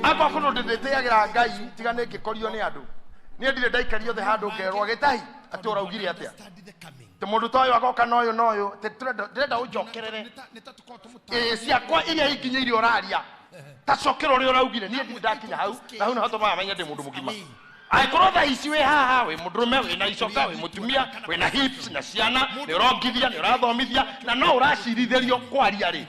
Akwa kuno ndĩtĩagĩra Ngai tiga nĩ ngĩkorio nĩ andũ. Niĩ ndirĩ ndaikario thĩ handũ ngerwo gĩtahi atĩ ũraugire atĩa. Te mũndũ ta ũyũ agoka na ũyũ na ũyũ ndĩrenda ũnjokerere. Ĩĩ ciakwa iria ikinyĩire ũraria. Ta cokera ũrĩa ũraugire niĩ ndirĩ ndakinya hau na hau nĩho tũmaga menye ndĩ mũndũ mũgima. Angĩkorwo thaa ici wĩ haha wĩ mũndũrũme wĩna icoka wĩ mũtumia wĩna hips na ciana nĩ ũrongithia nĩ ũrathomithia na no ũracirithĩrio kwaria rĩ.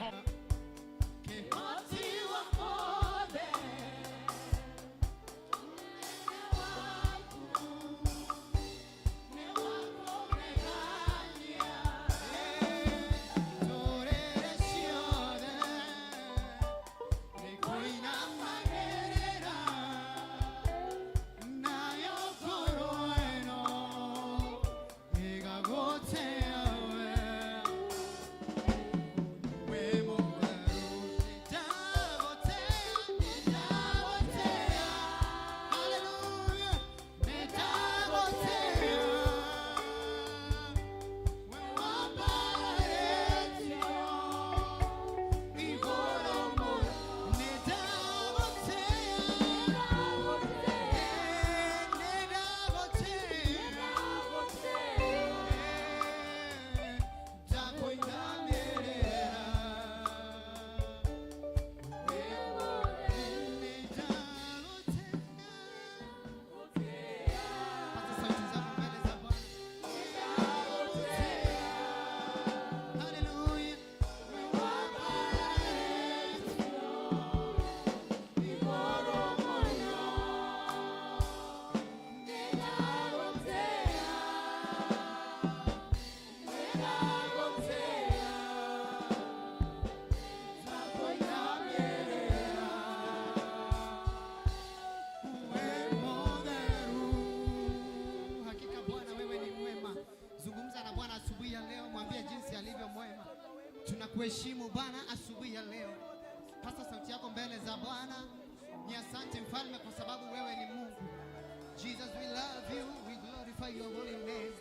Tunakuheshimu Bwana asubuhi ya leo. Pasa sauti yako mbele za Bwana. Ni asante mfalme kwa sababu wewe ni Mungu. Jesus, we love you, we glorify your holy name.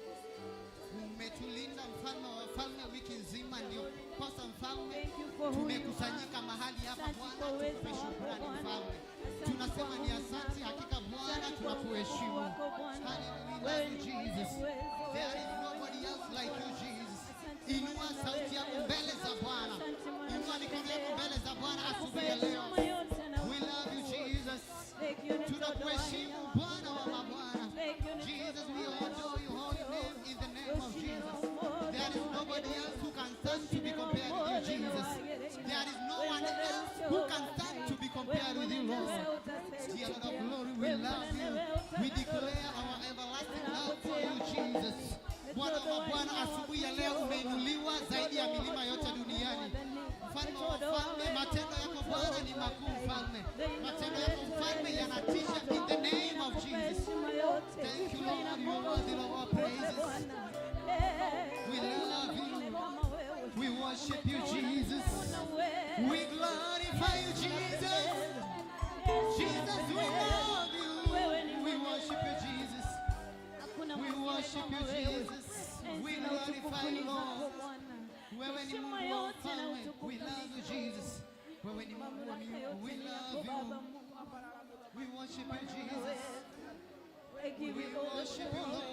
Umetulinda mfalme wa wafalme wiki nzima, ndio kosa mfalme. Tumekusanyika mahali hapa Bwana, tukupe shukrani mfalme. Tunasema ni asante, hakika Bwana tunakuheshimu. Hallelujah, we love you Jesus. There is nobody else like you Jesus. Inua sauti yako mbele za Bwana. Inua mikono yako mbele za Bwana asubuhi ya leo. We love you Jesus. Tunakuheshimu Bwana wa mabwana. Jesus, we adore your holy name in the name of Jesus. There is nobody else who can stand to be compared with you, Jesus. There is no one else who can stand to be compared with you, Lord. Dear Lord of glory, we love you. We declare our everlasting love for you, Jesus. Bwana wa Bwana, asubuhi ya leo umeinuliwa zaidi ya milima yote duniani. Mfalme wa wafalme, matendo yako Bwana ni makuu mfalme. Matendo yako mfalme yanatisha in the name of Jesus. Thank you Lord, you are worthy of our praises. We love you. We worship you Jesus. We glorify you Jesus. Jesus, we love you. We worship you Jesus. We worship you Jesus. We glorify you Lord. Wewe ni Mungu wa ufalme. We love you Jesus. Wewe ni Mungu wa miungu. We love you. We worship you Jesus. We worship you Lord.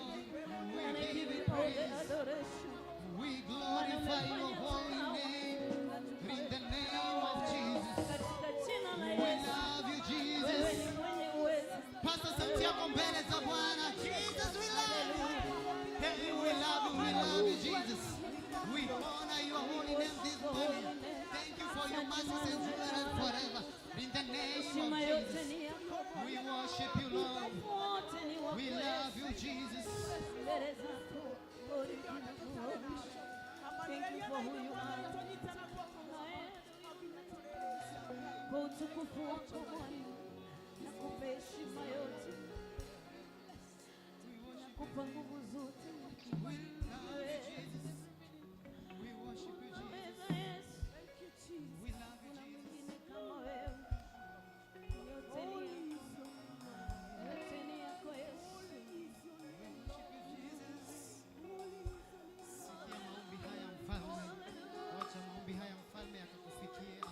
We give you praise. We glorify your holy name in the name of Jesus. We love you Jesus. Pasa sauti yako mbele za Bwana. Jesus, we love you. Hey, we love you, we love you, Jesus. We honor your holy name this morning. Thank you for your mercies and forever. In the name of Jesus, we worship you, Lord. We love you, Jesus. Thank you for who you are. Kwa utukufu wako Bwana, nakupa heshima yote, nakupa nguvu zote. We love you, Jesus. We worship you, Jesus. We love you, Jesus. Kama wewe, yote ni yako Yesu. We worship you, Jesus. Sikia maombi haya mfalme. Wacha maombi haya mfalme akakufikie.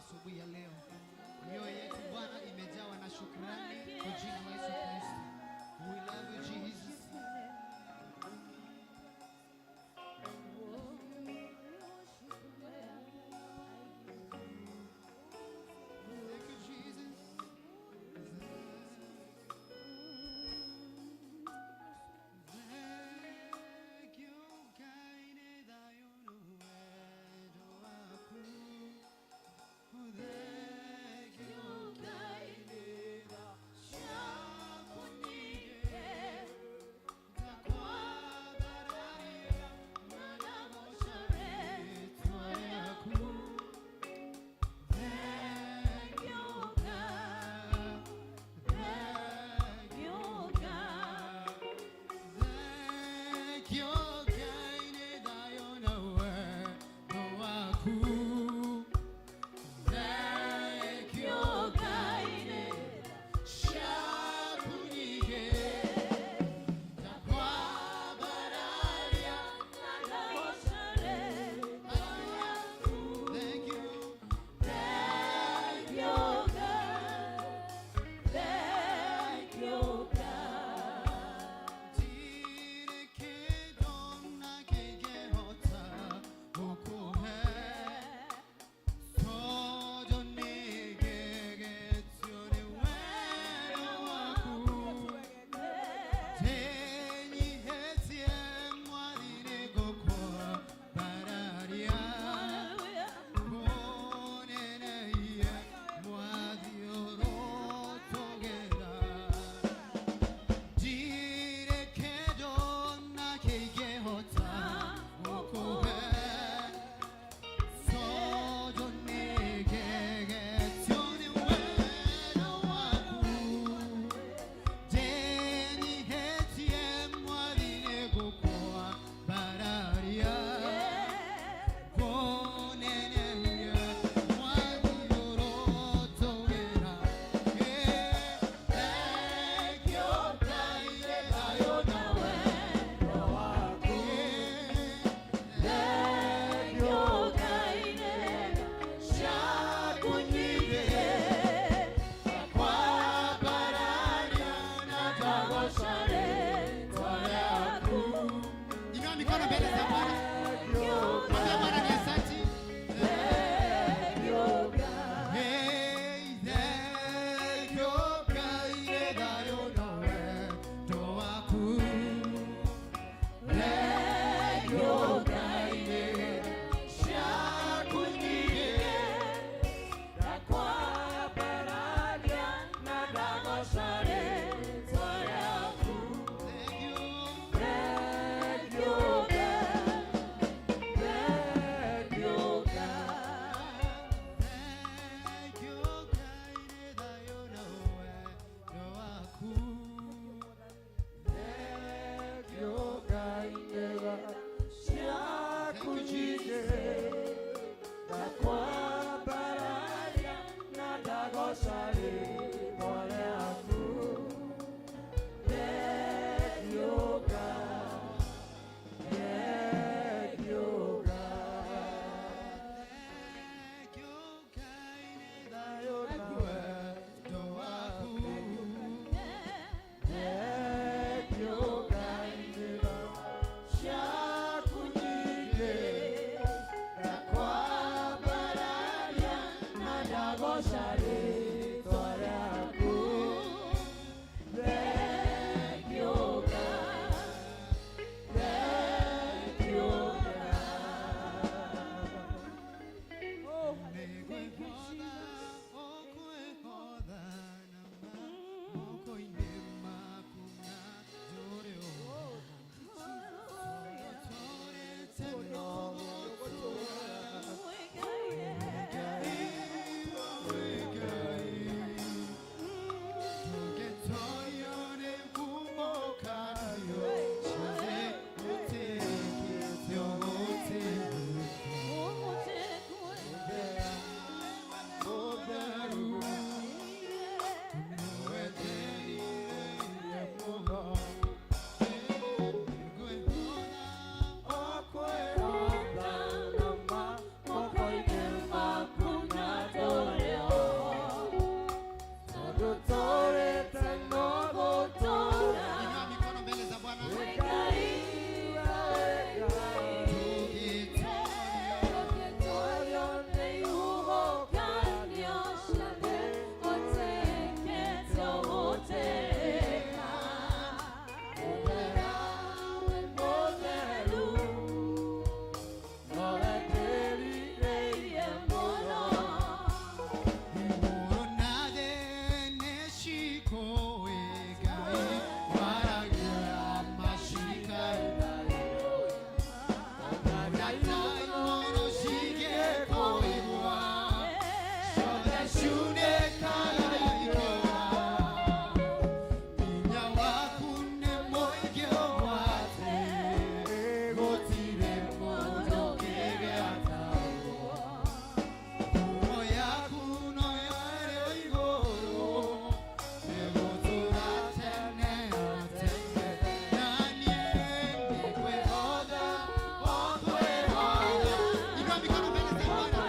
Inua mikono mbele za Bwana.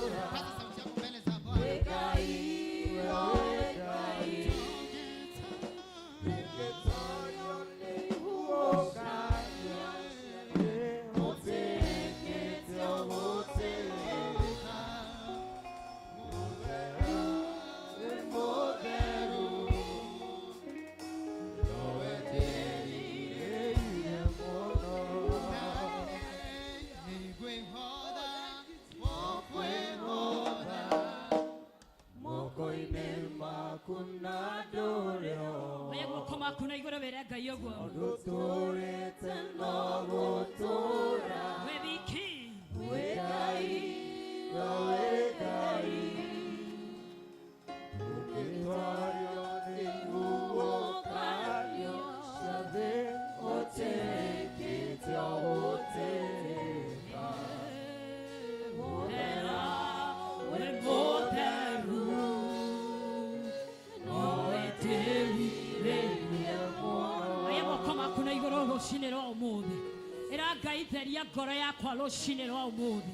Paza sauti yako mbele za Bwana. Oya guoko maku na igũrũ wĩre Ngai ũguo. We wiki. Oya guoko maku na igũrũ rũcinĩ rwa ũmũthĩ. Ĩra Ngai theria ngoro yakwa rũcinĩ rwa ũmũthĩ.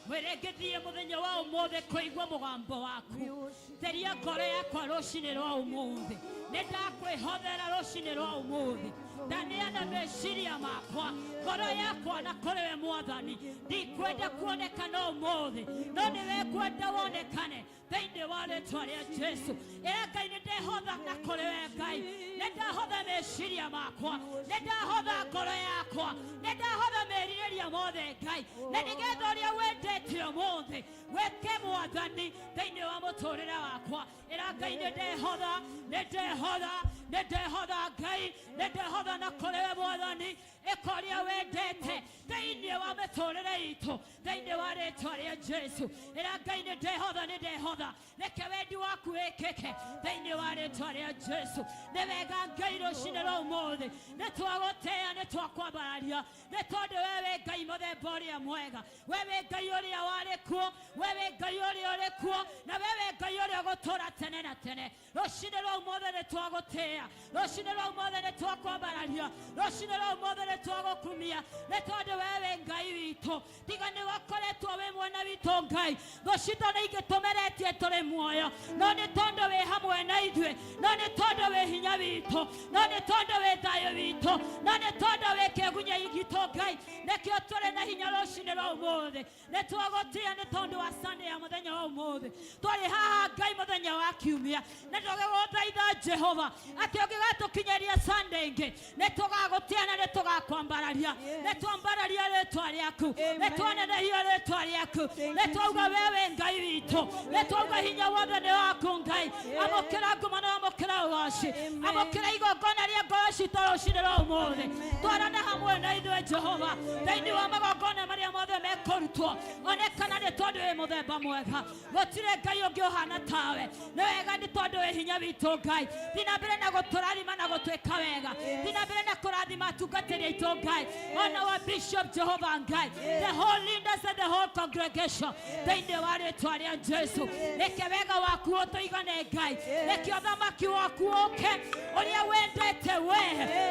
Mwĩre ngĩthiĩ mũthenya wa ũmũthĩ kũigua mũgambo waku. Theria ngoro yakwa rũcinĩ rwa ũmũthĩ. Nĩ ndakwĩhothera rũcinĩ rwa ũmũthĩ. Ndaneana meciria makwa, ngoro yakwa na kũrĩ we Mwathani. Ndikwenda kuonekana ũmũthĩ, no nĩwe ngwenda wonekane thĩinĩ wa rĩtwa rĩa Jesu. Ĩra Ngai nĩ ndehotha na kũrĩ we Ngai. Nĩ ndahotha meciria makwa, nĩ ndahotha ngoro yakwa, nĩ ndahotha merirĩria mothe Ngai, na nĩgetha ũrĩa wendete ũmũthĩ wĩke Mwathani thĩinĩ wa mũtũrĩre wakwa. Ĩra Ngai nĩ ndehotha, nĩ ndehotha, nĩ ndehotha Ngai, nĩ ndehotha na kũrĩ we Mwathani. Ĩka ũrĩa wendete thĩinĩ wa mĩtũrĩre itũ thĩinĩ wa rĩtwa rĩa Jesu. Ĩra Ngai nĩ ndehotha, nĩ ndehotha, reke wendi waku wĩkĩke thĩinĩ wa rĩtwa rĩa Jesu. Nĩ wega Ngai rũcinĩ rwa ũmũthĩ nĩ twagũtĩĩa, nĩ twakwambararia, nĩ tondũ we wĩ Ngai mũthemba ũrĩa mwega, we wĩ Ngai ũrĩa warĩ kuo, we wĩ Ngai ũrĩa ũrĩ kuo, na we wĩ Ngai ũrĩa ũgũtũũra tene na tene. Rũcinĩ rwa ũmũthĩ nĩ twagũtĩĩa, rũcinĩ rwa ũmũthĩ nĩ twakwambararia, rũcinĩ rwa ũmũthĩ nĩ twagũkumia, nĩ tondũ we wĩ Ngai witũ. Tiga nĩ wakoretwo wĩ mwena witũ Ngai, thũ citũ nĩ ingĩtũmeretie tũrĩ muoyo, no nĩ tondũ wĩ hamwe na ithuĩ, no nĩ tondũ wĩ hinya witũ, no nĩ tondũ wĩ thayũ witũ, no nĩ tondũ wĩ kĩgunya gitũ Ngai, nĩkĩo tũrĩ na hinya rũcinĩ rwa ũmũthĩ. Nĩ twagũtĩĩa nĩ tondũ wa Sunday ya mũthenya wa ũmũthĩ. Twarĩ haha Ngai mũthenya wa kiumia, nĩ tũgĩgũthaitha Jehova atĩ ũngĩgatũkinyĩria Sunday ĩngĩ, nĩ tũgagũtĩĩa na nĩ tũgakwambararia, nĩ twambararia rĩtwa rĩaku, nĩ twanenehia rĩtwa rĩaku, nĩ twauga we wĩ Ngai witũ, nĩ twauga hinya wothe nĩ waku Ngai. Amũkĩra ngumo na amũkĩra ũgoci, amũkĩra igongona rĩa ngoro citũ rũcinĩ rwa ũmũthĩ. Twarane hamwe na ithuĩ Jehova thĩinĩ wa magongona marĩa mothe mekũrutwo, onekana nĩ tondũ wĩ mũthemba mwega, gũtirĩ Ngai ũngĩ ũhana tawe. Nĩ wega nĩ tondũ wĩ hinya witũ Ngai. Thiĩ na mbere na gũtũrathima na gũtwĩka wega, thiĩ na mbere na kũrathima atungatĩri aitũ Ngai, ona wa Bishop Jehova Ngai, the whole leaders and the whole congregation thĩinĩ wa rĩtwa rĩa Jesu. Reke wega waku ũtũigane Ngai, reke ũthamaki waku ũke ũrĩa wendete we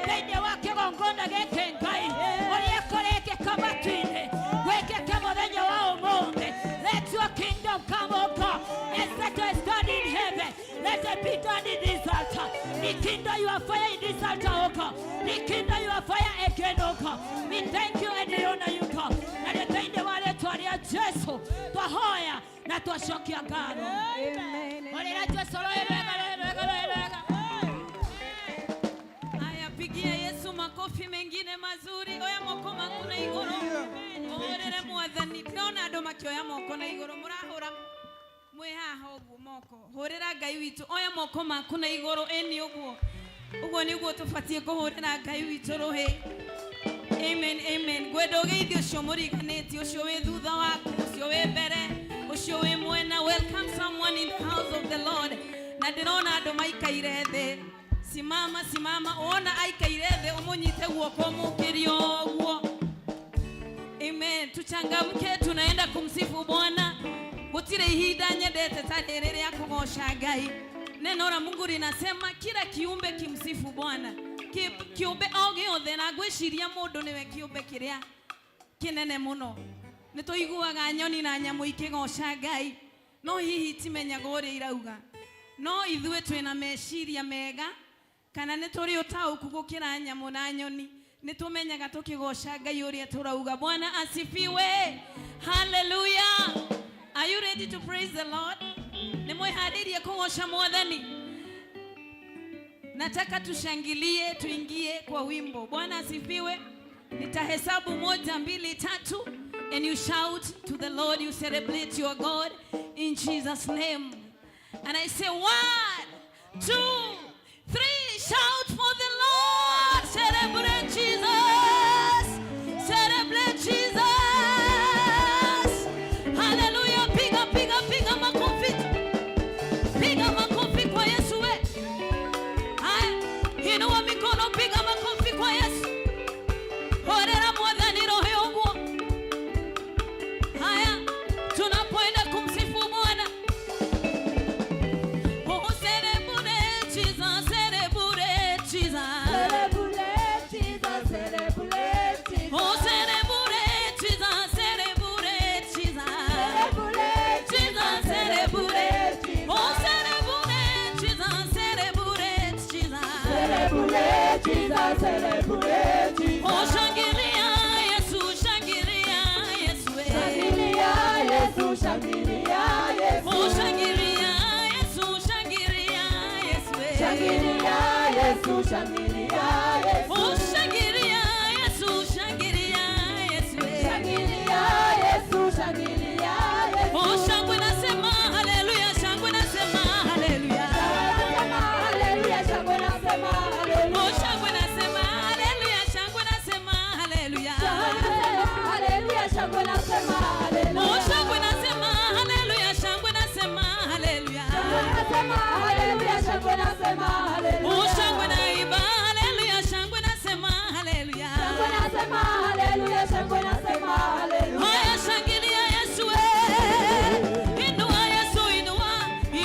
thĩinĩ wa kĩgongona gĩkĩ Ngai, ũrĩa kũrekĩka matu-inĩ gwĩkĩke mũthenya wa ũmũthĩ. Let your kingdom come, O God, as it is done in heaven. Let it be done in this altar. Rekindle your fire in this altar, O God. Rekindle your fire again, O God. We thank you and we honor you, God. Na nĩ thĩinĩ wa rĩtwa rĩa Jesu twahoya na twacokia ngatho. Amen. Hũrĩra Jesu rũĩ rwega, rũĩ rwega, rũĩ rwega. Haya, pigia Yesu makofi mengine mazuri. Oya moko maku na igũrũ, ũhũrĩre Mwathani. Ndĩrona andũ makĩoya moko na igũrũ, mũrahũra mwĩ haha ũguo moko. Hũrĩra Ngai witũ, oya moko maku na igũrũ. Ĩni ũguo, ũguo nĩguo tũbatiĩ kũhũrĩra Ngai witũ rũhĩ. Amen, amen. Ngwenda ũgeithie ũcio mũriganĩtie, ũcio wĩ thutha waku, ũcio wĩ mbere, ũcio wĩ mwena. Welcome someone in the house of the Lord. Na ndĩrona andũ maikaire thĩ. Simama, simama. Wona aikaire thĩ, ũmũnyite guoko ũmũkĩrie ũguo. Amen. Tuchangamke, tunaenda kumsifu Bwana. Gutire ihinda nyendete ta rĩrĩ rĩa kũgoca Ngai. Neno la Mungu linasema kila kiumbe kimsifu Bwana. Kiumbe o gĩothe, na ngwĩciria mũndũ nĩwe kĩũmbe kĩrĩa kĩnene mũno. Nĩ tũiguaga nyoni na nyamũ ikĩgoca Ngai, no hihi timenyaga ũrĩa irauga. No ithuĩ twĩna meciria mega, kana nĩ tũrĩ ũtaũku gũkĩra nyamũ na nyoni. Nĩ tũmenyaga tũkĩgoca Ngai ũrĩa tũrauga. Bwana asifiwe. Hallelujah. Are you ready to praise the Lord? Nĩ mwĩharĩirie kũgoca Mwathani? Nataka tushangilie, tuingie kwa wimbo. Bwana asifiwe. Nitahesabu moja, mbili, tatu, and you shout to the Lord, you celebrate your God in Jesus' name. And I say 1, 2, 3, shout for the Lord. Celebrate Jesus. Celebrate Jesus. Hallelujah. Piga, piga, piga makofi. Piga makofi kwa Yesu we. Haya, inua mikono, piga makofi kwa Yesu. Horera Mwathani roho ũguo. Haya, tunapoenda kumsifu Bwana. Oh, celebrate Jesus, celebrate Jesus. Celebrate Jesus, celebrate Jesus. Oh, celebrate Jesus, celebrate Jesus. Celebrate Jesus, celebrate. Oh, celebrate Jesus, celebrate Jesus. Celebrate Jesus, celebrate Jesus. Oh, shangilia Yesu, shangilia Yesu. Shangilia Yesu, shangilia Yesu. Oh, shangilia Yesu, shangilia Yesu. Shangilia Yesu, shangilia Yesu. Oh, shangilia Yesu, shangilia Yesu. Shangilia Yesu, shangilia Yesu. Oh, shangwe nasema haleluya, shangwe nasema haleluya. Nasema haleluya, shangwe nasema haleluya. Oh, shangwe nasema haleluya, shangwe nasema haleluya. Haleluya, shangwe nasema haleluya. Oh, shangwe nasema haleluya, shangwe nasema haleluya. Nasema haleluya, shangwe nasema haleluya. Oh, shangwe naimba haleluya, shangwe nasema haleluya. Shangwe nasema haleluya, shangwe nasema haleluya. Haya, shangilia Yesu we. Inua Yesu, inua,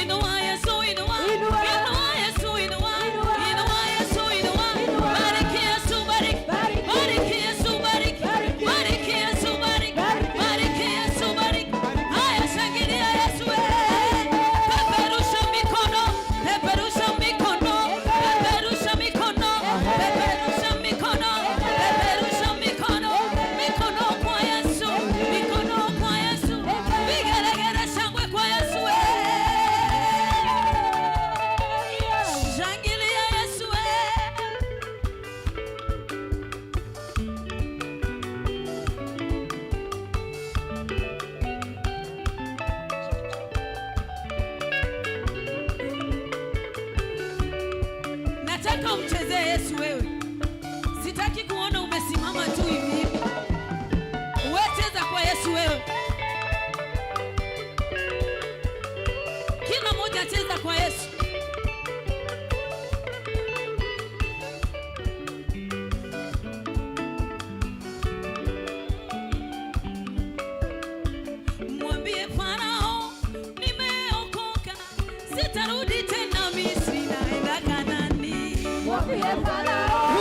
inua Yesu, inua. Inua. Inua Yesu, inua. Inua. Inua Yesu, inua. Inua. Bariki Yesu, bariki. Bariki. Bariki Yesu, bariki. Bariki. Bariki Yesu, bariki. Bariki. Bariki Yesu, bariki. Haya, shangilia Yesu we. Peperusha mikono, peperusha mikono, peperusha mikono, peperusha mikono, peperusha mikono, mikono kwa Yesu, mikono kwa Yesu, vigelegele shangwe kwa Yesu we. Shangilia Yesu we. Nataka umchezee Yesu wewe. Sitaki kuona umesimama tu hivi hivi. Wewe cheza kwa Yesu wewe. Kila mmoja cheza kwa Yesu. Mwambie Farao, nimeokoka, sitarudi tena Misri, naenda Kanaani. Mwambie Farao,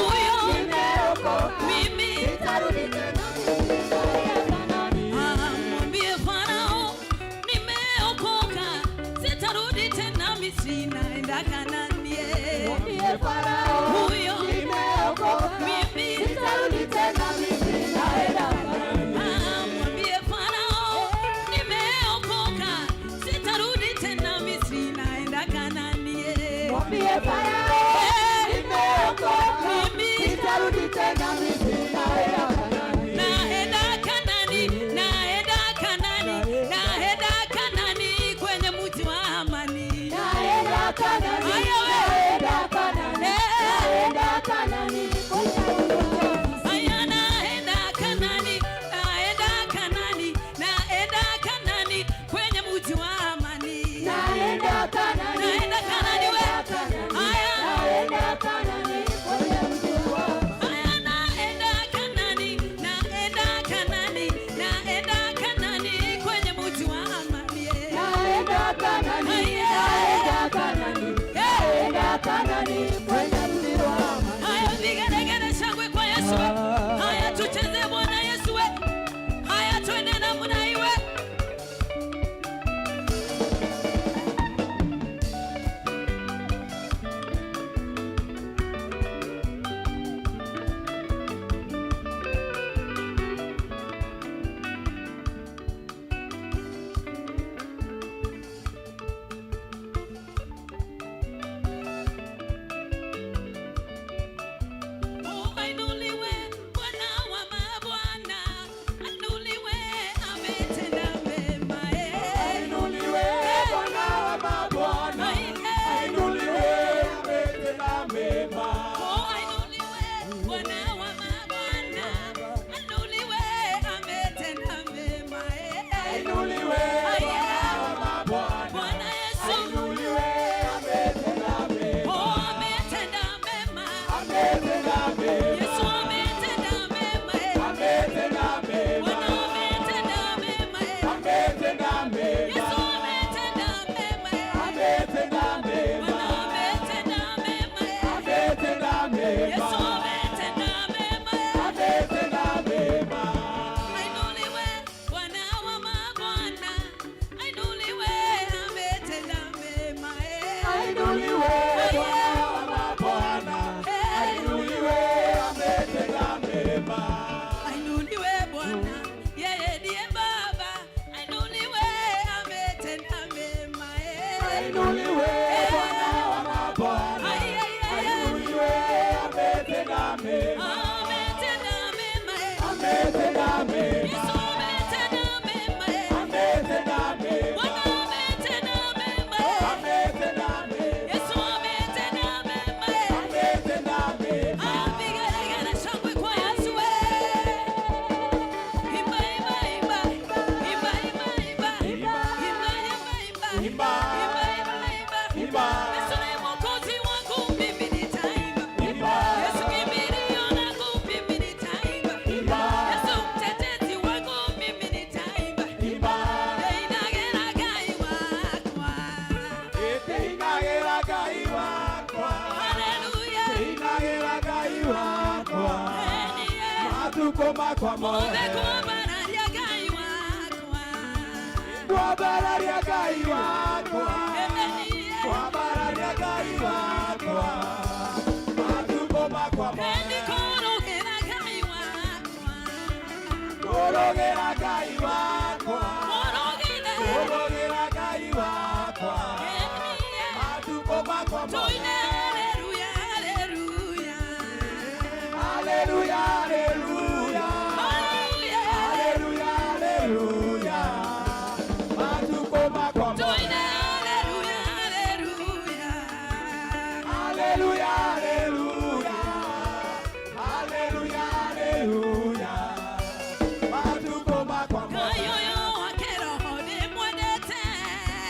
Matukũ makwa mothe. Kwambararia Ngai wakwa. Kwambararia Ngai wakwa. Kwambararia Ngai wakwa. Matukũ makwa mothe. Kũrũgĩra Ngai wakwa. Kũrũgĩra Ngai wakwa. Kũrũgĩra. Kũrũgĩra Ngai wakwa. Matukũ makwa mothe. Tuine haleluya, haleluya. Haleluya, haleluya. Haleluya, haleluya. Matukũ makwa mothe. Tuine haleluya, haleluya. Haleluya, haleluya. Haleluya, haleluya. Matukũ makwa Ngai mothe. ũyũ wa kĩroho ndĩmwendete.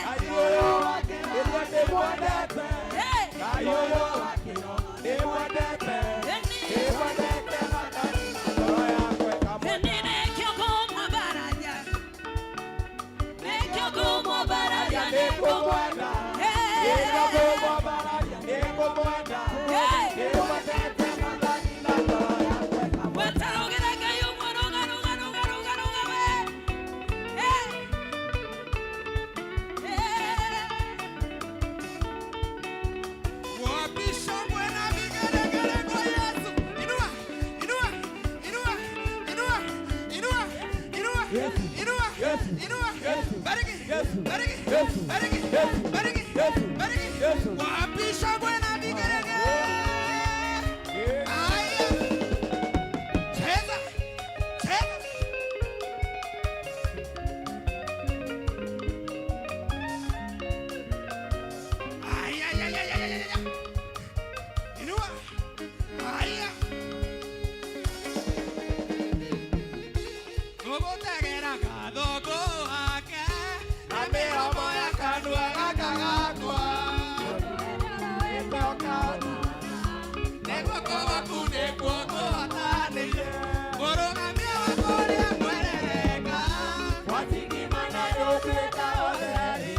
Ngai ũyũ wa kĩroho ndĩmwendete. Hey! Ngai ũyũ wa kĩroho ndĩmwendete. Ndĩmwendete na ngoro yakwa ĩkamwenda. Nĩkĩo ngũmwambararia. Nĩkĩo ngũmwambararia, Nĩngũmwenda. Hey! Nĩngũmwambararia, nĩngũmwenda. Hey! Ndĩmwendete na ngoro yakwa ĩkamwenda. Wetarũgĩra Ngai ũmwe, rũga, rũga, rũga, rũga, rũga we. Hey! Hey! Wabishongwe na vigelegele kwa Yesu. Inua, inua, inua, inua, inua, inua, Yesu, inua, Yesu, inua. Yesu, Bariki, Yesu, bariki, Yesu, bariki, Yesu, bariki, Yesu, bariki. Yesu. Wabishongwe na vigelegele. Aya. Cheza, cheza. Ay, ay, ay, ay, ay, ay, ay. Inua. Aya. Ngũgũtegera gathũngũ ake na mĩromo ya kanua gaka gakwa. Nĩ guoko gwaku nĩkuo ngũhotanĩire. Mũrũgamia wakwa ũrĩa mwerereka. Watingimana nĩũtuĩka ũtheri,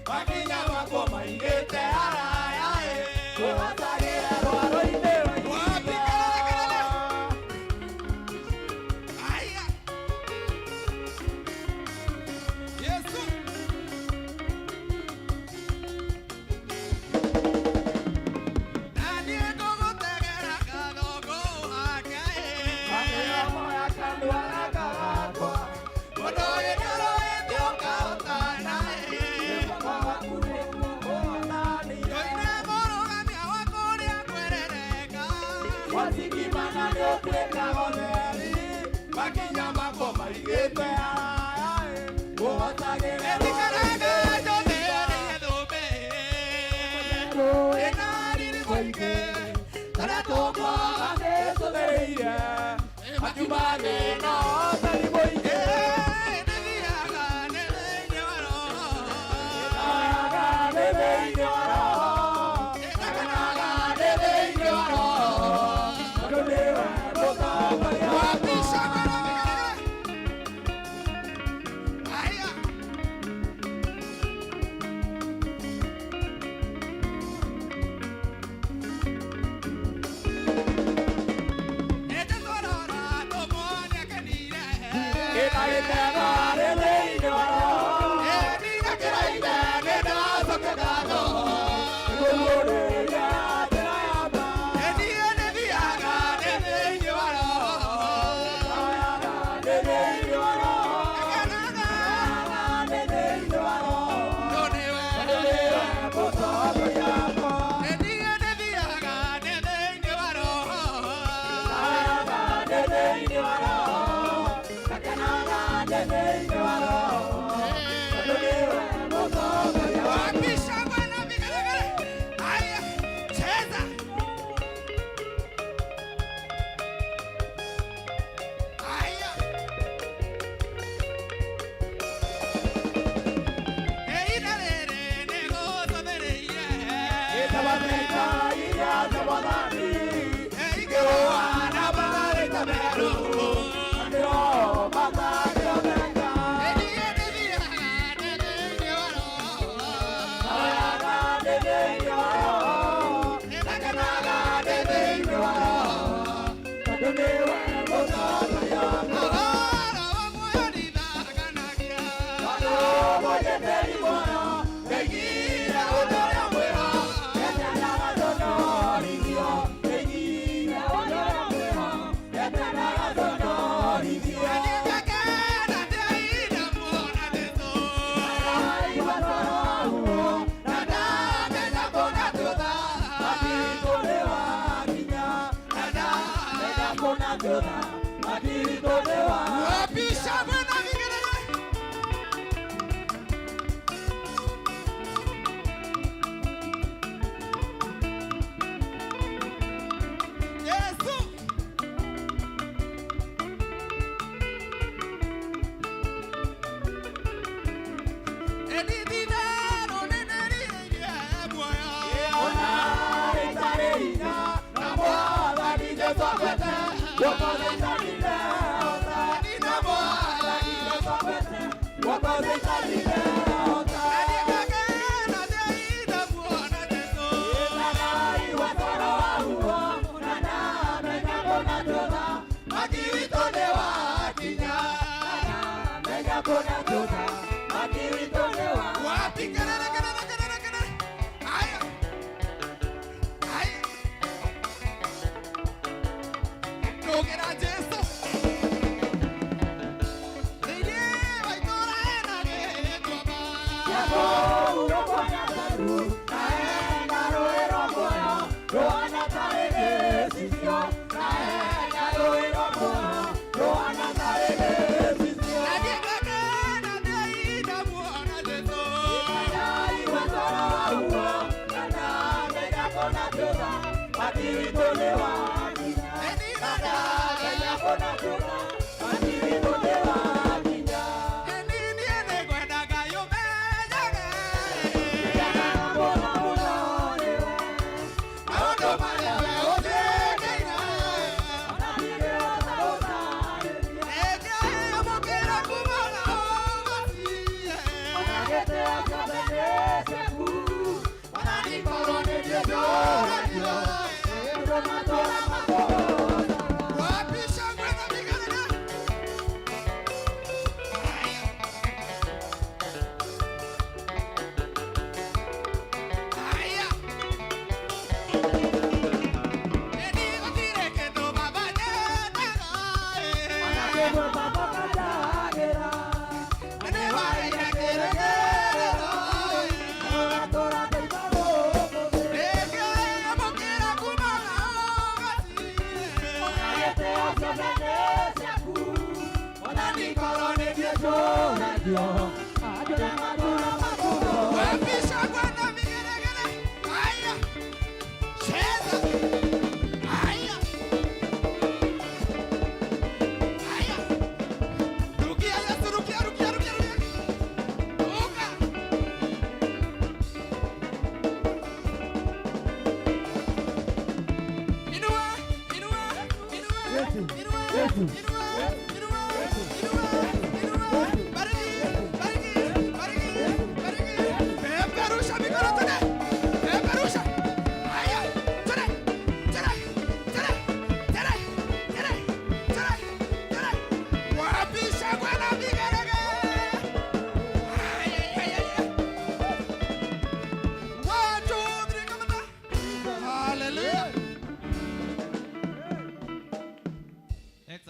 makinya makwa maigĩte haraya ĩ, ngũhotagĩra rwaro-inĩ rwa Wapi ihiga. kelele, kelele. Aya. Yesu. Na niĩ ngũgũtegera gathũngũ ake. Na mĩromo ya kanua gaka gakwa, Mũndũ wĩnyoroete ũkahotana ĩ. guoko gwaku nĩkuo ngũhotanĩire. Tũine mũrũgamia wakwa ũrĩa ngwerereka. Watingimana nĩũtuĩka ũtheri, makinya makwa maigĩte haraya ĩ, ngũhotagĩra Ĩtikaraga rwaro-inĩ njũthĩrĩirie thũmbĩ. Ĩna riri mũingĩ, Arĩa tũkwaga nĩtũthereire, makiuma thĩna ũtheri mũingĩ. Nĩthiaga nĩ thĩinĩ wa Roho. Thayaga nĩ thĩinĩ wa Roho, ngenaga nĩ thĩinĩ wa Roho, tondũ nĩwe mũtongoria wakwa. Wapisha mara vigelegele. Aya. Nĩtũtwarora tũmwone akenire. Ĩna gĩkeno nĩ thĩinĩ wa Roho, Ĩndinakĩraire nĩndacokia ngatho. nĩngũguũrĩria njĩra ya ma. Niĩ nĩthiaga nĩ thĩinĩ wa Roho. Thayaga nĩ thĩinĩ wa Roho, Ngenaga ngenaga nĩ thĩinĩ wa Roho, tondũ nĩwe. tondũ nĩwe mũtongoria wakwa. Niĩ nĩthiaga nĩ thĩinĩ wa Roho. Thayaga nĩ thĩinĩ wa Roho, ngenaga nĩ thĩinĩ wa Roho, tondũ nĩwe mũtongoria wakwa. Wapisha bwana vigelegele. Haya, cheza. Haya. Eina rĩrĩ nĩgũtũthĩrĩirie. Ĩtabatĩka iria cia Mwathani, Ĩikĩrũa na marĩta merũ. andũ matangĩoneka. Niĩ nĩthiaga nĩ thĩinĩ wa Roho. Thayaga nĩ thĩinĩ wa Roho, ngenaga nĩ thĩinĩ wa Roho, tondũ nĩwe mũtongoria.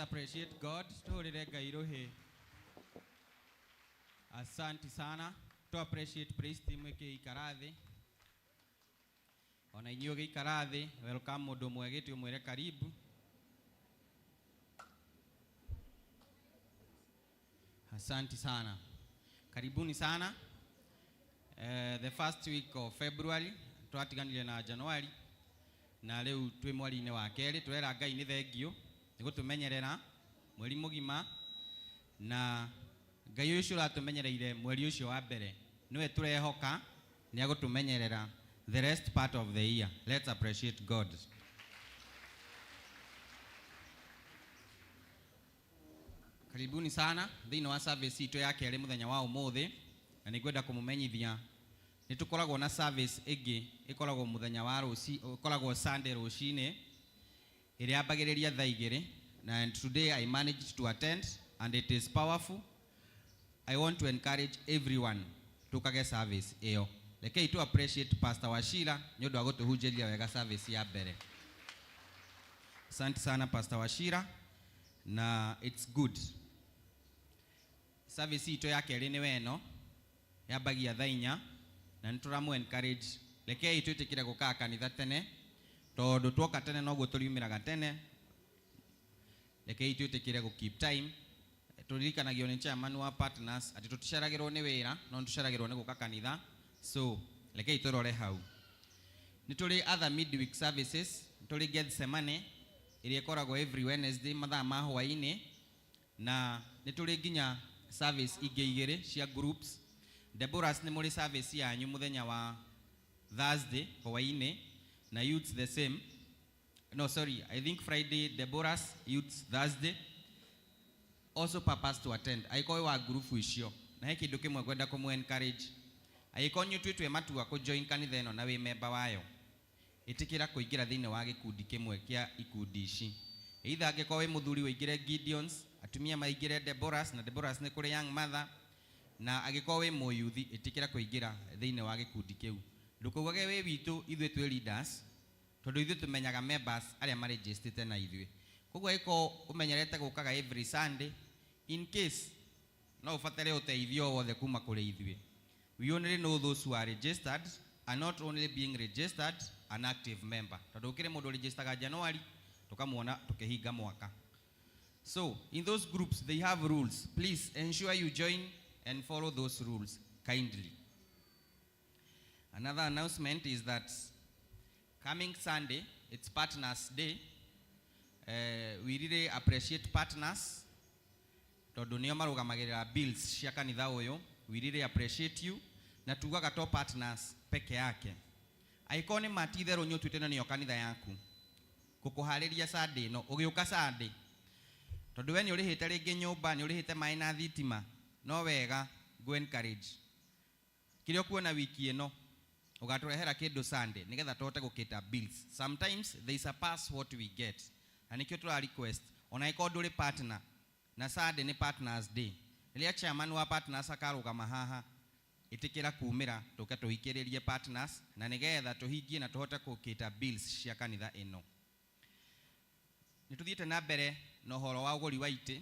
Appreciate God. Asante sana. To appreciate praise team ĩkĩikara thĩ. Ona inyuĩ gĩikara thĩ, welcome mũndũ ũmwe gĩtĩ ũmwĩre karibu. Asante sana. Karibuni sana. The first week of February, twatiganire na January, na rĩu twĩ mweri-inĩ wa kerĩ, tũrera Ngai nĩ thengio nĩ gũtũmenyerera mweri mũgima, na Ngai ũcio ũratũmenyereire mweri ũcio wa mbere nĩwe tũrehoka nĩ agũtũmenyerera the rest part of the year. Let's appreciate God. Karibuni sana thĩinĩ wa service itũ ya kerĩ mũthenya wa ũmũthĩ, na nĩngwenda kũmũmenyithia nĩ tũkoragwo na service ĩngĩ ĩkoragwo mũthenya wa rũci, ĩkoragwo Sunday rũcinĩ, ĩrĩa yambagĩrĩria thaa igĩrĩ, and today I managed to attend and it is powerful. I want to encourage everyone tukage service ĩyo. Rekei tu appreciate Pastor Wachira nĩ ũndũ wa gũtũhunjĩria wega service ya mbere. Asante sana Pastor Wachira, na it's good. Service itũ ya kerĩ nĩ weno yambagia thaa inya, na nĩ tũramũ encourage. Rekei twĩtĩkĩre gũkaa kanitha tene, tondũ tuoka tene noguo tũriumĩraga tene. Rekei twĩtĩkĩre gũ keep time. Tũririkanagio nĩ chairman wa partners atĩ tũticeragĩrwo nĩ wĩra, no nĩtũceragĩrwo nĩ gũka kanitha. So rekei tũrore hau. Nĩ tũrĩ other midweek services. Nĩ tũrĩ Gethsemane ĩrĩa ĩkoragwo every Wednesday mathaa ma hwaĩ-inĩ, na nĩ tũrĩ nginya service ingĩ igĩrĩ cia groups. Deborahs, nĩ mũrĩ service yanyu mũthenya wa Thursday hwaĩ-inĩ, na youths the same. No, sorry, I think Friday Deborahs, youths Thursday. Also purpose to attend angĩkorwo wĩ wa group icio. Na he kĩndũ kĩmwe ngwenda kũmũ encourage: angĩkorwo nĩ ũtuĩtue matua kũ join kanitha ĩno na wĩ member wayo, ĩtĩkĩra kũingĩra thĩinĩ wa gĩkundi kĩmwe kĩa ikundi ici. Either angĩkorwo wĩ mũthuri, ũingĩre Gideons, atumia maingĩre Deborahs, na Deborahs nĩ kũrĩ young mother, na angĩkorwo wĩ mũyuthi, ĩtĩkĩra kũingĩra thĩinĩ wa gĩkundi kĩu. Ndũkaugage wĩ witũ, ithuĩ twĩ leaders, tondũ ithuĩ tũmenyaga members arĩa marĩnjĩstĩte na ithuĩ. Koguo angĩkorwo ũmenyerete gũkaga every Sunday, in case no ũbatare ũteithio o wothe kuma kũrĩ ithuĩ, we only know those who are registered, and not only being registered, an active member, tondũ gũkĩrĩ mũndũ registaga January, tũkamuona tũkĩhinga mwaka. So in those groups they have rules. Please ensure you join and follow those rules kindly. Another announcement is that coming Sunday, it's Partners Day. We really appreciate partners tondũ nĩo marũgamagĩrĩra bills cia kanitha ũyũ. We really appreciate you. Na tugaga to partners peke yake. Angĩkorwo nĩ ma ti itherũ nĩ ũtuĩte ĩno nĩyo kanitha yaku, ngũkũharĩria Sunday ĩno ũgĩũka Sunday, tondũ we nĩ ũrĩhĩte rĩngĩ nyũmba, nĩ ũrĩhĩte maĩ na thitima, no wega ngũ encourage kĩrĩa ũkuona wiki ĩno ũgatũrehera kĩndũ Sunday nĩgetha tũhote gũkĩta bills. Sometimes they surpass what we get, na nĩkĩo tũra request, ona ĩkorwo ndũrĩ partner, na Sunday nĩ Partners Day, rĩrĩa chairman wa partners akarũgama haha, ĩtĩkĩra kumĩra tũke tũhikĩrĩrie partners na nĩgetha tũhingie na tũhote gũkĩta bills cia kanitha ĩno. Nĩ tũthiĩte na mbere na ũhoro wa ũgũri wa itĩ.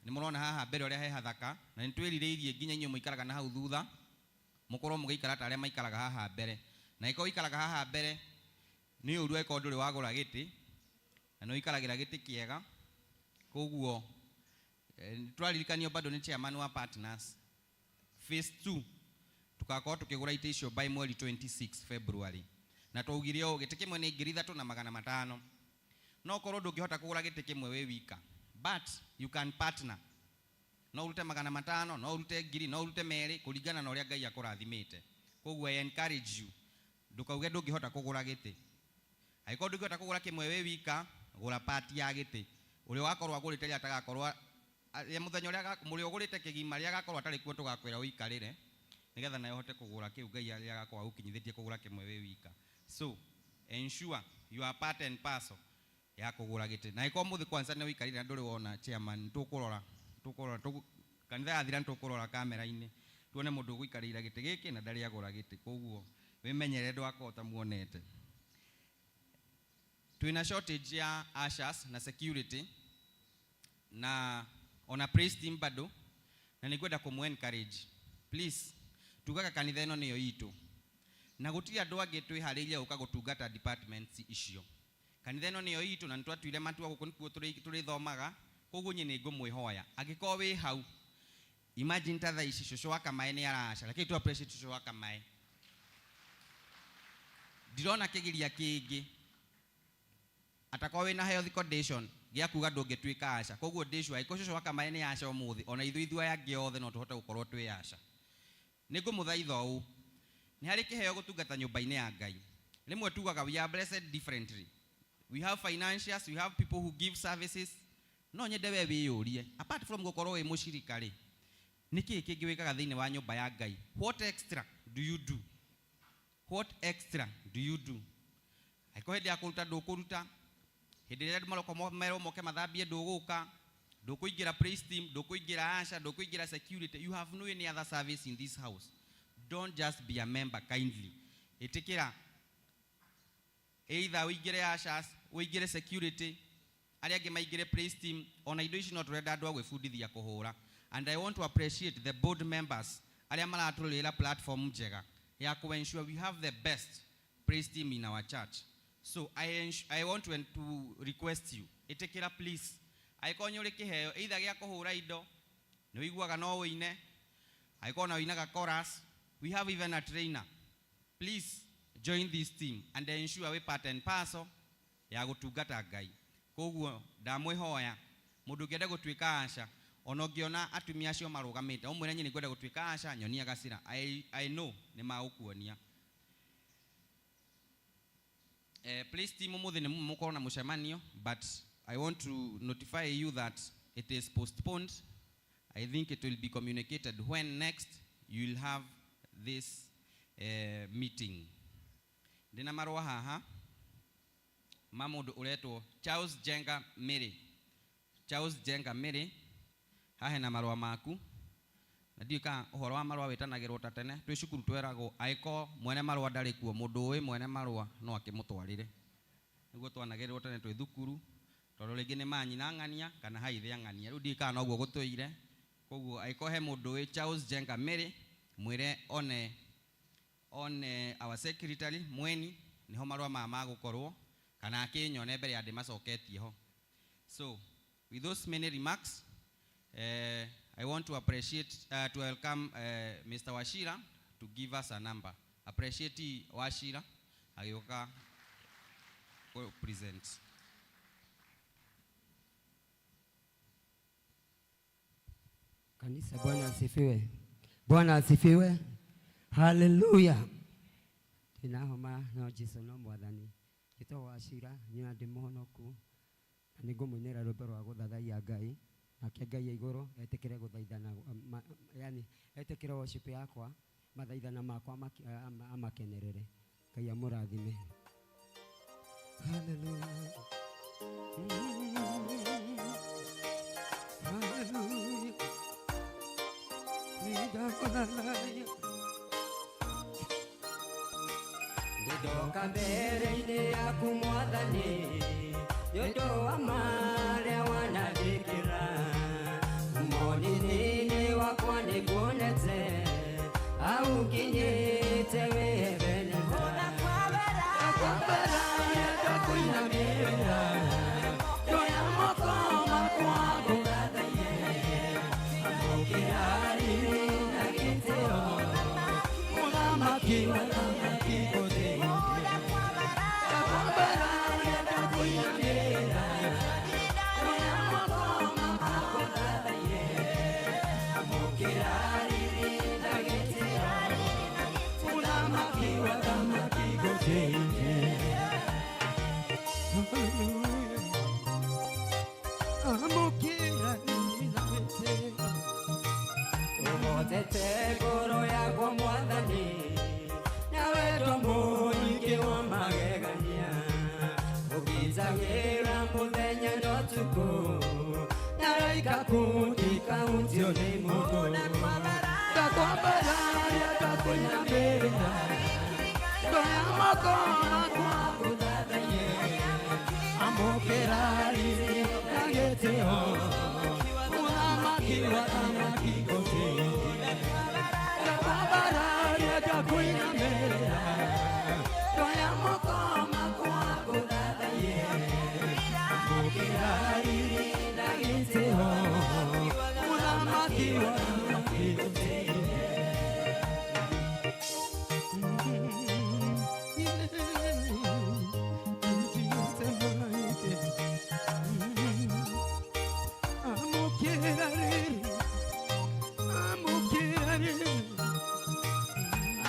Nĩ mũrona haha mbere ũrĩa he hathaka, na nĩ twĩrirĩirie nginya inyuĩ mũikaraga na hau thutha mũkorwo mũgĩikara ta arĩa maikaraga haha mbere. Na ĩkorwo ũikaraga haha mbere nĩ ũru angĩkorwo ndũrĩ wagũra gĩtĩ na nĩ ũikaragĩra gĩtĩ kĩega. Koguo tũraririkanio bado nĩ chairman wa partners, phase 2 tugakorwo tukĩgũra itĩ icio by mweri 26 February, na twaugire ũũ, gĩtĩ kĩmwe nĩ 3,500. No korwo ndũngĩhota kũgũra gĩtĩ kĩmwe wĩ wika, but you can partner. No ũrute 500, no ũrute 1,000, no ũrute 2, kũringana na ũrĩa Ngai akũrathimĩte. Koguo I encourage you, ndũkauge ndũngĩhota kũgũra gĩtĩ. Angĩkorwo ndũngĩhota kũgũra kĩmwe wĩ wika, gũra part ya gĩtĩ. Ũrĩa ũgakorwo agũrĩte, rĩrĩa atagakorwo rĩa mũthenya ũrĩa mũrĩa ũgũrĩte kĩgima, rĩrĩa agakorwo atarĩ kuo, tũgakwĩra ũikarĩre nĩgetha nawe ũhote kũgũra kĩu Ngai arĩa agakorwo agũkinyithĩtie kũgũra kĩmwe wĩ wika. So ensure you are part and parcel ya kũgũra gĩtĩ. Na angĩkorwo mũthĩ kwanza nĩ ũikarĩre na ndũrĩ wona chairman, tũkũrora kanitha yathira, nĩ tũkũrora kamera-inĩ tuone mũndũ ũgũikarĩire gĩtĩ gĩkĩ na ndarĩ agũra gĩtĩ. Koguo wĩmenyerere ndũgakorwo ũtamuonete. Twĩna shortage ya ushers na security na ona praise team bado, na nĩ ngwenda kũmũ encourage, please. Tugaga kanitha ĩno nĩyo itũ na gũtirĩ andũ angĩ twĩharĩirie gũka gũtungata departments icio. Kanitha ĩno nĩyo itũ na nĩtwatuire matua gũkũ nĩkuo tũrĩthomaga. Koguo niĩ nĩ ngũmwĩhoya, angĩkorwo wĩ hau, imagine ta thaa ici cũcũ wa Kamae nĩ araca. Rekei tu appreciate cũcũ wa Kamae. Ndirona kĩgiria kĩngĩ atakorwo wĩna health condition gĩa kuga ndũngĩtuĩka aca. Koguo ndĩ sure angĩkorwo cũcũ wa Kamae nĩ aca ũmũthĩ, ona ithuĩ aya angĩ othe no tũhote gũkorwo twĩ aca. Nĩ ngũmũthaitha ũũ, nĩ harĩ kĩheo gũtungata nyũmba-inĩ ya Ngai. Rĩmwe tugaga we are blessed differently. We have financiers, we have people who give services. No nyende we wĩyũrie, apart from gũkorwo wĩ mũcirika rĩ, nĩ kĩĩ kĩngĩ wĩkaga thĩinĩ wa nyũmba ya Ngai? What extra do you do? What extra do you do? Angĩkorwo hĩndĩ ya kũruta ndũkũruta, hĩndĩ ĩrĩa andũ maroka merwo moke mathambie ndũgũka, ndũkũingĩra praise team, ndũkũingĩra usher, ndũkũingĩra security, you have no any other service in this house, don't just be a member. Kindly ĩtĩkĩra either ũingĩre ushers, ũingĩre security, arĩa angĩ maingĩre praise team. Ona indo ici no tũrenda andũ a gwĩbundithia kũhũra. And I want to appreciate the board members arĩa maratũrĩra platform njega ya ku ensure we have the best praise team in our church. So I want to request you, ĩtĩkĩra please. Angĩkorwo nĩ ũrĩ kĩheo either gĩa kũhũra indo, nĩ ũiguaga no ũine, angĩkorwo na ũinaga chorus, we have even a trainer. Please join this team and ensure we part and parcel ya gũtungata Ngai. Koguo ndamwĩhoya mũndũ ũngĩenda gũtuĩka asha, ona ũngĩona atumia acio marũgamĩte, ũmwĩre niĩ nĩngwenda gũtuĩka asha, nyonia gacĩra. I know nĩ magũkuonia. Please team, ũmũthĩ nĩ mũkorwo na mũcemanio, but I want to notify you that it is postponed. I think it will be communicated when next you will have this meeting. Ndĩna marũa haha ma mũndũ ũretwo Charles Jenga Mary. Charles Jenga Mary, haha hena marũa maku. Na ndiũĩ kana ũhoro wa marũa wĩtanagĩrwo ta tene, twĩ cukuru tweragwo angĩkorwo mwene marũa ndarĩ kuo, mũndũ ũĩ mwene marũa no akĩmũtwarĩre. Nĩguo twanagĩrĩrwo tene twĩ thukuru, tondũ rĩngĩ nĩ manyina ng'ania kana haithe ng'ania. Rĩu ndiũĩ kana noguo gũtũire. Koguo angĩkorwo he mũndũ ũĩ Charles Jenga Mary, mwĩre one our secretary Mweni, nĩho marũa maya magũkorwo, kana akĩnyone mbere ya ndĩmacoketie ho. So with those many remarks, I want to appreciate, to welcome Mr. Wachira to give us a number. Appreciate Wachira agĩũka present. Kanisa, Bwana asifiwe. Bwana asifiwe. Haleluya. Ndinahoma no Jesu no mwathani. Njĩtagwo Wachira, nyina ndĩ mũhonoku. Na nĩngũmũinĩra rwĩmbo rwa gũthathaiya Ngai. Nake Ngai e igũrũ etĩkĩre gũthaithana, yani etĩkĩre worship yakwa, mathaithana makwa amakenerere. Ngai amũrathime. Haleluya. Haleluya. Nĩndagũthathaiya. Ndoka mbere-inĩ yaku mwathani, nĩ ũndũ wa marĩa wananjĩkĩra. Ũmonithĩ-inĩ wakwa nĩnguonete, hau nginyĩte wĩ Ebeneza. Ndakwambararia ndakũinamĩrĩra, ndoya moko makwa ngũgathaiye. Amũkĩra riri na gĩtĩo, mũthamaki wa athamaki gũthĩnjwo. Ndakwambararia ndakũinamĩrĩra, ndoya moko makwa ngũgathaiye. Amũkĩra riri na gĩtĩo, mũthamaki wa athamaki gũthĩnjwo. Amũkĩra riri na gĩtĩo. Ũhotete ngoro yakwa mwathani, na wendo mũingĩ wa magegania. Ũgitagĩra mũthenya na ũtukũ, na raika kũndikahuntio nĩ mũndũ. Ndakwambararia ndakũinamĩrĩra, ndoya moko makwa ngũthathaiye. Amũkĩra riri na gĩtĩo, mũthamaki wa athamaki gũthĩnjwo. Ndakwambararia ndakũinamĩrĩra, ndoya moko makwa ngũthathaiye. Amũkĩra riri na gĩtĩo, mũthamaki wa athamaki gũthĩnjwo.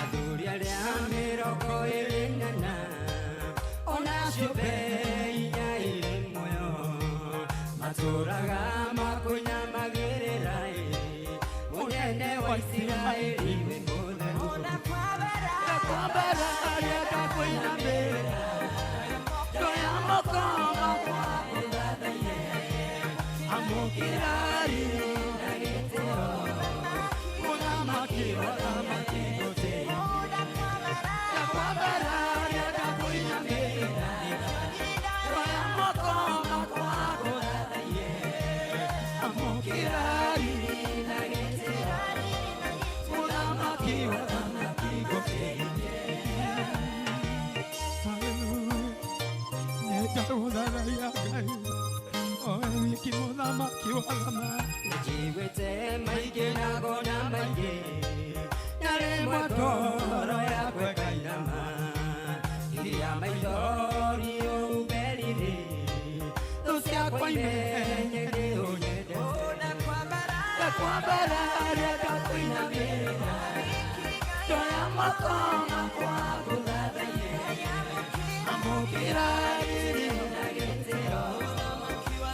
Athuri arĩa mĩrongo ĩrĩ na ĩna, ona ciũmbe inya irĩ muoyo, matũũraga makũinamagĩrĩra, mũnene wa Isiraeli wĩ mũtheru. Ndakwambararia ndakũinamĩrĩra, ndoya moko makwa ngũthathaiye. Amũkĩra riri na gĩtĩo, mũthamaki wa athamaki gũthĩnjwo. Ndakwambararia ndakũinamĩrĩra, ndoya moko makwa ngũthathaiye. Amũkĩra riri na gĩtĩo, mũthamaki wa athamaki gũthĩnjwo. Haleluya. Nĩndagũthathaiya Ngai, o we wiki mũthamaki. Ngoro yakwa ĩkainama Ngiria maithori ũmberire Thũ ciakwa imenye nĩ ũnyendete Ndakwambararia ngakũinamĩrĩra Ndoya moko makwa ngũthathaiye Amũkĩra riri na gĩtĩo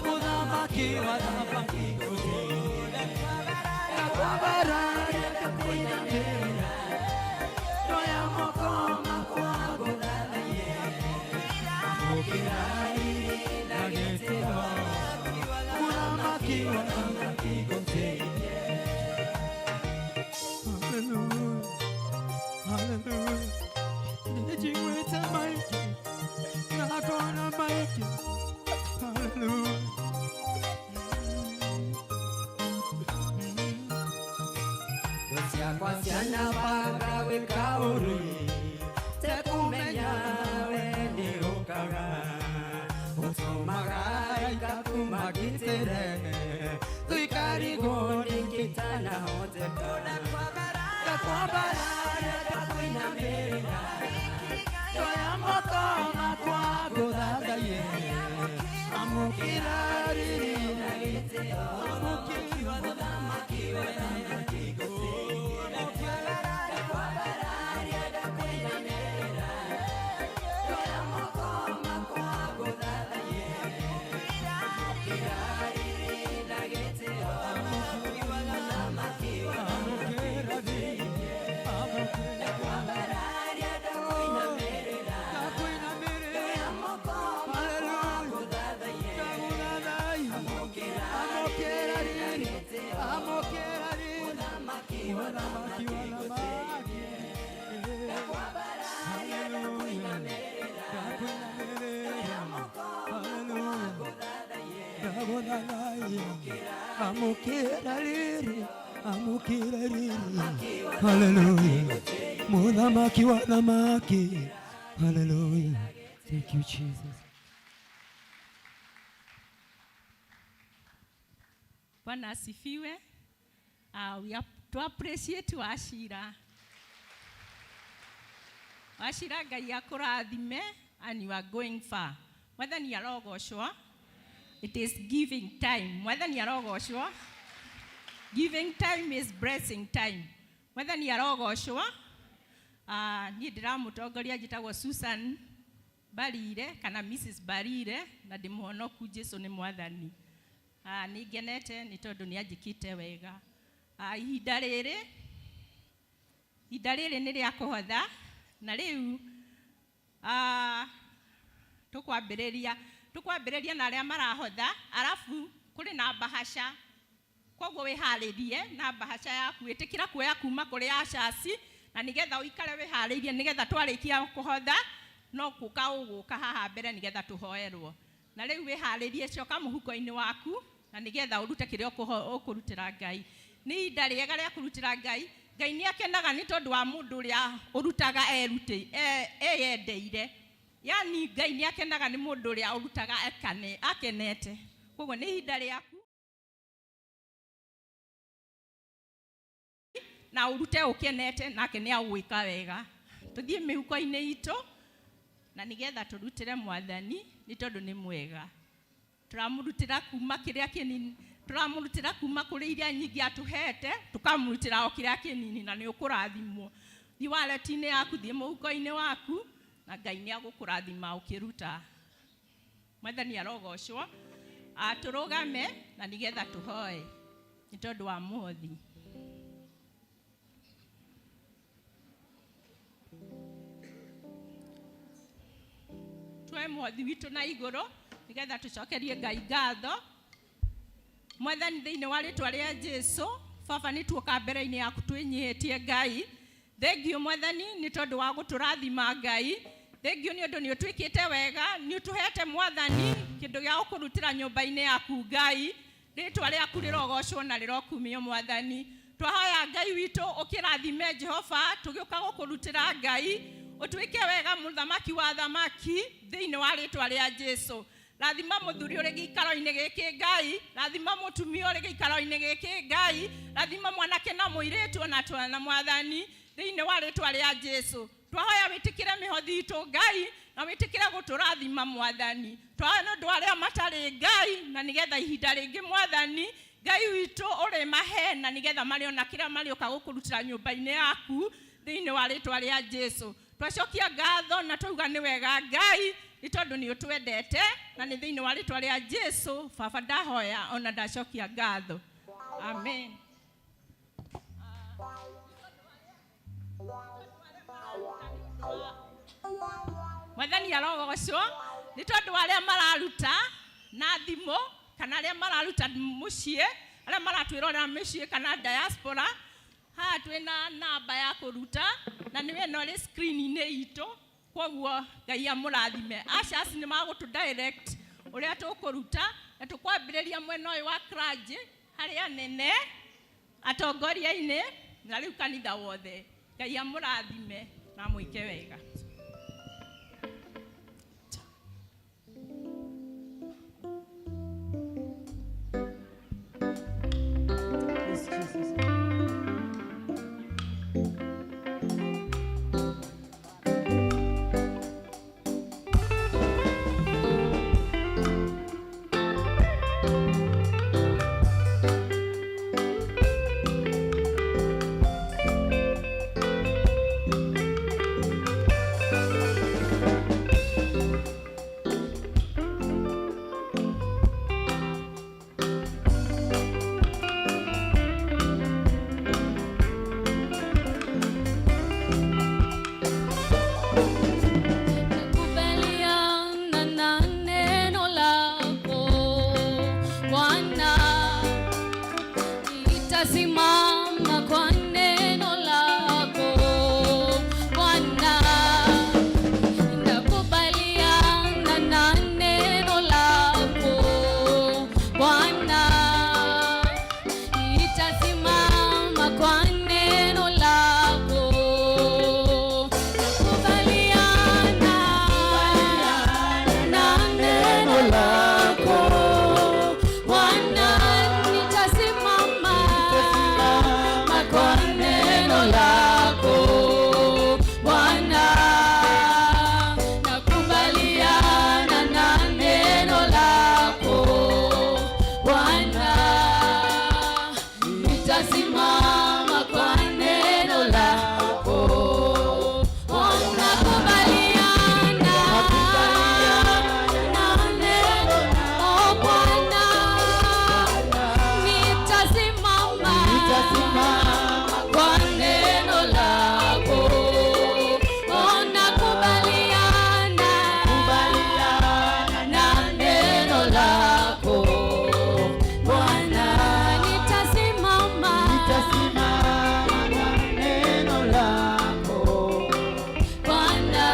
Mũthamaki wa thamaki ngũtĩe Ndakwambararia ngakũinamĩrĩra Ndoya moko makwa ngũthathaiye Amũkĩra riri na gĩtĩo Mũthamaki wa thamaki ngũtĩe Hallelujah. Hallelujah. Nijingwete maiki. Nakona maiki. Hallelujah. Thũ ciakwa cianabanga gwĩka ũũru Tekũmenya we nĩ ũkaga Ũtũmaga ikakuma ngitĩre Tũikarigwo nĩkĩ itanahoteka Ndakwambararia ngakũinamĩrĩra Ndoya moko makwa ngũthathaiye Amũkĩra riri na gĩtĩo Amũkĩra mũthamaki wa thamaki Amũkĩra riri, amũkĩra riri. Hallelujah. Mũthamaki wa thamaki. Hallelujah. Thank you, Jesus. Bwana asifiwe. We are to appreciate Wachira. Wachira Ngai akũrathime and you are going far. Mwathani arogocwo. It is giving time. Mwathani arogocwo. Giving time is blessing time. Mwathani arogocwo. Niĩ ndĩramũtongoria njĩtagwo Susan Barire kana Mrs Barire na ndĩ mũhonoku Jesu nĩ mwathani. Nĩ ngenete nĩ tondũ nĩ anjĩkĩte wega. Ihinda rĩrĩ nĩ rĩa kũhotha na rĩu tũkwambĩrĩria na arĩa marahotha arabu kũrĩ na bahasha koguo wĩharĩrie na bahasha yaku ĩtĩkĩra kuoya kuma kũrĩ acaci na nĩgetha ũikare wĩharĩirie nĩgetha twarĩkia kũhotha no gũka ũgũka haha mbere nĩgetha tũhoerwo na rĩu wĩharĩrie coka mũhuko-inĩ waku na nĩgetha ũrute kĩrĩa ũkũrutĩra Ngai. Nĩ ihinda rĩega rĩa kũrutĩra Ngai. Ngai nĩ akenaga nĩ tondũ wa mũndũ ũrĩa ũrutaga eyendeire. Yani Ngai nĩ akenaga nĩ mũndũ ũrĩa ũrutaga akenete. Koguo nĩ ihinda rĩaku na ũrute ũkenete nake nĩ agwĩka wega. Tũthiĩ mĩhuko-inĩ itũ na nĩgetha tũrutĩre mwathani nĩ tondũ nĩ mwega. Tũramũrutĩra kuma kĩrĩa kĩnini, tũramũrutĩra kuma kũrĩ iria nyingĩ atũhete, tũkamũrutĩra o kĩrĩa kĩnini na nĩ ũkũrathimwo. Thiĩ wallet-inĩ yaku, thiĩ mũhuko-inĩ waku na Ngai nĩ agũkũrathima ũkĩruta. Mwathani arogocwo. Tũrũgame na nĩgetha tũhoe nĩ tondũ wa mũhothi. Tuoe mũhothi witũ na igũrũ nĩgetha tũcokerie Ngai ngatho. Mwathani thĩinĩ wa rĩtwa rĩa Jesu, Baba nĩ tuoka mbere-inĩ yaku twĩnyihĩtie Ngai. Thengiũ Mwathani nĩ tondũ wa gũtũrathima Ngai. Thengiũ nĩ ũndũ nĩ ũtwĩkĩte wega, nĩ ũtũhete Mwathani kĩndũ gĩa gũkũrutĩra nyũmba-inĩ yaku Ngai. Rĩtwa rĩaku rĩrogocwo na rĩrokumio Mwathani. Twahoya Ngai witũ ũkĩrathime Jehova tũgĩũka gũkũrutĩra Ngai. Ũtuĩke wega mũthamaki wa thamaki thĩinĩ wa rĩtwa rĩa Jesu. Rathima mũthuri ũrĩ gĩikaro-inĩ gĩkĩ Ngai, rathima mũtumia ũrĩ gĩikaro-inĩ gĩkĩ Ngai, rathima mwanake na mũirĩtu ona twana Mwathani. Thĩinĩ wa rĩtwa rĩa Jesu twahoya wĩtĩkĩre mĩhothi itũ Ngai na wĩtĩkĩre gũtũrathima mwathani. Twahoya nĩ ũndũ wa arĩa matarĩ Ngai na nĩgetha ihinda rĩngĩ mwathani Ngai witũ ũrĩmahe na nĩgetha marĩona kĩrĩa marĩũka gũkũrutĩra nyũmba-inĩ yaku thĩinĩ wa rĩtwa rĩa Jesu. Twacokia ngatho na twauga nĩ wega Ngai nĩ tondũ nĩ ũtwendete na nĩ thĩinĩ wa rĩtwa rĩa Jesu baba ndahoya ona ndacokia ngatho. Amen. Mwathani arogocwo nĩ tondũ wa arĩa mararuta na thimũ kana arĩa mararuta mũciĩ, arĩa maratwĩrorera mĩciĩ kana diaspora. Haha twĩna namba ya kũruta na nĩwe ĩno ĩrĩ screen-inĩ itũ, koguo Ngai amũrathime. Ushers nĩ magũtũ direct ũrĩa tũkũruta na tũkwambĩrĩria mwena ũyũ wa clergy harĩ anene atongoria-inĩ na rĩu kanitha wothe. Ngai amũrathime na amwĩke wega. Yes, Jesus. Nakubaliana na neno lako Bwana, nitasimama kwa neno lako Bwana. Nakubaliana na neno lako Bwana, nitasimama kwa neno lako. Nakubaliana na neno lako Bwana, nitasimama kwa neno lako Bwana. Nakubaliana na neno lako Bwana, nitasimama kwa neno lako. Nakubaliana na neno, oh Bwana, nitasimama kwa neno lako. Oh, nakubaliana na neno lako Bwana, nitasimama Neno lako Bwana.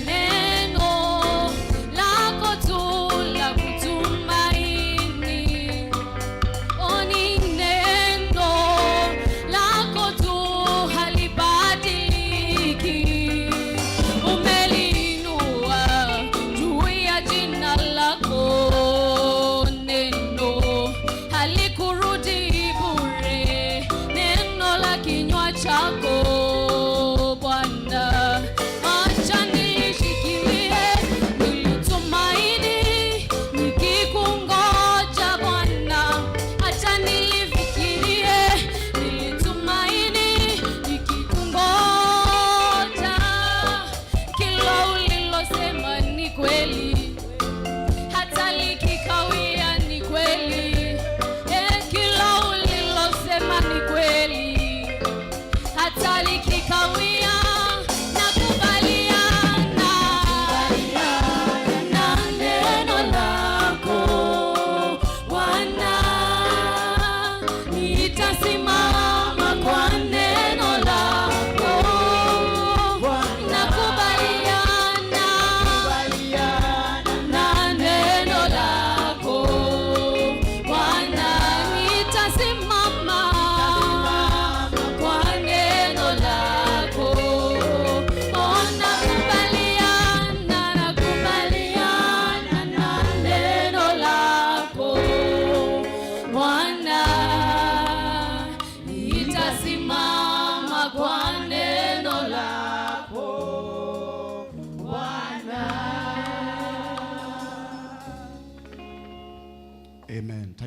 Neno lako tu la kutumaini, oh, ni neno lako tu halibadiliki. Umeliinua juu ya jina lako, neno halikurudi bure, neno la kinywa chako Bwana. Acha nilishikilie, nilitumaini nikikungoja Bwana. Acha nilifikirie, nilitumaini nikikungoja. Kila ulilosema ni kweli, hata likikawia ni kweli. Kila ulilosema ni kweli, hata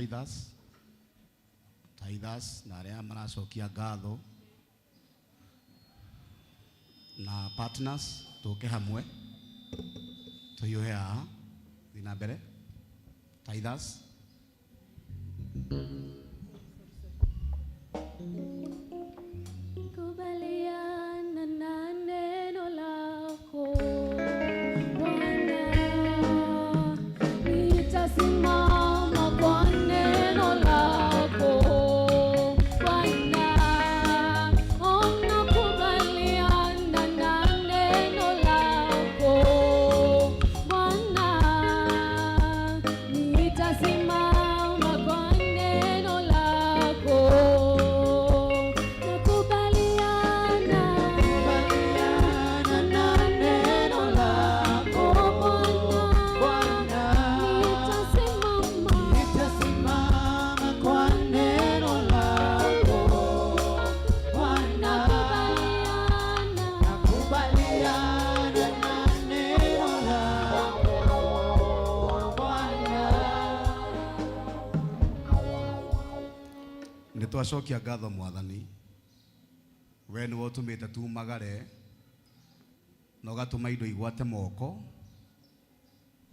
Tithers, tithers na arĩa maracokia ngatho na partners tũke hamwe tũhiũhe haha. Thiĩ na mbere, tithers. Kubaliana na neno lako Bwana, nitasimama kwa neno lako Bwana. Oh, nakubaliana na neno lako Bwana, nitasimama kwa neno lako. Nakubaliana na neno lako Bwana, nitasimama kwa neno lako Bwana, nakubaliana na neno lako Bwana. Nĩ twacokia ngatho Mwathani, we nĩwe ũtũmĩte tumagare na ũgatũma indo igwate moko.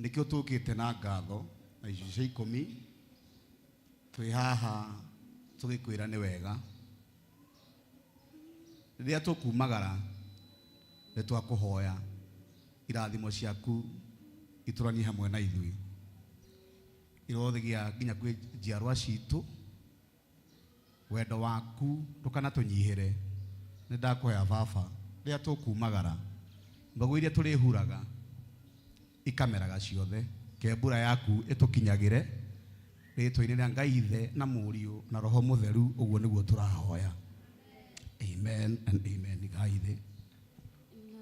Nĩkĩo tũkĩte na ngatho na icunjĩ cia 10 twĩ haha tũgĩkwĩra nĩ wega. Rĩrĩa tũkumagara nĩ twakũhoya irathimo ciaku itũranie hamwe na ithuĩ, irothigia nginya kwĩ njiarwa citũ. Wendo waku ndũkanatũnyihĩre. Nĩ ndakũhoya Baba, rĩrĩa tũkumagara mbegũ iria tũrĩhuraga ikameraga ciothe, ke mbura yaku ĩtũkinyagĩre rĩtwa-inĩ rĩa Ngai Ithe na Mũriũ na Roho Mũtheru. Ũguo nĩguo tũrahoya, amen and amen. Ngai Ithe.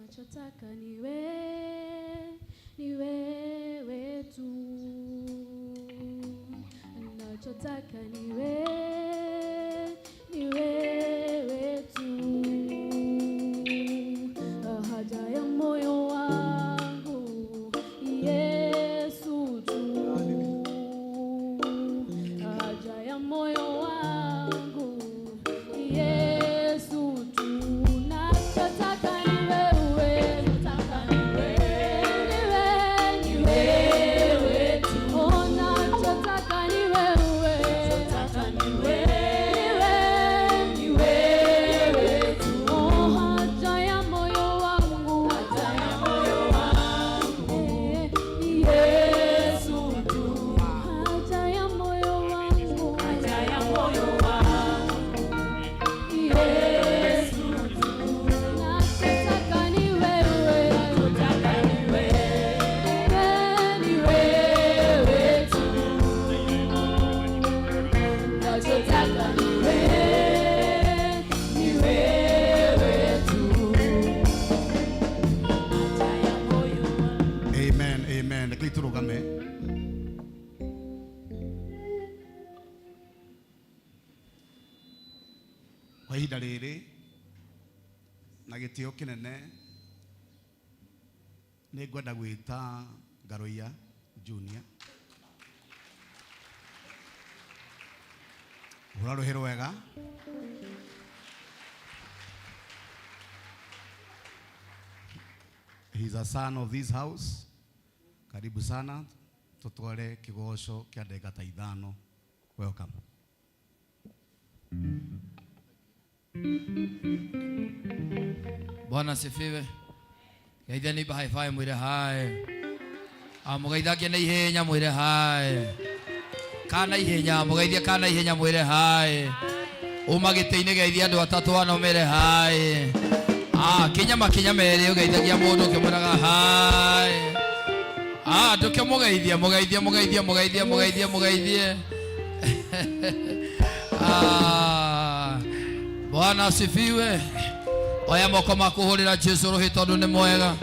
Nachotaka ni wewe tu. Nachotaka ni wewe tu. Haja ya moyo wangu Yesu tu. Haja ya moyo wangu Yesu tu. Nachotaka ni wewe, ni wewe tu. Oh, nachotaka ni wewe, ni wewe tu. Oh, haja ya moyo wangu, ni Yesu tu. Haja ya moyo wangu, Yesu tu. Nachotaka ni wewe, ni wewe tu. Nachotaka ni wewe tu. Amen, amen. Reke tũrũgame. Kwa ihinda rĩrĩ na gĩtĩo kĩnene nĩ ngwenda gwĩta Ngaruiya Junior. Hũra rũhĩ rwega. He's a son of this house. Karibu sana, tutware kigoco kia ndagĩka ta 5. Welcome. Bwana asifiwe. Geithia neighbor high five mwire hi. Amũgeithagie na ihenya mwire hi. Kana ihenya mũgeithie, kana ihenya mwire hi. Uma gĩtĩ-inĩ geithia andũ atatũ ana ũmere hi. Kinya makinya merĩ ũgeithagia mũndũ ũkĩmwĩraga hi. Ndũkĩmũgeithie, mũgeithie, mũgeithie, mũgeithie, mũgeithie, mũgeithie. Bwana asifiwe. Oya moko maku hũrĩra Jesu rũhĩ tondũ nĩ mwega.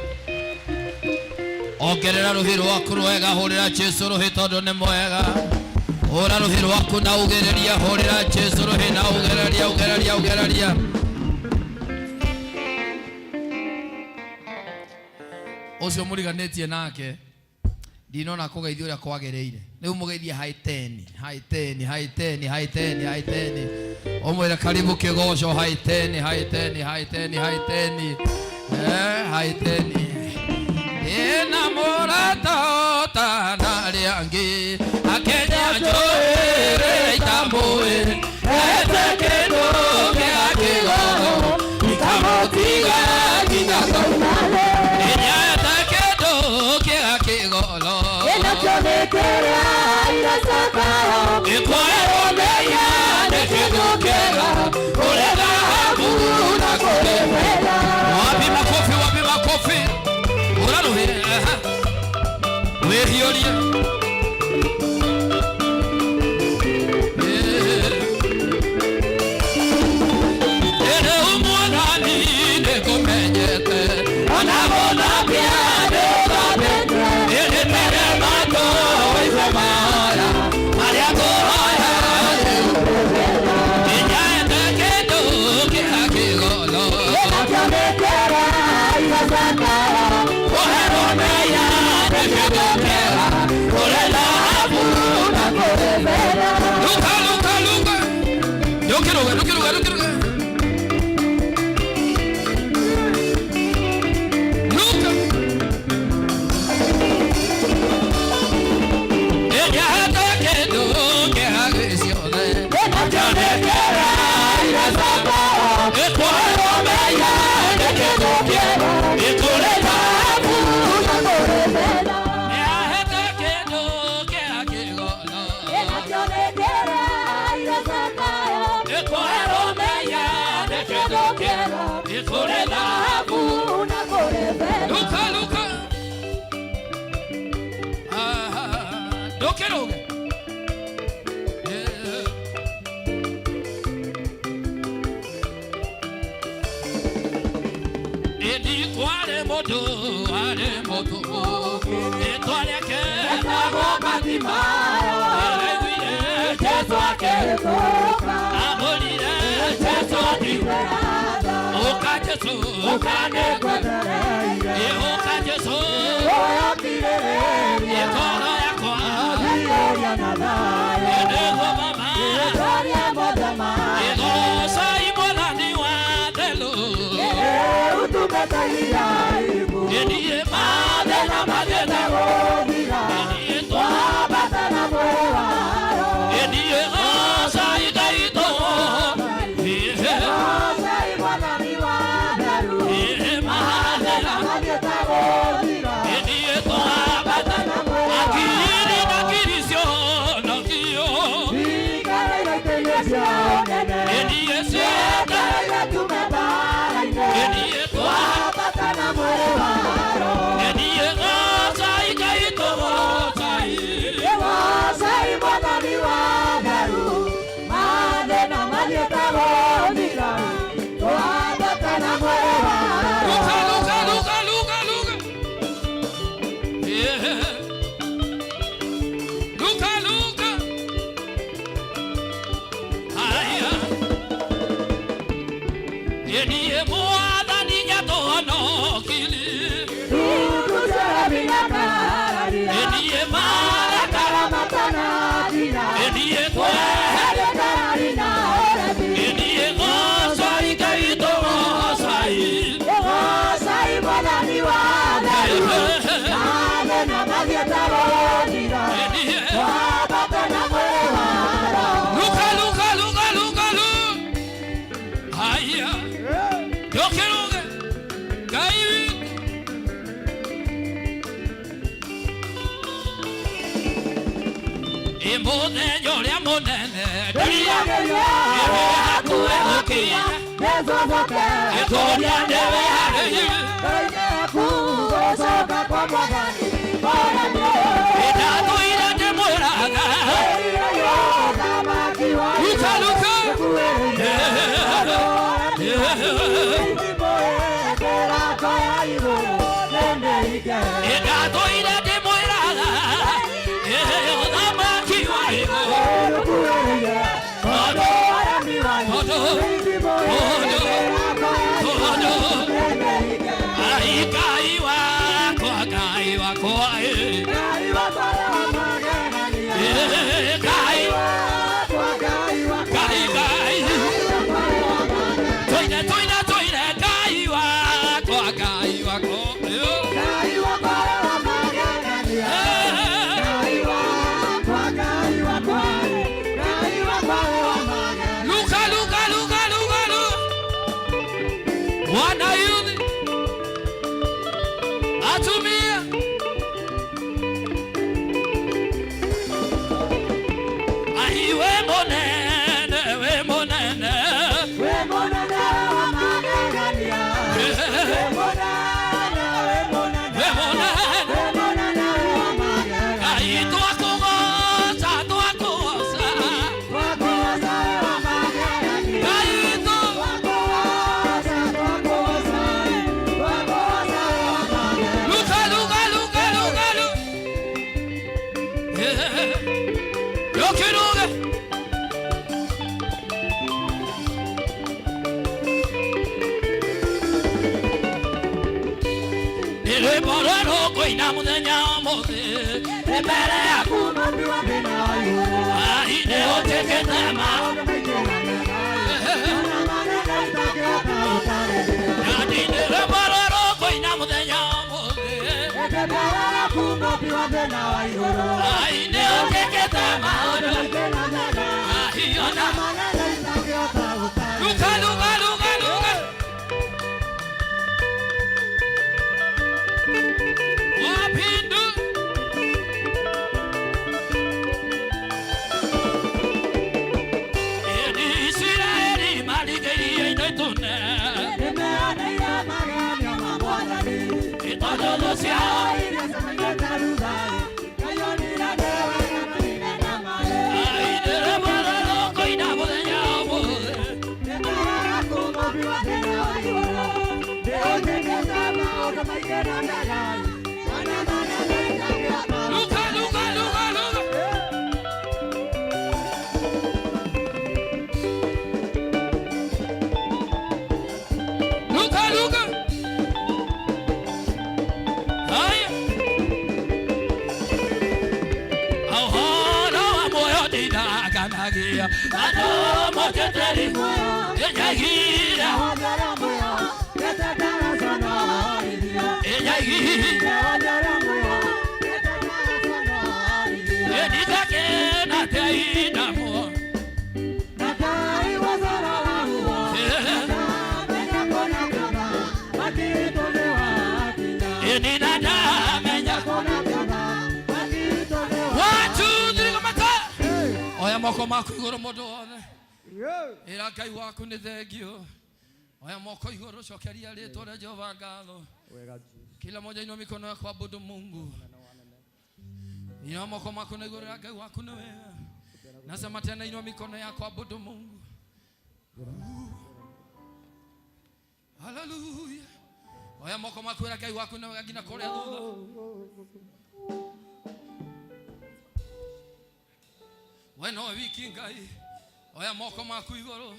Ongerera rũhĩ rwaku rwega, hũrĩra Jesu rũhĩ tondũ nĩ mwega. Hũra rũhĩ rwaku na ugĩrĩria, hũrĩra Jesu rũhĩ na ugĩrĩria, ugĩrĩria, ugĩrĩria. Ũcio mũriganĩtie nake Ndinona kũgeithio ũrĩa kwagĩrĩire. Rĩu mũgeithie hai teni, hai teni, hai teni, hai teni, hai teni. Ũmwĩre karibu kĩgoco hai teni, hai teni, hai teni, hai teni. Hai teni. Ĩna mũrata ũtanarĩa angĩ. Akenya njũĩ itamũĩ. Ete kĩndũ kĩa kĩgoro. Ikamũtiga nginya kũinale. Ĩnyete kĩndũ kĩa kĩgoro. Ĩkwaĩrwo mehia nĩ kĩndũ kĩega. Kũrĩ thahabu na kũrĩ betha. Wapi makofi, wapi makofi. Ũraruhĩre, aha. Wĩhiũrie. Ĩrĩ mwathani nĩngũmenyete. Ona gũthambia nĩũthambĩtie. Ĩrĩ mbere matũ ũigue mahoya. Marĩa ngũhoya nĩnyende kĩndũ kĩa kĩgoro. Kũherwo mehia nĩ kĩndũ kĩega. Kũrĩ thahabu na kũrĩ betha. Luka, luka, luka. Ndũkĩrũge, ndũkĩrũge, ndũkĩrũge. Luka. Ĩnyende kĩndũ kĩa gĩciothe. Ĩkwaĩrwo mehia nĩ kĩndũ kĩega. Ĩkũrĩ thahabu na kũrĩ betha. Nĩahete kĩndũ kĩa kĩgoro. Ĩkwaĩrwo mehia nĩ kĩndũ kĩega. Ĩkũrĩ thahabu na kũrĩ betha. Luka, luka. Aha, ndũkĩrũge. Ĩndi kwarĩ mũndũ arĩ mũtũmwo. Rĩtwa rĩake etagwo Bartimayo. Araiguire Jesũ akĩhĩtũka. Amũrire Jesũ akiuga, ũka Jesũ, ũka nĩngwetereire. Ĩ ũka Jesũ, ĩ ngoro yakwa. Ĩ nĩguo Baba. Ĩ goocai Mwathani wa thelũ. Ĩ niĩ mathĩna mathiĩte ĩ niĩ ĩ niĩ goocai Ngai witũ. Ĩ mathĩna ĩ niĩ twambata. Akiri na kiri cionokio. Ĩ niĩ cienda. Ĩ niĩ twambata. Ĩ niĩ goocai Ngai witũ, goocai. Luka, luka, luka, luka, luka. Yeah. Luka, luka. Aya. Ĩ niĩ Mwathani nĩatũhonokirie. Ĩ niĩ marakara. Ĩ niĩ tweheria. Ĩ niĩ goocai Ngai witũ, goocai. Luka, luka, luka, luka, luka. Aya. Ndũkĩrũge. Ngai witũ. Ĩ mũthenya ũrĩa mũnene ndĩrĩ hakuhĩ gũkinya. Ĩkũria nĩwe harĩ Ndatũire ndĩmwĩraga. Luka, luka. Ndatũire ndĩmwĩraga. Ũthamaki wa igũrũ. Tondũ, tondũ, tondũ, ai Ngai wakwa, Ngai wakwa, ĩ. Tuine tuine tuine Ngai wakwa Ngai wakwa Ngai wakwa wa magegania Ngai wakwa Ngai wakwa Ngai wakwa wa magegania Luka luka luka luka luka Wana yuthi atumia Ai we monene we monene We monene wa magegania We monene we monene We monene We monene wa magegania Ngai twakugoca twakugoca Twakugoca wa magegania Ngai Twakugoca twakugoca Twakugoca wa magegania Luka luka luka luka luka Yokiruge Rwĩmbo rwerũ ngũina mũthenya ũmũthĩ nĩ mbere yaku Mũmbi wa thĩ na igũrũ Ai nĩ ũnjĩkĩte Maũndũ maingĩ na mega Ona manene itangĩhota gũtarĩria Nandi nĩ rwĩmbo rwerũ ngũina mũthenya ũmũthĩ Nĩ mbere yaku Mũmbi wa thĩ na igũrũ Ai nĩ ũnjĩkĩte maũndũ maingĩ na mega Ai ona Ona manene itangĩhota gũtarĩria Luka luka luka luka Wapindu Eni Isiraeli marigĩirie itune Nĩmeoneire magegania ma Mwathani Tondũ thũ ciao iria ciamaigĩte rutharĩ Ngai onire nĩ wega manine na maĩ Ai nĩ rwĩmbo rwerũ ngũina mũthenya ũmũthĩ Nĩ mbere yaku Mũmbi wa thĩ na igũrũ Nĩ ũnjĩkĩte maũndũ maingĩ na mega Ona manene itangĩhota Luka luka luka luka Luka luka Haya Ahora wa moyo ndindakanagia andũ moteteri ĩnyagira ĩnyagira ĩndikakena teindamo ĩninandamenya One, two, three, kamata oya moko maku igũrũ mũndũ wothe ĩra Ngai waku nĩ thengio oya moko igũrũ cokeria rĩtwa rĩa Jehova ngatho kila moja inua mikono yako abudu Mungu inua moko mako na igũrũ ya Ngai waku nĩ wega nasema tena inua mikono yako abudu Mungu haleluya oya moko maku ĩra Ngai waku nĩ wega nginya kũrĩa thutha we nowe wiki Ngai oya moko maku igũrũ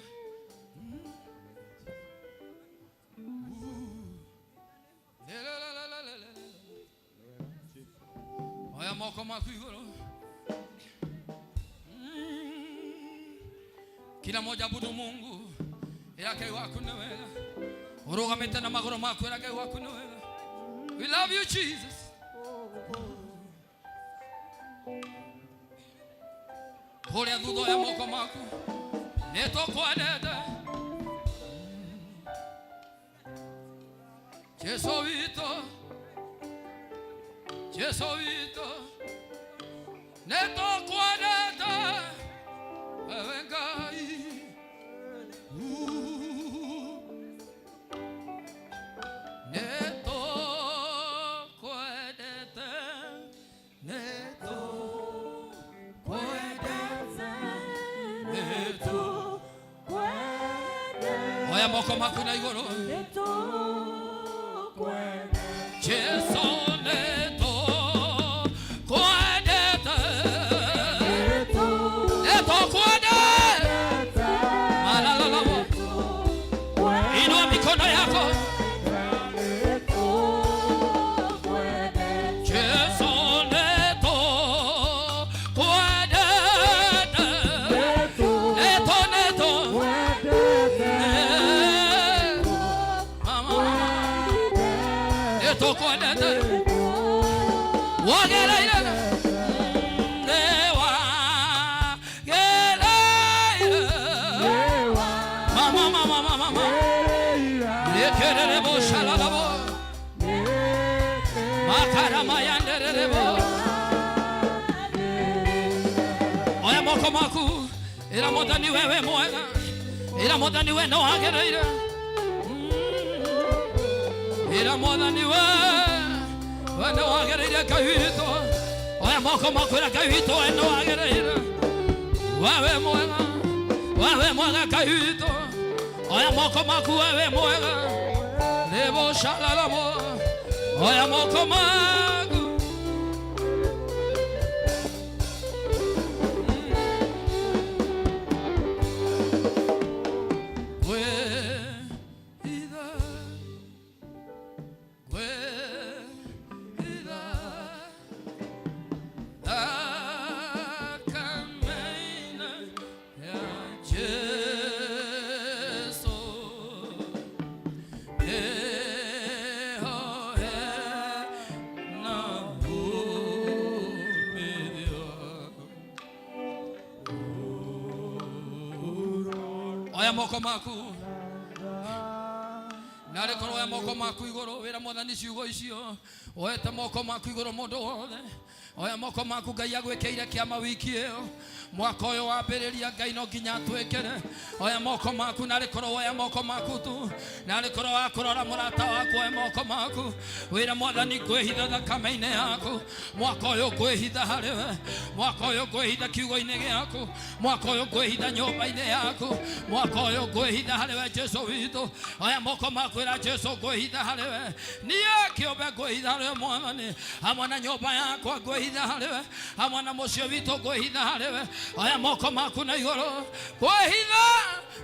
Oya moko maku igũrũ Kila moja abudu Mungu ĩra Ngai waku nĩ wega ũrũgamĩte na magũrũ maku ĩra Ngai waku nĩ wega We love you Jesus Kũrĩa thutha oya moko maku nĩ tũkwendete Jesu witũ Jesu witũ nĩ tũkwendete ewe Ngai Nĩ tũkwendete nĩ tũkwendete nĩ tũkwendete Oya moko maku na igũrũ Jesu nĩ tũkwendete nĩ tũkwendete Malalalawo Inua mikono yako Jesu nĩ tũkwendete nĩ tũ nĩ tũ Nĩtũkwendete. Wagereire. Nĩwagereire. Mama, mama, mama, mama. Yekererebo shalalabo. Makaramayandererebo. Oya moko maku. Ĩra Mwathani wewe mwega. Ĩra Mwathani we no wagereire. Ĩra Mwathani we no wagereire Ngai witũ. Oya moko maku ĩra Ngai witũ we no wagereire. Wewe mwega. Wewe mwega Ngai witũ. Oya moko maku wewe mwega. Lebo shalalamo. Oya moko maku. Oya moko maku. Narĩ korwo oya moko maku igũrũ wĩra Mwathani ciugo icio. Oete moko maku igũrũ mũndũ wothe. Oya moko maku Ngai agwĩkĩire kĩama wiki ĩyo. Mwaka ũyũ wambĩrĩria Ngai no nginya atwĩkĩre. Oya moko maku narĩ korwo oya moko maku tu. Narĩ korwo wakũrora mũrata waku oya moko maku. Wĩra Mwathani ngwĩhitha thakame-inĩ yaku. Mwaka ũyũ ngwĩhitha harĩ we. Mwaka ũyũ ngwĩhitha kiugo-inĩ gĩaku. Mwaka ũyũ ngwĩhitha nyũmba-inĩ yaku. Mwaka ũyũ ngwĩhitha harĩ we Jesũ witũ. Oya moko maku ĩra Jesũ ngwĩhitha harĩ we. Niĩ kĩũmbe ngwĩhitha harĩ we Mwathani. Hamwe na nyũmba yakwa ngwĩhitha harĩ we. Hamwe na mũciĩ witũ ngwĩhitha harĩ we. Oya moko maku na igũrũ. Ngwĩhitha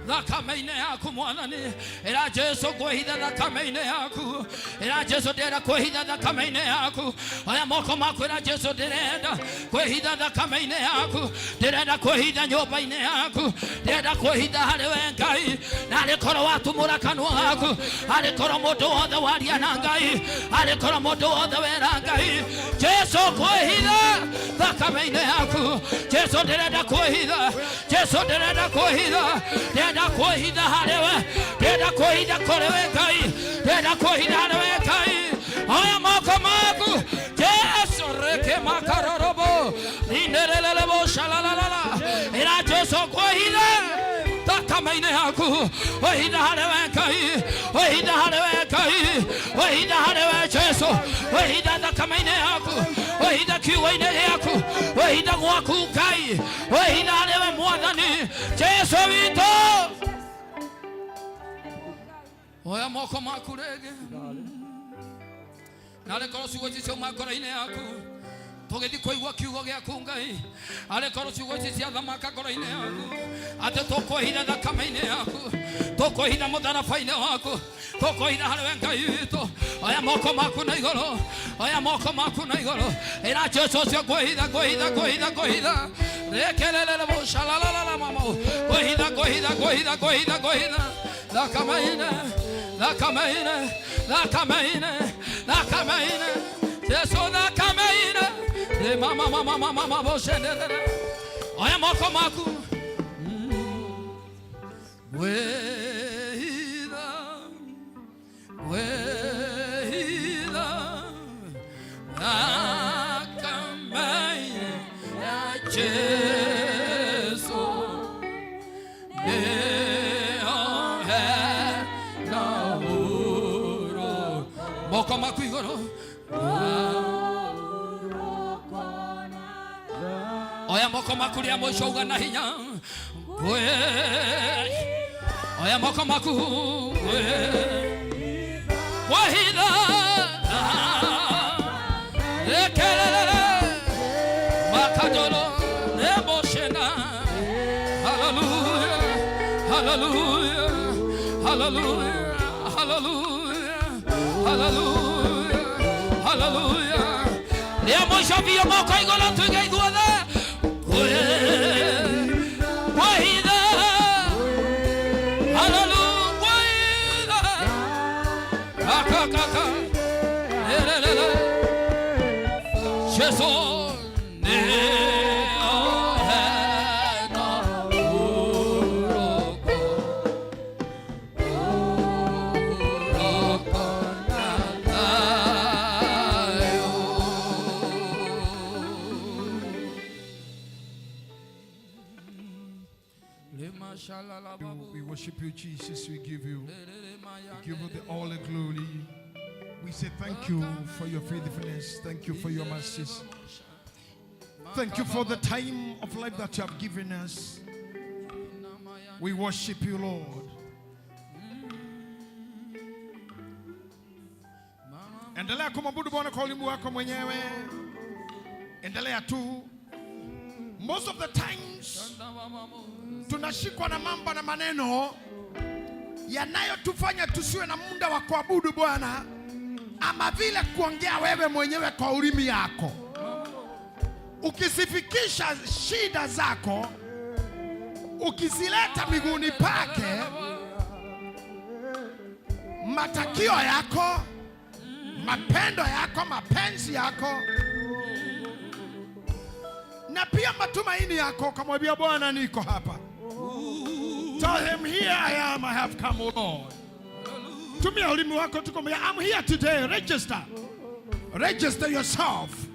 thakame-inĩ yaku Mwathani. Ĩra Jesũ ngwĩhitha thakame-inĩ yaku. Ĩra Jesũ ndĩrenda kwĩhitha thakame-inĩ yaku. Oya moko maku ĩra Jesũ ndĩrenda kwĩhitha thakame-inĩ yaku. Ndĩrenda kwĩhitha nyũmba-inĩ yaku. Ndĩrenda kwĩhitha harĩ we Ngai. Na arĩ korwo watumũra kanua gaku. Arĩ korwo mũndũ wothe waria na Ngai. Arĩ korwo mũndũ wothe wera Ngai. Jesũ kwĩhitha thakame-inĩ yaku. Jesũ ndĩrenda kwĩhitha. Jesũ ndĩrenda kwĩhitha. Ndĩrenda kwĩhitha harĩ we. Ndĩrenda kwĩhitha kũrĩ we Ngai. Ndĩrenda kwĩhitha harĩ we Ngai. Oya moko maku. Jesũ reke makarorobo. Inerelelebo shalalalala. Ĩra Jesũ kwĩhitha thakame-inĩ yaku. Wĩhitha harĩ we Ngai. Wĩhitha harĩ we Ngai. Wĩhitha harĩ we Jesũ. Wĩhitha thakame-inĩ yaku. Wĩhitha kiugo-inĩ gĩaku. Wĩhitha gwaku Ngai. Wĩhitha harĩ we Mwathani Jesũ witũ. Oya moko maku rĩngĩ. Narĩ korwo ciugo ici ciauma ngoro-inĩ yaku. Tũgĩthiĩ kũigua kiugo gĩaku Ngai. Arĩ korwo ciugo ici ciathamaka ngoro-inĩ yaku. Atĩ tũkwĩhitha thakame-inĩ yaku. Tũkwĩhitha mũtharaba-inĩ waku. Tũkwĩhitha harĩ we Ngai witũ. Oya moko maku na igũrũ. Oya moko maku na igũrũ. Ĩra Jesũ ũcio ngwĩhitha, ngwĩhitha, ngwĩhitha, ngwĩhitha. Rekerere bo shalalalala mama. Ngwĩhitha, ngwĩhitha, ngwĩhitha, ngwĩhitha, ngwĩhitha. Thakame-inĩ, thakame-inĩ, thakame-inĩ, thakame-inĩ. Jesũ thakame-inĩ. Re mama mama mama mama bo shenderere. Oya moko maku. Wĩhitha, wĩhitha thakame-inĩ ya Jesũ. Nĩho hena ũhurũko. Moko maku igũrũ. Oya moko maku rĩa mũico uga na hinya. Oya moko maku. Kwĩhitha. Rekerere. Makadolo. Neboshena. Hallelujah. Hallelujah. Hallelujah. Hallelujah. Hallelujah. Hallelujah. Rĩa mũico biũ moko igũrũ tuige ithuothe. Kwĩhitha. Hallelujah. Kwĩhitha. Kaka kaka. We worship you, Jesus. We give you the all the glory. We say thank you for your faithfulness. Thank you for your mercies. Thank you for the time of life that you have given us. We worship you, Lord. Endelea kumwabudu Bwana kwa ulimi wako mwenyewe. Endelea tu. Most of the times tunashikwa na mambo na maneno yanayotufanya tusiwe na muda wa kuabudu Bwana, ama vile kuongea wewe mwenyewe kwa ulimi yako. Ukizifikisha shida zako, ukizileta miguuni pake, matakio yako, mapendo yako, mapenzi yako na pia matumaini yako, ukamwambia Bwana, niko hapa. Tell him, here I am, I have come, O Lord. Tumia ulimi wako tu kumwambia, I'm here today. Register. Register yourself.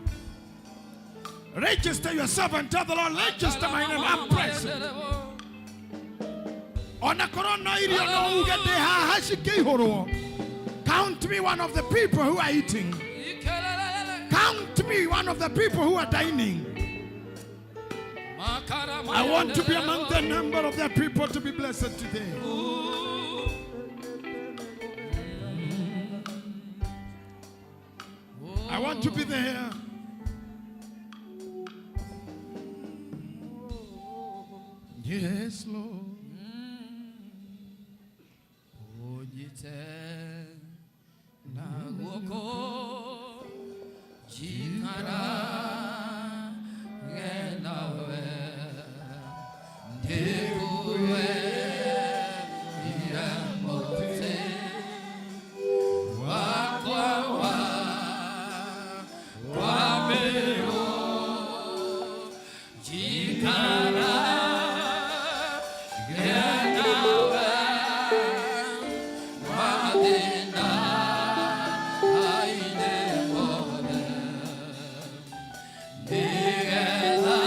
Register yourself and tell the Lord, register my name, I'm present. Ona korona irio no uge ndĩ haha cikĩihũrwo. Count me one of the people who are eating. Count me one of the people who are dining. I want to be among the number of the people to be blessed today. I want to be there. Yes, Lord. Onyite na guoko jikara nawe ndikuwe iramote wakwa wa kwameo jikara nawe mathina aine mothe ndigetha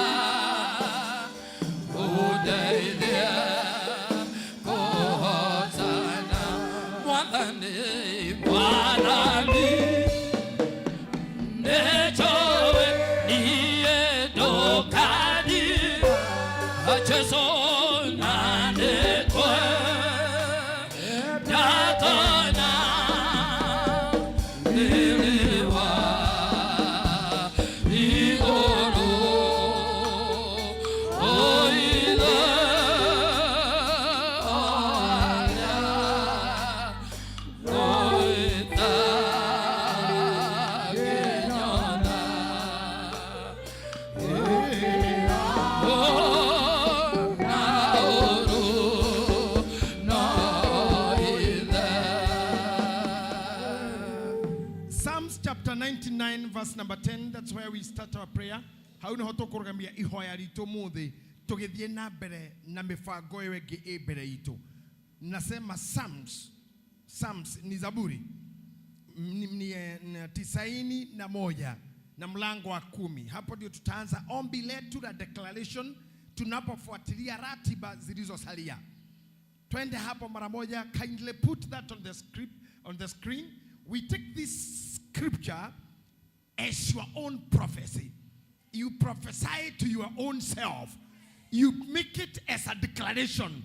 undeithie kũhotana mwathani mwathani nĩnjũĩ niĩ ndũkani Jesũ na nĩkwe ndatona riri wa igũrũ oithe arĩa oita ngĩnyona na ũru no ithe. Psalms chapter 99 verse number 10, that's where we start our prayer. Hau niho tũkũrũgamia ihoya ritũ mũthĩ tũgĩthiĩ na mbere na mĩbango ĩyo ĩngĩ ĩ mbere itũ. Nasema Psalms ni Zaburi ni 91 na mlango wa 10. Hapo ndio tutaanza ombi letu la declaration tunapofuatilia ratiba zilizosalia. Twende hapo mara moja. Kindly put that on the script, on the screen. We take this scripture as your own prophecy. You prophesy to your own self. You make it as a declaration.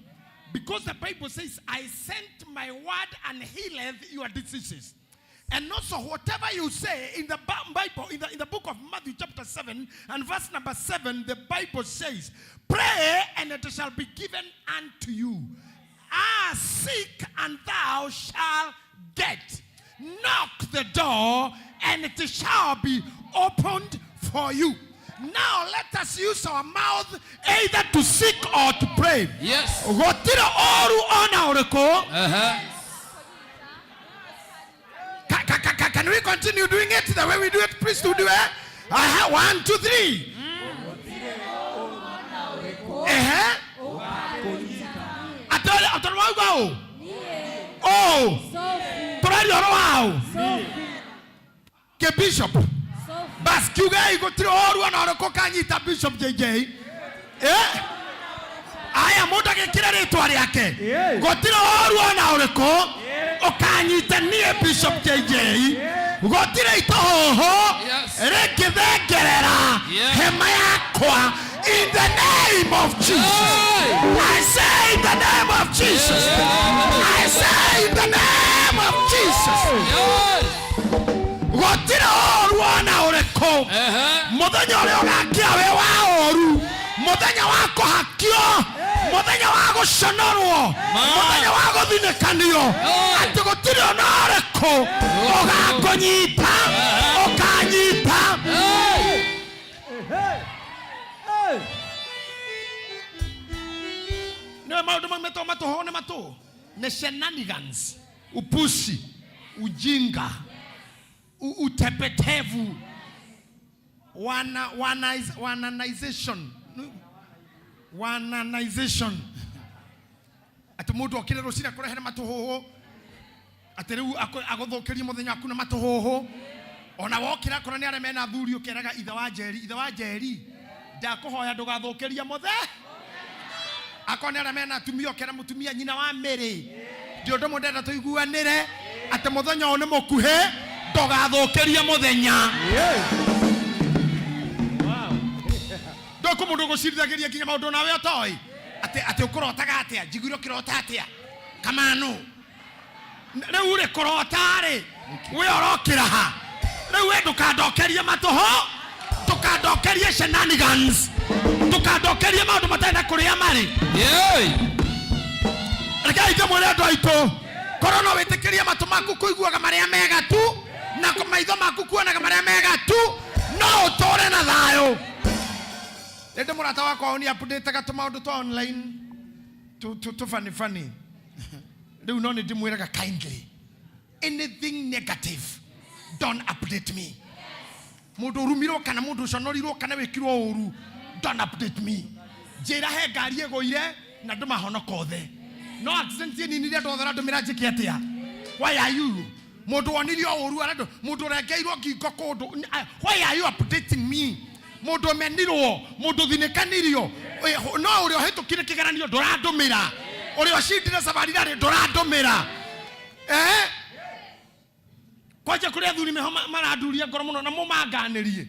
Because the Bible says, I sent my word and healeth your diseases. And also whatever you say in the Bible, in the book of Matthew chapter 7 and verse number 7, the Bible says, pray and it shall be given unto you. Ask, seek, and thou shalt get. Knock the door and it shall be opened for you. Now let us use our mouth either to seek or to pray. Yes. Gũtirĩ ũũru ona ũrĩkũ. Can we continue doing it the way we do it? Please do it. Aha, 1 2 3. Ehe, atore atore wauga ũ ũ tũraria ũhoro wa ũ ke bishop. Bas kiugei gũtirĩ ũru ona ũrĩkũ kanyita Bishop JJ. Eh, aya mũndũ agĩkĩra rĩtwa rĩake, gũtirĩ ũru ona ũrĩkũ ũkanyita niĩ Bishop JJ, gũtirĩ itũhũhũ rĩngĩthengerera hema yakwa. In the name of Jesus, I say, in the name of Jesus, I say, in the name of Jesus, gũtirĩ ũru ona ũrĩkũ. Mũthenya ũrĩa ũgakĩa wĩ wa ũru, mũthenya wa kũhakio, mũthenya wa gũconorwo, mũthenya wa gũthinĩkanio, atĩ gũtirĩ ona ũrĩkũ ũgakũnyita, ũkanyita. Nĩwe maũndũ mau metagwo matũhũhũ nĩ matũ nĩ shenanigans, upusi, ujinga, utepetevu, wana wana wananization, wananization, atĩ mũndũ okire rũcinĩ akũrehere matũhũhũ, atĩ rĩu agũthũkĩrie mũthenya waku na matũhũhũ. Ona wokĩra akorwo nĩ arĩa mena athuri, ũkeraga ithe wa Njeri, ithe wa Njeri, ndakũhoya ndũgathũkĩrie mũthe. Akorwo nĩ arĩa mena atumia, ũkera mũtumia nyina wa Mĩrĩ, ndi ũndũ ũmwe ndĩrenda tũiguanĩre, atĩ mũthenya ũyũ nĩ mũkuhĩ, ndũgathũkĩrie mũthenya. Ndũkũ mũndũ ũgũcirithagĩria nginya maũndũ nawe ũtoĩ, atĩ atĩ ũkũrotaga atĩa, njiguire ũkĩrota atĩa kamanu. Rĩu rĩ kũrota rĩ, we ũrokĩra ha rĩu? We ndũkandokerie matũhũ, ndũkandokerie shenanigans, ndũkandokerie maũndũ matarĩ na kũrĩa marĩ. Rekei ndĩmwĩre andũ aitũ, korwo no wĩtĩkĩrie matũ maku kũiguaga marĩa mega tu na maitho maku kuonaga marĩa mega tu, no ũtũre na thayũ. Rĩndĩ mũrata wakwa ũni updatega tũmaũndũ twa online tu funny funny rĩu, no nĩ ndĩmwĩraga kindly, anything negative, don't update me. Mũndũ ũrumirwo kana mũndũ ũconorirwo kana wĩkirwo ũru, don't update me. Njĩra he ngari ĩgũire na andũ mahonoka othe, no accident nini iria andũ othe arandũmĩra njĩke atĩa? Why are you, mũndũ wonirio ũru arandũ, mũndũ ũrengeirwo ngingo kũndũ, why are you updating me? Mũndũ ũmenirwo, mũndũ ũthinĩkanirio, no ũrĩa ũhĩtũkire kĩgeranio ndũrandũmĩra, ũrĩa ũcindire safari rarĩ ndũrandũmĩra. Eh, kwanja kũrĩ athuri meho maranduria ngoro mũno na mũmanganĩrie,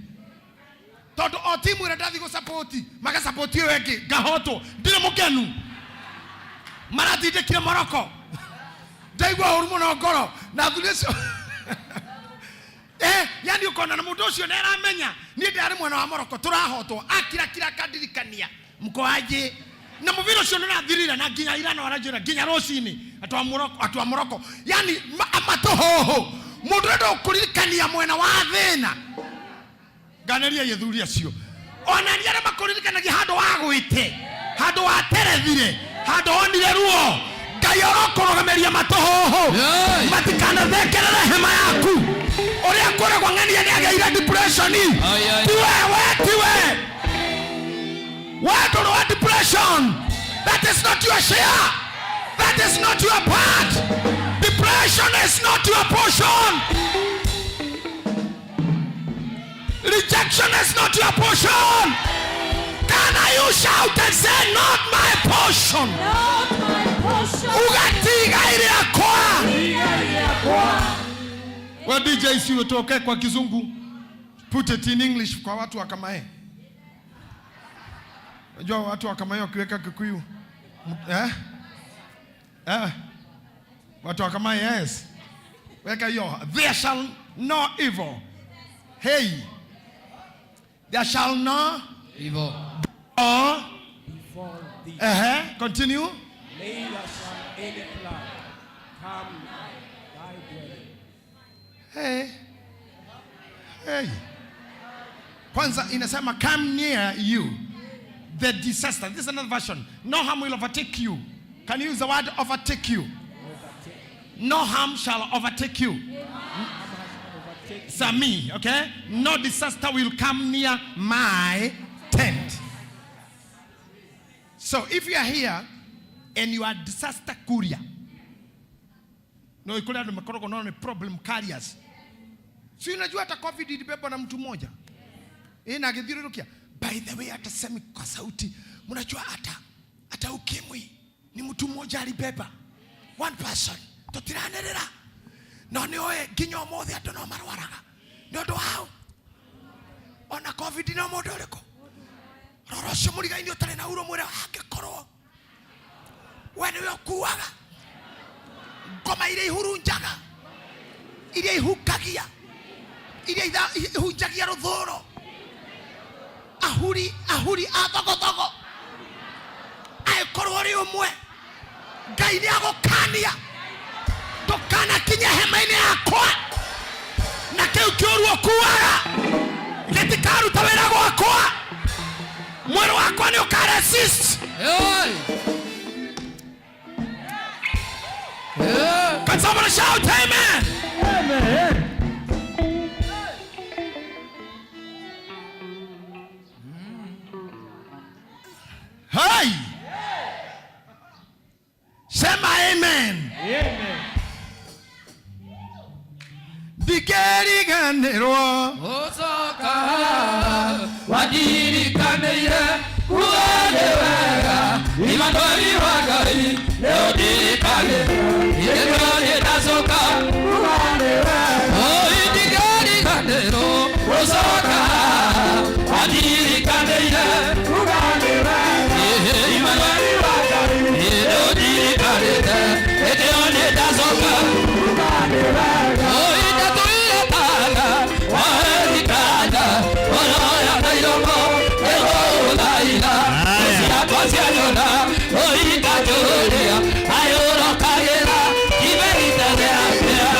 tondũ o timu ĩrĩa ndathiĩ gũsapoti magasapoti ĩyo ĩngĩ, ngahotwo, ndirĩ mũkenu. Maratindĩkire Moroko, ndaigua ũru mũno ngoro na athuri acio. Eh, yani ũkona na mũndũ ũcio nĩ aramenya niĩ ndĩrarĩ mwena wa Moroko, tũrahotwo, akirakira akandirikania mkoaje na mũbira ũcio nĩ ũrathirire na nginya ira no aranjĩra nginya rũcinĩ atwa Moroko, atwa Moroko, yani matũhũhũ. Mũndũ ũrenda gũkũririkania mwena wa thĩna, nganĩria athuri acio ona ni arĩa makũririkanagia handũ wagwĩte, handũ waterethire, handũ wonire ruo. Ngai arokũrũgamĩria matũhũhũ matikanathekerere hema yaku. Ũrĩa kũragwo ng'ania nĩ agĩire depression, tiwe we, tiwe we, ndũrĩ wa depression. That is not your share, that is not your part. Depression is not your portion, rejection is not your portion. Can you shout and say, "Not my portion"? Not my portion. Ugatiga rĩakwa. We DJ, si utoke kwa Kizungu, put it in English kwa watu wa Kamae. Unajua watu wa Kamae wakiweka Kikuyu, eh? Eh? Watu wa Kamae, yes. Weka hiyo, there shall no evil. Hey, there shall no evil or befall thee. Continue. Neither shall any plague come thy dwelling. Hey. Hey. Kwanza inasema come near you the disaster. This is another version. No harm will overtake you. Can you use the word "overtake you"? No harm shall overtake you. Sami, okay? No disaster will come near my tent. So if you are here and you are disaster courier, no ikule andũ makoragwo nao nĩ problem carriers. Si unajua hata COVID ilibebwa na mtu mmoja. Eh, na agĩthiũrũrũkia. By the way, hata semi kwa sauti, mnajua hata ukimwi ni mtu mmoja alibeba. One person. Tũtiranĩrĩra. No nĩ ũĩ nginya ũmũthĩ andũ no marwaraga. Nĩ ũndũ wao. Ona COVID no mũndũ ũrĩkũ? Rora ũcio mũrigainĩ ũtarĩ na uro mwĩre angĩkorwo we nĩwe ũkuaga ngoma iria ihurunjaga, iria ihungagia, iria ihunjagia rũthũro, ahuri ahuri a thogothogo, angĩkorwo ũrĩ ũmwe, Ngai nĩ agũkania ndũkanakinye hema-inĩ yakwa na kĩu kĩũru ũkuaga gĩtikaruta wĩra gwakwa, mwĩrĩ wakwa nĩ ũkaresist. Can somebody shout amen? Amen. Hey! Sema amen. Amen. Ndikeriganĩrwo Ũcoka wandirikaniire kuga nĩ wega Imanueli wa Ngai nĩ ũndirikane Hĩndĩ nĩ ndacoka kuga nĩ wega Oi ndikeriganĩrwo ũcoka wandirikaniire kuga nĩ wega Imanueli wa Ngai nĩ ũndirikanĩte hĩndĩ ĩyo nĩ ndacoka kuga nĩ wega Oi ndatũire tana waherikana oroya na iromo ĩgũthaitha ciakwa cianyona ũikanjũria ayũrokagĩra iberite rĩakĩa.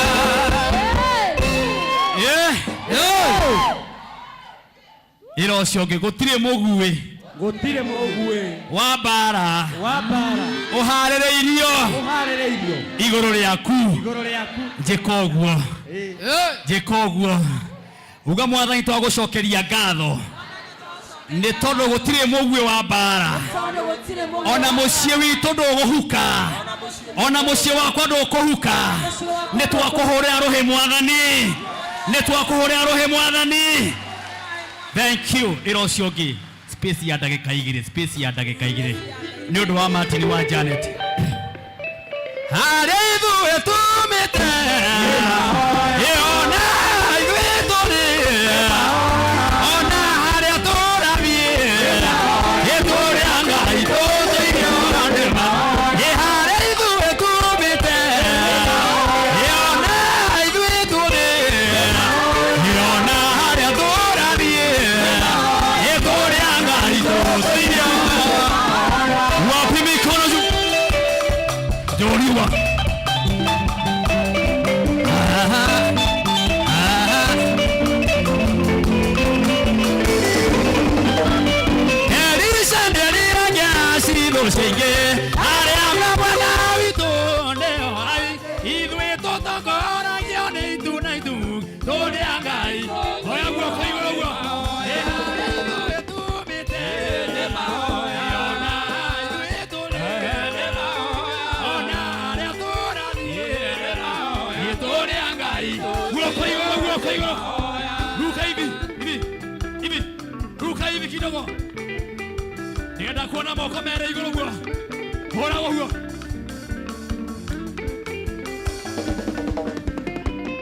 Ĩra ũcio ũngĩ gũtirĩ mũguĩ Gũtirĩ mũguĩ wa mbara wa mbara ũharĩrĩirio ũharĩrĩirio igũrũ rĩaku. Igũrũ rĩaku. Njĩka ũguo, njĩka ũguo, uga mwathani twagũcokeria ngatho nĩ tondũ gũtirĩ mũguĩ wa mbara ona mũciĩ witũ ndũgũhuka, ona mũciĩ wakwa ndũkũhuka. Nĩ twakũhũrĩra rũhĩ mwathani, nĩ twakũhũrĩra rũhĩ mwathani. Thank you. Ĩra ũcio ũngĩ space ya ndagĩka igĩrĩ, space ya ndagĩka igĩrĩ nĩ ũndũ wa Martin wa Janet. Harĩa ithuĩ tumĩte ĩona ithuĩ tũrĩ ona harĩa tũrathiĩ ĩtũrĩa Ngai tũtũirio nĩma. Ĩ harĩa ithuĩ tumĩte ĩona ithuĩ tũrĩ ĩona harĩa tũrathiĩ ĩtũrĩa Ngai tũtũirio. Wapi mikono juu? Joriwa. Elisha nderiragia citho ciingĩ arĩa mwana witũ nĩo ai ithuĩ tũtongoragio nĩ itu na itu tũrĩ a Ngai. Oya guoko igũrũ guo. Ĩ harĩa ithuĩ tumĩte nĩ mahoya, ona ithuĩ tũrĩ nĩ mahoya, ona harĩa tũrathiĩ nĩ mahoya, tũrĩ a Ngai. Guoko igũrũ, guoko igũrũ. Ruka hivi hivi hivi, ruka hivi kidogo. Nĩngenda kuona moko mere igũrũ guo. Hũra ũguo.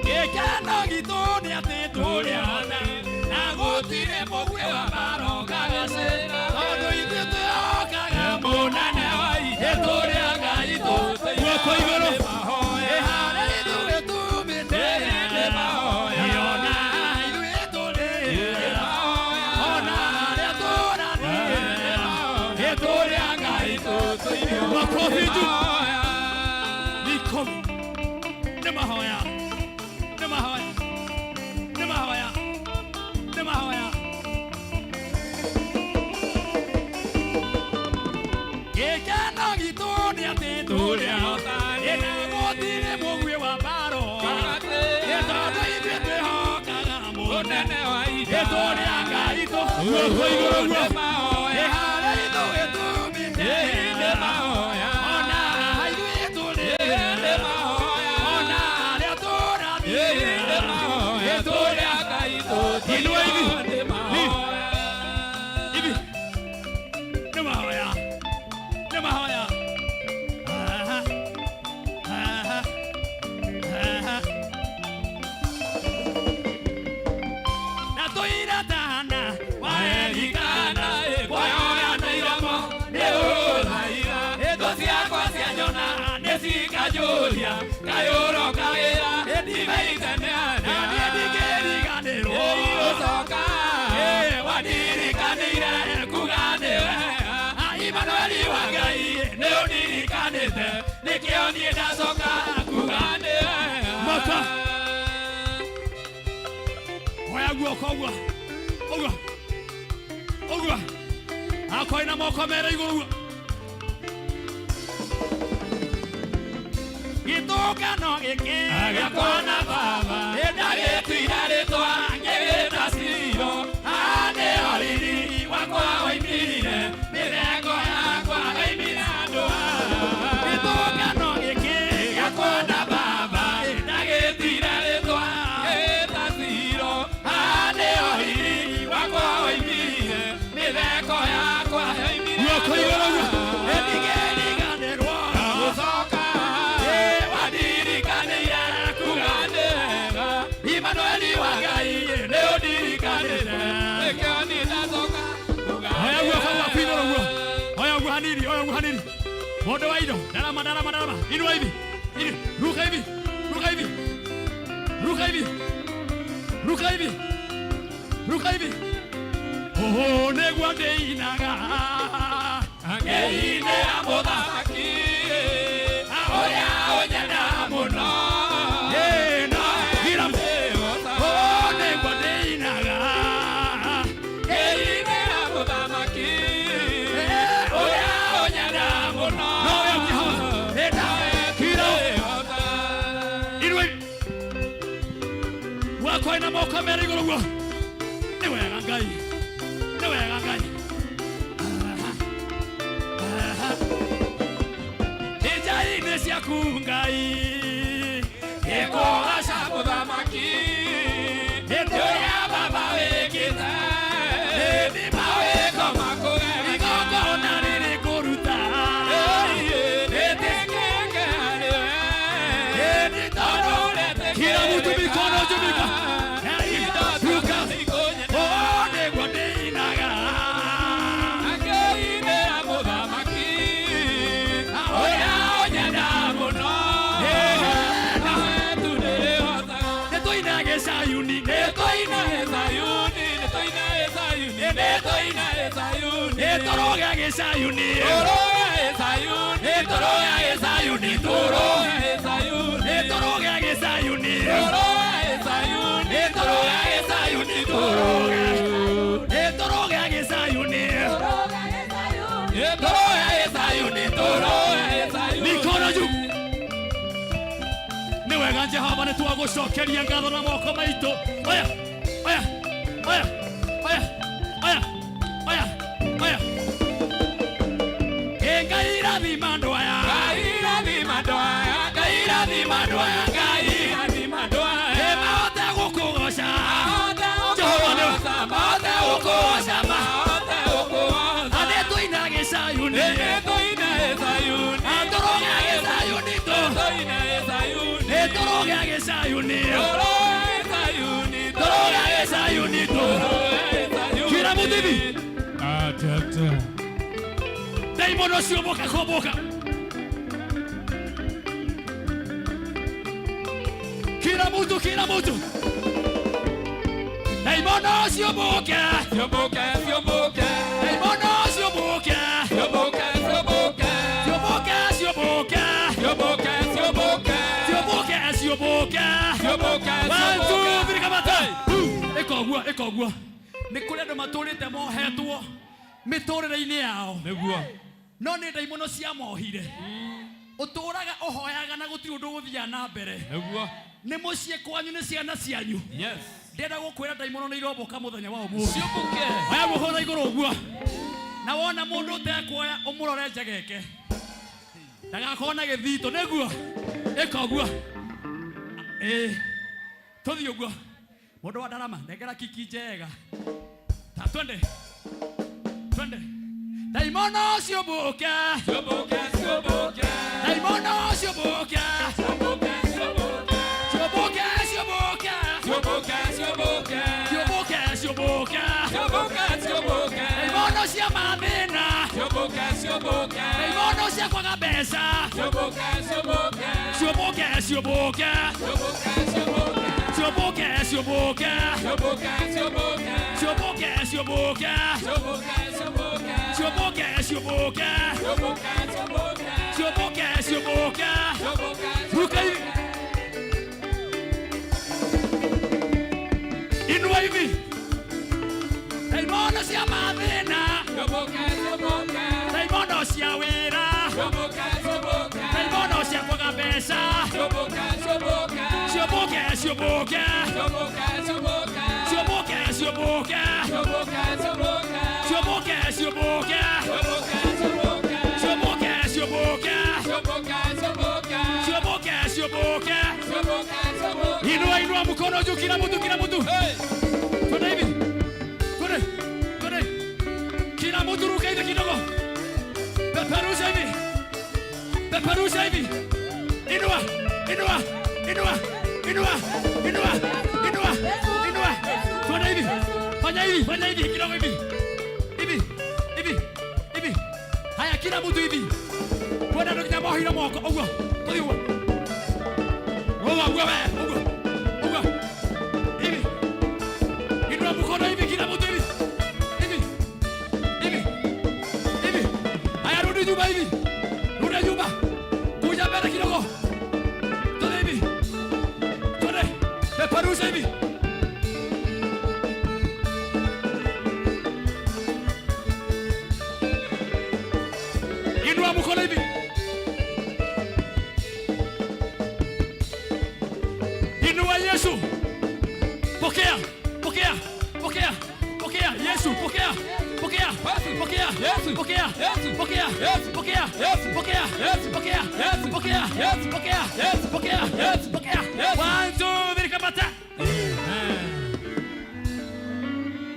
Gĩkeno gitũ nĩ atĩ tũrĩ ana na gũtirĩ mũguĩ wa mbara ũkagacĩra tondũ ithuĩ twĩhokaga mũnene wa ithe tũrĩ a Ngai tũtũire. Guoko igũrũ. Ĩ harĩa ithuĩ tumĩte nĩ mahoya, ona ithuĩ tũrĩ nĩ mahoya, ona harĩa tũrathiĩ nĩ mahoya, tũrĩ a Ngai tũtũire. Makofi juu. Mikono. Nĩ mahoya. Nĩ mahoya. Nĩ mahoya. Nĩ mahoya. Gĩkeno gitũ nĩ atĩ tũrĩ ahotani na gũtirĩ mũguĩ wa mbara. Nĩ tondũ ithuĩ twĩhokaga Tũrĩ a Ngai tũ guoko igũrũ guo Ĩ harĩa ithuĩ tumĩte nĩ mahoya ona ithuĩ tũrĩ nĩ mahoya ona harĩa tũrathiĩ nĩ mahoya tũrĩ a Ngai tũ inua hivi nĩ mahoya hivi nĩ mahoya nĩ mahoya aha aha aha na tũiratana waerikana kwayoya na iromo nĩ ũthaira thũ ciakwa cianyona nĩ cikanjũria kayũro kawĩra ndimeite nĩ atĩa na niĩ ndingĩriganĩrwo ũcoka wanirikanĩire kuga nĩ wega Imanueli wa Ngai nĩ ũndirikanĩte nĩkĩo niĩ ndacoka kuga nĩ wega maka oya guoko ũguo ũguo ũguo akorwo na moko mere igũrũ ũguo gĩtũngano gĩkĩ gĩakwa na baba ndagĩtuire rĩtwa ngĩgĩta Ciro haha nĩho riri wakwa woimire mĩtheko yakwa yoimire andũ aya gĩtũngano gĩkĩ gĩakwa na baba ndagĩtuire rĩtwa ngĩgĩta Ciro haha nĩho riri wakwa woimire mĩtheko yakwa yoimire guoko igũrũ ũguo ndingĩriganĩrwo gũcoka wanirikanĩire kuga nĩ wega Imanueli wa Ngai nĩ ũndirikanĩte nĩkĩo niĩ ndacoka kuga oya guoko gwaku igũrũ guo oya guo hanini oya guo hanini mũndũ wa indo ndarama ndarama ndarama inua hivi hivi ruka hivi ruka hivi ruka hivi ruka hivi ruka hivi oho nĩguo ndĩinaga ngĩinĩra mũthamaki ũrĩa ũnyenda mũno ĩno gira oho nĩguo ndĩinaga ngĩinĩra mũthamaki ũrĩa ũnyenda mũno nowe ũngĩhota kira inua wakwa ina moko mere igũrũ guo nĩ wega Ngai nĩ wega Ngai Nja-inĩ ciaku Ngai ĩkũgaca mũthamaki hĩndĩ ũrĩa baba wĩkĩte nĩ mawĩko makũgegania igongona rĩrĩ ngũruta rĩtĩkĩke harĩ we nĩ tondũ kila mtu mikono juu mikono ruka oh nĩguo ndĩinaga ngĩinĩra mũthamaki ũrĩa ũnyenda mũno nĩ Sayuni nĩ tũinage Sayuni nĩ tũinage Sayuni nĩ tũinage Sayuni nĩ tũrũgage Sayuni tũrũgage Sayuni nĩ tũrũgage Sayuni tũrũgage Sayuni nĩ tũrũgage Sayuni tũrũgage Sayuni nĩ tũrũgage Sayuni tũrũgage nĩ tũrũgage Sayuni nĩ tũrũgage Sayuni tũrũgage Sayuni mikono juu nĩ wega Jehova nĩ twagũcokeria ngatho na moko maitũ oya oya oya oya oya oya oya Ĩ Ngai rathima andũ aya Ngai rathima andũ aya Ngai rathima andũ aya Ngai rathima andũ aya Ĩ mahote gũkũgoca Jehova nĩ mahote gũkũgoca mahote gũkũgoca nĩ tũinage Sayuni nĩ tũinage Sayuni tũrũgage Sayuni tũinage Sayuni nĩ tũrũgage Sayuni tũrũgage Sayuni tũrũgage Sayuni tũrũgage Sayuni kila mtu hivi Atata. Daimono sioboka koboka kila mtu kila mtu Daimono sioboka sioboka sioboka Daimono sioboka sioboka sioboka sioboka sioboka sioboka sioboka sioboka sioboka sioboka 1 2 3 kamata ĩkogua ĩkogua nĩ kũrĩ andũ matũrĩte mohetwo mĩtũrĩre-inĩ yao Nĩguo. no nĩ ndaimono ciamohire ũtũraga ũhoyaga na gũtirĩ ũndũ ũgũthiaga na mbere Nĩguo. Nĩ mũciĩ kwanyu nĩ ciana cianyu. Yes. Ndĩrenda gũkwĩra ndaimono nĩ iromboka mũthenya wa ũmũthĩ. Ciũmbũke. Oya guoko na igũrũ ũguo. Na wona mũndũ ũtekuoya ũmũrore njegeke. Ndagakorwo na gĩthito nĩguo. Ĩka ũguo. Ĩĩ. Tũthiĩ ũguo. Mũndũ wa ndarama nengera kiki njega. Ta twende. Twende. Ndaimono ciũmbũke. Ciũmbũke, ciũmbũke. Ndaimono ciũmbũke. Ciũmbũke, ciũmbũke. Ciũmbũke, ciũmbũke. Ciũmbũke, ciũmbũke. Ciũmbũke, ciũmbũke. Ciũmbũke, ciũmbũke. Ndaimono cia mathĩna. Ciũmbũke, ciũmbũke. Ndaimono cia kwaga mbeca. Ciũmbũke, ciũmbũke. Ciũmbũke, ciũmbũke. Ciũmbũke, ciũmbũke. Ciũmbũke, ciũmbũke. Ciũmbũke, ciũmbũke. Ciũmbũke, ciũmbũke. Ciũmbũke, ciũmbũke. Ciũmbũke, ciũmbũke. Ciũmbũke, ciũmbũke. Ciũmbũke, ciũmbũke. Ciũmbũke, Ruka hivi. Inua hivi. Ndaimono cia mathĩna. Ciũmbũke, ciũmbũke. Ndaimono cia wĩra. Ciũmbũke, ciũmbũke. Ndaimono cia kwaga mbeca. Ciũmbũke, ciũmbũke. Ciũmbũke, ciũmbũke. Ciũmbũke, ciũmbũke. Ciũmbũke, ciũmbũke. Ciũmbũke, ciũmbũke. Ciũmbũke, ciũmbũke. Ciũmbũke, ciũmbũke. Ciũmbũke, ciũmbũke. Ciũmbũke, ciũmbũke. Ciũmbũke, ciũmbũke. Ciũmbũke, ciũmbũke. Inua, inua mkono juu, kila mtu, kila mtu. Twende hivi. Twende. Twende. Kila mtu ruka hivi kidogo. Peperusha hivi. Peperusha hivi. Inua, inua, inua, inua, inua, inua, inua. Twende hivi. Fanya hivi, fanya hivi kidogo hivi. Hivi, hivi, hivi. Haya, kila mtu hivi. Twende ndo kinya mohira moko ũguo. Tũthiĩ ũguo. Ũguo, ũguo we, ũguo. Ũguo. Hivi. Inua mkono hivi kila mtu hivi. Hivi. Hivi. Hivi. Haya, rudi nyuma hivi. Rudi nyuma. Kuja mbele kidogo. Twende hivi. Twende. Peperusha hivi. Inua mkono hivi. Inua Yesu. Pokea, pokea, pokea, pokea Yesu, pokea, pokea, pokea, pokea, pokea, pokea, pokea, pokea, pokea, pokea, pokea, pokea. 1, 2, 3, kamata.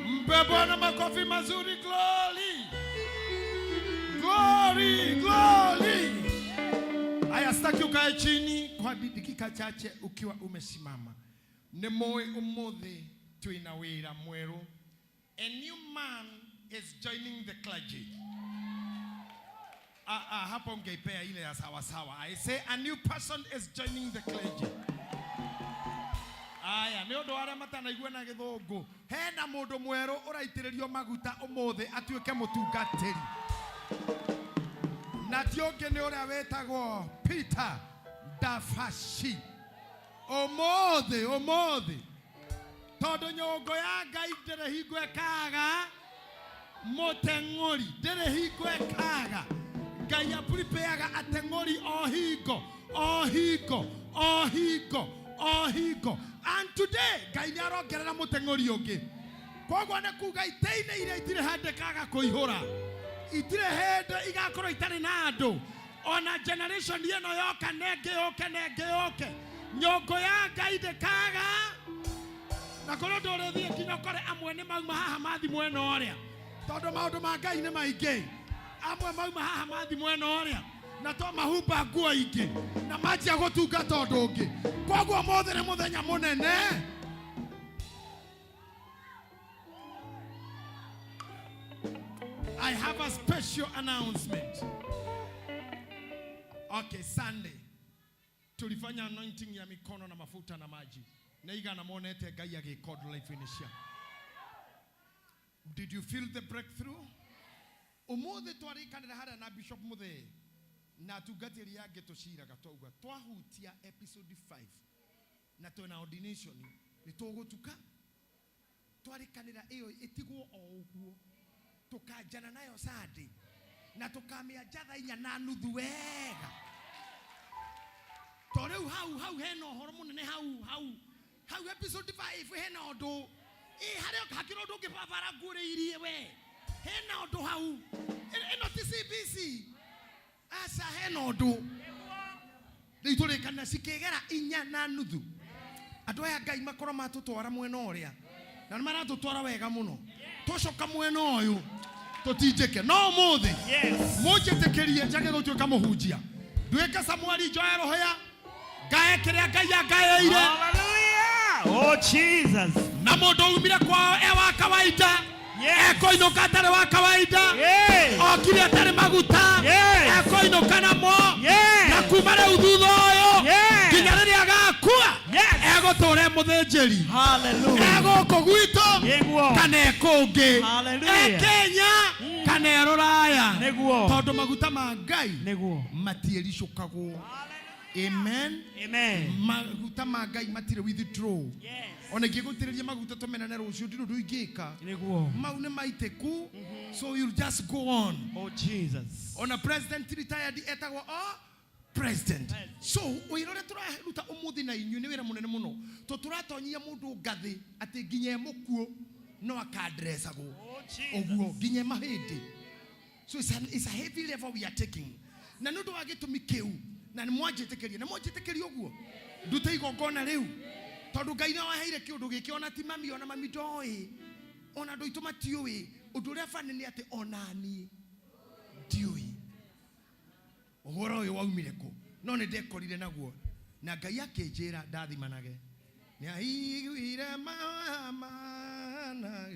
Mpe Bwana makofi mazuri. Glory, glory, glory. Aya, sitaki ukae chini kwa dakika chache ukiwa umesimama. Nĩ mũĩ ũmũthĩ twĩna wĩra mwerũ. A new man is joining the clergy. Hapo ungeipea ile ya sawa sawa. I say a new person is joining the clergy. Aya, nĩ ũndũ wa arĩa matanaigua na gĩthũngũ. Hena mũndũ mwerũ ũraitĩrĩrio maguta ũmũthĩ atuĩke mũtungatĩri. Na ti ũngĩ nĩ ũrĩa wĩtagwo Peter Dafashi. Ũmũthĩ, ũmũthĩ. Tondũ nyũngũ ya Ngai ndĩrĩ hingo ĩkaga mũteng'ũri, ndĩrĩ hingo ĩkaga. Ngai apuripeaga ateng'ũri o hingo, o hingo, o hingo, o hingo. And today, Ngai nĩ arongerera mũteng'ũri ũngĩ. Koguo nĩ kuga itĩ-inĩ iria itirĩ handũ ĩkaga kũihũra. Itirĩ hĩndĩ igakorwo itarĩ na andũ. Ona generation ĩno yoka na ĩngĩ yũke na ĩngĩ yũke. Nyũngũ ya Ngai ndĩkaga. Na kũrĩ ũndũ ũrĩthiĩ nginya ũkore amwe nĩ mauma haha mathi mwena ũrĩa. Tondũ maũndũ ma Ngai nĩ maingĩ. Amwe mauma haha mathi mwena ũrĩa. Na to mahumba nguo ingĩ. Na manjia gũtungata ũndũ ũngĩ. Koguo ũmũthĩ nĩ mũthenya mũnene. I have a special announcement. Okay, Sunday tulifanya anointing ya mikono na mafuta na maji. Na igana monete Ngai agĩka ũndũ life-inĩ cia. Did you feel the breakthrough? Ũmũthĩ twarĩkanĩra harĩa na Bishop Muthee na atungatĩri angĩ tũciraga twauga twahutia episode 5 na twĩna ordination nĩ tũgũtuka. Twarĩkanĩra ĩyo ĩtigwo o ũguo. Tũkanjana nayo Sunday na tũkamĩanja thaa 4:30 wega. To rĩu hau hau hena ũhoro mũnene hau hau hau episode 5 hena ũndũ. Ĩ harĩa hakĩrĩ ũndũ ũngĩ baba aranguũrĩirie we. Hena ũndũ hau. Ĩno ti CBC. Aca hena ũndũ. Rĩu tũrĩkanĩra cikĩgera 4.5. Andũ aya Ngai makorwo matũtwara mwena ũrĩa. Na nĩ maratũtwara wega mũno. Tũcoka mwena ũyũ tũtinjĩke. No ũmũthĩ mũnjĩtĩkĩrie njage gũtuĩka mũhunjia. Nduĩke Samueli njoe rũhĩa ngae kĩrĩa Ngai angaĩire. Oh Jesus. Na mũndũ umire kwao e wa kawaida. Ekũinũka atarĩ wa kawaida. Okire atarĩ maguta. Ekũinũka namo. Na kuma rĩu thutha ũyũ nginya rĩrĩa agakua egũtũra e mũthĩnjĩri. Egũkũ gwitũ kana e kũngĩ. E Kenya kana e rũraya. Tondũ maguta ma Ngai matiĩricũkagwo. Amen. Amen. Maguta ma Ngai matirĩ withdraw. Ona ingĩgũitĩrĩria maguta tũmenane rũciũ ndirĩ ũndũ ingĩka. Mau nĩ maitĩku. So you just go on. Oh Jesus. Ona president retired etagwo o president. So wĩra ũrĩa tũraruta ũmũthĩ na inyuĩ nĩ wĩra mũnene mũno. To tũratonyia mũndũ ngathĩ atĩ nginya e mũkuũ no akandressagwo. Ũguo nginya e mahĩndĩ. So it's a heavy level we are taking. Na nĩ ũndũ wa gĩtũmi kĩu na nĩ mwanjĩtĩkĩria, nĩ mwanjĩtĩkĩria ũguo ndute igongona rĩu tondũ Ngai nĩ waheire kĩũndũ gĩkĩ ona ti mami ona mami ndoĩ ona andũ aitũ matiũĩ. Ũndũ ũrĩa bani nĩ atĩ ona niĩ ndiũĩ ũhoro ũyũ waumire kũ, no nĩ ndekorire naguo na Ngai akĩnjĩra ndathimanage. Nĩ aiguire mama na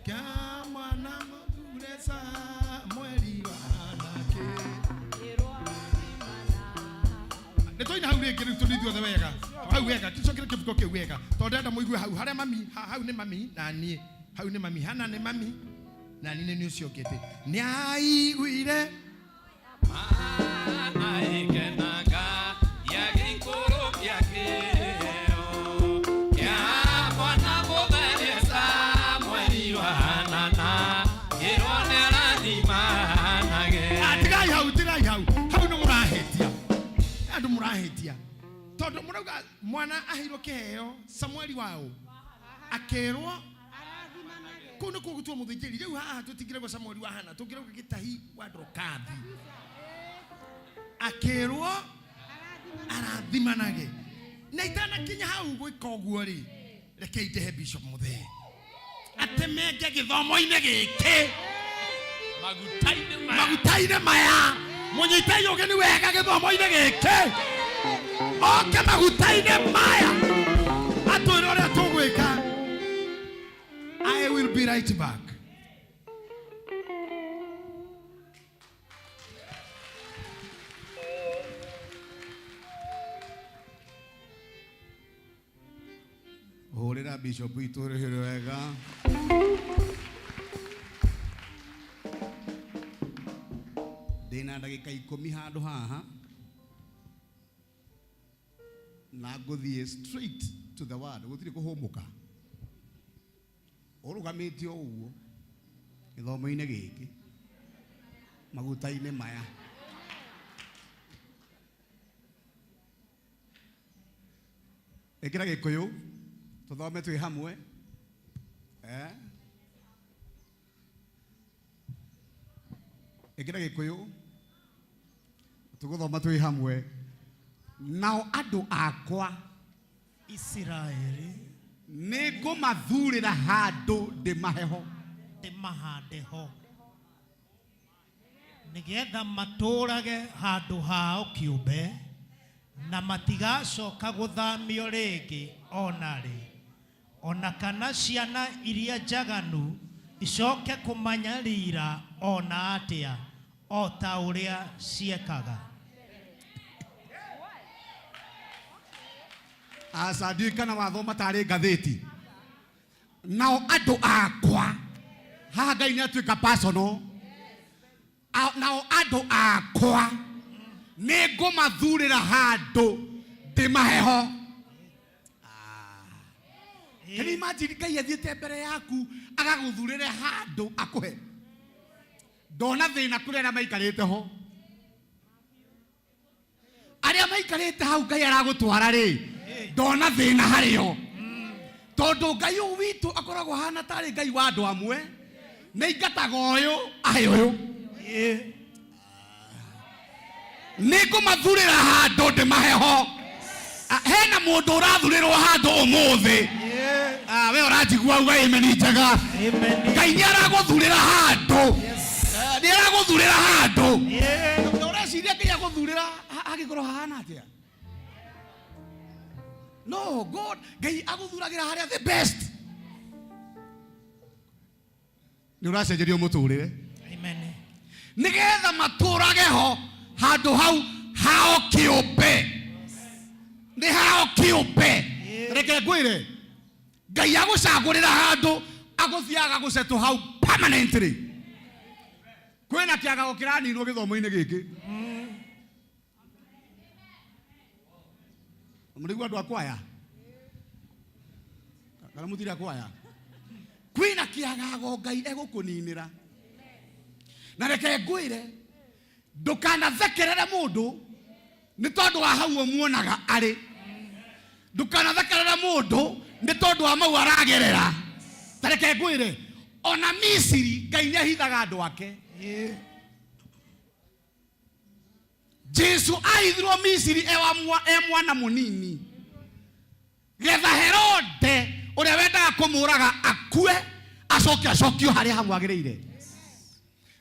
Kĩa mwana mũthure Samueli wanake. Nĩ twaina hau rĩngĩ rĩu tũrĩ ithuothe wega. Hau wega, tũcokere kĩbuko kĩu wega. Tondũ ndĩrenda mũigue hau harĩa mami, hau nĩ mami na niĩ. Hau nĩ mami, hana nĩ mami na niĩ nĩ niĩ ũcio ũngĩ. Nĩ aiguire Tigai hau, tigai hau. Hau nĩ mũrahĩtia. Andũ mũrahĩtia. Tondũ mũrauga mwana aheirwo kĩheo Samueli wao akĩrwo kũu nĩkuo gũtuo mũthĩnjĩri. Rĩu haha tũtingĩrauga Samueli wa Hana, tũngĩrauga Gĩtahi wa Ndorokathi. Akĩrwo arathimanage. Na itanakinya hau gwĩka ũguo rĩ, reke ndehe Bishop Muthee atemenge gĩthomo-inĩ gĩkĩ maguta-inĩ maya. Mũnyitei ũgeni wega gĩthomo-inĩ gĩkĩ, oke maguta-inĩ maya atwĩre ũrĩa tũgwĩka. I will be right back. Hũrĩra Bishop witũ rũhĩ wega. Ndĩna ndagĩka 10 handũ haha na ngũthiĩ straight to the word, gũtirĩ kũhũmũka. Ũrũgamĩte o ũguo gĩthomo-inĩ gĩkĩ maguta-inĩ maya. Ĩkĩra Gĩkũyũ tũthome twĩ hamwe. Ĩkĩra Gĩkũyũ tũgũthoma twĩ hamwe. Nao andũ akwa Isiraeli nĩngũmathurĩra handũ ndĩmaheho, ndĩmahande ho, nĩgetha matũũrage handũ hao kĩũmbe, na matigacoka gũthamio rĩngĩ ona rĩ, ona kana ciana iria njaganu icoke kũmanyarira ona atĩa, o ta ũrĩa ciekaga. Aca, ndiũĩ kana wathoma tarĩ ngathĩti. Nao andũ akwa, haha Ngai nĩ atuĩka personal. Nao andũ akwa nĩngũmathurĩra handũ ndĩmaheho. Can you imagine Ngai athiĩte mbere yaku agagũthurĩre handũ akũhe? Ndona thĩna kũrĩ arĩa maikarĩte ho. Arĩa maikarĩte hau Ngai aragũtwara rĩ, ndona thĩna harĩo. Tondũ Ngai ũyũ witũ akoragwo ahana tarĩ Ngai wa andũ amwe, nĩ aingataga ũyũ ahe ũyũ. Nĩ ngũmathurĩra handũ ndĩmahe ho. Hena mũndũ ũrathurĩrwo handũ ũmũthĩ. We ũranjigua uga amen njega. Ngai nĩ aragũthurĩra handũ. Nĩ aragũthurĩra handũ. Na ũreciria Ngai agũthurĩra hangĩkorwo hahana atĩa? No, God, Ngai agũthuragĩra harĩa the best. Nĩ ũracenjerio mũtũrĩre. Amen. Nĩgetha matũrage ho handũ hau hao kĩũmbe. Nĩ hao kĩũmbe. Reke ngwĩre, Ngai agũcagũrĩra handũ agũthiaga gũcetwo hau permanently. Kwĩna kĩagago kĩraninwo gĩthomo-inĩ gĩkĩ. Mũrĩigua andũ a kwaya? Kana mũtirĩ a kwaya? Kwĩna kĩagago Ngai egũkũninĩra. Na reke ngwĩre, ndũkanathekerere mũndũ nĩ tondũ wa hau ũmuonaga arĩ. Ndũkanathekerere mũndũ nĩ tondũ wa mau aragerera. Ta reke ngwĩre, ona Misiri Ngai nĩ ahithaga andũ ake. Jesu ahithirwo Misiri e mwana mũnini getha Herode ũrĩa wendaga kũmũraga akue acoke acokio harĩa hamwagĩrĩire.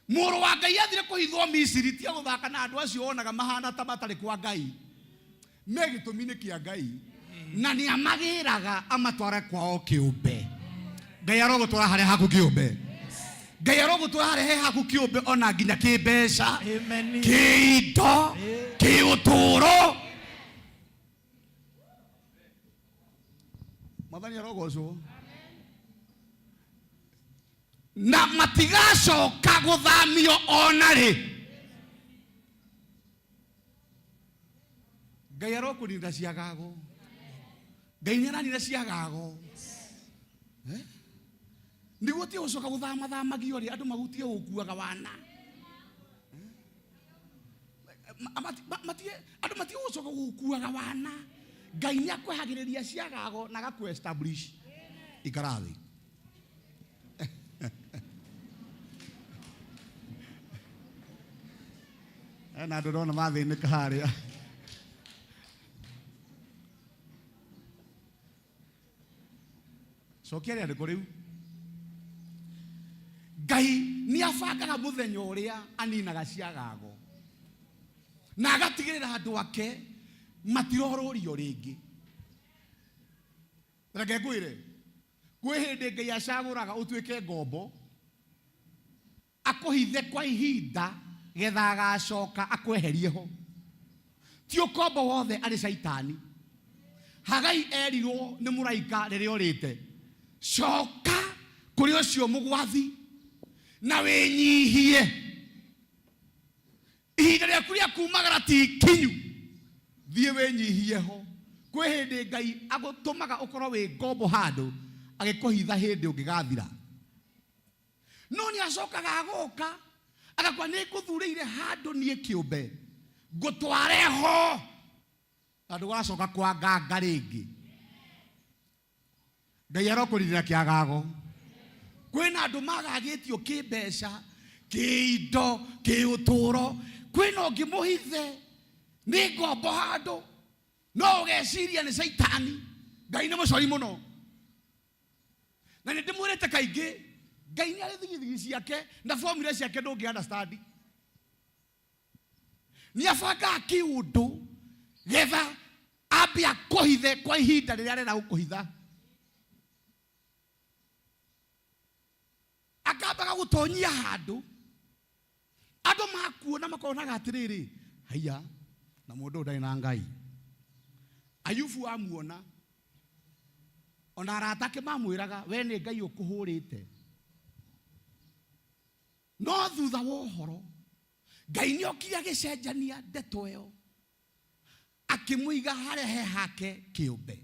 Mũrũ wa Ngai athire kũhithwo Misiri tia gũthaka na andũ acio wonaga mahana ta matarĩ kwa Ngai. Me gĩtũmi-inĩ kĩa Ngai na nĩ amagĩraga amatware kwao kĩũmbe. Ngai arogũtwara harĩa haku kĩũmbe. Ngai arogũtwara harĩa he haku kĩũmbe ona nginya kĩmbeca, kĩindo, kĩũtũũro. Mwathani arogocwo. Na matigacoka gũthamio ona rĩ. Ngai arokũninda ciagago. Ngai nĩ aranina ciagago. Nĩguo tie gũcoka gũthamathamagio rĩ, andũ magutie gũkuaga wana. Andũ matige gũcoka gũkuaga wana. Ngai nĩ akwehagĩrĩria ciagago na agakũ establish. Ikara thĩ. Hena andũ ndona mathĩnĩka harĩa. Cokia rĩandĩko rĩu. Ngai nĩ abangaga mũthenya ũrĩa aninaga ciagago na agatigĩrĩra andũ ake matirorũrio rĩngĩ. Reke ngwĩre, kwĩ hĩndĩ Ngai acagũraga ũtuĩke ngombo, akũhithe kwa ihinda getha agacoka akweherie ho. Ti ũkombo wothe arĩ caitani. Hagai erirwo nĩ mũraika rĩrĩa orĩte, coka kũrĩ ũcio mũgwathi na wĩnyihie. Ihinda rĩaku rĩa kumagara ti ikinyu, thiĩ wĩnyihie ho. Kwĩ hĩndĩ Ngai agũtũmaga ũkorwo wĩ ngombo handũ agĩkũhitha hĩndĩ ũngĩgathira. No nĩ acokaga agoka agakwa nĩ ngũthurĩire handũ niĩ kĩũmbe ngũtware ho na ndũgacoka kwanganga rĩngĩ. Ngai arokũrinĩra kĩagago. Kwĩna andũ magagĩtio kĩmbeca, kĩindo, kĩũtũro. Kwĩna ũngĩ mũhithe nĩ ngombo handũ, no ũgeciria nĩ caitani. Ngai nĩ mũcori mũno. Na nĩ ndĩmwĩrĩte kaingĩ, Ngai nĩ arĩ thigithigi ciake na formula ciake ndũngĩ understand. Nĩ abangaga kĩũndũ getha ambe akũhithe kwa ihinda rĩrĩa arenda gũkũhitha. Akamba agagũtonyia handũ andũ makuona makonaga atĩrĩrĩ, haiya, na mũndũ ũyũ ndarĩ na Ngai. Ayubu amuona, ona arata ake mamwĩraga, we nĩ Ngai ũkũhũrĩte. No thutha wa ũhoro, Ngai nĩ okire agĩcenjania ndeto ĩyo, akĩmũiga harĩa he hake kĩũmbe.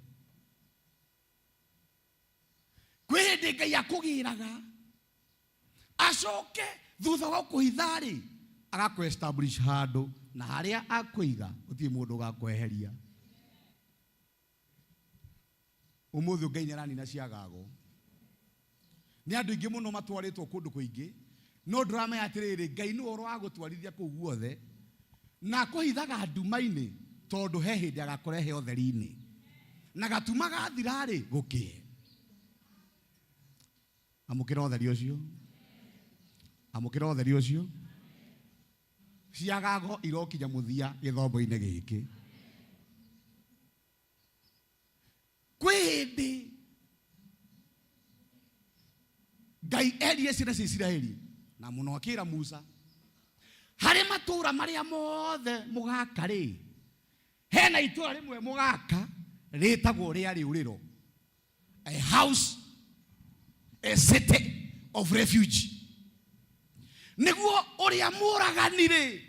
Kwĩ hĩndĩ Ngai akũgĩraga, acoke Thutha wa kũhitha rĩ, agakũ establish handũ na harĩa akũiga gũtirĩ mũndũ ũgakweheria. Ũmũthĩ Ngai nĩ aranina ciagago. Nĩ andũ aingĩ mũno matwarĩtwo kũndũ kũingĩ, no ndũramenya atĩrĩrĩ, Ngai nĩwe ũragũtwarithia kũu guothe na akũhithaga nduma-inĩ tondũ he hĩndĩ agakũrehe ũtheri-inĩ, na gatuma gathira-rĩ gũkĩe. Amũkĩra ũtheri ũcio, amũkĩra ũtheri ũcio. Ciagago irokinya mũthia gĩthomo-inĩ gĩkĩ. Kwĩ hĩndĩ Ngai erire ciana cia Isiraeli na mũno akĩra Musa, harĩ matũũra marĩa mothe mũgaka rĩ, hena itũũra rĩmwe mũgaka rĩtagwo rĩa rĩũrĩro, a house, a city of refuge, nĩguo ũrĩa mũragani rĩ,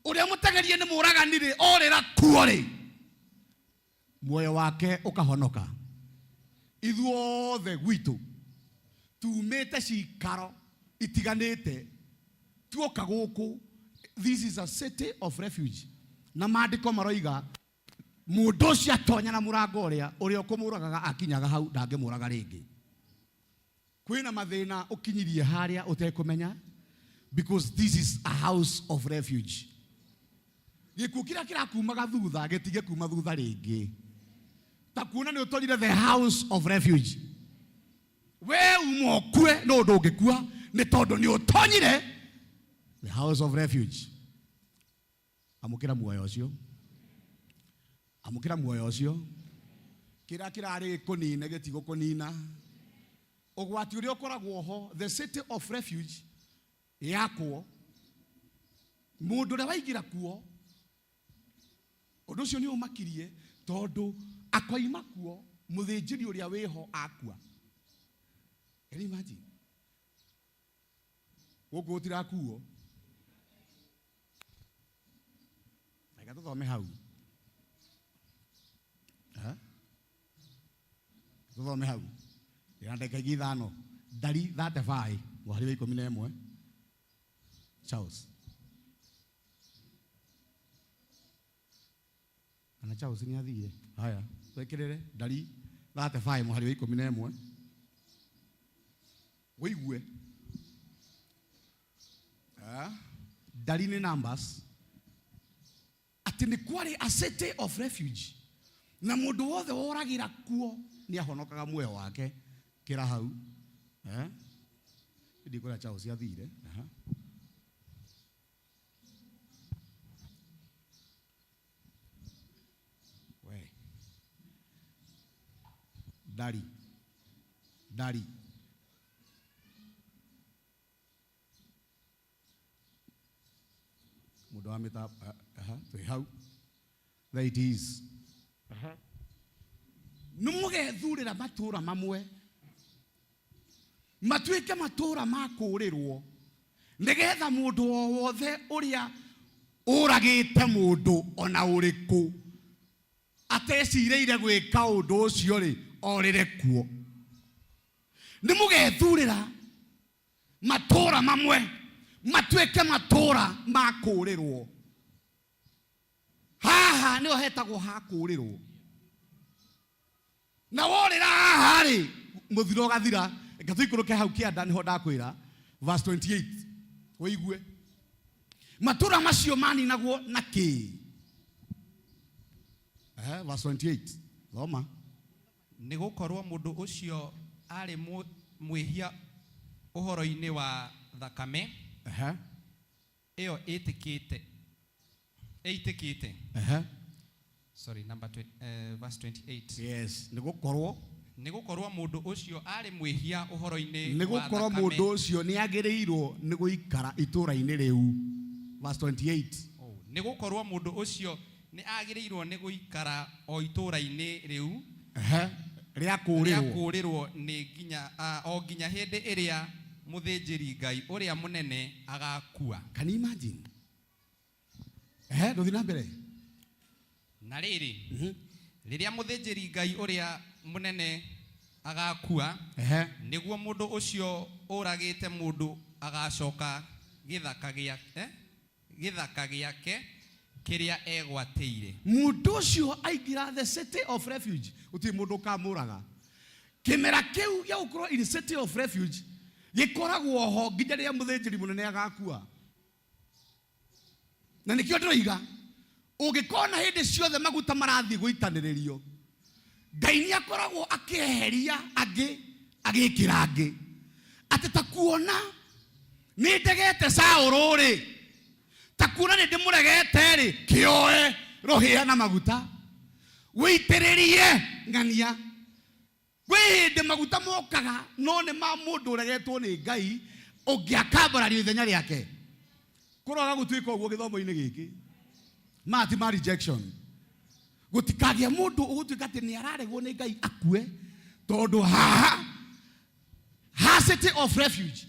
ũrĩa mũteng'erie nĩ mũragani rĩ, orĩra kuo rĩ, muoyo wake ũkahonoka. Ithuothe gwitũ tumĩte cikaro itiganĩte tuoka gũkũ. This is a city of refuge, na maandĩko maroiga mũndũ ũcio atonya na mũrango ũrĩa ũrĩa ũkũmũragaga akinyaga hau ndangĩmũraga rĩngĩ. Kwĩna mathĩna ũkinyirie harĩa ũtekũmenya, because this is a house of refuge. Gĩkuũ kĩrĩa kĩrakumaga thutha gĩtige kuma thutha rĩngĩ, ta kuona nĩ ũtonyire the house of refuge. We uma ũkue no ndũngĩkua nĩ tondũ nĩ ũtonyire the house of refuge. Amũkĩra muoyo ũcio, amũkĩra muoyo ũcio. Kĩrĩa kĩrarĩ gĩkũnine gĩtigũkũnina. Ũgwati ũrĩa ũkoragwo ho, the city of refuge yakwo, mũndũ ũrĩa waingĩra kuo ũndũ ũcio nĩ ũmakirie, tondũ akoima kuo mũthĩnjĩri ũrĩa wĩho akua. Can you imagine? Gũkũ gũtirakuo. Reke tũthome hau. Eh? Tũthome hau. Ndĩna ndagĩka ingĩ ithano. Ndari 35 mũhari wa 11. Charles. Kana Charles nĩ athire. Haya, twĩkĩrĩre ndari 35 mũhari wa 11. Wĩigue. Ah, ndari nĩ numbers. Atĩ nĩ kwarĩ a city of refuge, na mũndũ wothe woragĩra kuo nĩ ahonokaga muoyo wake. Kĩra hau. Eh? Ndikũrĩa Charles athire. Aha. We. Ndari. Ndari. Mũndũ wa mĩta, aha, twĩ hau. There it is. Aha. Nĩ mũgethurĩra matũũra mamwe matuĩke matũũra ma kũũrĩrwo, nĩgetha mũndũ o wothe ũrĩa ũragĩte mũndũ ona ũrĩkũ atecirĩire gwĩka ũndũ ũcio rĩ, orĩre kuo. Nĩ mũgethurĩra matũũra mamwe matuĩke matũũra ma kũũrĩrwo. Haha nĩho hetagwo ha kũũrĩrwo, na worĩra haha rĩ, mũthiro ũgathira. Reke tũikũrũke hau kĩanda, nĩho ndakwĩra verse 28 ũigue matũũra macio maninagwo na kĩ. Verse 28 thoma. Nĩ gũkorwo mũndũ ũcio arĩ mwĩhia ũhoro-inĩ wa thakame ĩyo ĩtĩkĩte ĩitĩkĩte. Sorry, number verse 28. Yes, nĩ gũkorwo Nĩ gũkorwo mũndũ ũcio arĩ mwĩhia ũhoro-inĩ nĩ wa gũkorwo thakame. Mũndũ ũcio nĩ agĩrĩirwo nĩ gũikara itũũra-inĩ rĩu. Verse 28. Nĩ gũkorwo mũndũ ũcio nĩ agĩrĩirwo nĩ gũikara o itũũra-inĩ rĩu Rĩa kũũrĩrwo. Rĩa kũũrĩrwo nĩ nginya o nginya hĩndĩ ĩrĩa mũthĩnjĩri Ngai ũrĩa mũnene agakua. Can you imagine? Ndũthiĩ na mbere. Na rĩrĩ, rĩrĩa mũthĩnjĩri Ngai ũrĩa mũnene Agakua Ehe. Nĩguo mũndũ ũcio ũragĩte mũndũ agacoka gĩthaka gĩake gĩthaka gĩake kĩrĩa egwatĩire. Mundu ucio aingira the city of refuge, gutiri mundu ukamuraga. Kimera kiu gĩa gũkorwo in city of refuge gĩkoragwo ho nginya rĩrĩa mũthĩnjĩri mũnene agakua. Na nĩkĩo ndĩroiga ũngĩkona hĩndĩ ciothe maguta marathiĩ gũitanĩrĩrio, Ngai nĩ akoragwo akĩeheria angĩ agĩkĩra angĩ. Atĩ ta kuona nĩ ndegete Saũlũ rĩ, ta kuona nĩ ndĩmũregete rĩ, kĩoe rũhĩa na maguta wĩitĩrĩrie ng'ania. Kwĩ hĩndĩ maguta mokaga no nĩ ma mũndũ ũregetwo nĩ Ngai ũngĩ akambarario ithenya rĩake. Kũroga gũtuĩka ũguo gĩthomo-inĩ gĩkĩ, maya ti ma rejection. Gũtikagĩa mũndũ ũgũtuĩka atĩ nĩ araregwo nĩ Ngai akue, tondũ haha ha city of refuge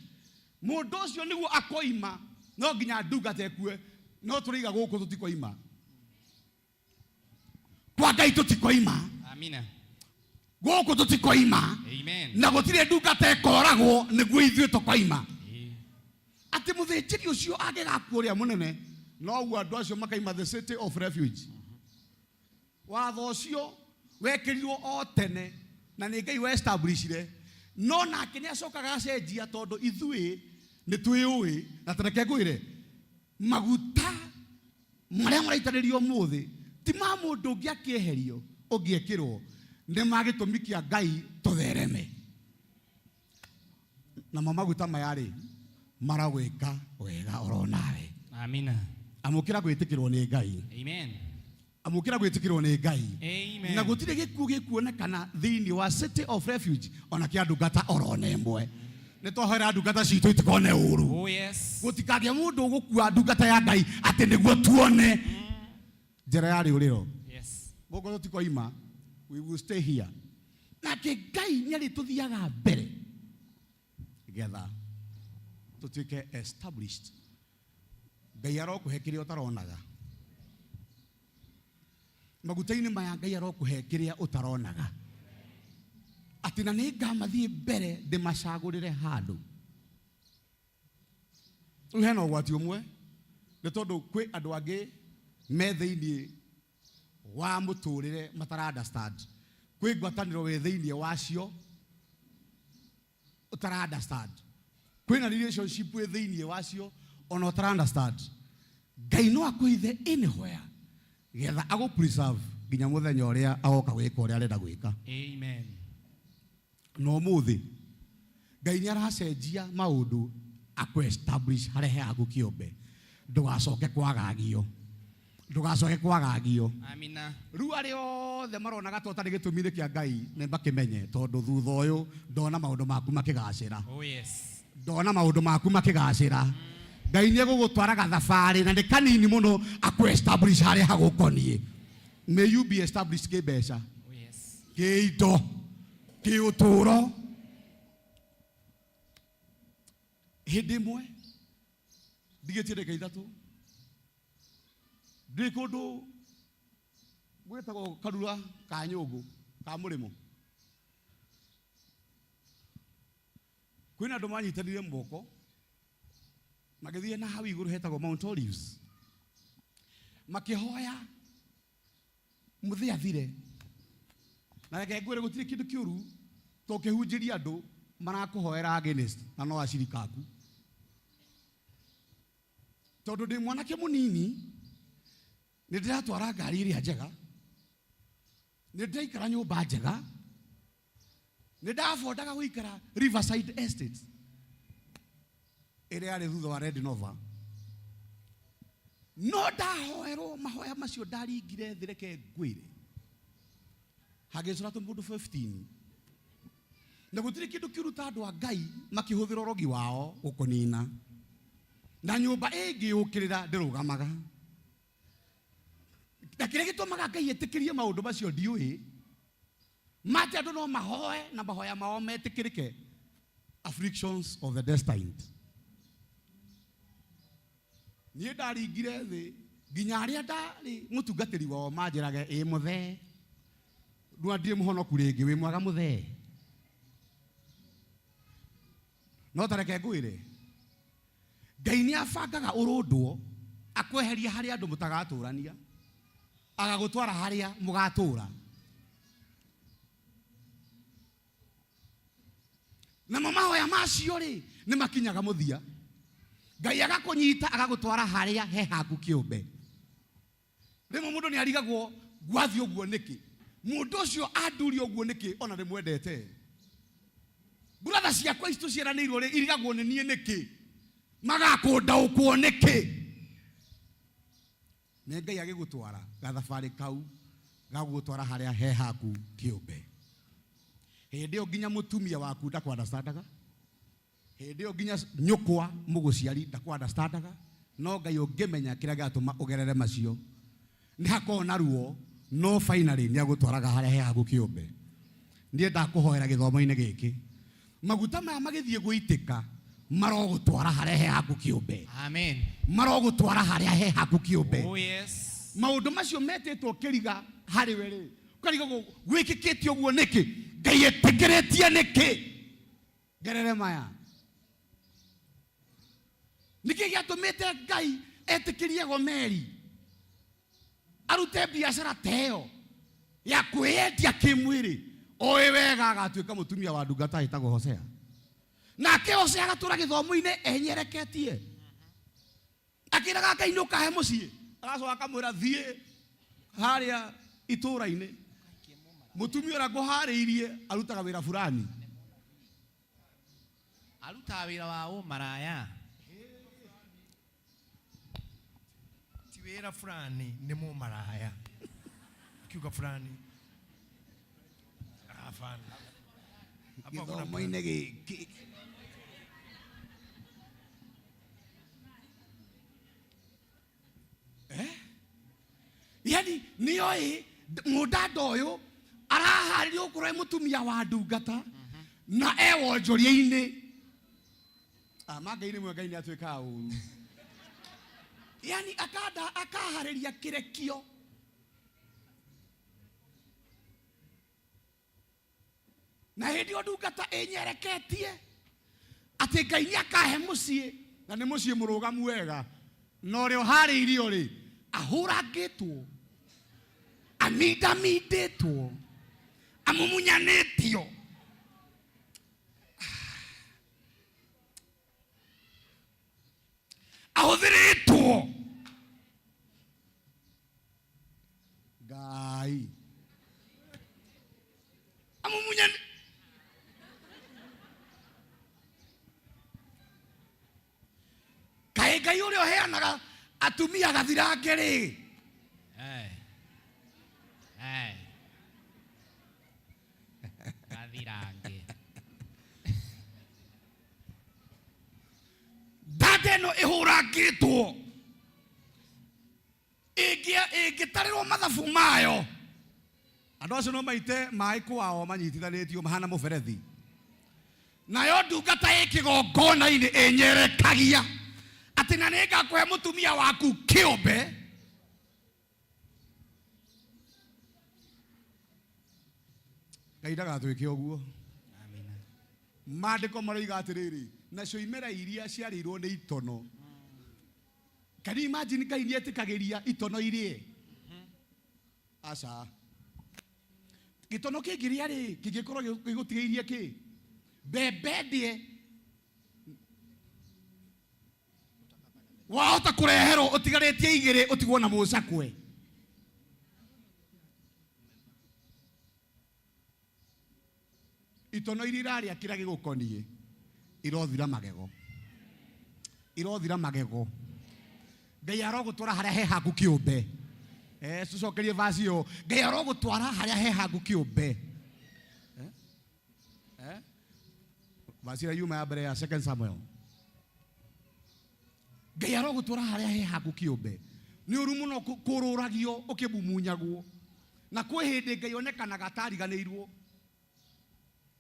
mũndũ ũcio nĩguo akoima, no nginya ndungata ĩkue. No tũrĩiga gũkũ tũtikoima, kwa Ngai tũtikoima. Amina. Gũkũ tũtikoima. Amen. Na gũtirĩ ndungata ĩkoragwo nĩguo ithuĩ tũkoima. Atĩ mũthĩnjĩri ũcio angĩgakua ũrĩa mũnene, noguo andũ acio makaima the city of refuge. Watho ũcio wekĩrirwo o tene na nĩ Ngai westablishire, no nake nĩ acokaga acenjia tondũ ithuĩ nĩ twĩũĩ. Na tareke ngwĩre, maguta marĩa maraitanĩrio ũmũthĩ ti ma mũndũ ũngĩ akĩeherio ũngĩekĩrwo, nĩ ma gĩtũmi kĩa Ngai tũthereme. Namo maguta maya rĩ maragwĩka wega oro nawe. Amina. Amũkĩra gwĩtĩkĩrwo nĩ Ngai. Amen. Amũkĩra gwĩtĩkĩrwo nĩ Ngai. Amen. Na gũtirĩ gĩkuũ gĩkuonekana thĩinĩ wa city of refuge ona kĩa ndungata oro na ĩmwe. Nĩ twahoera ndungata citũ itikone ũru. Oh yes. Gũtikagĩa mũndũ ũgũkua ndungata ya Ngai atĩ nĩguo tuone njĩra ya rĩũrĩro. Yes. Gũkũ tũtikoima, we will stay here. Nake Ngai nĩ arĩtũthiaga mbere getha tũtuĩke established. Ngai arokũhe kĩrĩa ũtaronaga. Maguta-inĩ maya Ngai arokũhe kĩrĩa ũtaronaga. Atĩ na nĩ ngamathiĩ mbere ndĩmacagũrĩre handũ. Rĩu hena ũgwati ũmwe, nĩ tondũ kwĩ andũ angĩ me thĩinĩ wa mũtũrĩre matara understand. Kwĩ ngwatanĩro wĩ thĩinĩ wacio ũtara understand. Kwĩna relationship wĩ thĩinĩ wacio ona ũtara understand. Ngai no akũhithe anywhere getha agũ preserve nginya mũthenya ũrĩa agoka gwĩka ũrĩa arenda gwĩka. Amen. Na ũmũthĩ Ngai nĩ aracenjia maũndũ akũ establish harĩa he haku kĩũmbe. Ndũgacoke kwagagio. Ndũgacoke kwagagio. Amina. Rĩu arĩa othe maronaga ta ũtarĩ gĩtũmi-inĩ kĩa Ngai nĩ makĩmenye, tondũ thutha ũyũ ndona maũndũ maku makĩgacĩra. Oh yes. Ndona maũndũ maku makĩgacĩra. Ngai nĩ egũgũtwaraga thabarĩ na nĩ kanini mũno akũ establish harĩa hagũkoniĩ. May you be established kĩmbeca, Oh yes. kĩindo, kĩũtũũro. Hĩndĩ ĩmwe ndigĩtie ndagĩka ithatũ ndĩ kũndũ gwĩtagwo Karura ka Nyũngũ ka Mũrĩmo, kwĩna andũ manyitanire moko magĩthiĩ na hau igũrũ hetagwo Mount Olives, makĩhoya mũthĩ athire. Na reke ngwĩre gũtirĩ kĩndũ kĩũru tũkĩhunjĩria andũ marakũhoera against na no acirika aku. Tondũ ndĩ mwanake mũnini nĩ ndĩratwara ngari ĩrĩa njega, nĩ ndĩraikara nyũmba njega, nĩ ndabondaga gũikara Riverside Estate ĩrĩa yarĩ thutha wa Red Nova. No ndahoerwo mahoya macio ndaringire thĩ, reke ngwĩre, hagĩcora tũmũndũ 15. Na gũtirĩ kĩndũ kĩũru ta andũ a Ngai makĩhũthĩra ũrogi wao gũkũnina. Na nyũmba ĩngĩũkĩrĩra ndĩrũgamaga. Na kĩrĩa gĩtũmaga Ngai etĩkĩrie maũndũ macio ndiũĩ, mate andũ no mahoe na mahoya mao metĩkĩrĩke. Afflictions of the destined. Niĩ ndaringire thĩ nginya arĩa ndarĩ mũtungatĩri wao manjĩrage, ĩ mũthee, ndua ndirĩ mũhonoku rĩngĩ, wĩ mwega mũthee. No tareke ngwĩre, Ngai nĩ abangaga ũrũndwo akweheria harĩa andũ mũtagatũrania, agagũtwara harĩa mũgatũra. Namo mahoya macio rĩ nĩ makinyaga mũthia. Ngai agakũnyita agagũtwara harĩa he haku kĩũmbe. Rĩmwe mũndũ nĩ arigagwo gwathiĩ ũguo nĩkĩ, mũndũ ũcio andurie ũguo nĩkĩ ona ndĩmwendete. Brother ciakwa ici tũciaranĩirwo rĩ irigagwo nĩ niĩ nĩkĩ, magakũndaũkwo nĩkĩ. Nĩ Ngai agĩgũtwara gathabarĩ kau gagũgũtwara harĩa he haku kĩũmbe. Hĩndĩ ĩyo nginya mũtumia waku ndakũ-understandaga, hĩndĩ ĩyo nginya nyũkwa mũgũciari ndakũ-understandaga, no Ngai ũngĩmenya kĩrĩa gĩatũma ũgerere macio nĩ hakoragwo na ruo, no finally nĩ agũtwaraga harĩa he haku kĩũmbe. Niĩ ndakũhoera gĩthomo-inĩ gĩkĩ, maguta maya magĩthiĩ gũitĩka marogũtwara harĩa he haku kĩũmbe. Amen. Marogũtwara harĩa he haku kĩũmbe. Oh yes. Maũndũ macio metĩtwo kĩriga harĩ we rĩ, ũkarigagwo gwĩkĩkĩte ũguo nĩkĩ, Ngai ĩtĩkĩrĩtie nĩkĩ ngerere maya. Nĩkĩ gĩatũmĩte Ngai etĩkĩrie Gomeri arute biacara ta ĩyo ya kwĩyendia kĩmwĩrĩ, oĩ wega agatuĩka mũtumia wa ndungata ĩtagwo Hosea, nake Hosea agatũra gĩthomo-inĩ enyereketie, akĩraga Ngai nĩ ũkahe mũciĩ, agacoka akamwĩra thiĩ harĩa itũũra-inĩ, mũtumia ũrĩa ngũharĩirie arutaga wĩra fulani, arutaga wĩra wa ũmaraya. Ti wĩra fulani, nĩ mũmaraya. Akiuga fulani. Hapana. Hapo hakuna gĩthomo-inĩ gĩkĩ. Yani nĩoĩ mũndanda ũyũ araharĩrio gũkorwo e mũtumia wa ndungata na e wonjoria-inĩ. Ma Ngai rĩmwe Ngai nĩatuĩkaga ũru. Yani akanda akaharĩria kĩrekio. Na hĩndĩ ĩyo ndungata ĩnyereketie atĩ Ngai nĩakahe mũciĩ, na nĩ mũciĩ mũrũgamu wega, na ũrĩa ũharĩirio rĩ ahũrangĩtwo, amindamindĩtwo, amumunyanĩtio. Ahũthĩrĩtwo. Ngai amumunyani. Kaĩ Ngai ũrĩa ũheanaga atumia gathirange rĩ? Gathirange. Ndanda ĩno ĩhũrangĩtwo ĩngĩtarĩrwo mathabu mayo, andũ acio no maite maĩ kwao manyitithanĩtio mahana mũberethi. Nayo ndungata ĩ kĩgongona-inĩ ĩnyerekagia atĩ na nĩngakũhe mũtumia waku kĩũmbe. Ngai ndagatwĩke ũguo. Maandĩko maroiga atĩrĩrĩ, nacio imera iria ciarĩirwo nĩ itono. Can you imagine Ngai nĩetĩkagĩria itono irĩe? Aca. Gĩtono kĩngĩrĩa rĩ, kĩngĩkorwo gĩgũtigĩirie kĩ? Mbembe ndĩe. Wahota kũreherwo ũtigarĩtie igĩrĩ ũtigwo na mũcakwe. Itono iria irarĩa kĩrĩa gĩgũkoniĩ irothira magego, irothira magego. Ngai arogũtwara harĩa he haku kĩũmbe. Tũcokerie verse ĩyo. Ngai arogũtwara harĩa he haku kĩũmbe. Verse ĩrĩa yuma ya mbere ya 2 Samuel. Ngai arogũtwara harĩa he haku kĩũmbe. Nĩ ũru mũno kũrũragio ũkĩmumunyagwo, na kwĩ hĩndĩ Ngai onekanaga atariganĩirwo.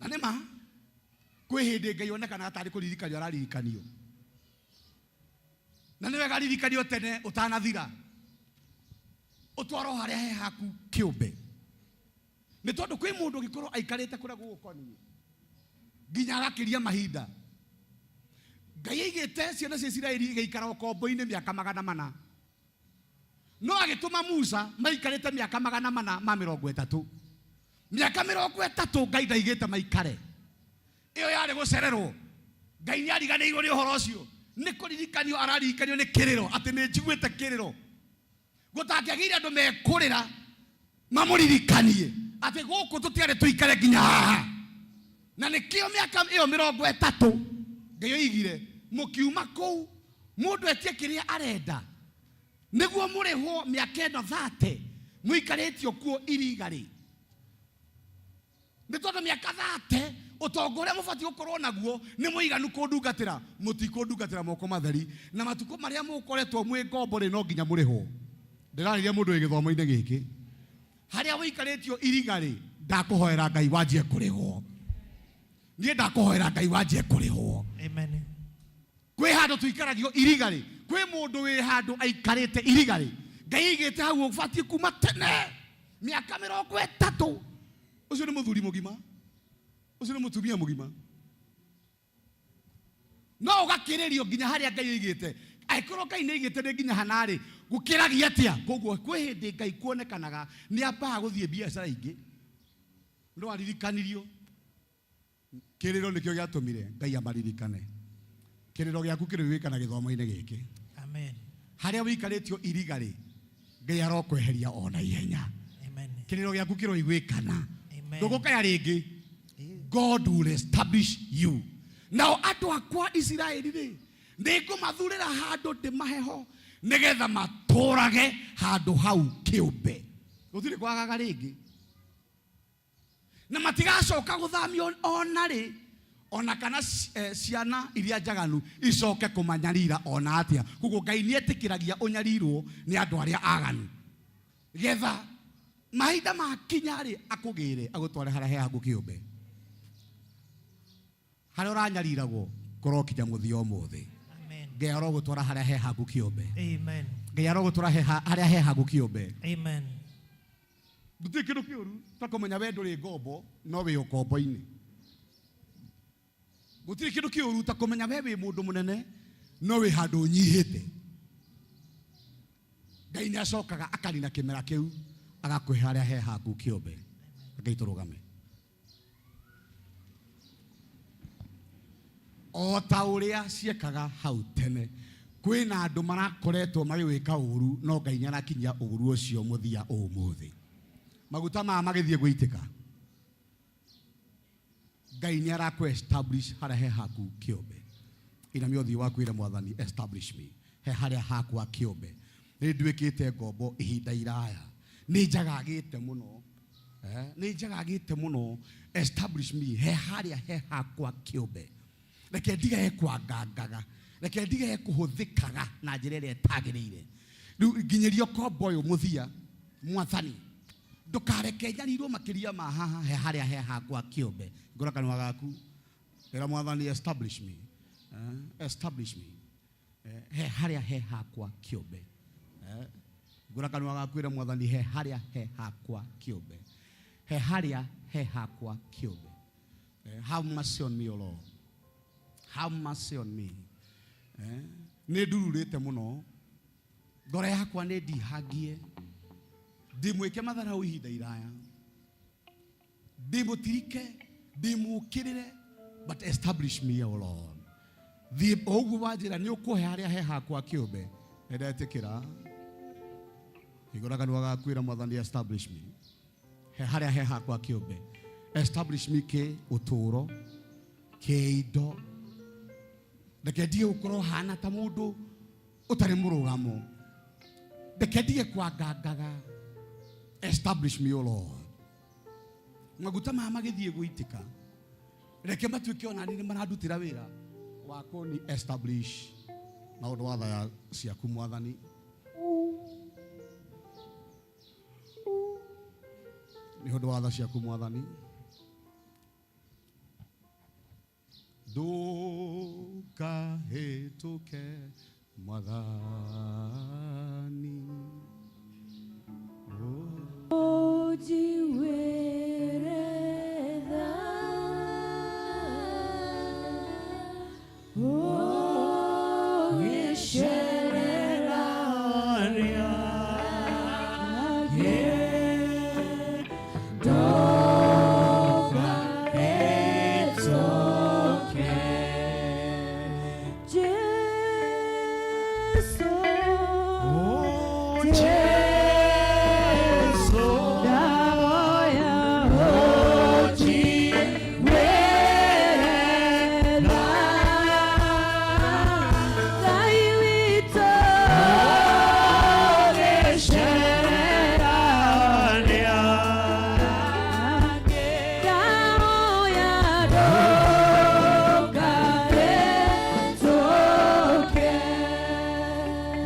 Na nĩ ma kwĩ hĩndĩ Ngai onekanaga tarĩ kũririkanio araririkanio, na nĩ wega aririkanio tene ũtanathira, ũtwarwo harĩa he haku kĩũmbe. Nĩ tondũ kwĩ mũndũ ũngĩkorwo aikarĩte kũrĩa gũgũkoniĩ nginya agakĩria mahinda. Ngai aigĩte ciana cia Isiraeli igĩikara ũkombo-inĩ mĩaka 400. No agĩtũma Musa maikarĩte mĩaka 430. Mĩaka 30 Ngai ndaigĩte maikare. Ĩyo yarĩ gũcererwo. Ngai nĩ ariganĩirwo nĩ ũhoro ũcio. Nĩ kũririkanio araririkanio nĩ kĩrĩro atĩ nĩ njiguĩte kĩrĩro. Gũtangĩagĩire andũ mekũrĩra mamũririkanie atĩ gũkũ tũtiarĩ tũikare nginya haha. Na nĩkĩo mĩaka ĩyo 30 Ngai oigire mũkiuma kũu mũndũ etie kĩrĩa arenda nĩguo mũrĩhwo mĩaka ĩno 30 mũikarĩtio kuo iriga-rĩ. Nĩ tondũ mĩaka 30 ũtonga ũrĩa mũbatiĩ gũkorwo naguo nĩ mũiganu kũndungatĩra, mũtikũndungatĩra moko matheri, na matukũ marĩa mũkoretwo mwĩ ngombo rĩ no nginya mũrĩhwo. Ndĩrarĩria mũndũ wĩ gĩthomo-inĩ gĩkĩ. Harĩa ũikarĩtio iriga rĩ, ndakũhoera Ngai wanjie kũrĩhwo. Niĩ ndakũhoera Ngai wanjie kũrĩhwo. Amen. Kwĩ handũ tũikaragio iriga rĩ, kwĩ mũndũ wĩ handũ aikarĩte iriga rĩ, Ngai aigĩte hau ũbatiĩ kuma tene mĩaka 30. Ũcio nĩ mũthuri mũgima, ũcio nĩ mũtumia mũgima. No ũgakĩrĩrio nginya harĩa Ngai aigĩte. Angĩkorwo Ngai nĩ aigĩte nĩ nginya hana rĩ, gũkĩragia atĩa? Koguo kwĩ hĩndĩ Ngai kuonekanaga nĩ ambaga gũthiĩ biacara ingĩ. No aririkanirio. Kĩrĩro nĩkĩo gĩatũmire Ngai amaririkane. Kĩrĩro gĩaku kĩrĩwĩka na gĩthomo-inĩ gĩkĩ. Amen. Harĩa ũikarĩtio iriga rĩ, Ngai arokweheria ona ihenya. Amen. Kĩrĩro gĩaku kĩroiguĩkana. Amen. Ndũgũkaya rĩngĩ. God will establish you. Nao andũ akwa Isiraeli rĩ, nĩngũmathurĩra handũ ndĩmahe ho nĩgetha matũrage handũ hau kĩũmbe. Gũtirĩ kwagaga rĩngĩ. Na matigacoka gũthamio ona rĩ, ona kana ciana iria njaganu icoke kũmanyarira ona atĩa. Koguo Ngai nĩetĩkĩragia ũnyarirwo nĩ andũ arĩa aganu. Getha mahinda makinya rĩ, akũgĩre agũtware harĩa he haku kĩũmbe. Harĩa ũranyariragwo kũrokinya mũthia ũmũthĩ. Amen. Ngai arogũtwara harĩa he haku kĩũmbe. Amen. Ngai arogũtwara harĩa he haku kĩũmbe. Amen. Gũtirĩ kĩndũ kĩũru ta kũmenya we ndũrĩ ngombo no wĩ ũkombo-inĩ. Gũtirĩ kĩndũ kĩũru ta kũmenya we wĩ mũndũ mũnene no wĩ handũ ũnyihĩte. Ngai nĩ acokaga akarina kĩmera kĩu agakũhe harĩa he haku kĩũmbe. Ngai tũrũgame. O ta ũrĩa ciekaga hau tene, kwĩna andũ marakoretwo magĩwĩka ũru no Ngai nĩ arakinyia ũru ũcio mũthia ũmũthĩ. Maguta maya magĩthiĩ gũitĩka, Ngai nĩ arakũ establish harĩa he haku kĩũmbe. Inamia ũthiũ waku wĩre Mwathani, establish me he harĩa hakwa kĩũmbe. Nĩ nduĩkĩte ngombo ihinda iraya, nĩ njagagĩte mũno. Nĩ njagagĩte mũno. Establish me he harĩa he hakwa kĩũmbe. Reke ndigage kwangangaga, reke ndigage kũhũthĩkaga na njĩra ĩrĩa ĩtagĩrĩire. Rĩu nginyĩria ũkombo ũyũ mũthia, Mwathani, ndũkareke nyarirwo makĩria ma haha he harĩa he hakwa kĩũmbe. Ngũra kanua gaku, ĩra Mwathani, establish me. Establish me. He harĩa he hakwa kĩũmbe. Ngũra kanua gaku, ĩra Mwathani, he harĩa he hakwa kĩũmbe. He harĩa he hakwa kĩũmbe. Have mercy on me, O Lord. Have mercy on me. Nĩ ndururĩte mũno. Ngoro yakwa nĩ ndihangie. Ndimwĩke matharau ihinda iraya. Ndimũtirike, ndimũkĩrĩre, but establish me, O Lord. Thiĩ o ũguo wanjĩra nĩ ũkũhe harĩa he hakwa kĩũmbe. Nĩndetĩkĩra. Hingũra kanua gaku ĩra Mwathani, establish me. He harĩa he hakwa kĩũmbe. Establish me kĩ ũtũũro, kĩ indo. Reke ndige gũkorwo hana ta mũndũ ũtarĩ mũrũgamo. Reke ndige kwangangaga. Establish me, O Lord. Maguta maya magĩthiĩ gũitĩka, reke matuĩke ona niĩ nĩ marandutĩra wĩra wa kũni establish na ũndũ wa thaya ciaku Mwathani. Nĩ ũndũ wa tha ciaku Mwathani. Ndũkahĩtũke Mwathani. Ũnjiwĩre tha.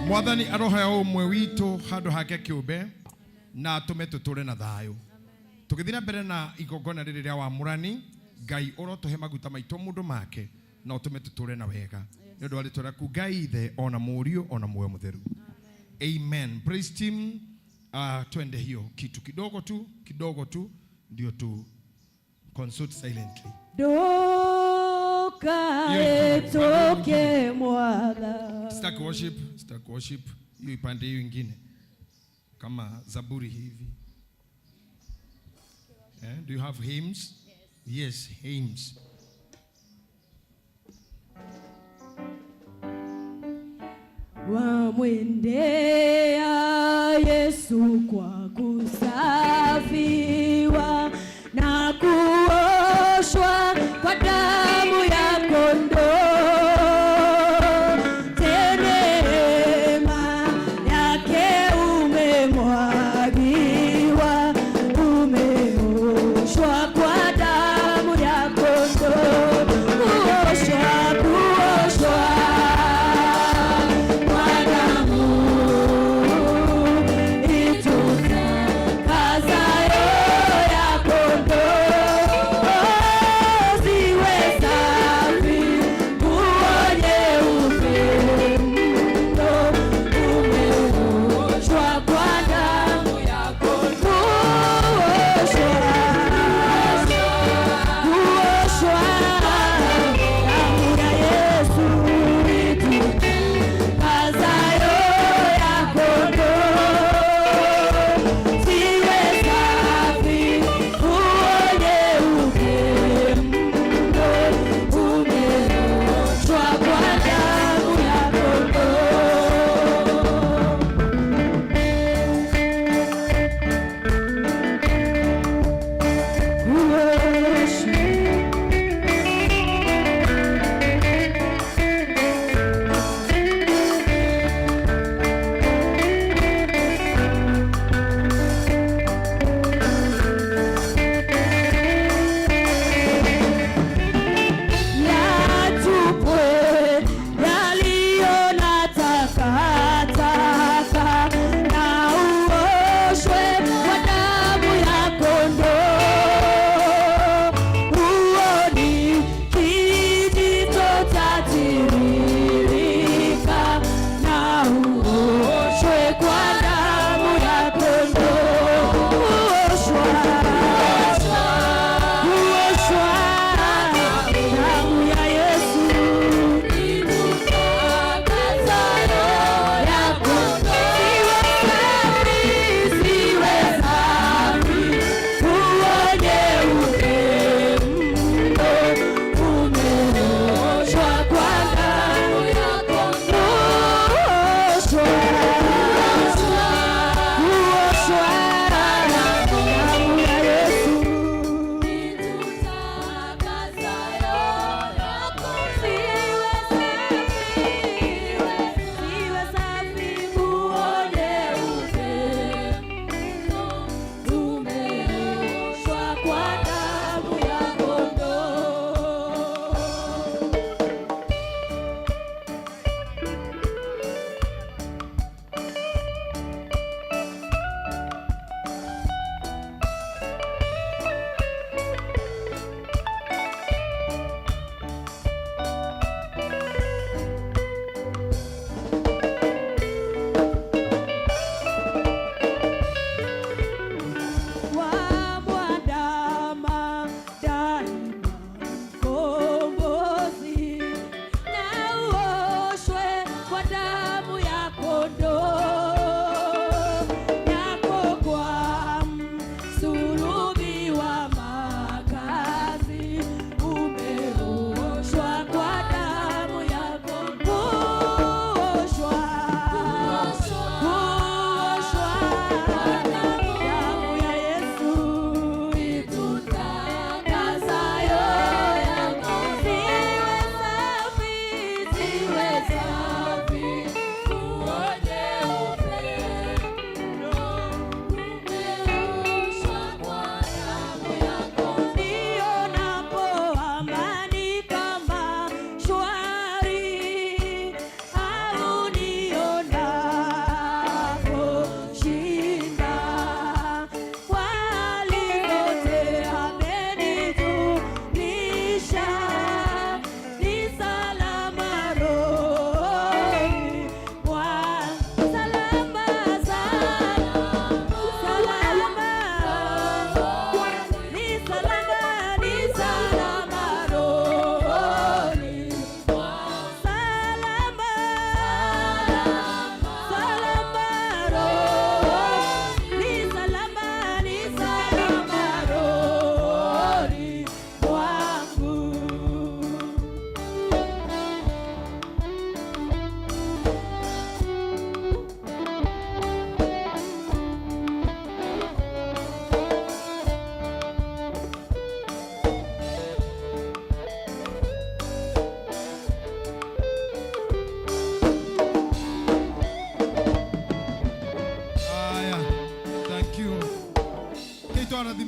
Mwathani arohe o ũmwe witũ handũ hake kĩũmbe na atũme tũtũre na thayũ. Tũgĩthiĩ na mbere na igongona rĩrĩ rĩa wamũrani, Ngai ũrotũhe maguta maitũ mũndũ make na ũtũme tũtũre na wega nĩ ũndũ wa rĩtwa rĩaku Ngai Ithe ona Mũriũ ona Muoyo Mũtheru. Amen. Praise team, twende hiyo kitu kidogo tu ndio tu consult silently. Ndukaetoke Mwana. Sitaki worship, sitaki worship. Hiyo ipande hiyo ingine. Kama Zaburi hivi. Do you have hymns? Yes, hymns. Wamwendea Yesu kwa kusafiwa na kuoshwa kwa damu ya kondoo. Neema yake umemwagiwa, umeoshwa kwa damu ya kondoo. Kuoshwa, kuoshwa kwa damu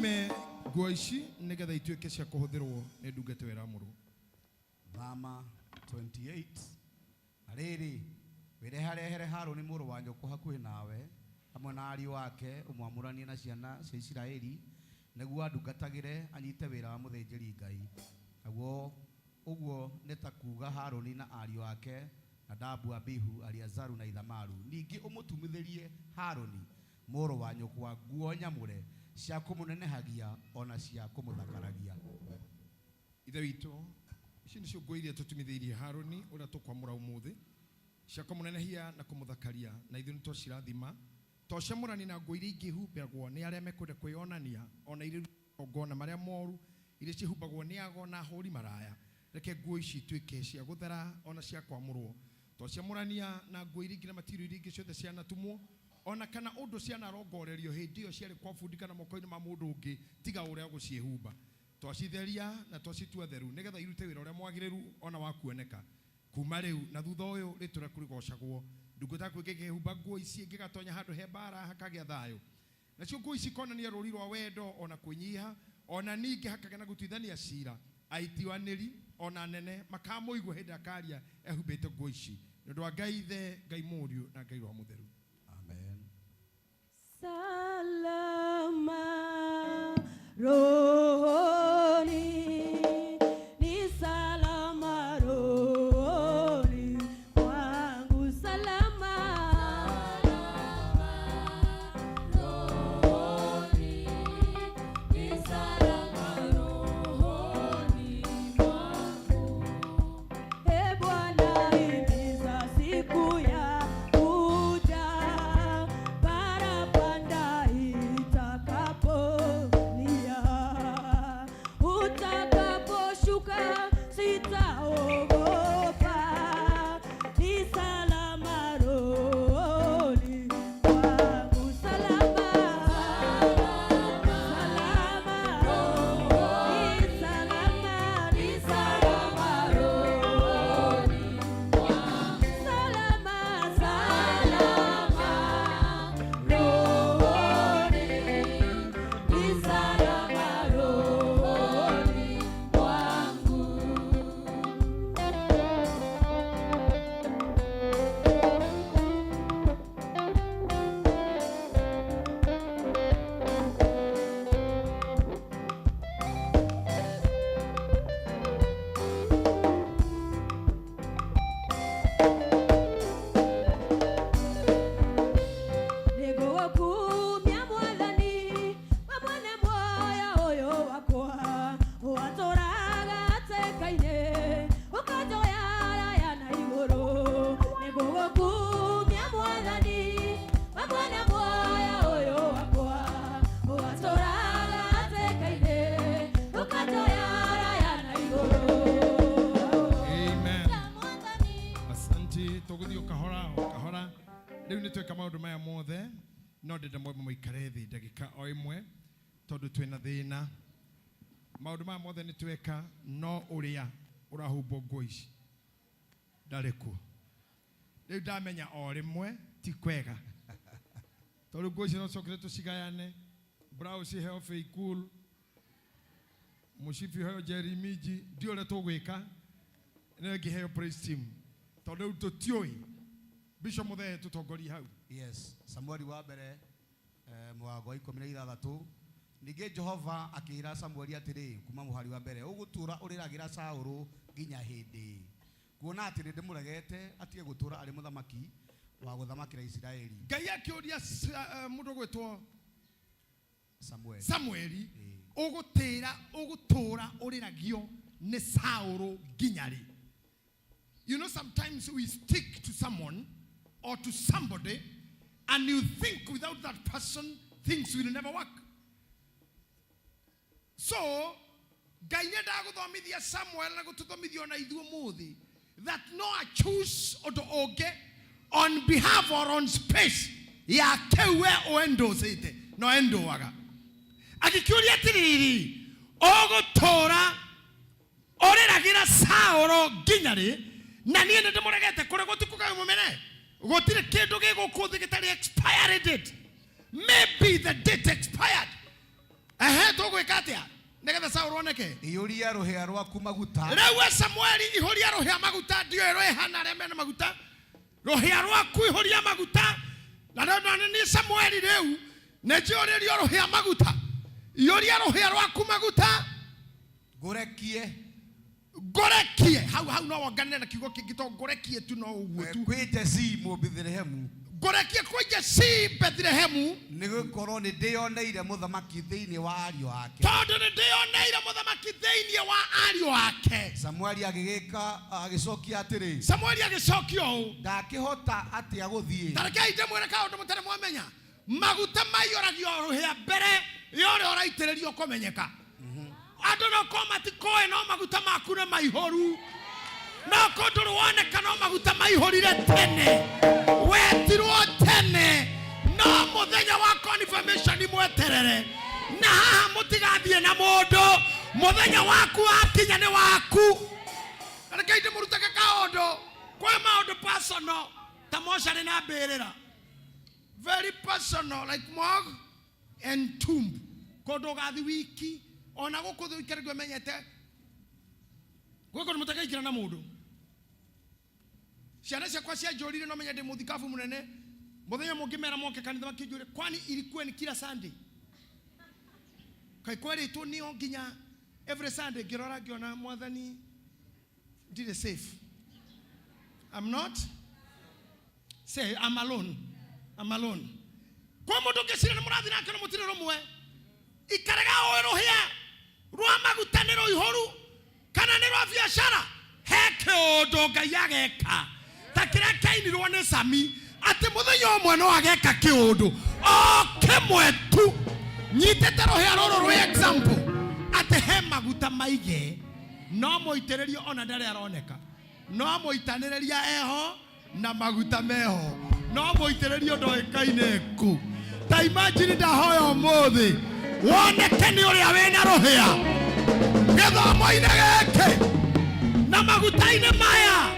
Tũrathime nguo ici nĩgetha ituĩke cia kũhũthĩrwo nĩ ndungata ĩyo ĩramũrwo. Thama 28. Na rĩrĩ, wĩreharehere Harũni mũrũ wa nyũkwa hakuhĩ nawe, hamwe na ariũ ake, ũmwamũranie na ciana cia Isiraeli, nĩguo andungatagĩre anyite wĩra wa mũthĩnjĩri-Ngai. Naguo ũguo nĩ ta kuuga Harũni na ariũ ake, Nadabu, Abihu, Aliazaru na Ithamaru. Ningĩ ũmũtumithĩrie Harũni mũrũ wa nyũkwa nguo nyamũre cia kũmũnenehagia o na cia kũmũthakaragia. Ithe witũ, ici nĩcio nguo iria tũtumithĩirie Harũni ũrĩa tũkwamũra ũmũthĩ, cia kũmũnenehia na kũmũthakaria, na ithuĩ nĩtwacirathima. Twacamũrania na nguo iria ingĩ ihumbagwo nĩ arĩa mekwenda kwĩyonania, o na iria igongona marĩa moru, iria cihumbagwo nĩ ago na ahũri maraya. Reke nguo ici ituĩke cia gũthera o na cia kwamũrwo. Twacamũrania na nguo iria ingĩ na matirio iria ingĩ ciothe cianatumwo, o na kana ũndũ cianarongorerio hĩndĩ ĩyo ciarĩ kwa bundi kana moko-inĩ ma mũndũ ũngĩ tiga ũrĩa ũgũciĩhumba. Twacitheria na twacitua theru nĩgetha irute wĩra ũrĩa mwagĩrĩru o na wa kuoneka. Kuma rĩu na thutha ũyũ rĩĩtwa rĩaku rĩgoocagwo. Ndungata yaku ĩngĩkehumba nguo ici ĩngĩgatonya handũ he mbaara hakagĩa thayũ. Nacio nguo ici ikonania rũũri rwa wendo o na kwĩnyiha, o na ningĩ hakagĩa na gũtuithania ciira. Aituanĩri o na anene makamũigua hĩndĩ akaaria ehumbĩte nguo ici. Nĩ ũndũ wa Ngai Ithe, Ngai Mũriũ na Ngai Roho Mũtheru. Amen. Salama rohoni, ni salama rohoni mwangu, salama rohoni, ni salama rohoni mwangu. E Bwana, imiza siku ya kuja, parapanda itakapolia, utakaposhuka sitaogopa, ni salama rohoni kwangu, salama, salama, ni salama, ni salama rohoni salama, salama rohoni, ni salama rohoni mwangu. Nĩngũgũkumia Mwathani, hamwe na muoyo ũyũ wakwa, watũũraga atĩka-inĩ, ũkanjoya haraya na igũrũ. Nĩngũgũkumia Mwathani, hamwe na muoyo ũyũ wakwa, watũũraga atĩka-inĩ, ũkanjoya haraya na igũrũ. Amen. Asante, tũgũthiĩ o kahora o kahora. Rĩu nĩ tweka maũndũ maya mothe, no ndĩrenda mwambe mũikare thĩ ndagĩka o ĩmwe tondũ twĩna thĩna. Maũndũ maya mothe nĩ tweka, no ũrĩa ũrahumbwo nguo ici ndarĩ kuo. Rĩu ndamenya o rĩmwe ti kwega, tondũ nguo ici no tũcokere tũcigayane. Blouse iheo Faithful, mũcibi ũheo Jerry Minji, ndiũĩ ũrĩa tũgwĩka, nĩyo ĩngĩheo praise team, tondũ rĩu tũtiũĩ. Bishop Muthee tũtongorie hau. Yes, Samueli wa mbere mũrango wa 16. Ningĩ Jehova akĩĩra Samueli atĩrĩ, kuma mũhari wa mbere, ũgũtũũra ũrĩragĩra Saũlũ nginya hĩndĩ, kuona atĩ nĩndĩmũregete atige gũtũũra arĩ mũthamaki wa gũthamakĩra Isiraeli. Ngai akĩũria mũndũ ũgwĩtwo Samueli. Samueli, ũgũtĩra ũgũtũũra ũrĩragio nĩ Saũlũ nginya rĩ? You know, sometimes we stick to someone or to somebody and you think without that person things will never work. So, Ngai nĩendaga gũthomithia Samuel na gũtũthomithia ona ithuĩ ũmũthĩ that no a choose ũndũ ũngĩ on behalf or on space ya kĩu we ũendũcĩte no endũaga. Agĩkĩũria atĩrĩrĩ, ũgũtũũra ũrĩragĩra Saũlũ nginya rĩ? Na niĩ nĩndĩmũregete kũrĩ gũtukũ mũmene. Gũtirĩ kĩndũ gĩ gũkũ thĩ gĩtarĩ expiry date. Maybe the date expired. Ehe, tũgwĩka atĩa nĩgetha Saũlũ oneke? Iyũria rũhĩa rwaku maguta. Rĩu we Samueli, ihũria rũhĩa maguta. Ndiũĩ rwĩhana arĩa mena maguta. Rũhĩa rwaku ihũria maguta. Na rĩu no nĩ Samueli, rĩu nĩ njihũrĩrio rũhĩa maguta. Ihũria rũhĩa rwaku maguta. Ngũrekie. Ngũrekie hau hau, no wonganĩre na kiugo kĩngĩ to ngũrekie tu, no ũguo tu. Kwĩ Jesii Mũbethilehemu. Ngũrekie kwĩ Jesii Bethlehemu. Nĩ gũkorwo nĩ ndĩyoneire mũthamaki thĩinĩ wa ariũ ake. Tondũ nĩ ndĩyoneire mũthamaki thĩinĩ wa ariũ ake. Samueli agĩgĩka agĩcokia atĩrĩ. Samueli agĩcokia ũũ. Ndakĩhota atĩa gũthiĩ? Ta rekei ndĩmwĩre kaũndũ mũtarĩ mwamenya. Maguta maiyũragio rũhĩa mbere ya ũrĩa ũraitĩrĩrio kũmenyeka. Andũ no korwo matikoĩ, no maguta maku nĩ maihũru. No korwo ndũrĩ woneka, no maguta maihũrire tene. Wetirwo tene, no mũthenya wa confirmation mweterere. Na haha mũtigathiĩ na mũndũ. Mũthenya waku wakinya nĩ waku. Rekei ndĩmũrutage kaũndũ. Kwĩ maũndũ personal ta mocarĩ na mbĩrĩra. Very personal, like morgue and tomb. Kũndũ ũgathi wiki ona gũkũ thĩ ũikare ngĩmenyete gwĩ kũndũ mũtakaingĩra na mũndũ. Ciana ciakwa cianjũrire, no menya ndĩ mũthikabu mũnene, mũthenya mũngĩmera moke kanitha makĩnjũria, kwani ilikuwa ni kila Sunday? Kaĩ kwerĩtwo nĩo nginya every Sunday? Ngĩrora ngĩona Mwathani ndirĩ safe. I'm not say I'm alone. I'm alone. Kwĩ mũndũ ũngĩciria nĩ mũrathiĩ nake no mũtirĩ rũmwe. Ikaraga ũĩ rũhĩa rwa maguta nĩ rũihũru kana nĩ rwa biacara. He kĩũndũ Ngai ageka ta kĩrĩa kĩainirwo nĩ Sami, atĩ mũthenya ũmwe no ageka kĩũndũ o kĩmwe tu. Nyitĩte rũhĩa rũrũ rwĩ example atĩ he maguta maige, no mũitĩrĩrio ona ndarĩ aroneka, no mũitanĩrĩria eho na maguta meho, no mũitĩrĩrio ndoĩkaine kũ. Ta imagine, ndahoya ũmũthĩ woneke nĩ ũrĩa wĩna rũhĩa gĩthomo-inĩ gĩkĩ na maguta-inĩ maya,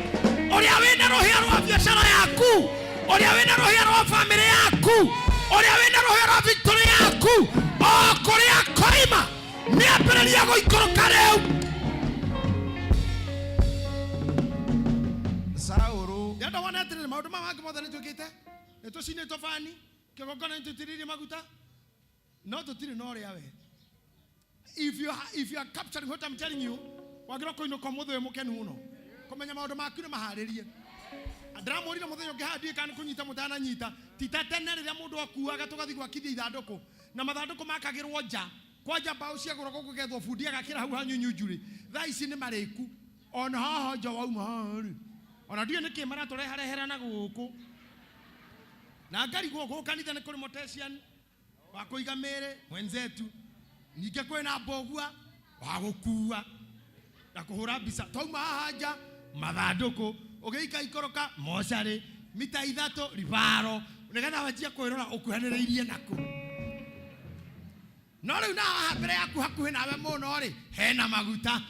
ũrĩa wĩna rũhĩa rwa biacara yaku, ũrĩa wĩna rũhĩa rwa bamĩrĩ yaku, ũrĩa wĩna rũhĩa rwa victory yaku, o kũrĩa koima nĩambĩrĩria gũikũrũka rĩu. Saũlũ. Ndĩrenda wone atĩrĩrĩ, maũndũ maya mangĩ mothe nĩtwĩkĩte, nĩtũcinĩtwo bani, kĩgongona nĩtũitĩrĩirie maguta, no tũtirĩ na ũrĩa we. If you are capturing what I'm telling you, wagĩrĩirwo kũinũka ũmũthĩ wĩ mũkenu mũno kũmenya maũndũ maku nĩ maharĩrie. Ndĩramwĩrire mũthenya ũngĩ haha, ndiũĩ kana nĩ kũnyita mũtananyita. Ti ta tene rĩrĩa mũndũ akuaga tũgathiĩ gwakithia ithandũkũ, na mathandũkũ makagĩrwo nja kwanja, mbaũ ciagũragwo, gũgethwo bundi agakĩra hau hanyunyunjurĩ. Thaa ici nĩ marĩku ona haha nja wauma haha rĩ, ona ndiũĩ nĩkĩ maratũreharehera na gũkũ na ngarigwo. Gũkũ kanitha nĩ kũrĩ mortician wa kũiga mĩĩrĩ mwenzetu, ningĩ kwĩna mbũgua wa gũkua na kũhũra mbica. Twauma haha nja, mathandũkũ ũgĩika ikũrũka mocarĩ mita 3 ribaro nĩgetha wanjie kwĩrora ũkuhanĩrĩirie naku. No rĩu na haha mbere yaku hakuhĩ nawe mũno rĩ, hena maguta.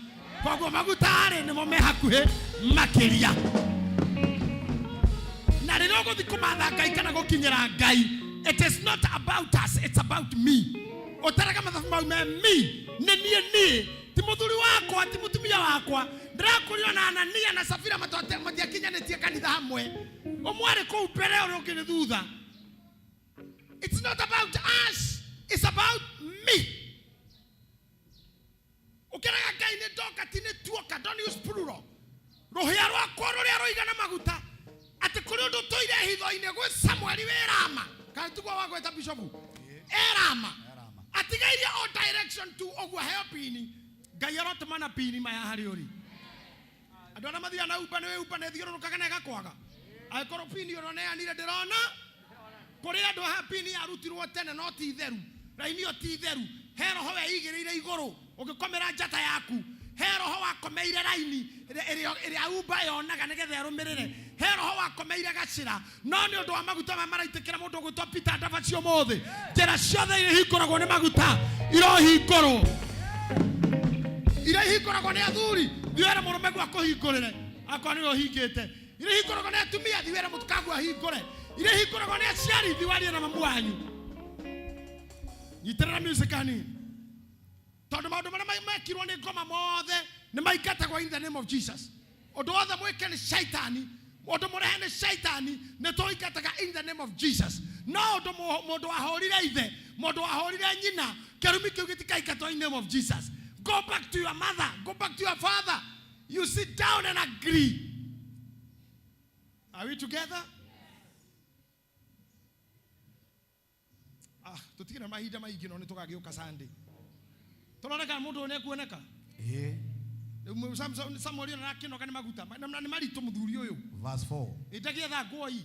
Koguo maguta rĩ, nĩmo me hakuhĩ makĩria. Na rĩrĩa ũgũthiĩ kũmatha Ngai kana gũkinyĩra Ngai, it is not about us, it's about me. Ũtaraga mathabu mau me me, nĩ niĩ, niĩ ti mũthuri wakwa, ti mũtumia wakwa. Ndĩrakũrio na Anania na Safira matiakinyanĩtie kanitha hamwe, ũmwe arĩ kũu mbere, ũrĩa ũngĩ nĩ thutha. It's not about us, it's about me. Ũkĩraga Ngai nĩ ndoka, ti nĩ tuoka. Don't use plural. Rũhĩa rwakwa rũrĩa rũigana maguta, atĩ kũrĩ ũndũ tũire hitho-inĩ gwĩ Samueli wĩ Rama, kana tiguo wagweta bishopu erama, atigairie o direction tu ũguo heo pini. Ngai arotũmana pini maya harĩ ũrĩ andũ arĩa mathiaga na Uber. Nĩ Uber nĩ ĩthiũrũrũkaga na ĩgakwaga. Angĩkorwo pini ũroneanire, ndĩrona kũrĩ andũ haha pini yarutirwo tene, no ti theru, raini ĩyo ti theru. He roho weigĩrĩire igũrũ ũgĩkomera njata yaku, he roho wakomeire raini ĩrĩa Uber yonaga nĩgetha ĩrũmĩrĩre, he roho wakomeire gacĩra. No nĩ ũndũ wa maguta maya maraitĩkĩra mũndũ ũgwĩtwo Peter Ndavaci ũmũthĩ, njĩra ciothe iria ihingũragwo nĩ maguta irohingũrwo. Iria ihingũragwo nĩ athuri, thiĩ wĩre mũrũme guo akũhingũrĩre akorwo nĩwe ũhingĩte. Iria ihingũragwo nĩ atumia, thiĩ wĩre mũtukaguo ahingũre. Iria ihingũragwo nĩ aciari, thiĩ warie na mamu wanyu. Nyitĩrĩra music hanini. Tondũ maũndũ marĩa mekirwo nĩ ngoma mothe nĩ maingatagwo in the name of Jesus. Ũndũ wothe mwĩke nĩ shaitani, ũndũ mũrehe nĩ shaitani, nĩ tũingataga in the name of Jesus. No ũndũ mũndũ wahũrire ithe, mũndũ wahũrire nyina, kĩrumi kĩu gĩtikaingatwo in the name of Jesus. Go back to your mother, go back to your father. You sit down and agree. Are we together? Ah, tũtigĩ na mahinda maingĩ no nĩ tũgagĩũka Sunday. Tũrore kana mũndũ ũyũ nĩekuoneka. Ĩĩ. Rĩu Samuel ona arakĩnoga nĩ maguta na nĩ maritũ mũthuri ũyũ. Verse 4. Ĩndagĩetha nguo ii.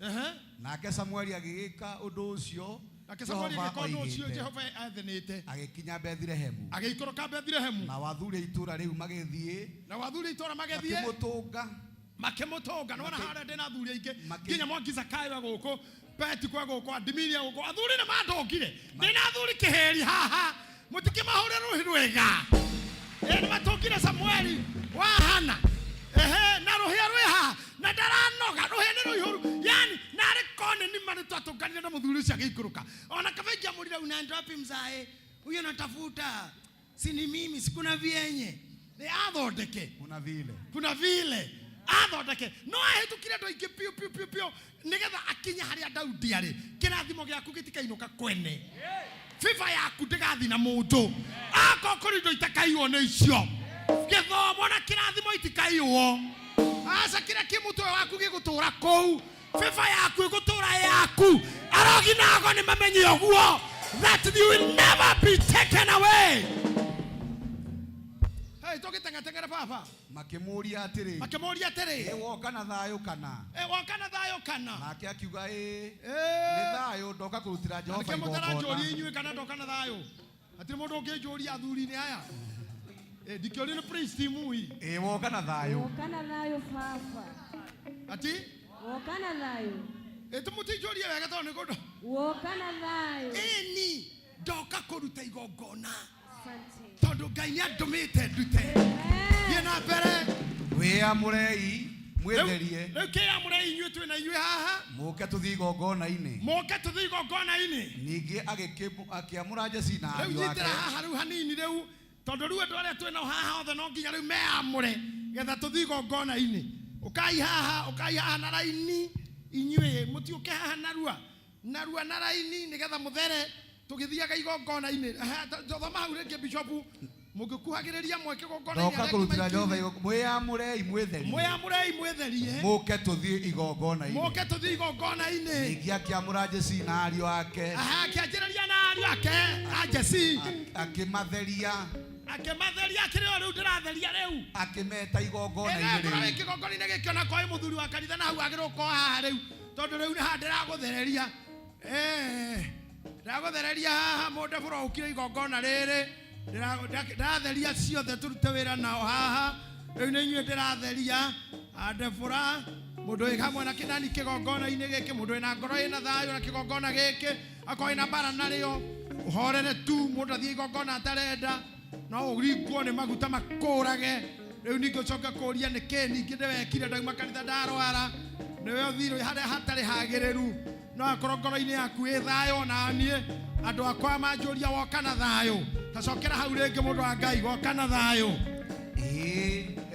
Ehe. Nake Samueli agĩgĩka ũndũ ũcio Nake Samueli Jehova agĩka ũndũ ũcio oigĩte. Jehova athanĩte. Agĩkinya Bethilehemu. Agĩikũrũka Bethilehemu. Nao athuri a itũũra rĩu magĩthiĩ. Nao athuri a itũũra magĩthiĩ. Makĩmũtũnga. Makĩmũtũnga. Nĩwona harĩa ndĩna athuri aingĩ. Nginya Mwangi Zakayo e gũkũ, Peti kwe gũkũ, Adimiria gũkũ. Athuri nĩ mandũngire. Ndĩna athuri kĩhĩri haha. Mũtikĩmahũre rũhĩ rwega. Ĩ nĩ matũngire Samueli wa Hana. Ehe, na rũhĩa rwĩ haha. Na ndaranoga, rũhĩa nĩ rũihũru. Yani, narĩ kone nima nĩ twatũnganire na mũthuri ũcio agĩikũrũka. Ona kaba ingĩamũrire unaenda wapi mzae? Huyo natafuta. Si ni mimi, si kuna vyenye. Nĩ athondeke. Kuna vile. Kuna vile. Athondeke. No ahĩtũkire andũ aingĩ piũ piũ piũ piũ nĩgetha akinye harĩa Daudi arĩ. Kĩrathimo gĩaku gĩtikainũka kwene. Favor yaku ndĩgathi na mũndũ. Akorwo kũrĩ indo itakaiywo nĩ icio. Gĩthomo na kĩrathimo itikaiywo. Aca kĩrĩa kĩ mũtwe waku gĩgũtũra kũu. Favor yaku ĩgũtũra yaku. Arogi na ago nĩ mamenye ũguo. That you will never be taken away. Hey, tũgĩteng'ateng'ere baba. Makĩmũũria atĩrĩ. Makĩmũũria atĩrĩ. Ĩ woka na thayũ kana? Ĩ woka na thayũ kana? Nake akiuga ĩ. Nĩ thayũ ndoka kũrutĩra Jehova Nĩkĩo mũtaranjũria igongona. inyuĩ kana ndoka na thayũ. Hatirĩ mũndũ ũngĩnjũria athuri-inĩ aya. Ĩ ndikĩũrio nĩ priest mui. Ĩ woka na thayũ. Woka na thayũ baba. Ati? Woka na thayũ. Ĩ tũmũtinjũrie wega tondũ nĩ kũndũ. Woka na thayũ. Ĩni ndoka kũruta igongona. Asante. Tondũ Ngai nĩ andũmĩte ndute. Thiĩ na mbere. Wĩamũrei mwĩtherie. Rĩu kĩamũrei inyuĩ twĩ na inyuĩ haha. Mũke tũthiĩ igongona-inĩ. Mũke tũthiĩ igongona-inĩ. Ningĩ akĩamũra Jesii na Rĩu ariũ ake. nyitĩra haha rĩu hanini rĩu. Tondũ rĩu andũ arĩa twĩ nao haha othe no nginya rĩu meamũre getha tũthiĩ igongona-inĩ. Ũkai haha, ũkai haha na raini inyuĩ mũtiũke haha narua. Narua na raini nĩgetha mũthere tũgĩthiaga igongona-inĩ. Thoma hau rĩngĩ Bishop, mũngĩkuhagĩrĩria mweke igongona-inĩ Ndoka arĩa kũrutĩra angĩ Jehova maingĩ. igongona. Mwĩamũrei mwĩtherie. Mwĩamũrei mwĩtherie. Mũke tũthiĩ igongona-inĩ. Mũke tũthiĩ igongona-inĩ. Ningĩ akĩamũra Jesii na ariũ ake. Aha, akĩanjĩrĩria na ariũ ake, a Jesii. Akĩmatheria. Akĩmatheria, akĩrĩ o rĩu ndĩratheria rĩu. Akĩmeta igongona-inĩ Ĩrĩa rĩu. wĩ kĩgongona-inĩ gĩkĩ ona korwo wĩ mũthuri wa kanitha na hau wagĩrĩirwo gũkorwo haha rĩu. Tondũ rĩu nĩ haha ndĩragũthereria. Ndĩragũthereria haha mũndũ bũrũ ũkire igongona rĩrĩ. Ndĩratheria ciothe tũrute wĩra nao haha. Rĩu nĩ inyuĩ ndĩratheria. Andebũra, mũndũ wĩ hamwe na kĩnani kĩgongona-inĩ gĩkĩ, mũndũ wĩna ngoro ĩna thayũ na kĩgongona gĩkĩ, akorwo ĩna mbara narĩo, ũhorere tu, mũndũ athiĩ igongona atarenda, no ũringwo nĩ maguta makũrage. Rĩu ningĩ ũcoke kũũria nĩkĩ ningĩ ndĩwekire ndauma kanitha ndarwara, nĩwe ũthire harĩa hatarĩ hagĩrĩru. No akorwo ngoro-inĩ yaku ĩ thayũ ona niĩ, andũ akwa manjũria woka na thayũ. Tacokera hau rĩngĩ mũndũ wa Ngai, woka na thayũ.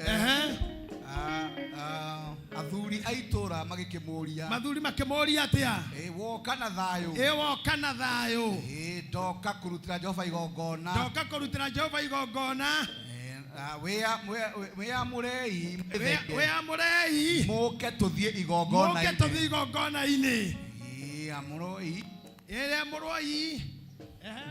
Ehe. Athuri a itũũra magĩkĩmũũria. Mathuri makĩmũũria atĩa? Ĩ, woka na thayũ. Ĩ, woka na thayũ. Ĩ, ndoka kũrutĩra Jehova igongona. Ndoka kũrutĩra Jehova igongona. Wĩamũrei, mwĩtherie. Wĩamũrei. Mũke tũthiĩ igongona-inĩ. Mũke tũthiĩ igongona-inĩ. Ĩ, amũroi. Ĩ, amũroi. Ehe.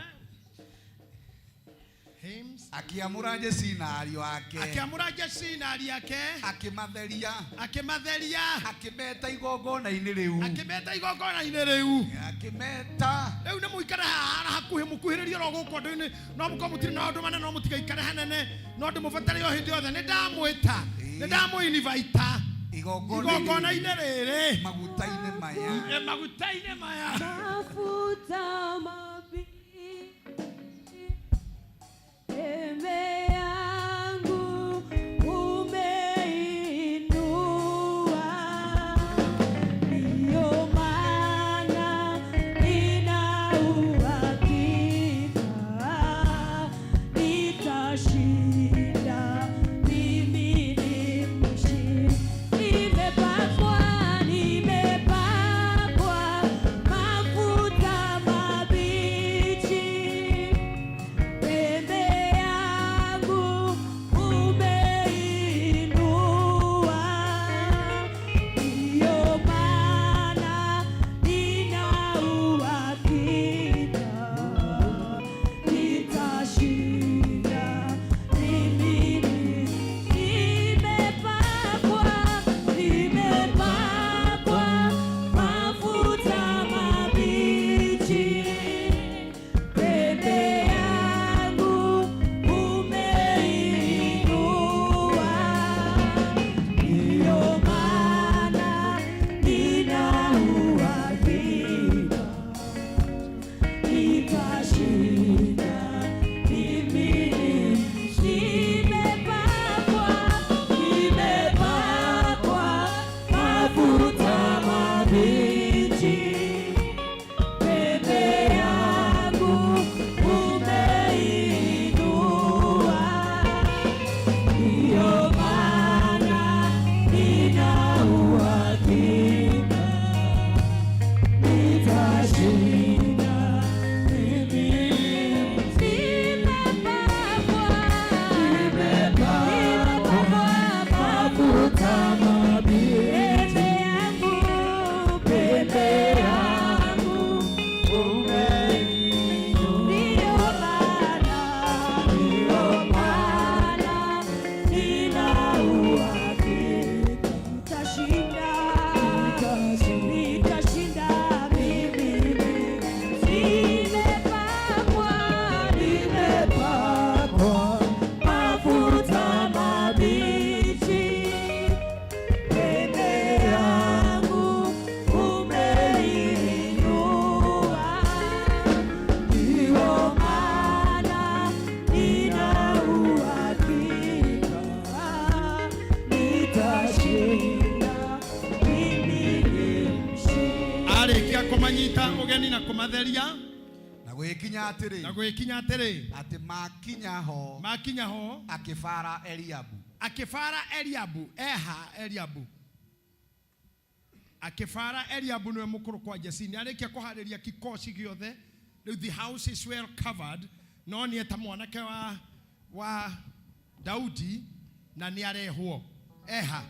Hymns. Akĩamũra Jesii na ariũ ake. Akĩamũra Jesii na ariũ ake. Akĩmatheria. Akĩmatheria. Akĩmeta igongona-inĩ rĩu. Akĩmeta igongona-inĩ rĩu. Akĩmeta. Rĩu nĩ mũikare haha hakuhĩ, mũkuhĩrĩrie oro gũkũ andũ-inĩ. No mũkorwo mũtirĩ na maũndũ manene, no mũtigaikare hanene. No ndĩmũbatare o hĩndĩ yothe. Nĩ ndamwĩta. Nĩ ndamũinvite. Igongona-inĩ rĩrĩ. Maguta-inĩ maya. Ĩ, maguta-inĩ maya. Mafuta mabichi. Pembe yangu umeinua, ndiyo maana nina uhakika Arĩkia kũmanyita ũgeni na kũmatheria. Na gwĩkinya atĩrĩ, Na gwĩkinya atĩrĩ, atĩ makinya ho, makinya ho, akĩbara Eliabu. Akĩbara Eliabu. Eha Eliabu. Akĩbara Eliabu nĩwe mũkũrũ kwa Jesse. Nĩ arĩkia kũharĩria kikosi gĩothe. Rĩu the house is well covered. No nĩ eta mwanake wa Daudi na nĩ arehwo. Eha.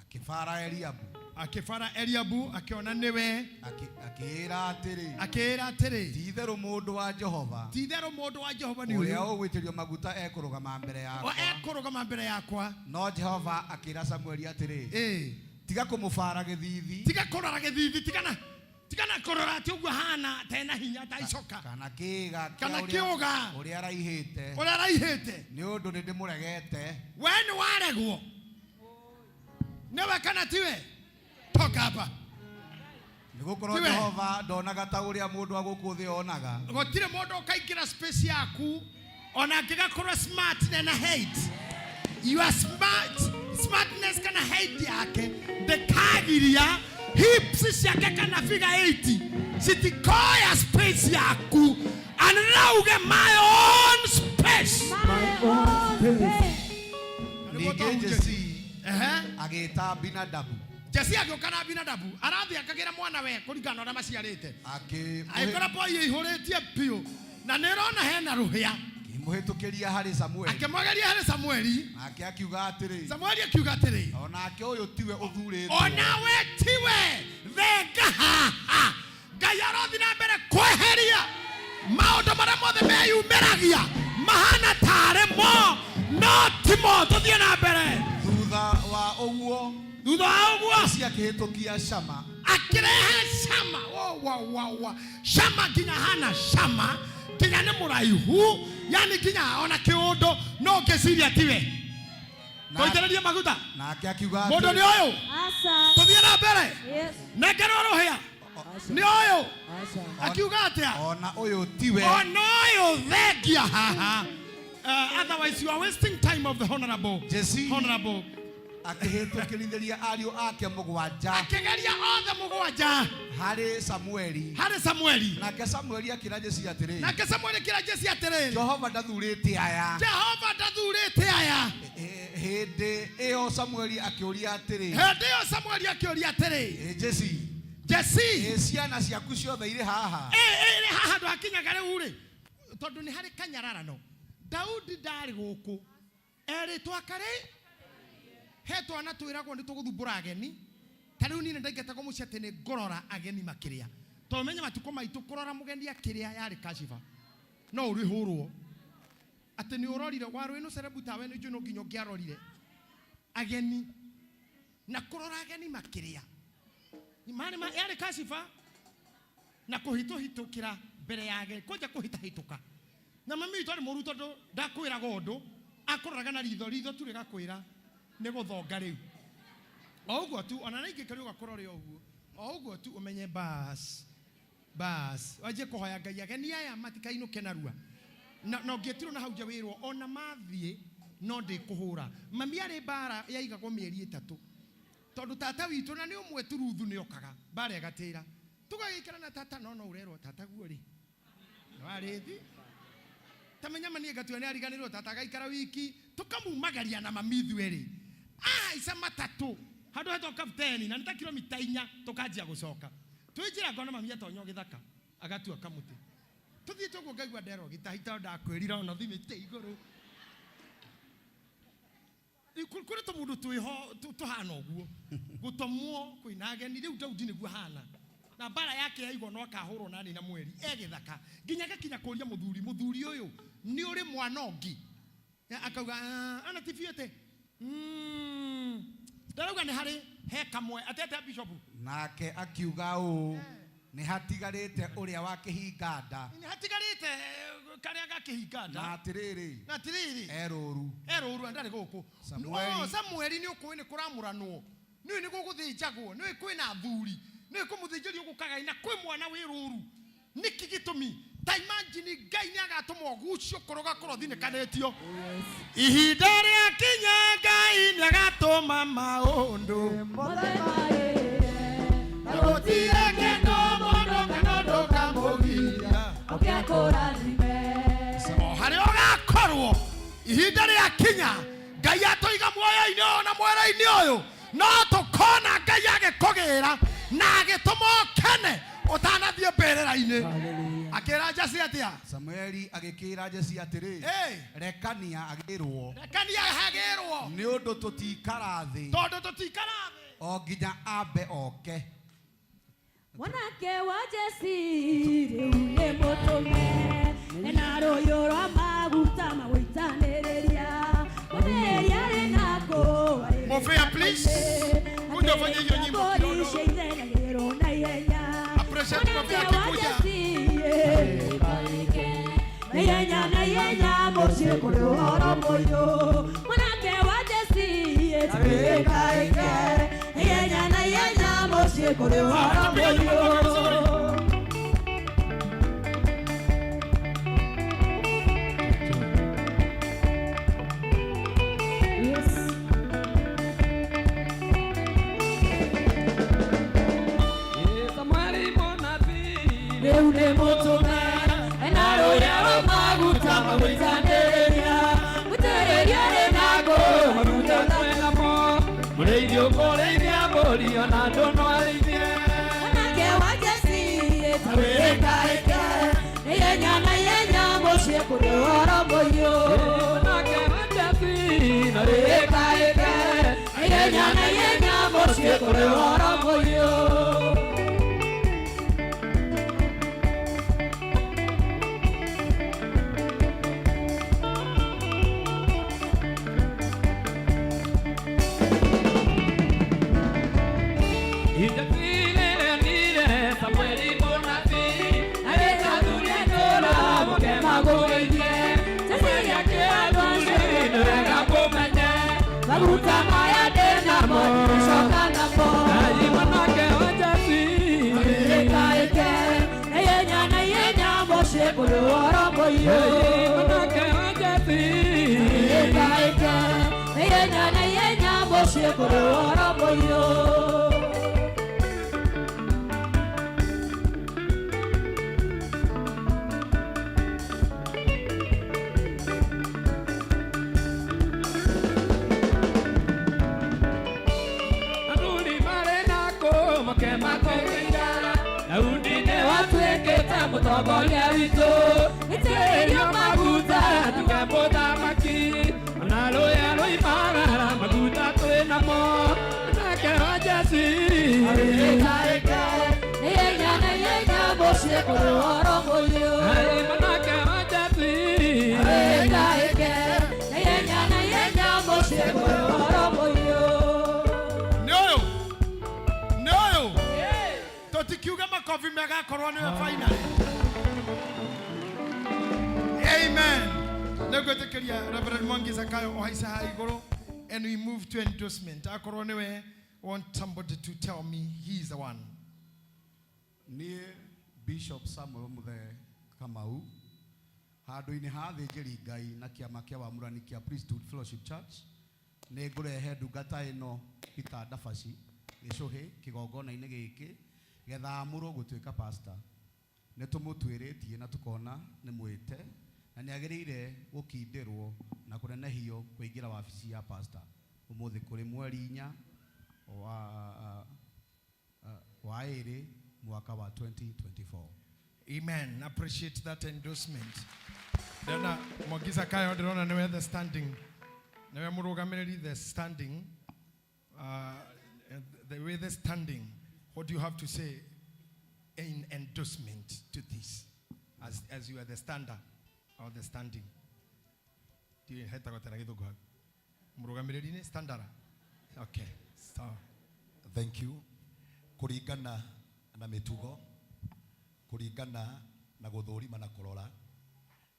Akĩbara Eliabu. Akĩbara Eliabu akĩona nĩwe. Akĩĩra atĩrĩ, Akĩĩra atĩrĩ, ti-itherũ mũndũ wa Jehova, ti-itherũ mũndũ wa Jehova nĩ ũrĩa ũyũ ũgũitĩrĩrio maguta ekũrũgama mbere O yakwa. ekũrũgama mbere yakwa. No Jehova akĩĩra Samueli atĩrĩ, Ĩĩ. tiga kũmũbara gĩthiithi, Tiga kũrora gĩthiithi, tigana kũrora atĩ ũguo ahana ta ena hinya ta icoka, kana kĩĩga kĩa kana ũrĩa- kĩũga ũrĩa araihĩte, ũrĩa araihĩte. nĩ ũndũ nĩndĩmũregete. We nĩ waregwo nĩwe kana tiwe? Toka hapa. Nĩgũkorwo Tiwe. Jehova ndonaga ta ũrĩa mũndũ wa gũkũ thĩ onaga. Gũtirĩ mũndũ ũkaingĩra space yaku ona angĩgakorwo smart na ena hate. Your smartness kana height yake ndĩkagiria hips ciake kana figure 80 citikoya space yaku. Anauge my own space. My own space. Ningĩ Jesii agĩĩta Abinadabu. Jesse agĩũka na Abinadabu arathiĩ akagĩra mwana we kũringana na ũrĩa maciarĩte. Agĩkora boy ĩihũrĩtie biũ na nĩ ĩrona hena rũhĩa. Akĩmũhĩtũkĩria harĩ Samueli. Akĩmwageria harĩ Samueli. Nake akiuga atĩrĩ, Samueli akiuga atĩrĩ, onake ũyũ tiwe ũthurĩtwo. Onawe tiwe, thenga haha. Ngai arothiĩ na mbere kweheria maũndũ marĩa mothe meyumĩragia mahana tarĩ mo no timo. Tũthiĩ na mbere. Thutha wa ũguo, thutha wa ũguo, Jesii akĩhĩtũkia Shama. Akĩrehe Shama. Wo, wa, wa, wa. Shama nginya hana Shama nginya nĩ mũraihu, yani nginya ona kĩũndũ no ngĩciria tiwe. Tũitĩrĩrie maguta. Nake akiuga Mũndũ nĩ atĩrĩ, ũyũ. Asa. Tũthiĩ na mbere. Yes. Nengerwo rũhĩa. Nĩ ũyũ. Akiuga atĩa? Ona ũyũ tiwe. Ona ũyũ thengia haha. Otherwise you are wasting time of the honorable. Jesse Honorable. akĩhĩtũkĩrithĩria ariũ ake mũgwanja Akĩgeria othe mũgwanja harĩ Samueli. harĩ Samueli. Nake Samueli akĩra Jesii atĩrĩ, Nake Samueli akĩra Jesse atĩrĩrĩ, Jehova ndathurĩte aya. Jehova ndathurĩte aya. Hĩndĩ ĩyo Samueli akĩũria atĩrĩ, Hĩndĩ ĩyo Samueli akĩũria atĩrĩ, Ĩ Jesii, Jesse, ĩ ciana ciaku ciothe irĩ haha? Ĩ haha handũ hakinyaga rĩu rĩ, tondũ nĩ harĩ kanyararano. Daudi ndarĩ gũkũ, erĩtwo akarĩ he twana twĩragwo nĩ tũgũthumbũra ageni. Ta rĩu niĩ nĩ ndaingatagwo mũciĩ atĩ nĩ ngũrora ageni makĩrĩa, tondũ menye matukũ maitũ kũrora mũgeni akĩrĩa yarĩ kashiba, no ũrĩhũrwo atĩ nĩ ũrorire warũ ĩno cerebu tawe nĩ njũĩ no nginya ũngĩarorire ageni na kũrora ageni makĩrĩa marĩ yarĩ kashiba na kũhĩtũhĩtũkĩra mbere ya ageni kwanja kũhĩtahĩtũka. Na mami witũ arĩ mũru tondũ ndakwĩraga ũndũ, akũroraga na ritho, ritho tu rĩgakwĩra nĩ gũthonga rĩu. O ũguo tu, ona na ingĩkĩrĩ ũgakũrore ũguo. O ũguo tu ũmenye bas, bas. Wanjie kũhoya Ngai ageni aya matikainũke narua. Na ũngĩetirwo na hau nja wĩrwo ona mathiĩ no ndĩkũhũra. Mami arĩ mbara yaigagwo mĩeri 3. Tondũ tata witũ na nĩ ũmwe tu Ruthu nĩokaga mbara ĩgatĩra. Tũgagĩikara na tata no no ũrerwo tata guo rĩ. Nĩ warĩthi. Ta menya mani ngatua nĩ ariganĩrwo tata agaikara wiki tũkamumagaria na mami ithuĩ rĩ. Ahaica matatũ handũ hetwo kapteni na nĩ ta kilomita 4 tũkanjia gũcoka. Twĩ njĩra ngona mami atonya gĩthaka agatua kamũtĩ. Tũthiĩte ũguo ngaigua nderwo gĩtahi tondũ ndakwĩrire ona ũthiĩ mĩtĩ igũrũ. Kũrĩ tũmũndũ twĩho tũhana ũguo. Gũtomwo kwĩna ageni rĩu Daudi nĩguo ahana. Na mbara yake yaigwo no akahũrwo na nina mweri e gĩthaka. Nginya agakinya kũria mũthuri, mũthuri ũyũ nĩ ũrĩ mwana ũngĩ? Akauga, ana ti biũ Ndarauga nĩ harĩ he kamwe atete bishop. Nake akiuga ũũ, nĩ hatigarĩte ũrĩa wa kĩhinga nda. Nĩ hatigarĩte karĩa ga kĩhinga nda. Na atĩrĩrĩ, Na atĩrĩrĩ, e rũru. E rũru na ndarĩ gũkũ. Samueli. Oh, Samueli nĩ ũkũĩ nĩ kũramũranwo. Nĩ nĩ gũgũthĩnjagwo, nĩ kwĩna athuri, nĩ kũmũthĩnjĩria ũgũkagai na kwĩ mwana wĩ rũru. Nĩkĩ gĩtũmi? Ta imagine Ngai nĩ agatũma ũgucio kũroga kũrothinĩkanĩtio. Ihinda rĩakinya Ngai nĩ agatũma maũndũ. Na gũtirĩ kĩndũ mũndũ kana ũndũ ũkamũgiria. Oke akũrathime. O harĩa ũgakorwo ihinda rĩakinya Ngai atũiga muoyo-inĩ ũyũ na mwera-inĩ ũyũ no tũkona Ngai agĩkũgĩra na agĩtũma ũkene ũtanathiĩ mbĩrĩra-inĩ. Akĩra Jesse atĩa? Samueli agĩkĩra Jesse atĩrĩ, rekania agĩrwo, rekania agĩrwo, nĩ ũndũ tũtikara thĩ, tondũ tũtikara thĩ o nginya ambe oke. Mwanake wa Jesse rĩu nĩ mũtũme, ena rũyũ rwa maguta magũitanĩrĩria. Mũtheri arĩ nako, arĩ Mofea, please. Kuja ufanye hiyo nyimbo kidogo. Mbũri cia ithe nyagĩrwo na ihenya. Appreciate Mofea akikuja. Na ihenya na ihenya mũciĩ kũrĩ ũhoro mũiyũ. Mwanake wa Jesse ĩtĩkaike. Na ihenya na ihenya mũciĩ kũrĩ ũhoro mũiyũ. Yes. Samueli mũnabii Rĩu nĩ mũtũme, ena rũya rwa maguta magũitanĩrĩria. Mũitĩrĩrie arĩ nako, maguta twĩ namo, mũrĩithi ũkũrĩithia mbũri ona andũ no arĩithie. Mwanake wa Jesse ĩtawĩrĩkaĩke. Na ihenya na ihenya mũciĩ kũrĩ ũhoro mũiyũ. Mwanake wa Jesse na Wĩrĩkaĩke. Na ihenya na ihenya mũciĩ kũrĩ ũhoro mũiyũ. Samueli mũnabii agĩthathũria itũũra mũke magũgeithie. Jesse akĩra athuri nĩ wega kũmenye Maguta maya ndĩ namo nĩcoka namo. Ai mwanake wa Jesse Wĩrĩkaĩke. Na ihenya na ihenya mũciĩ kũrĩ ũhoro mũiyũ. Mwanake wa Jesse Wĩrĩkaĩke. Na ihenya na ihenya mũciĩ kũrĩ ũhoro mũiyũ. Athuri marĩ nako moke makũgeithia. Daudi nĩwatuĩkĩte mũtongoria witũ. Itĩrĩrio maguta tuge mũthamaki. Ona rũya rũimagara maguta twĩ namo. Mwanake wa Jesse Wĩrĩkaĩke. Na ihenya na ihenya mũciĩ kũrĩ ũhoro mũiyũ. Ai mwanake wa Jesse Wĩrĩkaĩke. Na ihenya na ihenya mũciĩ kũrĩ ũhoro mũiyũ. Nĩ ũyũ. Nĩ ũyũ. Tũtikiuga makobi mega akorwo nĩwe finally. Amen. Nĩngwĩtĩkĩria Reverend Mwangi Zakayo ũhaice haha igũrũ and we move to endorsement. Akorwo nĩwe, want somebody to tell me he is the one. Niĩ Bishop Samuel Muthee Kamau handũ-inĩ ha athĩnjĩri Ngai na kĩama kĩa wamũrani kĩa Priesthood Fellowship Church nĩ ngũrehe ndungata ĩno Peter Ndabaci gĩcũhĩ kĩgongona-inĩ gĩkĩ getha amũrwo gũtuĩka pastor. Nĩ tũmũtuĩrĩtie na tũkona nĩ mwĩte na nĩ agĩrĩire gũkindĩrwo na kũnenehio kũingĩra wabici ya pastor. Ũmũthĩ kũrĩ mweri 4 wa 2 mwaka wa 2024. Amen. Appreciate that endorsement. Ndĩrona Mwangi Zakayo, ndĩrona nĩwe the standing, nĩwe mũrũgamĩrĩri the standing, the way the standing. What do you have to say in endorsement to this as you are the stander or the standing? Ndiũĩ hetagwo atĩa na gĩthũngũ hau. Mũrũgamĩrĩri nĩ standara. Okay, so thank you. Kũringana na mĩtugo, kũringana na gũthũrima na kũrora,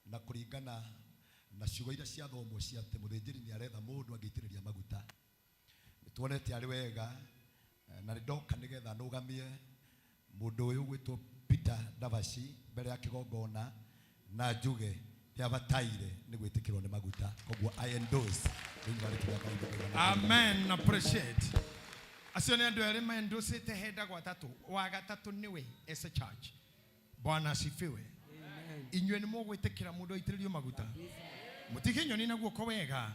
na kũringana na ciugo iria ciathomwo cia atĩ mũthĩnjĩri nĩ aretha mũndũ angĩitĩrĩria maguta, nĩtuonete arĩ wega, na nĩndoka nĩgetha nũgamie mũndũ ũyũ gwĩtwo Peter Ndavaci mbere ya kĩgongona na njuge nĩabataire nĩ gwĩtĩkĩrwo nĩ maguta. Koguo I endorse thĩinĩ wa rĩtwa rĩa Ngai. Amen. Appreciate. Acio nĩ andũ erĩ mendũcĩte hendagwo atatũ. Wa gatatũ nĩwe as a church. Bwana asifiwe. Inyuĩ nĩ mũgwĩtĩkĩra mũndũ aitĩrĩrio maguta? Mũtige nyoni na guoko wega.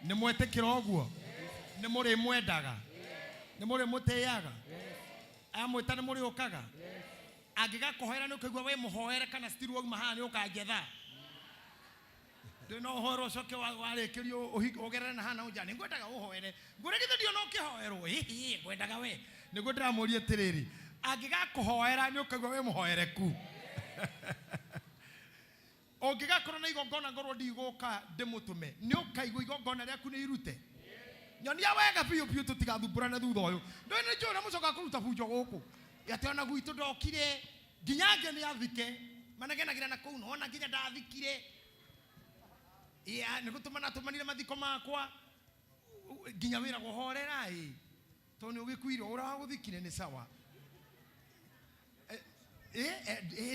Nĩ mwetĩkĩra ũguo? Nĩ mũrĩmwendaga? Nĩ mũrĩmũtĩaga? Amwĩta nĩ mũrĩũkaga? Angĩgakũhoera nĩ ũkaigua wĩ mũhoere kana still wauma haha nĩ ũkanjetha? Ndĩ no ũhoerwo ũcoke warĩkĩrio ũgerere na haha na nja. Nĩ ngwendaga ũhoere. Ngwĩre githĩ ndiona ũkĩhoerwo? Ĩhĩ, ngwendaga we. Nĩguo ndĩramũria atĩrĩrĩ, angĩgakũhoera nĩ ũkaigua wĩ mũhoereku? Ũngĩgakorwo na igongona ngorwo ndigũka ndĩmũtũme, nĩ ũkaigua igongona rĩaku nĩ irute? Nyonia wega biũ biũ tũtigathumbũrane thutha ũyũ. Ndũĩ nĩ njũĩ ũrĩa mũcokaga kũruta bunjo gũkũ. Atĩ ona gwitũ ndokire, nginya angĩ nĩ athike. Manegenagĩra na kũu, nona nginya ndathikire. Ĩa, nĩ gũtũmana tũmanire mathiko makwa. Nginya wĩra gũhorera ĩ. Tondũ nĩ ũgĩkuire, ũrĩa wagũthikire nĩ sawa.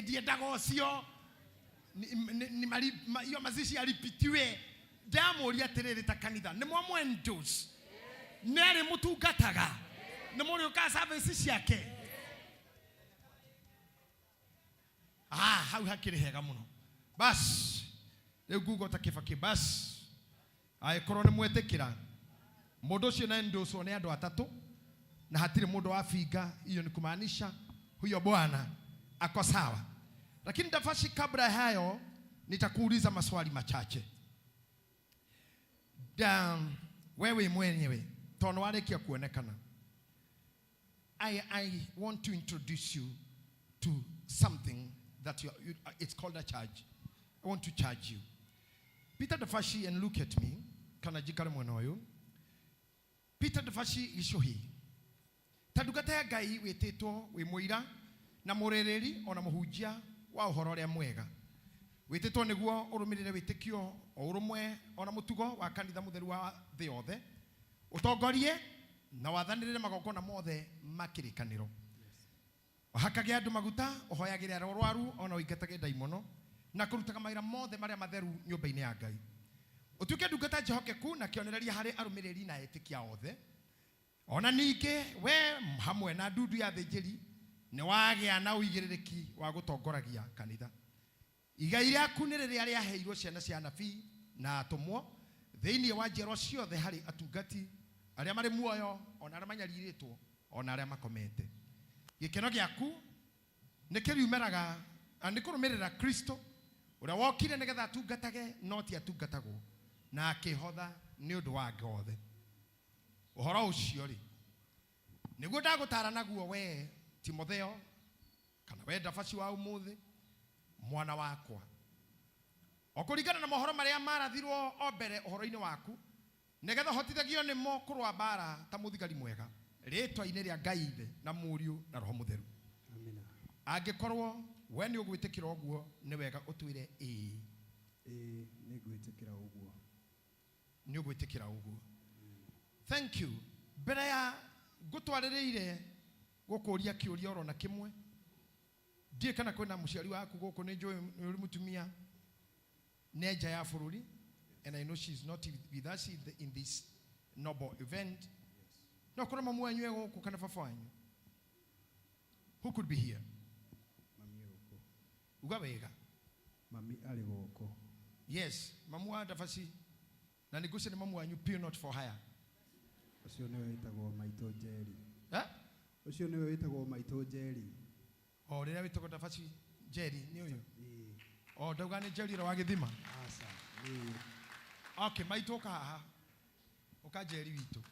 Ndiendaga ũcio. Hiyo mazishi yaripitiwe. Ndamũria atĩrĩrĩ ta kanitha, nĩ mwamwendorse? Nĩ arĩ mũtungataga? Nĩ mũrĩũkaga service ciake? Hau hakĩrĩ hega mũno. Bas, rĩu nguga ta Kĩbakĩ, bas. Angĩkorwo nĩ mwetĩkĩra, mũndũ ũcio na endorse nĩ andũ atatũ na hatirĩ mũndũ wabinga, hiyo ni kumaanisha huyo bwana ako sawa. Lakini Dafashi, kabla ya hayo nitakuuliza maswali machache. Da, wewe mwenyewe tondũ warĩkia kuonekana, I want to introduce you to something that it's called a charge. I want to charge you. Peter Dafashi, and look at me. Kana jikare mwena ũyũ. Peter Dafashi Gichuhi. Ta ndungata ya Ngai wĩtĩtwo wĩ mũira na mũrĩrĩri ona mũhunjia wa ũhoro ũrĩa mwega. Wĩtĩtwo nĩguo ũrũmĩrĩre wĩtĩkio o ũrũmwe ona mũtugo wa kanitha mũtheru wa thĩ yothe. Ũtongorie na wathanĩrĩre magongona mothe ma kĩrĩkanĩro. Ũhakage andũ maguta, ũhoyagĩre arĩa arwaru ona ũingatage ndaimono na kũrutaga mawĩra mothe marĩa matheru nyũmba-inĩ ya Ngai. Ũtuĩke ndungata njĩhokeku na kĩonereria harĩ arũmĩrĩri na etĩkia othe. Ona ningĩ we hamwe na ndundu ya athĩnjĩri nĩ wagĩa na ũigĩrĩrĩki wa gũtongoragia kanitha. Igai rĩaku nĩ rĩrĩa rĩaheirwo ciana cia anabii na atũmwo thĩinĩ wa njiarwa ciothe harĩ atungati arĩa marĩ muoyo ona arĩa manyarirĩtwo ona arĩa makomete. Gĩkeno gĩaku nĩ kĩriumĩraga, nĩ kũrũmĩrĩra Kristo ũrĩa wokire nĩgetha atungatage no ti atungatagwo na akĩhotha nĩ ũndũ wa angĩ othe. Ũhoro ũcio rĩ nĩguo ndagũtara naguo we Timotheo kana we Dafashi wa ũmũthĩ mwana wakwa, o kũringana na mohoro marĩa marathirwo o mbere ũhoro-inĩ waku, nĩgetha ũhotithagio nĩmo kũrũa mbara ta mũthigari mwega rĩtwa-inĩ rĩa Ngai Ithe na Mũriũ na Roho Mũtheru. Amina. Angĩkorwo we nĩ ũgwĩtĩkĩra ũguo, nĩ wega ũtwĩre ĩĩ. Ĩĩ, nĩ ngwĩtĩkĩra ũguo. Nĩ ũgwĩtĩkĩra ũguo. Thank you. Mbere ya ngũtwarĩrĩire gũkũria kĩũria oro na kĩmwe, ndiũĩ kana kwĩna mũciari waku gũkũ, nĩ njũĩ nĩ ũrĩ mũtumia nĩ nja ya bũrũri, and I know she is not with us in this noble event. No korwo mamu wanyu e gũkũ kana baba wanyu? Who could be here? Mami e gũkũ. Uga wega. Mami arĩ gũkũ. Yes, mamu wa Dafashi. Na nĩ ngwĩciria nĩ mamu wanyu pure not for hire. Ũcio nĩwe wĩtagwo Maitũ Njeri. Eh? Ũcio nĩwe wĩtagwo Maitũ Njeri. O rĩrĩa wĩtagwo Dafashi Njeri nĩ ũyũ? Ĩĩ. O ndauga nĩ Njeri ũrĩa wa gĩthima? Aca, nĩ ũyũ. Okay, maitũ ũka haha. Ũka Njeri witũ.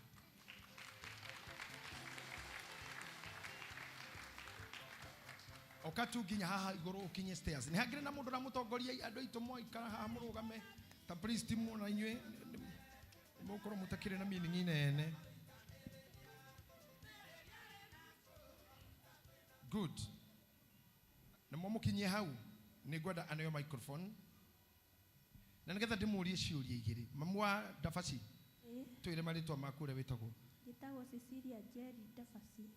Ũka tu nginya haha igũrũ ũkinye stairs. Nĩ hangĩrĩ na mũndũ ũramũtongoria andũ aitũ mwaikara haha mũrũgame ta priest na inyuĩ mũgũkorwo mũtakĩrĩ na meaning nene. Good. Na mwamũkinyie hau nĩ ngwenda aneo microphone na nĩgetha ndĩmũrie ciũria igĩrĩ. Mamu wa Dafashi, Ĩĩ. twĩre marĩtwa maku ũrĩa wĩtagwo. Njĩtagwo Cecilia Njeri Dafashi.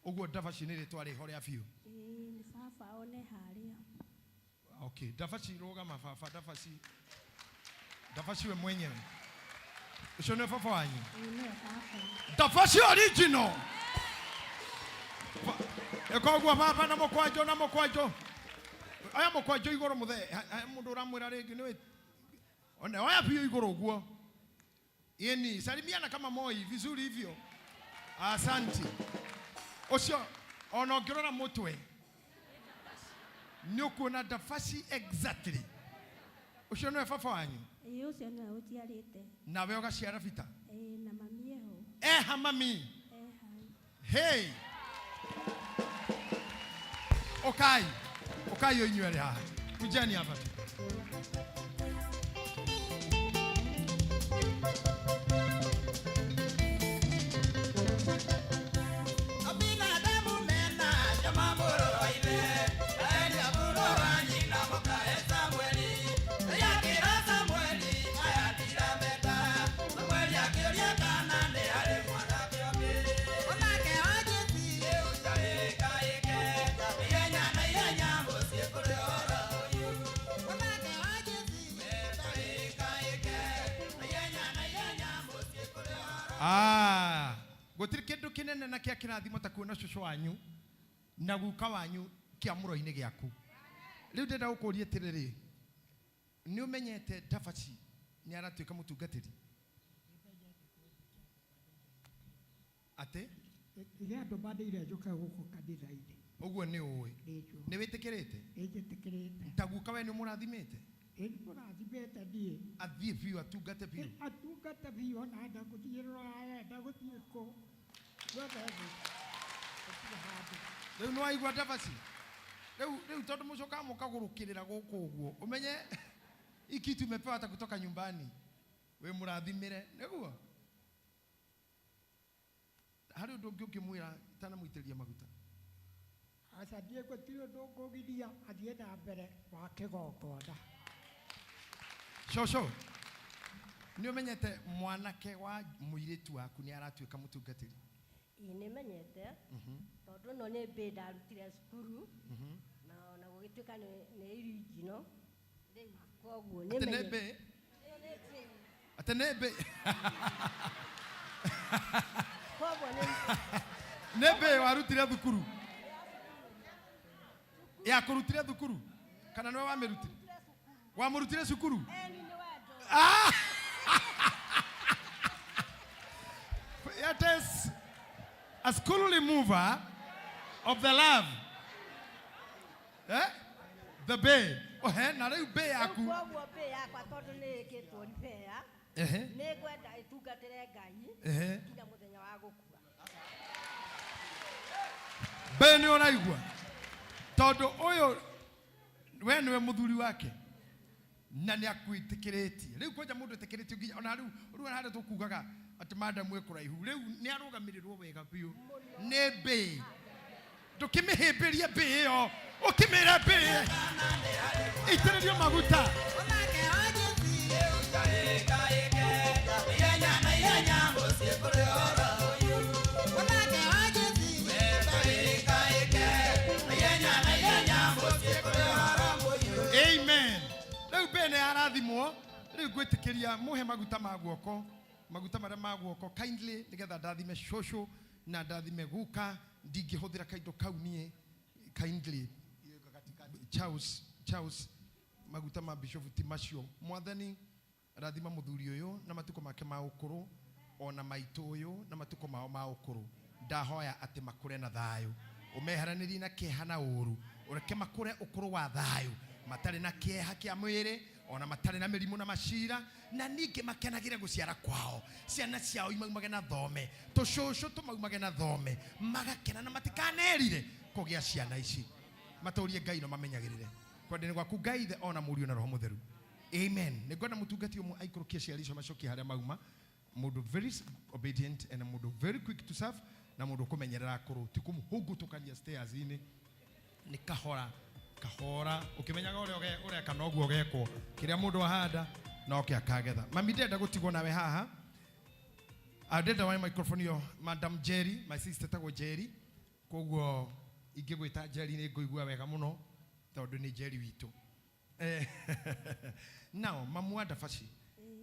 Ũguo Dafashi nĩ rĩtwa rĩho rĩa biũ? Ĩĩ, nĩ baba one harĩa. Okay, Dafashi rũgama baba, Dafashi. Dafashi we mwenyewe. Ũcio nĩ baba wanyu? Ĩĩ nĩwe baba. Ndabaci original. Ĩkoguo baba na mũkwanjũ na mũkwanjũ. Oya mũkwanjũ igũrũ mũthee. Mũndũ ũramwĩra rĩngĩ nĩwe. Ona oya biũ igũrũ ũguo. Yeni, salimiana kama Moi vizuri hivyo. Asante. Ũcio ona ũngĩrora mũtwe nĩ ũkuona ndabaci exactly. Ũcio nĩwe baba wanyu? Ĩĩ ũcio nĩwe ũnjiarĩte. Nawe ũgaciara Bita? Ĩĩ na mami eho. Eha mami. Eha. Hey. Okai. Okai yo inyuĩ haha. Kujani hapa tu. Ah, gũtirĩ kĩndũ kĩnene na kĩa kĩrathimo ta kuona cũcũ wanyu na guka wanyu kĩamũro-inĩ gĩaku. Rĩu ndĩrenda gũkũria atĩrĩrĩ, nĩ ũmenyete Ndabaci nĩ aratuĩka mũtungatĩri? Atĩ? Rĩrĩa andũ mandĩire njũke gũkũ kanitha-inĩ. Ũguo nĩ ũĩ. Nĩ njũĩ. Nĩ wĩtĩkĩrĩte? Nĩ njĩtĩkĩrĩte. Ta guka we nĩ ũmũrathimĩte? Ĩ nĩ mũrathimĩte niĩ. Athiĩ biũ atungate biũ. Atungate biũ ona enda gũthiĩ Rũraya, enda gũthiĩ kũ. Guothe thĩ. Gũtirĩ handũ. Rĩu nĩ waigua Ndabaci? Rĩu tondũ mũcokaga mũkagũrũkĩrĩra gũkũ ũguo, ũmenye hii kitu umepewa hata kutoka nyumbani. Wĩ mũrathimĩre, nĩguo? Harĩ ũndũ ũngĩ ũngĩmwĩra itanamũitĩrĩria maguta? Aca, niĩ gũtirĩ ũndũ ngũgiria athiĩ na mbere wa kĩgongona. Cũcũ, nĩ ũmenyete mwanake wa mũirĩtu waku nĩ aratuĩka mũtungatĩri? Ĩĩ nĩ menyete, tondũ ĩno nĩ mbĩ ndarutire cukuru, na ona gũgĩtuĩka nĩ original. Rĩu koguo nĩ Atĩ nĩ menyete. mbĩ? Atĩ nĩ mbĩ? Koguo nĩ Nĩ mbĩ warutire thukuru? Ya kũrutire thukuru? Kana nĩwe wamĩrutire? Wamũrutire cukuru? Ah! It is a school remover of the love. Eh? The bay. Oh, he, na rĩu bay yaku. Rĩu koguo bay yakwa tondũ nĩ ĩkĩtwo repair. Ehe. Nĩ ngwenda ĩtungatĩre Ngai Ehe. nginya mũthenya wa gũkua. Bay nĩ ũraigua. Tondũ ũyũ we nĩwe mũthuri wake. Na nĩ akwĩtĩkĩrĩtie. Rĩu kwanja mũndũ etĩkĩrĩtio nginya ona rĩu rĩu harĩa tũkugaga atĩ madam wĩ kũraihu. Rĩu nĩ arũgamĩrĩrwo wega biũ. Nĩ mbĩ. Ndũkĩmĩhĩmbĩrie mbĩ ĩyo. Ũkĩmĩre mbĩ. Itĩrĩrio maguta. Amen. Rĩu mbĩ nĩ yarathimwo. Rĩu ngwĩtĩkĩria mũhe maguta ma guoko. Maguta marĩa ma guoko kindly nĩgetha ndathime cũcũ na ndathime guka. Ndingĩhũthĩra kaindo kau niĩ kindly. Charles, Charles, maguta ma bishop ti macio. Mwathani rathima mũthuri ũyũ na matukũ make ma ũkũrũ ona maitũ ũyũ na matukũ mao ma ũkũrũ. Ndahoya atĩ makũre na thayũ, ũmeheranĩrie na kĩeha na ũũru, ũreke makũre ũkũrũ wa thayũ, matarĩ na kĩeha kĩa mwĩrĩ ona matarĩ na mĩrimũ na macira, na ningĩ makenagĩre gũciara kwao. Ciana ciao imaumage na thome, tũcũcũ tũmaumage na thome, magakena na matikanerire kũgĩa ciana ici. Matũrie Ngai no mamenyagĩrĩre kwendene gwaku Ngai ithe ona Mũriũ na Roho Mũtheru. Amen. Nĩ ngwenda mũtungati ũmwe aikũrũkie ciari icio macokie harĩa mauma. Mũndũ very obedient and mũndũ very quick to serve na mũndũ ũkũmenyerera akũrũ, ti kũmũhũngũtũkania stairs-inĩ. Nĩ kahora kahora ũkĩmenyaga ũrĩa ũreka noguo ũgekwo. Kĩrĩa mũndũ ahanda noke akagetha. Mami ndĩrenda gũtigwo nawe haha. Ndĩrenda wa microphone ĩyo Madam Jerry, my sister etagwo Jerry. Koguo ingĩgwĩta Jerry nĩ ngũigua wega mũno tondũ nĩ Jerry witũ. Now mamu wa Ndabaci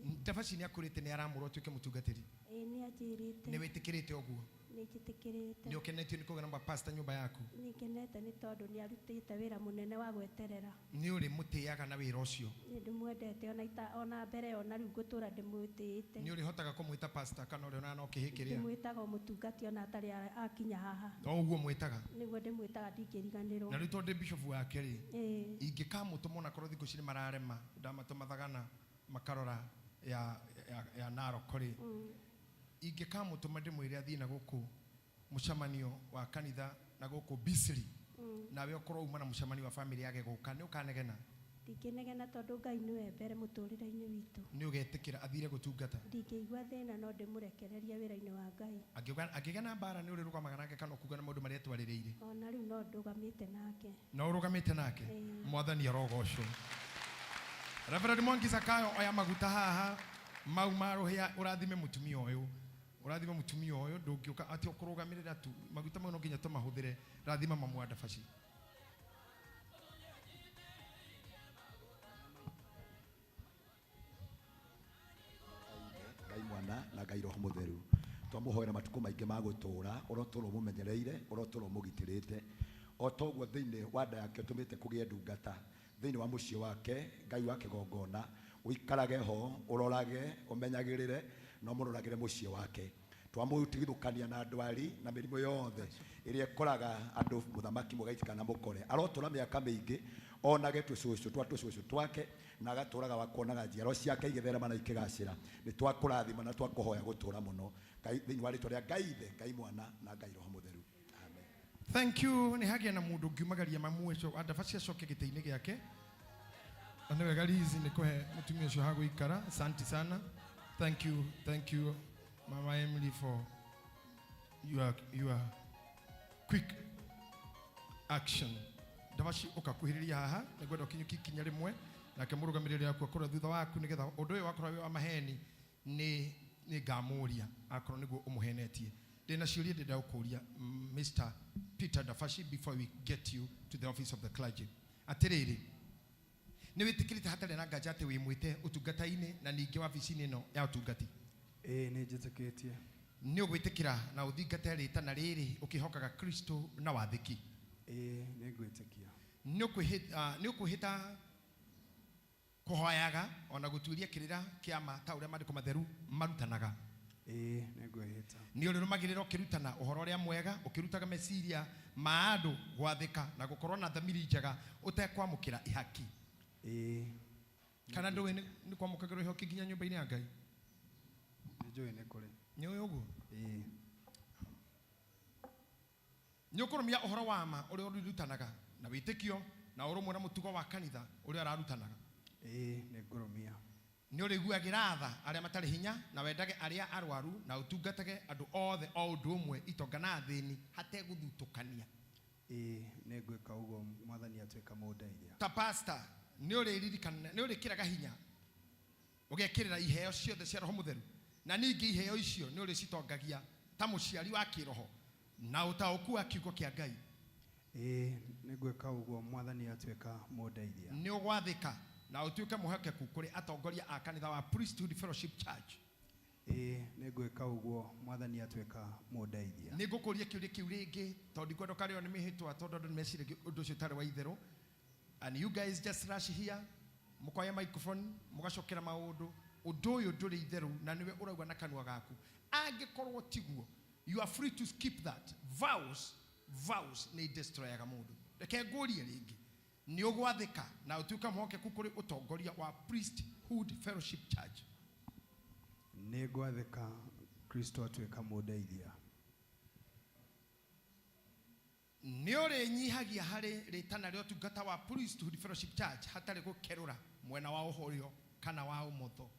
Ndabaci nĩ akũrĩte nĩ aramũrwo atuĩke mũtungatĩri. Ĩĩ nĩ anjĩrĩte. Nĩ wĩtĩkĩrĩte ũguo? Nĩ njĩtĩkĩrĩte. Nĩ ũkenetio nĩ kũgĩa na mapasta nyũmba yaku? Nĩ ngenete nĩ tondũ nĩ arutĩte wĩra mũnene wa gweterera. Nĩ ũrĩmũtĩaga na wĩra ũcio? Nĩ ndĩmwendete ona ita ona mbere ona rĩu ngũtũra ndĩmwĩtĩĩte. Nĩ ũrĩhotaga kũmwĩta pasta kana ũrĩonaga no kĩhĩ kĩrĩa? Ndĩmwĩtaga o mũtungati ona atarĩ akinya haha. O ũguo mwĩtaga? Nĩguo ndĩmwĩtaga ndingĩriganĩrwo. Na rĩu tondũ ndĩ bishop wake rĩ, Ĩĩ. ingĩkamũtũma onakorwo thikũ ici nĩ mararema, ndamatũma Thagana makarora ya Narok rĩ, ingĩkamũtũma ndĩmwĩre athiĩ na gũkũ mũcemanio wa kanitha na gũkũ Bisri, nawe ũkorwo uma na mũcemanio wa family yage gũka, nĩ ũkanegena? Ndingĩnegena tondũ Ngai nĩwe mbere mũtũrĩre-inĩ witũ. Nĩ ũgetĩkĩra athire gũtungata? Ndingĩigua thĩna no ndĩmũrekererie wĩra-inĩ wa Ngai. Angĩgĩa na mbara nĩ ũrĩrũgamaga nake kana ũkuga na maũndũ marĩa etwarĩrĩire? Ona rĩu no ndũgamĩte nake. No ũrũgamĩte nake? Ĩĩ. Mwathani arogocwo. Reverend Mwangi Zakayo oya maguta haha mau ma rũhĩa ũrathime mũtumia ũyũ. Ũrathime mũtumia ũyũ ndũngĩũka atĩ ũkũrũgamĩrĩra tu maguta mau no nginya tũmahũthĩre. Rathima mamu wa Ndabaci. Ngai mwana na Ngai roho mũtheru twamũhoera matukũ maingĩ ma gũtũũra ũrotũũra ũmũmenyereire ũrotũũra ũmũgitĩrĩte o toguo thĩinĩ wa nda yake ũtũmĩte kũgĩe ndungata thĩinĩ wa mũciĩ wake Ngai wa kĩgongona ũikarage ho ũrorage ũmenyagĩrĩre na ũmũroragĩre mũciĩ wake twamũtigithũkania na ndwari na mĩrimũ yothe ĩrĩa ĩkoraga andũ mũthamaki mũgaiti kana mũkore arotũra mĩaka mĩingĩ onage tũcũcũ twa tũcũcũ twake na agatũraga wa kuonaga njiaro ciake igĩtherema na ikĩgacĩra nĩ twakũrathima na twakũhoya gũtũra mũno Ngai thĩinĩ wa rĩtwa rĩa Ngai Ithe Ngai Mwana na Ngai Roho Mũtheru. Amen. Thank you. Nĩ hagĩa na mũndũ ũngiumagaria mamu ũcio wa Ndabaci acoke gĩtĩ-inĩ gĩake. Na nĩ wega Liz nĩ kũhe mũtumia ũcio ha gũikara. Asante sana. Thank you, thank you Mama Emily for your quick action. Ndabaci ũkakuhĩrĩria haha nĩngwenda ũkinyũkie ikinya rĩmwe nake mũrũgamĩrĩri waku akorwo thutha waku nĩgetha ũndũ ũyũ wakorwo wĩ wa maheni nĩ ngamũria akorwo nĩguo ũmũhenetie. Ndĩna ciũria ndĩrenda gũkũria Mr. Peter Ndabaci before we get you to the office of the clergy. Atĩrĩrĩ, nĩ wĩtĩkĩrĩte hatarĩ na nganja atĩ wĩ mwĩte ũtungata-inĩ na ningĩ wabici-inĩ ĩno ya ũtungati? Ĩĩ nĩ njĩtĩkĩtie. Nĩ ũgwĩtĩkĩra na ũthingate rĩtana rĩrĩ ũkĩhokaga Kristo na wathĩki? Ĩĩ nĩ ngwĩtĩkia. Nĩ ũkwĩhĩta kũhoyaga ona gũtuĩria kĩrĩra kĩa ma ta ũrĩa maandĩko matheru marutanaga? Ĩĩ nĩ ngwĩhĩta. Nĩ ũrĩrũmagĩrĩra ũkĩrutana ũhoro ũrĩa mwega ũkĩrutaga meciria ma andũ gwathĩka na gũkorwo na thamiri njega ũtekwamũkĩra ihaki? Ĩĩ. Kana ndũĩ nĩ kwamũkagĩrwo ihaki nginya nyũmba-inĩ ya Ngai? Nĩ njũĩ nĩ kũrĩ. Nĩ ũĩ ũguo? Ĩĩ. Nĩ ũkũrũmia ũhoro wa ma ũrĩa ũrirutanaga na wĩtĩkio na ũrũmwe na mũtugo wa kanitha ũrĩa ũrarutanaga? Ĩĩ nĩ ngũrũmia. Nĩ ũrĩiguagĩra tha arĩa matarĩ hinya na wendage arĩa arwaru na ũtungatage andũ othe o ũndũ ũmwe itonga na athĩni hategũthutũkania? Ĩĩ nĩ ngwĩka ũguo mwathani atuĩka mũndeithia. Ta pastor nĩ ũrĩririkana nĩ ũrĩkĩraga hinya ũgekĩrĩra iheo ciothe cia Roho Mũtheru na ningĩ iheo icio nĩ ũrĩcitongagia ta mũciari wa kĩroho na ũtaũku wa kiugo kĩa Ngai? Ĩĩ nĩ ngwĩka ũguo mwathani atuĩka mũndeithia. Nĩ ũgwathĩka na ũtuĩke mwĩhokeku kũrĩ atongoria a kanitha wa Priesthood Fellowship Church? Ĩĩ nĩ ngwĩka ũguo mwathani atuĩka mũndeithia. Nĩ ngũkũria kĩũria kĩu rĩngĩ tondũ ndikwenda ũkarĩo nĩ mĩhĩtwa tondũ andũ nĩ meciragia ũndũ ũcio ũtarĩ wa itherũ. And you guys just rush here mũkoya microphone mũgacokera maũndũ. Ũndũ ũyũ ndũrĩ itherũ na nĩwe ũrauga na kanua gaku. Angĩkorwo tiguo, you are free to skip that. Vows, vows nĩ destroyaga mũndũ. Reke ngũrie rĩngĩ. Nĩ ũgwathĩka na ũtuĩke mwĩhokeku kũrĩ ũtongoria wa Priesthood Fellowship Church? Nĩ ngwathĩka Kristo atuĩka mũndeithia. Nĩ ũrĩnyihagia harĩ rĩtana rĩa ũtungata wa Priesthood Fellowship Church hatarĩ gũkerũra mwena wa ũrĩo kana wa ũmotho?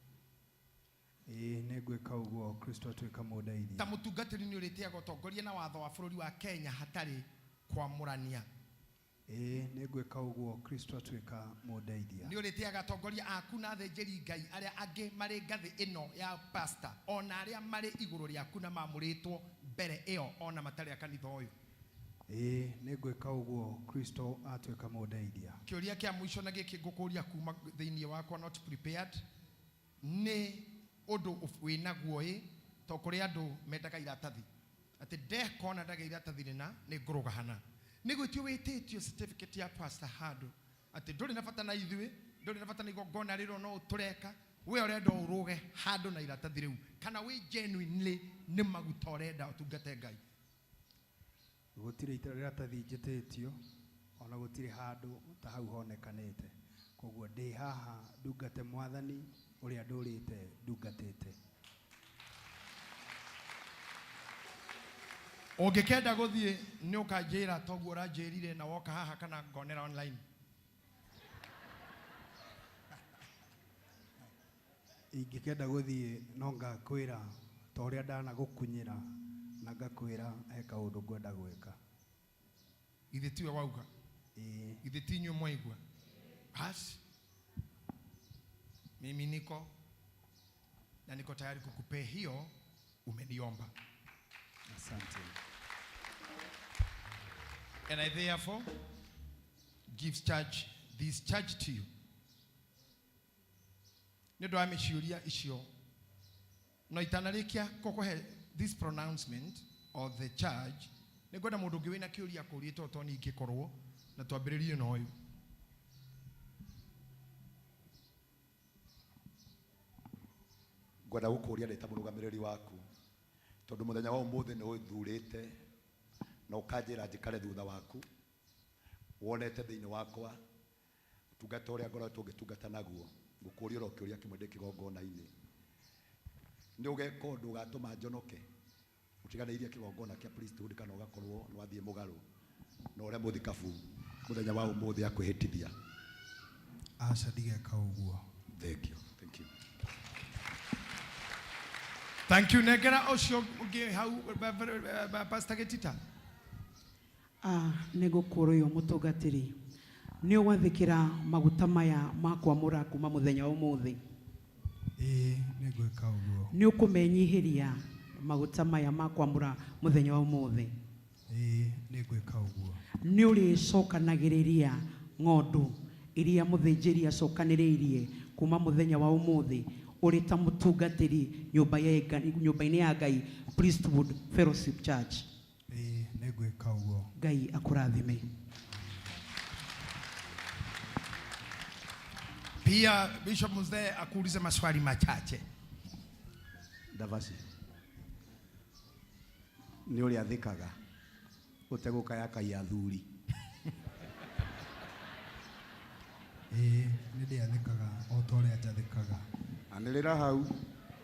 Ĩĩ nĩ ngwĩka ũguo Kristo atuĩka mũndeithia. Ta mũtungatĩri nĩ ũrĩtĩaga ũtongoria na watho wa bũrũri wa Kenya hatarĩ kwamũrania? Ĩĩ nĩ ngwĩka ũguo Kristo atuĩka mũndeithia. Nĩ ũrĩtĩaga atongoria aku na athĩnjĩri Ngai arĩa angĩ marĩ ngathĩ ĩno ya pastor ona arĩa marĩ igũrũ rĩaku na mamũrĩtwo mbere ĩyo ona matarĩ a kanitha ũyũ? Ĩĩ nĩ ngwĩka ũguo Kristo atuĩka mũndeithia. Kĩũria kĩa mũico na gĩkĩ ngũkũria kuma thĩinĩ wakwa not prepared. Nĩ ũndũ wĩnaguo ĩ to kũrĩ andũ mendaga iratathi atĩ ndekona ndaga iratathi rĩna nĩ ngũrũga hana. Nĩ gwĩtio wĩtĩtio certificate ya pastor handũ atĩ ndũrĩ na bata na ithuĩ, ndũrĩ na bata na igongona rĩrĩ no tũreka, we ũrenda ũrũge handũ na iratathi rĩu, kana wĩ genuinely nĩ maguta ũrenda ũtungate Ngai? Gũtirĩ iratathi njĩtĩtio ona gũtirĩ handũ ta hau honekanĩte. Koguo ndĩ haha ndungate mwathani ũrĩa ndũrĩte ndungatĩte. Ũngĩkenda gũthiĩ nĩ ũkanjĩra toguo ũranjĩrire na woka haha kana ngonera online. Ingĩkenda gũthiĩ no ngakwĩra ta ũrĩa ndanagũkunyĩra na ngakwĩra he kaũndũ ngwenda gwĩka. Githĩ tiwe wauga? Ĩĩ. Githĩ ti inyuĩ mwaigua? Basi mimi niko na niko tayari kukupea hiyo umeniomba. Asante. And I therefore give charge this charge to you. Nĩ ũndũ wa mĩciũria icio no itanarĩkia kũkũhe this pronouncement of the charge, nĩ ngwenda mũndũ ũngĩ wĩna kĩũria akũrie to to ningĩkorwo na twambĩrĩrie na ũyũ. Ngwenda gũkũria ndĩ ta mũrũgamĩrĩri waku, tondũ mũthenya wa ũmũthĩ nĩ ũthurĩte na ũkanjĩra njikare thutha waku, wonete thĩinĩ wakwa ũtungata ũrĩa ngoretwo ngĩtungata naguo. Ngũkũria oro kĩũria kĩmwe ndĩ kĩgongona-inĩ, nĩ ũgeka ũndũ ũgatũma njonoke ũtiganĩirie kĩgongona kĩa priesthood, kana ũgakorwo nĩ wathiĩ mũgarũ na ũrĩa mũthikabu mũthenya wa ũmũthĩ akwĩhĩtithia? Aca, ndigeka ũguo. Thank you, thank you. Thank you. Nengera ũcio ũngĩ hau, Pastor Gĩtita. Nĩ ngũkũrũywo mũtungatĩri, nĩ ũgwathĩkĩra maguta maya ma kwamũra kuma mũthenya wa ũmũthĩ? Ĩĩ, nĩ ngwĩka ũguo. Nĩ ũkũmenyihĩria maguta maya ma kwamũra mũthenya wa ũmũthĩ? Ĩĩ, nĩ ngwĩka ũguo. Nĩ ũrĩcokanagĩrĩria ng'ondu iria mũthĩnjĩri acokanĩrĩirie kuma mũthenya wa ũmũthĩ ũrĩ ta mũtungatĩri nyũmba-inĩ ya Ngai, Priesthood Fellowship Church? Ĩĩ, nĩ ngwĩka ũguo. Ngai akũrathime. Pia Bishop Mzee akuulize maswali machache. Ndavaci, nĩ ũrĩa athĩkaga ũtegũkayakaia athuri? Ĩĩ, nĩ ndĩathĩkaga o ta ũrĩa njathĩkaga. Anĩrĩra hau.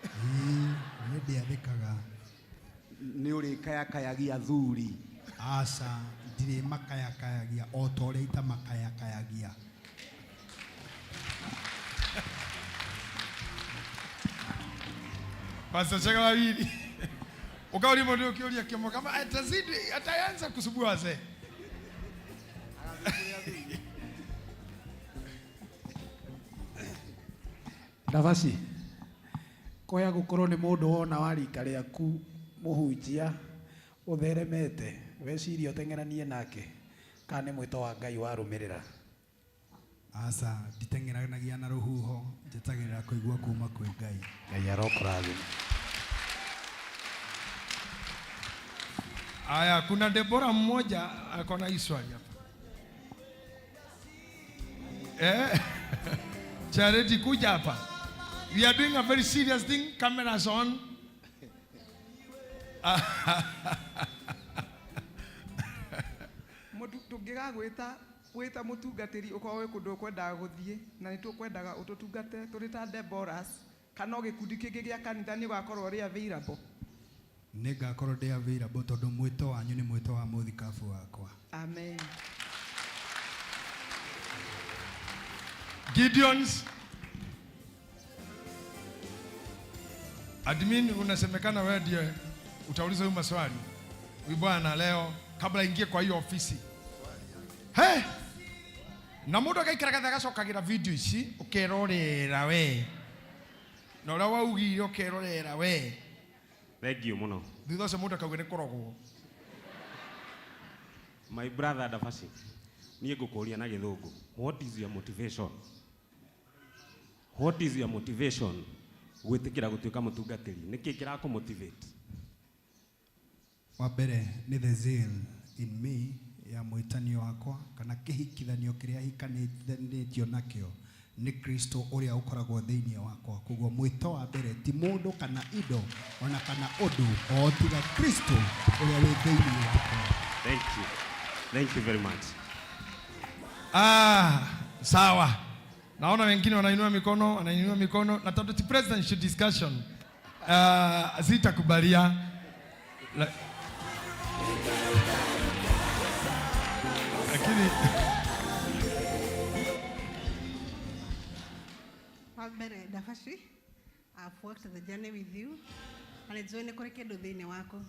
Ĩĩ, nĩ ndĩathĩkaga. Nĩ ũrĩkayakayagia athuri? Aca, ndirĩ makayakayagia o ta ũrĩa itamakayakayagia. Pastor Chega wawili. Ukauli mũndũ ũkĩũria kĩmwe kama atazidi ataanza kusumbua wazee. Ndavaci, koya gũkorwo nĩ mũndũ wona wa rika rĩaku mũhunjia ũtheremete, weciria ũteng'eranie nake, kana nĩ mwĩto wa Ngai warũmĩrĩra? Aca, nditeng'eranagia na rũhuho, njetagĩrĩra kũigua kuma kwĩ Ngai. Ngai arokũrathima. Aya, kuna Debora mmoja ako na hii swali hapa. Charity, kuja hapa. We are doing a very serious thing. Cameras on. Tũngĩgagwĩta wĩta mũtungatĩri ũkorwo wĩ kũndũ ũkwendaga gũthiĩ na nĩ tũkwendaga ũtũtungate tũrĩ ta Deborahs kana o gĩkundi kĩngĩ gĩa kanitha, nĩ ũgakorwo ũrĩ available? Nĩ ngakorwo ndĩ available tondũ mwĩto wanyu nĩ mwĩto wa mũthikabu wakwa. Amen. Gideons. Admin, unasemekana wewe ndiye utauliza huyu maswali. Huyu bwana leo kabla ingie kwa hiyo ofisi. Hey! Na mũndũ agaikara gatha agacokagira video ici ũkerorera we. Na ũrĩa waugire ũkerorera we. Thank you mũno. Thutha ũcio mũndũ akauga nĩ kũrogwo. My brother Ndavaci, niĩ ngũkũria na gĩthũngũ. What is your motivation? What is your motivation Gwĩtĩkĩra gũtuĩka mũtungatĩri, nĩkĩ kĩrakũ motivate? Wa mbere nĩ the zeal in me ya mwĩtanio wakwa kana kĩhikithanio kĩrĩa hikanĩtio nakĩo nĩ Kristo ũrĩa ũkoragwo thĩinĩ wakwa. Koguo mwĩto wa mbere ti mũndũ kana indo ona kana ũndũ o tiga Kristo ũrĩa wĩ thĩinĩ wakwa. Thank you. Thank you very much. Ah, sawa. Naona wengine wanainua mikono, wanainua mikono na tondu ti presidential discussion. Sitakubalia. Lakini Wa mbere Dabashi, I've walked the journey with you na nĩnjũĩ nĩ kũrĩ kĩndũ thĩinĩ waku,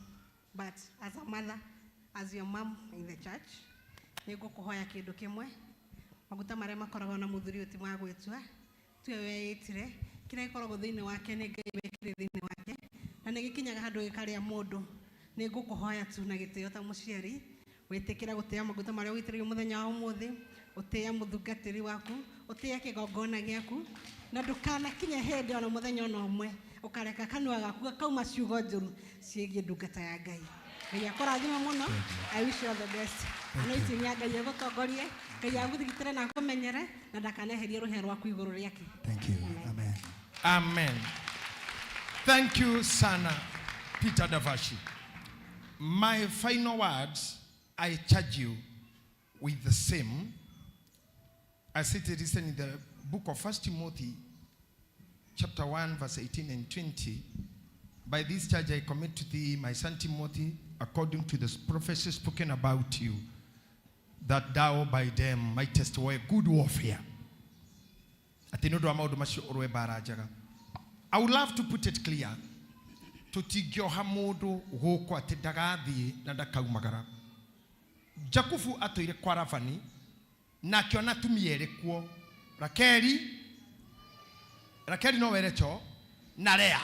but as a mother, as your mom in the church, nĩ ngũkũhoya kĩndũ kĩmwe. Maguta marĩa makoragwo na mũthuri ũyũ ti ma gwĩtua, tiwe weĩtire. Kĩrĩa gĩkoragwo thĩinĩ wake nĩ Ngai wekire thĩinĩ wake, na nĩ gĩkinyaga handũ gĩkarĩa mũndũ. Nĩ ngũkũhoya tu na gĩtĩo ta mũciari, wĩtĩkĩra gũtĩa maguta marĩa ũitĩrĩirio mũthenya wa ũmũthĩ, ũtĩe mũthungatĩri waku, ũtĩe kĩgongona gĩaku, na ndũkanakinye hĩndĩ ona mũthenya ona ũmwe ũkareka kanua gaku gakauma ciugo njũru ciĩgiĩ ndungata ya Ngai. Ngai akũrathime mũno. I wish you all the best. Anointing ya Ngai ĩgũtongorie, Ngai agũthigitĩre na akũmenyere, na ndakaneherie rũhĩa rwaku igũrũ rĩake. Thank you. Amen. Amen. Thank you sana, Peter Davashi. My final words, I charge you with the same. As it is written in the book of 1 Timothy, chapter 1, verse 18 and 20. By this charge I commit to thee, my son Timothy, according to the prophecy spoken about you, that thou by them mightest war good warfare. Atĩ nĩ ũndũ wa maũndũ macio ũrũe mbara njega. I would love to put it clear. Tũtingĩoha mũndũ gũkũ atĩ ndagathiĩ na ndakaumagara. Jakubu atũire kwa Labani na akĩona atumia erĩ kuo, Rakeli no Recho na Lea.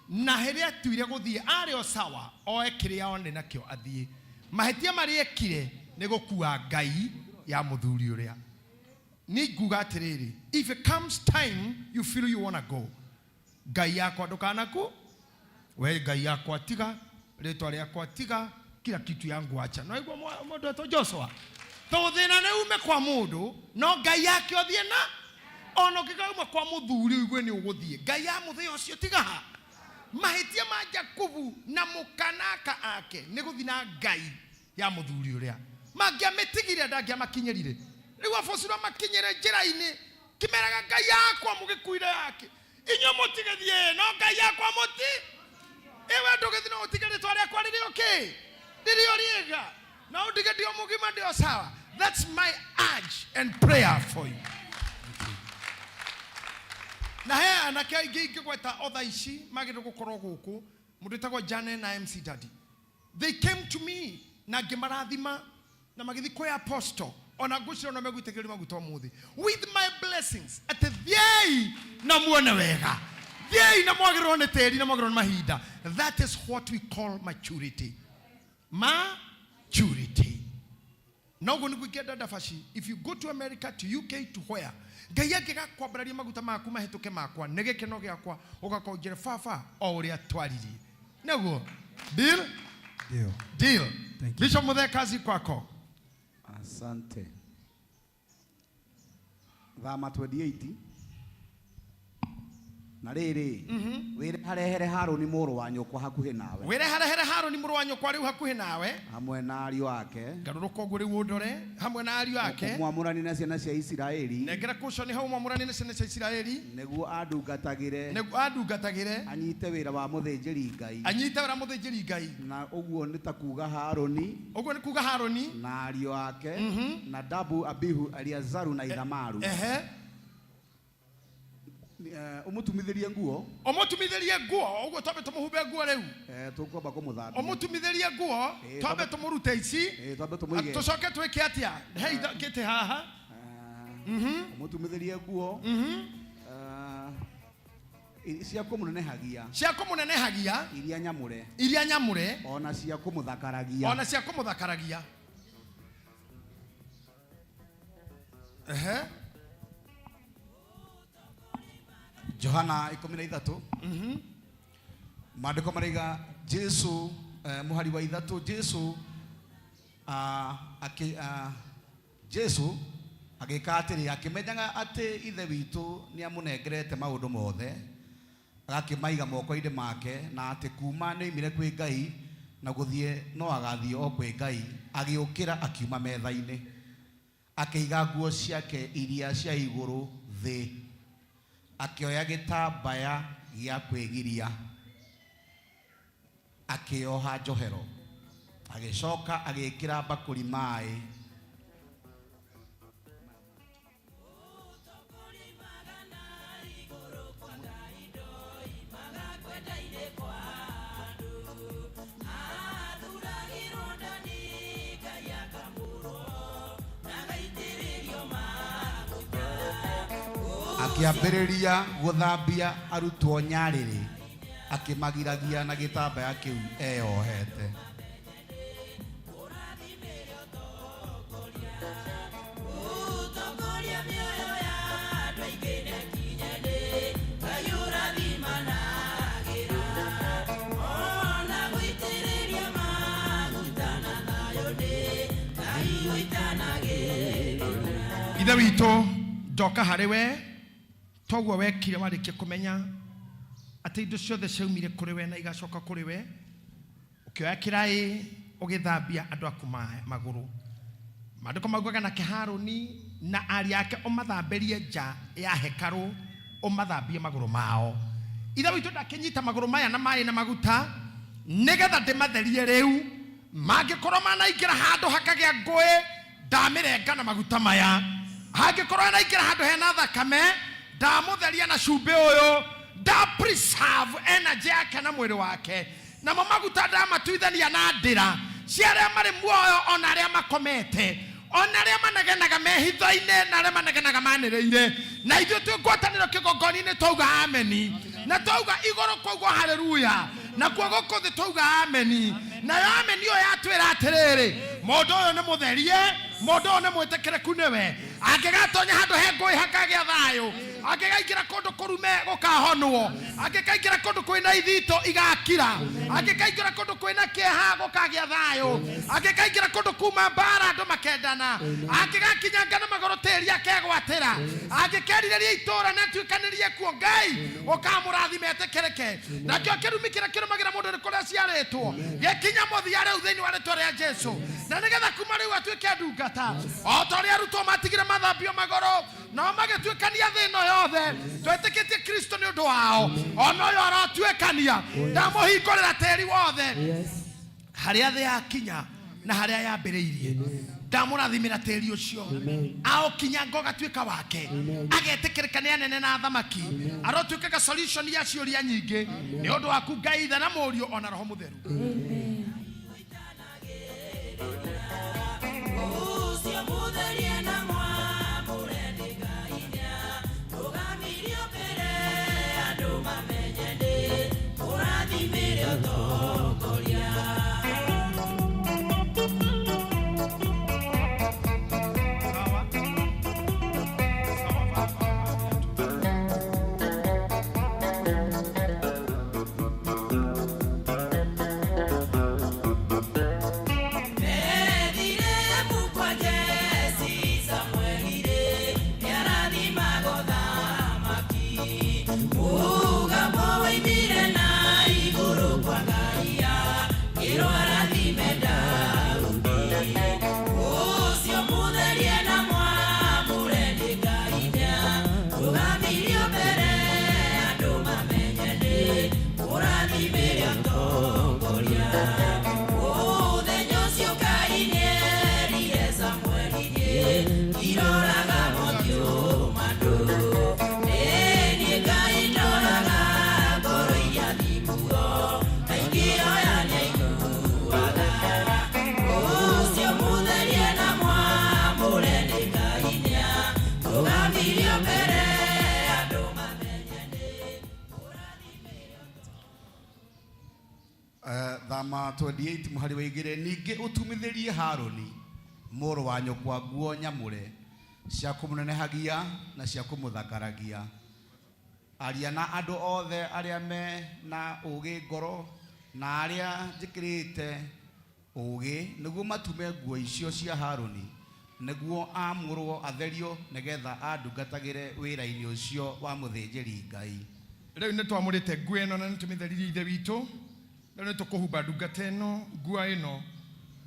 Na hĩrĩa atuire gũthiĩ arĩ o sawa, oe kĩrĩa one nakĩo athiĩ. Mahĩtia marĩa ekire nĩ gũkua ngai ya mũthuri ũrĩa. Ni nguga atĩrĩrĩ, if it comes time you feel you wanna go, ngai yakwa ndũkanaku, we ngai yakwa tiga, rĩtwa rĩakwa tiga, kila kitu yangu acha. No igua mũndũ etwo Joshua. Tũthĩna nĩ ume kwa mũndũ, no ngai yake ũthiĩ na ona ũngĩkauma kwa mũthuri ũigue nĩ ũgũthiĩ, ngai ya mũthenya ũcio tiga ha. Mahĩtia ma Jakubu na mũkanaka ake nĩ gũthiĩ na ngai ya mũthuri ũrĩa. Mangĩamĩtigire ndangĩamakinyĩrire. Rĩu abocirwo makinyĩre njĩra-inĩ, kĩmeraga ngai yakwa mũgĩkuire yake. Inyuĩ mũtigĩthiĩ, no ngai yakwa mũti. Ĩwe ndũgĩthiĩ no ũtige rĩtwa rĩakwa rĩrĩ o kĩ? Rĩrĩ o rĩega. No ũndige ndĩ o mũgima ndĩ o sawa. That's my urge and prayer for you. Na he anake aingĩ ingĩgweta o thaa ici magĩrĩirwo gũkorwo gũkũ, mũndũ wĩtagwo Jane na MC Daddy. They came to me na ngĩmarathima na magĩthiĩ kwĩ apostle, ona ngwĩciria no megũitĩkĩrio maguta ũmũthĩ with my blessings, atĩ thiĩi na muone wega, thiĩi na mwagĩrĩrwo nĩ tĩri na mwagĩrĩrwo nĩ mahinda. That is what we call maturity. Maturity. Na ũguo nĩguo ingĩenda Dabashi, if you go to America, to UK, to where, Ngai angĩgakwambararia maguta maku mahĩtũke makwa, nĩ gĩkeno gĩakwa, ũgakorwo njĩra baba o ũrĩa twaririe. Nĩguo? Deal? Deal. Deal. Thank you. Bishop Muthee, kazi kwako. Asante. Thama 28. Na rĩrĩ, wĩreharehere Harũni mũrũ wa nyũkwa hakuhĩ nawe. Wĩreharehere Harũni mũrũ wa nyũkwa rĩu hakuhĩ nawe. Hamwe na ariũ ake. Ngarũrũka ũguo rĩu ũndore, hamwe na ariũ ake. Ũmwamũranie na ciana cia Isiraeli. Nengera caution hau ũmwamũranie na ciana cia Isiraeli. Nĩguo andungatagĩre. Nĩguo andungatagĩre. Anyite wĩra wa mũthĩnjĩri Ngai. Anyite wĩra mũthĩnjĩri Ngai. Na ũguo nĩ ta kuga Harũni. Ũguo nĩ kuga Harũni. Na ariũ ake. Nadabu, Abihu, Eliazaru na Ithamaru. Ũmũtumithĩrie nguo. Ũmũtumithĩrie nguo, ũguo twambe tũmũhumbe nguo rĩu. Tũkwamba kũmũthambia. Ũmũtumithĩrie nguo, twambe tũmũrute ici. Twambe tũmũige. Tũcoke twĩke atĩa? He gĩtĩ haha. Ũmũtumithĩrie nguo. Cia kũmũnenehagia. Cia kũmũnenehagia. Iria nyamũre. Iria nyamũre. Ona cia kũmũthakaragia. Ona cia kũmũthakaragia. Ehe. Johana 13. Maandĩko maraiga Jesu mũhari wa 3 Jesu Jesu agĩka atĩrĩ akĩmenyaga atĩ Ithe witũ nĩamũnengerete maũndũ mothe agakĩmaiga moko-inĩ make na atĩ kuma nĩoimire kwĩ Ngai na gũthiĩ no agathiĩ o kwĩ Ngai agĩũkĩra akiuma metha-inĩ akĩiga nguo ciake iria cia igũrũ thĩ akĩoya gĩtambaya gĩa kwĩgiria akĩoha njohero agĩcoka agĩkĩra mbakũri maĩ. Akĩambĩrĩria gũthambia arutwo nyarĩrĩ akĩmagiragia na gĩtambaya kĩu eyohete. Ithe witũ ndoka harĩ we toguo wekire warĩkia kũmenya atĩ indo ciothe ciaumire kũrĩ we na igacoka kũrĩ we ũkĩoya kĩraĩ ũgĩthambia andũ aku magũrũ. Maandĩko maugaga nake Harũni na ariũ ake ũmathambĩrie nja ya hekarũ ũmathambie magũrũ mao. Ithe witũ ndakĩnyita magũrũ maya na maĩ na maguta nĩgetha ndĩmatherie rĩu mangĩkorwo manaingĩra handũ hakagĩa ngũĩ ndamĩrenga na maguta maya hangĩkorwo anaingĩra handũ hena thakame ndamũtheria na cumbĩ ũyũ nda preserve energy yake na mwĩrĩ wake namo maguta ndamatuithania na ndĩra cia arĩa marĩ muoyo ona arĩa makomete ona arĩa manegenaga mehitho-inĩ na arĩa manegenaga manĩrĩire na ithuĩ twĩ ngwatanĩro kĩgongona-inĩ twauga ameni na twauga igũrũ kwaugwo haleluya na kuo gũkũ thĩ twauga ameni nayo ameni ĩyo yatwĩra atĩrĩrĩ mũndũ ũyũ nĩ mũtherie mũndũ ũyũ nĩ mwĩtĩkĩrĩku nĩwe angĩgatonya handũ he ngũĩ hakagĩa thayũ angĩgaingĩra kũndũ kũrume gũkahonwo angĩkaingĩra kũndũ kwĩna ithito igakira angĩkaingĩra kũndũ kwĩna kĩeha gũkagĩa thayũ angĩkaingĩra kũndũ kuma mbara andũ makendana angĩgakinyanga na magũrũ tĩri akegwatĩra angĩkerirĩria itũũra na atuĩkanĩrie kuo Ngai ũkamũrathima etĩkĩrĩke nakĩo kĩrumi kĩrĩa kĩrũmagĩra mũndũ nĩ kũrĩa aciarĩtwo gĩkinya mũthia rĩu thĩinĩ wa rĩtwa rĩa Jesu na nĩgetha kuma rĩu atuĩke ndungata o ta ũrĩa arutwo matigire mathambio magũrũ nao magĩtuĩkania thĩ ĩno yothe twĩtĩkĩtie Kristo nĩ ũndũ wao ona ũyũ aratuĩkania ndamũhingũrĩra tĩri wothe harĩa thĩ yakinya na harĩa yambĩrĩirie ndamũrathimĩra tĩri ũcio aũkinyanga ũgatuĩka wake agetĩkĩrĩka nĩ anene na athamaki arotuĩkaga solution ya ciũria nyingĩ nĩ ũndũ waku Ngai Ithe na Mũriũ ona Roho Mũtheru. Thama 28 mũhari wa 2 ningĩ ũtumithĩrie Harũni mũrũ wa nyũkwa nguo nyamũre cia kũmũnenehagia na cia kũmũthakaragia Aria na andũ othe arĩa me na ũũgĩ ngoro na arĩa njĩkĩrĩte ũũgĩ nĩguo matume nguo icio cia Harũni nĩguo aamũrwo atherio nĩgeetha andungatagĩre wĩra-inĩ ũcio wa mũthĩnjĩri Ngai. Rĩu nĩ twamũrĩte nguo ĩno na nĩ tũmĩtheririe Ithe witũ. Rĩu nĩ tũkũhumba ndungata ĩno nguo ĩno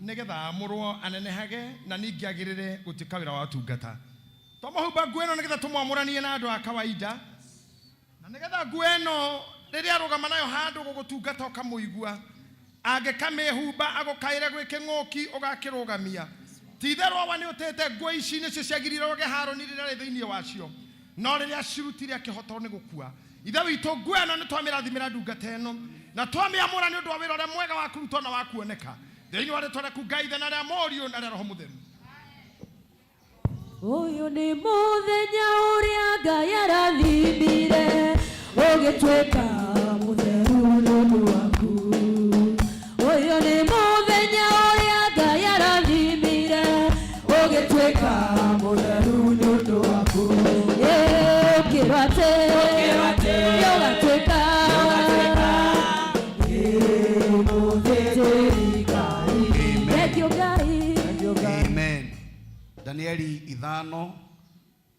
nĩgetha amũrwo anenehage na ningĩ agĩrĩre gũtuĩka wĩra wa ũtungata. Twamũhumba nguo ĩno nĩgetha tũmwamũranie na andũ a kawaida, na nĩgetha nguo ĩno rĩrĩa arũgama nayo handũ gũgũtungata ũkamũigua. Angĩkamĩhumba agũkaĩre gwĩ kĩng'ũki ũgakĩrũgamia. Ti itherũ Awa nĩ ũtĩte nguo ici nĩcio ciagiririe ũroge Harũni rĩrĩa arĩ thĩinĩ wacio, no rĩrĩa acirutire akĩhotwo nĩ gũkua. Ithe witũ, nguo ĩno nĩ twamĩrathimĩra ndungata ĩno na twamĩamũra nĩ ũndũ wa wĩra ũrĩa mwega wa kũrutwo na wa kuoneka thĩinĩ wa rĩtwa rĩaku Ngai Ithe na rĩa Mũriũ na rĩa Roho Mũtheru. Ũyũ nĩ mũthenya ũrĩa Ngai arathimire ũgĩtuĩka mũtheru nĩ ũndũ waku. Ũyũ nĩ mũthenya ũrĩa Ngai arathimire ũgĩtuĩka mũtheru nĩ ũndũ waku. Ĩ, ũkĩrwo atĩ nĩũgatuĩka mũthĩnjĩri Ngai. Thengiũ Ngai. Amen. Danieli 5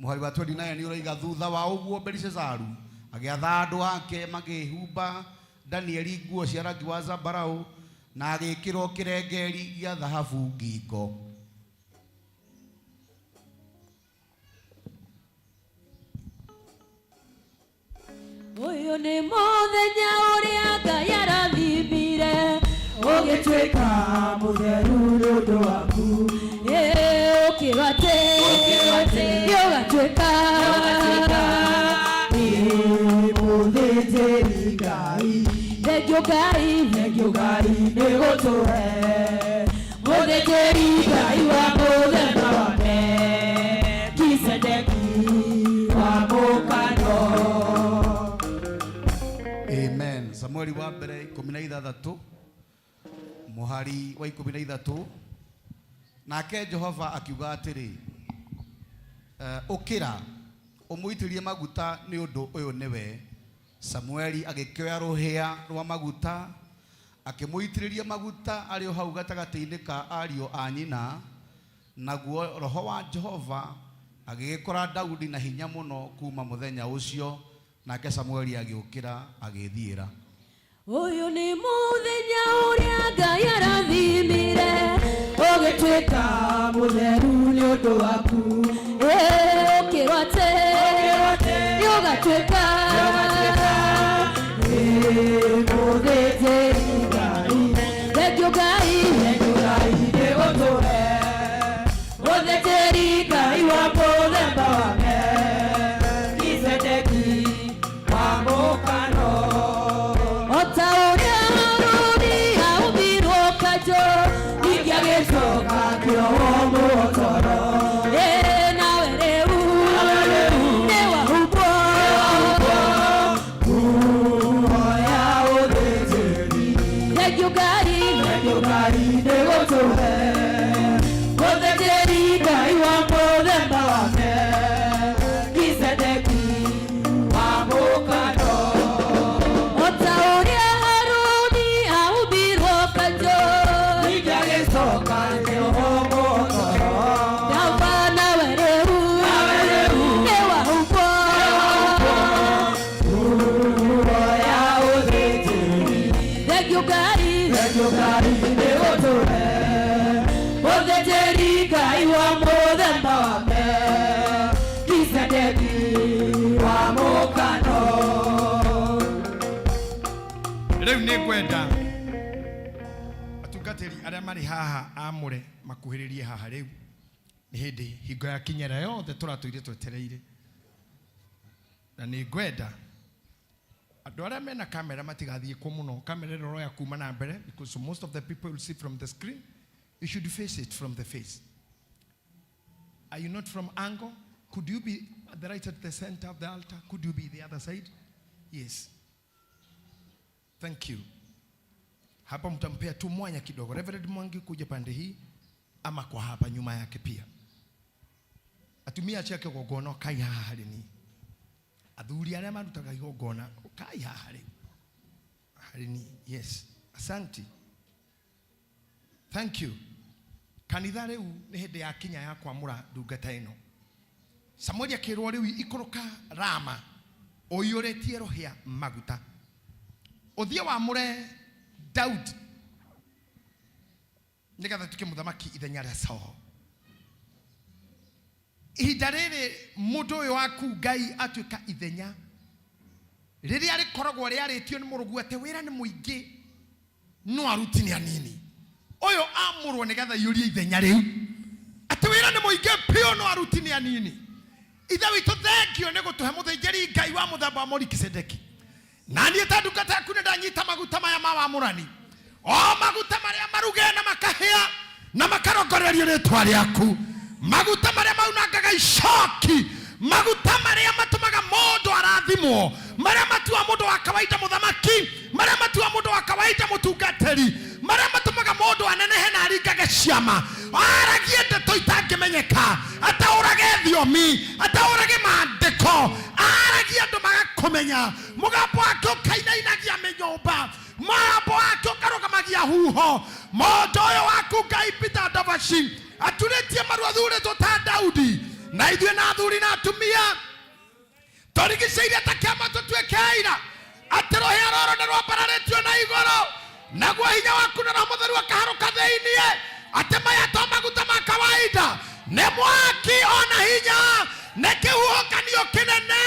mũhari wa 29 nĩ ũroiga thutha wa ũguo Belishazaru agĩatha andũ ake makĩhumba Danieli nguo cia rangi wa zambarau na agĩkĩrwo kĩrengeri gĩa thahabu ngingo. Ũyũ nĩ mũthenya ũrĩa Ngai arathimire ũgĩtuĩka mũtheru nĩ ũndũ waku. Ĩ, ũkĩrwo atĩ nĩũgatuĩka mũthĩnjĩri Ngai. Thengiũ Ngai, thengiũ Ngai nĩ gũtũhe mũthĩnjĩri Ngai wa mũthemba wa Melkisedeki wa mũkano. Amen. Samueli wa mbere 16 mũhari wa 13 nake Jehova akiuga atĩrĩ, ũkĩra ũmũitĩrĩrie maguta nĩ ũndũ ũyũ nĩwe. Samueli agĩkĩoya rũhĩa rwa maguta akĩmũitĩrĩria maguta arĩ o hau gatagatĩ-inĩ ka ariũ a nyina, naguo roho wa Jehova agĩgĩkora Daudi na hinya mũno kuma mũthenya ũcio, nake Samueli agĩũkĩra agĩĩthiĩra. Ũyũ nĩ mũthenya ũrĩa Ngai arathimire ũgĩtuĩka mũtheru nĩ ũndũ waku. Ĩ, ũkĩrwo atĩ nĩũgatuĩka mũthĩnjĩri Ngai. Thengiũ Ngai, thengiũ Ngai nĩ gũtũhe mũthĩnjĩri Ngai wa mũthemba wa Melkisedeki wa mũkano. O ta ũrĩa Harũni aumbirwo kanjũ, ningĩ agĩcoka akĩohwo mũhotoro. Ĩ, nawe rĩu nĩwahumbwo nguo ya ũthĩnjĩri. Thengiũ Ngai, thengiũ Ngai nĩ gũtũhe mũthĩnjĩri Ngai wa mũthemba wa Melkisedeki wa mũkano. O ta ũrĩa Harũni aumbirwo kanjũ, ningĩ agĩcoka akĩohwo mũhotoro. Ndauga nawe rĩu nĩwahumbwo nguo ya ũthĩnjĩri. Thengiũ Ngai, thengiũ Ngai nĩ gũtũhe mũthĩnjĩri Ngai wa mũthemba wa Melkisedeki wa mũkano. Rĩu nĩ ngwenda atungatĩri arĩa marĩ haha amũre makuhĩrĩrie haha rĩu. Nĩ hĩndĩ hingo ya kinyĩra yothe tũratũire twetereire. Na nĩ ngwenda andũ arĩa mena kamera matigathiĩ kũ mũno. Kamera ĩno ĩroya kuma na mbere because most of the people will see from the screen. You should face it from the face. Are you not from angle? Could you be at the right at the center of the altar? Could you be the other side? Yes. Thank you. Hapa mtampea tu mwanya kidogo. Reverend Mwangi kuja pande hii ama kwa hapa nyuma yake pia. Atumia chake kwa gono kai haha harĩ ni. Athuri arĩa marutaga igongona, ũkai haha rĩu harĩ niĩ. Yes, asanti, thank you. Kanitha rĩu nĩ hĩndĩ ya kinya ya kwamũra ndungata ĩno. Samueli akĩrwo rĩu ikũrũka Rama ũiyũrĩtie rũhĩa maguta, ũthiĩ wamũre Daudi nĩgetha tuĩke mũthamaki ithenya rĩa Saul. Ihinda rĩrĩ mũndũ ũyũ waku Ngai atuĩka ithenya rĩrĩa rĩkoragwo rĩarĩtio nĩ mũrũgu atĩ wĩra nĩ mũingĩ no aruti nĩ anini. Ũyũ amũrwo nĩgetha aiyũrie ithenya rĩu atĩ wĩra nĩ mũingĩ biũ no aruti nĩ anini. Ithe witũ thengio nĩ gũtũhe mũthĩnjĩri Ngai wa mũthemba wa Melikisedeki. Na niĩ ta ndungata yaku nĩ ndanyita maguta maya ma wamũrani, o maguta marĩa maruge na makahĩa na makarongorerio rĩtwa rĩaku, maguta marĩa maunangaga icoki, maguta marĩa matũmaga mũndũ arathimwo, marĩa matua mũndũ wa kawaida mũthamaki, marĩa matua mũndũ wa kawaida mũtungatĩri, marĩa matũmaga mũndũ anenehe na aringage ciama, aragie ndeto itangĩmenyeka, ataũrage thiomi, ataũrage maandĩko, aragie andũ magakũmenya, mũgambo wake ũkainainagia mĩnyũmba, mũgambo wake ũkarũgamagia huho. Mũndũ ũyũ waku Ngai Peter Ndavaci aturĩtie maru athurĩtwo ta Daudi, na ithuĩ na athuri na atumia tũrigicĩirie ta kĩama tũtuĩke aira atĩ rũhĩa rũrũ nĩ rwambararĩtio na igũrũ, naguo hinya waku na Roho Mũtheru akaharũka thĩiniĩ, atĩ maya to maguta ma kawaida, nĩ mwaki ona hinya, nĩ kĩhuhũkanio kĩnene,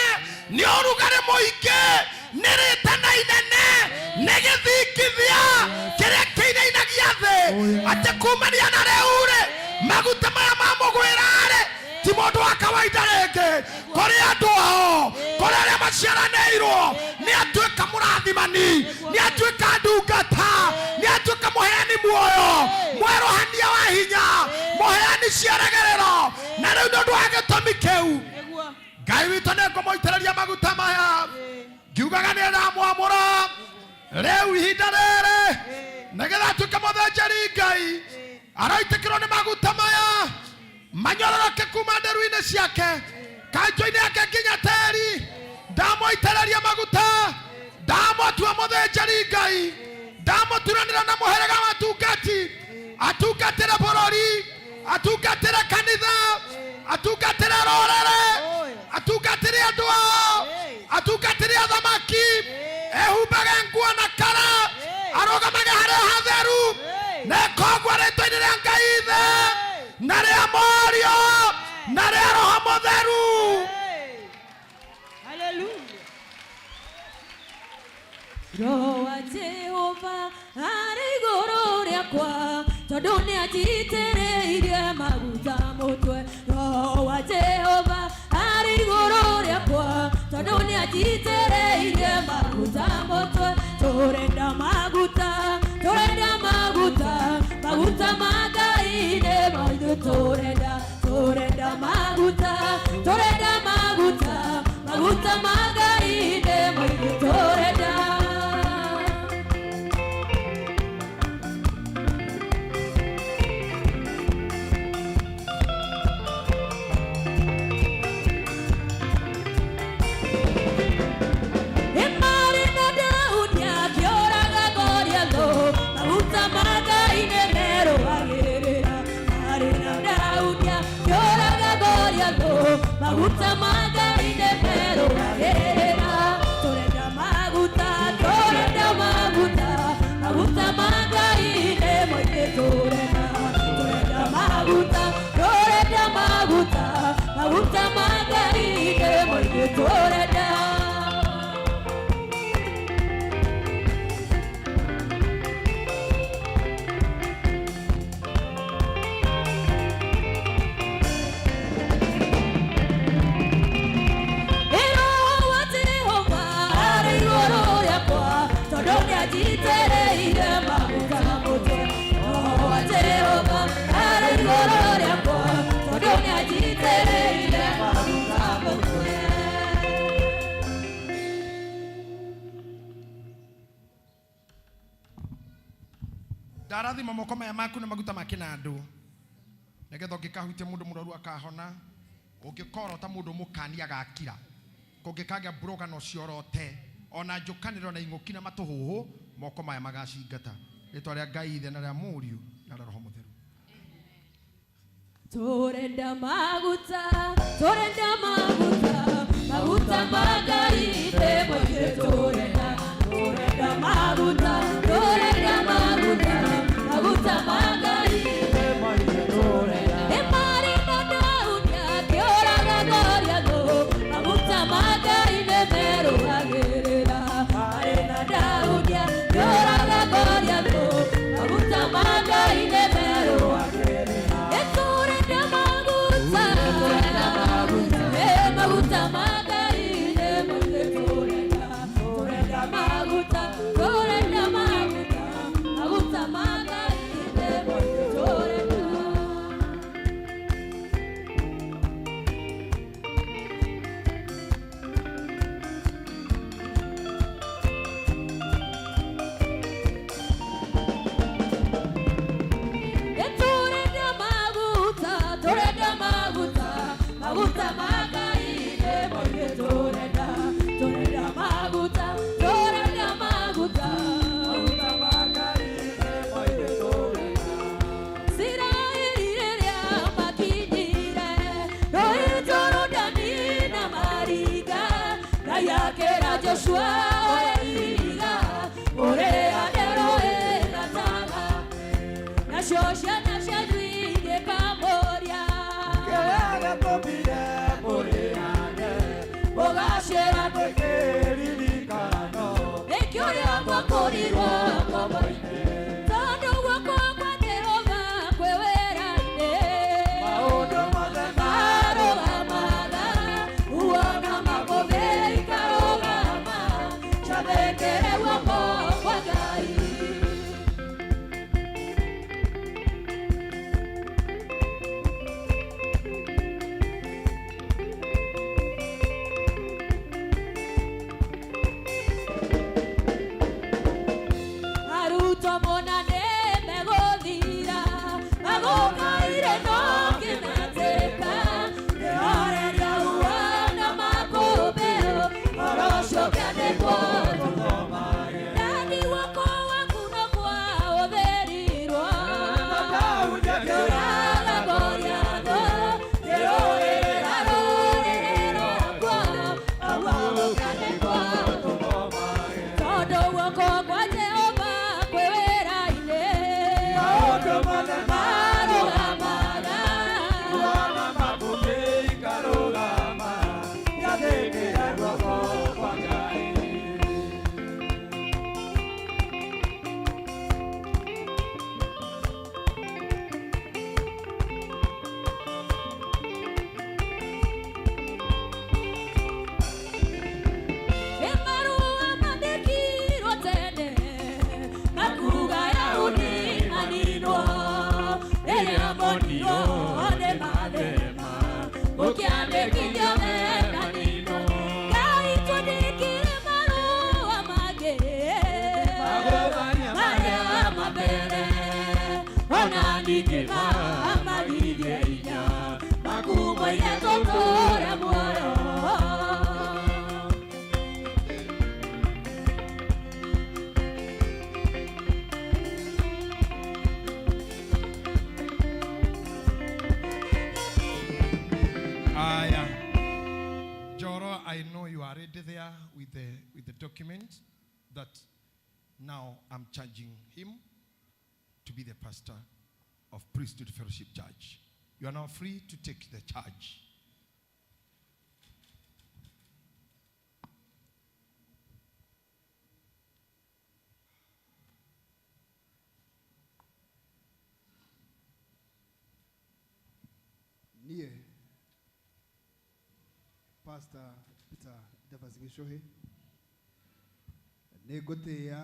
nĩ ũrugarĩ mũingĩ, nĩ rĩtana inene, nĩ gĩthingithia kĩrĩa kĩinainagia thĩ, atĩ kumania na rĩu-rĩ maguta maya ma mũgwĩra-rĩ ti mũndũ wa kawaida rĩngĩ, kũrĩ andũ ao, kũrĩ arĩa maciaranĩirwo, nĩ atuĩka mũrathimani, nĩ atuĩka ndungata, nĩ atuĩka mũheani muoyo, mwerũhania wa hinya, mũheani ciĩrĩgĩrĩro. Na rĩu nĩ ũndũ wa gĩtũmi kĩu Ngai witũ nĩ ngũmũitĩrĩria maguta maya, ngiugaga nĩ ndamwamũra rĩu ihinda rĩrĩ nĩgetha atuĩke mũthĩnjĩri Ngai, aroitĩkĩrwo nĩ maguta maya manyororoke kuma nderu-inĩ ciake, kanjũ-inĩ yake nginya tĩri. Ndamũitĩrĩria maguta, ndamũtua mũthĩnjĩri Ngai, ndamũturanĩra na mũhĩrĩga wa atungati, atungatĩre bũrũri, atungatĩre kanitha, atungatĩre rũrĩrĩ, atungatĩre andũ ao, atungatĩre athamaki, ehumbage nguo na kara, arũgamage harĩa hatheru, na koguo rĩtwa-inĩ rĩa Ngai Ithe na rĩa Mũriũ na rĩa Roho Mũtheru. Hallelujah. Roho wa Jehova arĩ igũrũ rĩakwa, tondũ nĩanjitĩrĩirie maguta mũtwe. Roho wa Jehova arĩ igũrũ rĩakwa, tondũ nĩanjitĩrĩirie maguta mũtwe. Tũrenda maguta, tũrenda maguta, maguta ma Ngai nĩ maitũ. Tũrenda, tũrenda maguta, tũrenda maguta, maguta ma Ngai nĩ maitũ. Tũrenda. Ĩmarĩ na Daudi akĩũraga Goliathũ, maguta ma Ngai nĩ merũagĩrĩra. Marĩ na Daudi akĩũraga Goliathũ, maguta ma Ngai nĩ merũagĩrĩra. Tũrenda maguta, tũrenda maguta, maguta ma Ngai nĩ maingĩ. Tũrenda, tũrenda maguta, tũrenda maguta, maguta ma Ngai nĩ maingĩ. Tũrenda. Roho wa Jehova arĩ igũrũ rĩakwa, tondũ nĩanjitĩrĩirie maguta mũtwe. Roho wa Jehova arĩ igũrũ rĩakwa, tondũ nĩanjitĩrĩirie maguta mũtwe. Ndarathima moko maya maku na maguta ma kĩnandũ, nĩgetha ũngĩkahutia mũndũ mũrwaru akahona, ũngĩkorota mũndũ mũkani agakira. Kũngĩkagĩa mburũgano ciorote ona njũkanĩro na ing'ũki na matũhũhũ moko maya magacingata. Rĩtwa rĩa Ngai Ithe na rĩa Mũriũ na rĩa Roho Mũtheru. Torenda maguta, torenda maguta, maguta magai te moite torenda, torenda maguta, torenda maguta, maguta magai te moite torenda. E mare na daunia che ora la gloria do, maguta magai ne mero agerera. Mare na daunia che ora la gloria do, maguta magai ne mero agerera. E torenda maguta, torenda maguta, e maguta magai ne moite torenda, torenda maguta, torenda maguta, maguta magai ne moite torenda. E torenda maguta, torenda maguta, maguta magai ne moite torenda, torenda maguta, torenda maguta, maguta magai ne moite torenda. Isiraeli rĩrĩa makinyire rũũĩ Jorodani na maringa, Ngai akĩra Joshua oe ihiga ũrĩhande rũũĩ gatagatĩ. Nacio ciana cianyu ingĩkamũũria, Kĩrĩa gĩatũmire mũrĩane, mũgacĩra twĩkĩririkano. Nĩkĩo ũrĩa mwakũrirwo ngombo-inĩ, tondũ guoko kwa Jehova kwĩ wĩra-inĩ. Maũndũ mothe marũgamaga, uona makũmbĩ ikarũgama, ciathĩkĩre guoko kwa Ngai. Arutwo mona nĩ megũthira, magũkaire no kĩmetĩka, kĩoreria uona makũmbĩ, ũhoro ũcio ũkĩandĩkwo tũthomage. Ndani guoko waku no kwahũthĩrirwo, kĩũraga Goliathũ, kĩrũĩrĩra rũrĩrĩ rwakwa, ũguo gũkĩandĩkwo tũthomage. Tondũ guoko kwa Jehova kwĩ wĩra-inĩ, Maũndũ mothe marũgamaga, uona makũmbĩ ikarũgama, ciathĩkĩre guoko kwa Ngai. Ĩ marũa mandĩkirwo tene, makuga Ayahudi maninwo, rĩrĩa monirwo nĩ mathema, gũkĩandĩkithio mekaninwo. Ngai twandĩkire marũa mangĩ, marĩa ma mbere, ona ningĩ magirie hinya, makumoire tũtũũre muoyo. Aya. Joro, I know you are already there with the document that now I'm charging him to be the pastor of Priesthood Fellowship Church. You are now free to take the charge. Niĩ Pastor Peter Davas Gichuhi nĩ ngũtĩĩa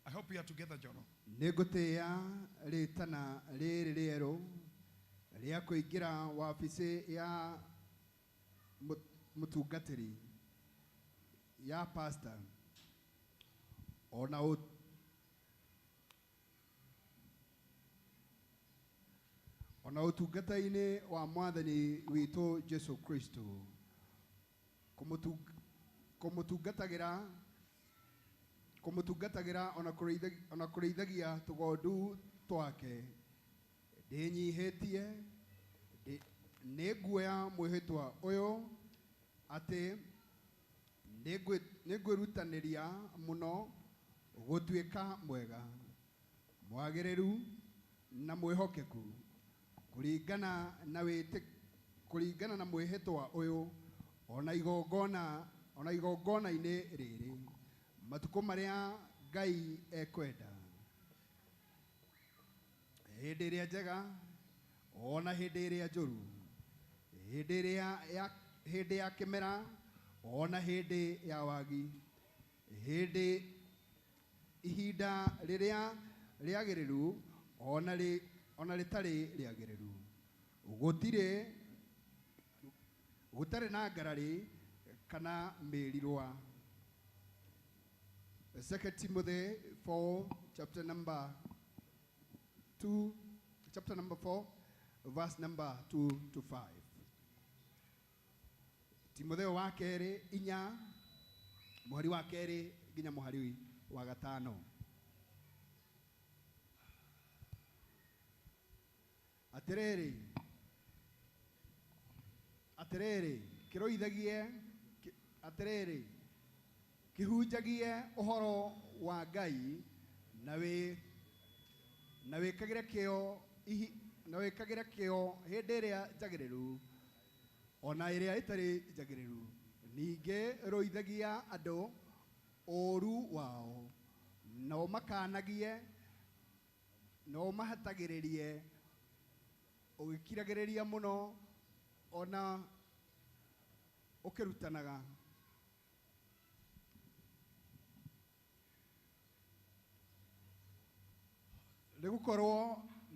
I hope we are together, Joro. nĩ ngũtĩĩa rĩtana rĩrĩ rĩerũ rĩa kũingĩra wabici ya mũtungatĩri ya pastor ona ona ũtungata-inĩ wa mwathani witũ Jesu Kristo, kũmũtungatagĩra ona kũrĩithagia tũgondu twake. Ndĩnyihĩtie, nĩnguoya mwĩhĩtwa ũyũ atĩ nĩngwĩrutanĩria mũno gũtuĩka mwega, mwagĩrĩru na mwĩhokeku kũringana na mwĩhĩtwa ũyũ ona igongona-inĩ rĩrĩ matukũ marĩa Ngai ekwenda, hĩndĩ ĩrĩa njega ona hĩndĩ ĩrĩa njũru, hĩndĩ ya kĩmera ona hĩndĩ ya wagi, hĩndĩ ihinda rĩrĩa rĩagĩrĩru ona rĩtarĩ rĩagĩrĩru, gũtarĩ na ngarari kana mĩrirwa. 2 Timothy 4, chapter number 2, chapter number 4, verse number 2 to 5. Timotheo wa kerĩ 4, mũhari wa kerĩ nginya mũhari wa 5. Atĩrĩrĩ, kĩroithagie, atĩrĩrĩ, kĩhunjagie ũhoro wa Ngai na wĩkagĩre kĩyo hĩndĩ ĩrĩa njagĩrĩru ona ĩrĩa ĩtarĩ njagĩrĩru. Ningĩ rũithagia andũ ũũru wao, na ũmakanagie na ũmahatagĩrĩrie ũgĩkiragĩrĩria mũno ona ũkĩrutanaga.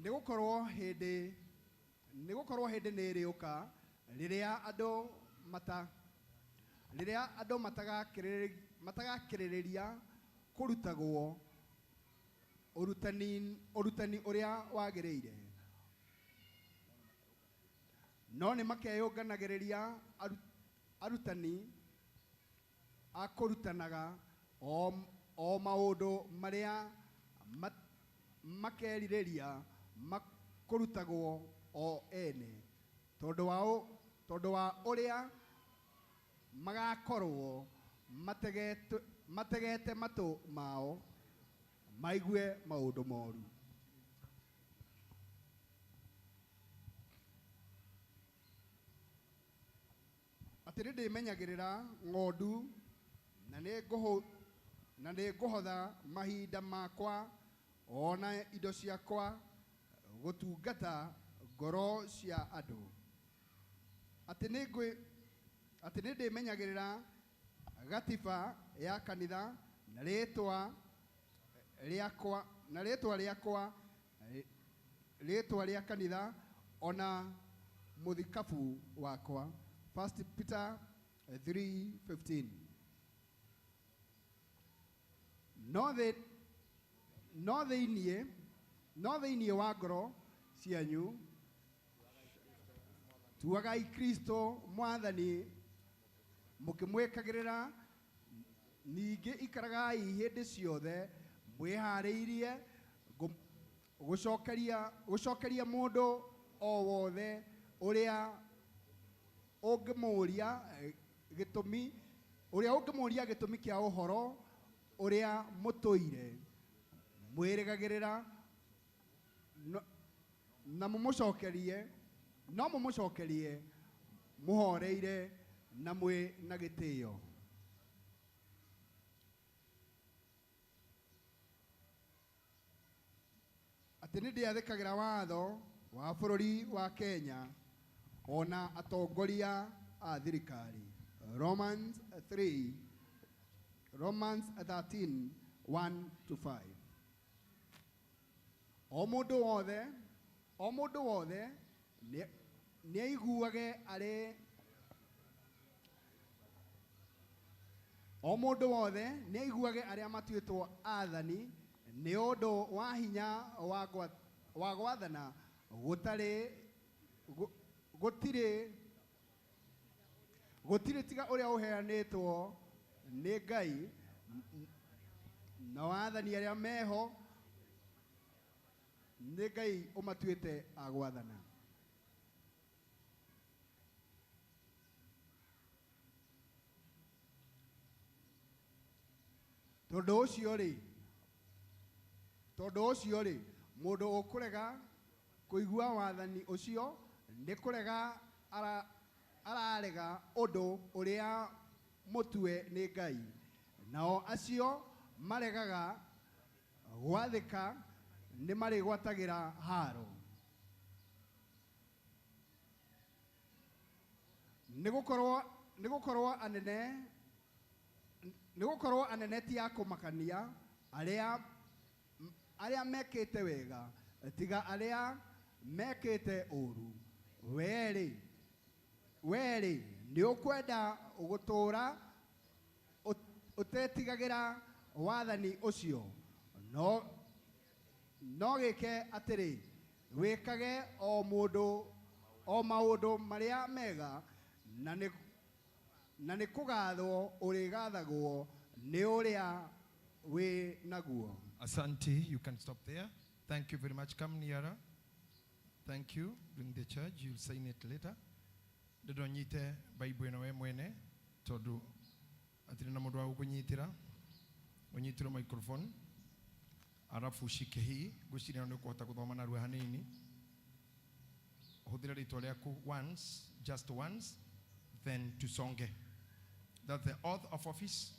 Nĩgũkorwo hĩndĩ nĩĩrĩũka rĩrĩa andũ matagakĩrĩrĩria kũrutagwo ũrutani ũrĩa wagĩrĩire, no nĩmakeyũnganagĩrĩria arutani a kũrutanaga o maũndũ marĩa makerirĩria kũrutagwo o ene, tondũ wa ũrĩa magakorwo mategete matũ mao maigue maũndũ moru. Atĩ nĩndĩmenyagĩrĩra ng'ondu na nĩngũhotha mahinda makwa ona indo ciakwa gũtungata ngoro cia andũ. Atĩ nĩndĩmenyagĩrĩra gatiba ya kanitha na rĩtwa rĩtwa rĩa kanitha ona mũthikabu wakwa. 1 Peter 3:15. No thĩinĩ wa ngoro cianyu tuagai Kristo mwathani mũkĩmwĩkagĩrĩra, ningĩ ikaragai hĩndĩ ciothe mwĩharĩirie gũcokeria mũndũ o wothe ũrĩa ũngĩmũũria gĩtũmi kĩa ũhoro ũrĩa mũtũire mwĩrĩgagĩrĩra, na mũmũcokerie mũhoreire na mwĩ na gĩtĩo. Atĩ nĩndĩathĩkagĩra watho wa bũrũri wa Kenya ona atongoria a thirikari. Romans 13, 1 to 5. O mũndũ wothe nĩaiguage arĩ o mũndũ wothe nĩaiguage arĩa matuĩtwo aathani nĩ ũndũ wa hinya wa gwathana gũtarĩ Gũtirĩ gũtirĩ tiga ũrĩa ũheanĩtwo nĩ Ngai na wathani arĩa meho nĩ Ngai ũmatuĩte a gwathana. Tondũ ũcio rĩ mũndũ ũkũrega kũigua wathani ũcio nĩ kũrega ararega ũndũ ũrĩa mũtue nĩ Ngai, nao acio maregaga gwathĩka nĩ marĩgwatagĩra haro. Nĩ gũkorwo anene ti a kũmakania arĩa mekĩte wega, tiga arĩa mekĩte ũũru. Werĩ nĩ ũkwenda gũtũũra ũtetigagĩra wathani ũcio, no gĩke atĩrĩ, wĩkage o mũndũ o maũndũ marĩa mega, na nĩ kũgathwo ũrĩgathagwo nĩ ũrĩa wĩ naguo. Asante, you can stop there. Thank you very much. Come nearer. Thank you. Bring the charge. You'll sign it later. Ndĩrenda ũnyite Bible ĩno we mwene tondũ atirĩ na mũndũ wa gũkũnyitĩra. Ũnyitĩrwo microphone alafu ushike hii. Ngwĩciria nĩ ũkũhota gũthoma narua hanini. Hũthĩra rĩtwa rĩaku once, just once, then tusonge. That's the oath of office.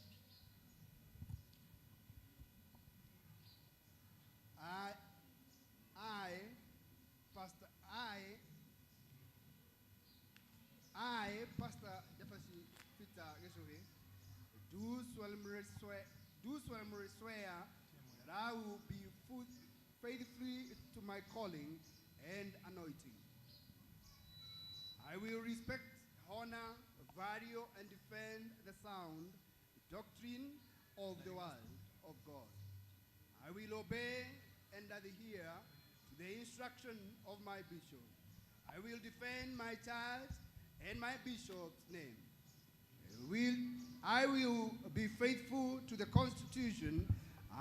I, Pastor Jefferson Peter Gichuhi, do solemnly swear that I will be faithfully to my calling and anointing. I will respect, honor, value, and defend the sound doctrine of the word of God. I will obey and adhere to the instruction of my bishop. I will defend my church and my bishop's name. I will be faithful to the Constitution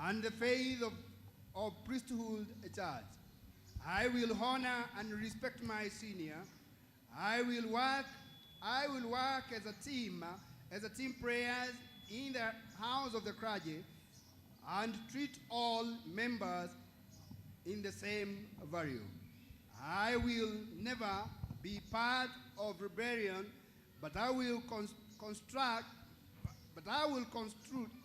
and the faith of priesthood church. I will honor and respect my senior. I will work as a team prayers in the house of the clergy and treat all members in the same value. I will never be part of rebellion, but I will construct,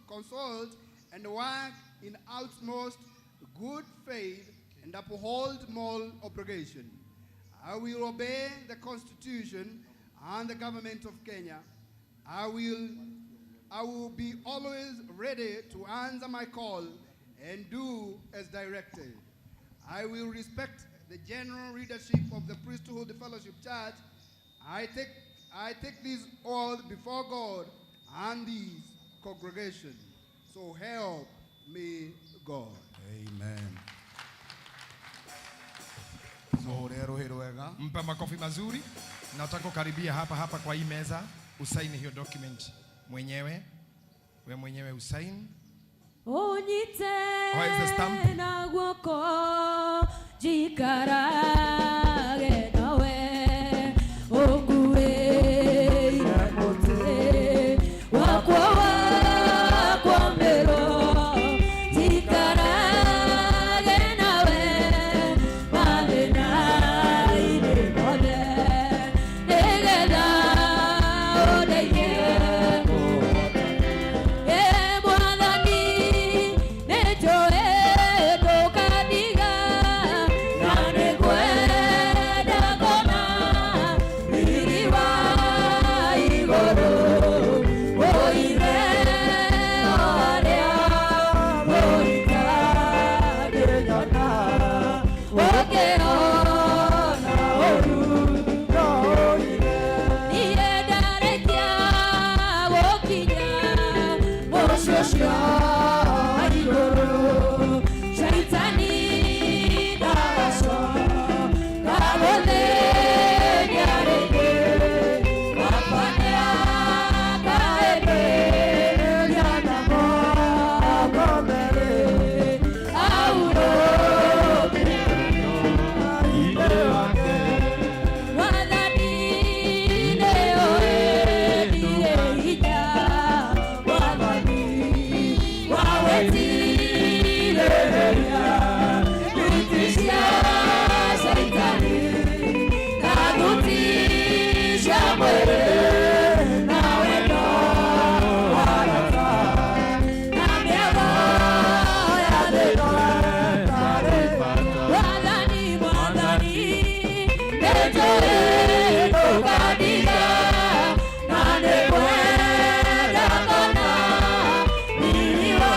consult and work in utmost good faith and uphold moral obligation. I will obey the Constitution and the government of Kenya. I will be always ready to answer my call and do as directed. I will respect the general leadership of the Priesthood Fellowship Church. I take this oath before God and this congregation. So help me God. Amen. Muhũre rũhĩ rwega. Mpa makofi mazuri. Nataka ukaribia hapa hapa kwa hii meza usaini hiyo document mwenyewe, we mwenyewe usaini. Ũnyite Where is the stamp? Na guoko njikarage nawe ũnguĩire mũtĩ wakwa wa kwambĩrwo njikarage nawe mathĩna-inĩ mothe nĩgetha ũndeithie. Ĩ Mwathani, nĩnjũĩ ndũkandiga na nĩngwenda. Nĩnjũĩ ndũkandiga na nĩngwenda kuona riri wa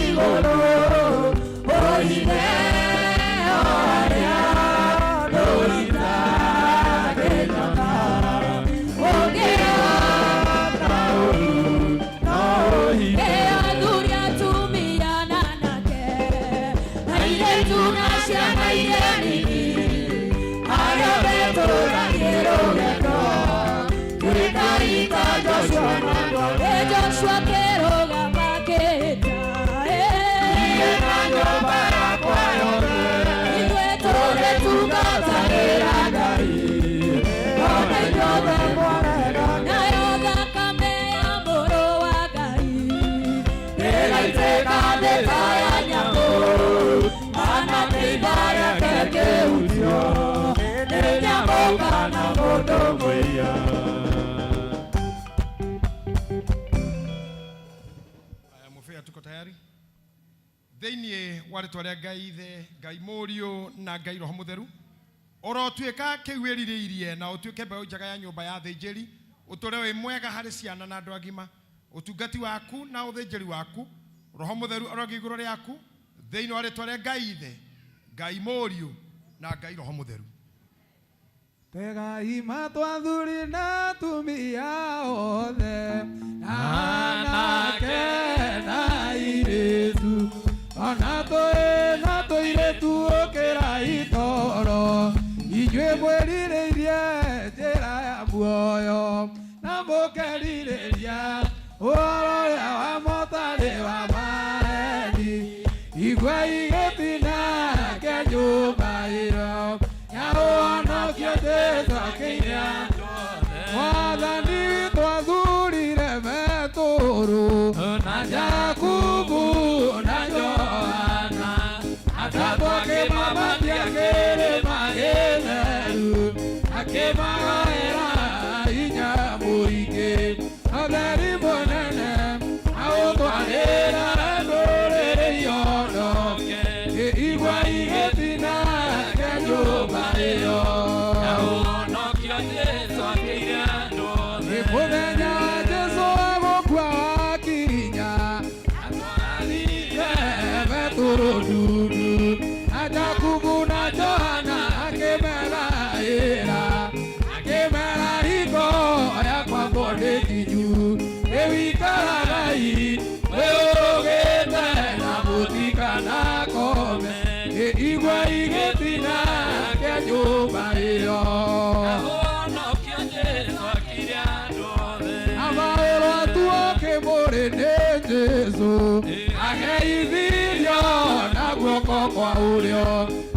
igũrũ ũhithe harĩa ndũitangĩnyona ũngĩona ũru no ũhithe. Athuri atumia na anake airĩtu na ciana iria nini arĩa metũragie rũgendo tuĩkai ta Joshua na Ĩ Joshua kĩrũgama kĩta niĩ na nyũmba yakwa yothe ithuĩ tũrĩtungatagĩra Ngai ona inyuothe nayo thakame ya mũrũ wa Ngai ĩgaitĩka thĩ ta ya nyamũ kana kĩimba rĩake kĩhutio nĩ nyamũ kana mũndũ mwĩhia. Aya, Mũbĩa, tuko tayari thĩinĩ wa rĩtwa rĩa Ngai Ithe, Ngai Mũriũ na Ngai Roho Mũtheru, ũrotuĩka kĩu wĩrirĩirie na ũtuĩke mbeũ njega ya nyũmba ya thĩnjĩri, ũtũre wĩ mwega harĩ ciana na andũ agima, ũtungati waku na ũthĩnjĩri waku, Roho Mũtheru aroge igũrũ rĩaku thĩinĩ wa rĩtwa rĩa Ngai Ithe, Ngai Mũriũ na Ngai Roho Mũtheru. Tegai matũ athuri na atumia othe, na anake na airĩtu, ona tũĩ na tũirĩtu ũkĩrai toro, inyuĩ mwĩrirĩirie njĩra ya muoyo, na mũkerirĩria ũhoro ũrĩa wa motarĩ wa maheni, igua igĩtina kĩa nyũmba ĩyo ya ũhonokio Jesũ akĩiria. Mwathani witũ athurire Petũrũ na Jakubu na Johana, atatũ akĩmambatia kĩrĩma gĩtheru, akĩmagaĩra hinya mũingĩ, ũtheri mũnene aũtwarĩra ndũrĩrĩ ihonoke, igua igĩtina kĩa nyũmba ĩyo. Mũthenya wa Jesũ agũkua wakinya, atwarire Petũrũ ndundu, na Jakubu na Johana akĩmeraĩra, akĩmera hingo ya kwambwo nĩ kinyu, rĩu ikaragai mwĩũgĩte na mũtikanakome, igua igĩtina kĩa nyũmba ĩyo. Amaũrwo atuo kĩmũrĩ nĩ Jesũ, ageithirio na guoko kwa ũrĩo,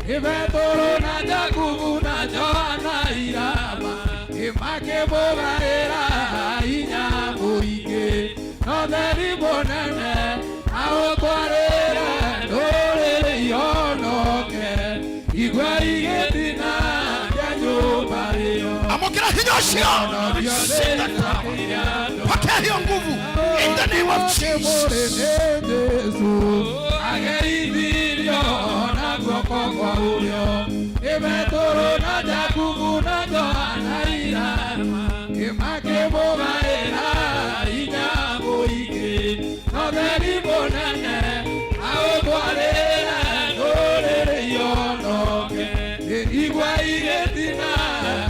nĩ Petũrũ na Jakubu na Johana irama, makĩmũgaĩra hinya mũingĩ, na ũtheri mũnene aũtwarĩre ndũrĩrĩ ihonoke, igua igĩtina kĩa nyũmba ĩyo. Amũkĩra hinya ũcio. Receive that power. Pokea hiyo nguvu in the name of Jesus. Ageithirio na guoko kwa ũrĩo, nĩ Petũrũ na Jakubu na Johana irama, makĩmũgaĩra hinya mũingĩ, na ũtheri mũnene aũtwarĩre ndũrĩrĩ ihonoke, igua igĩtina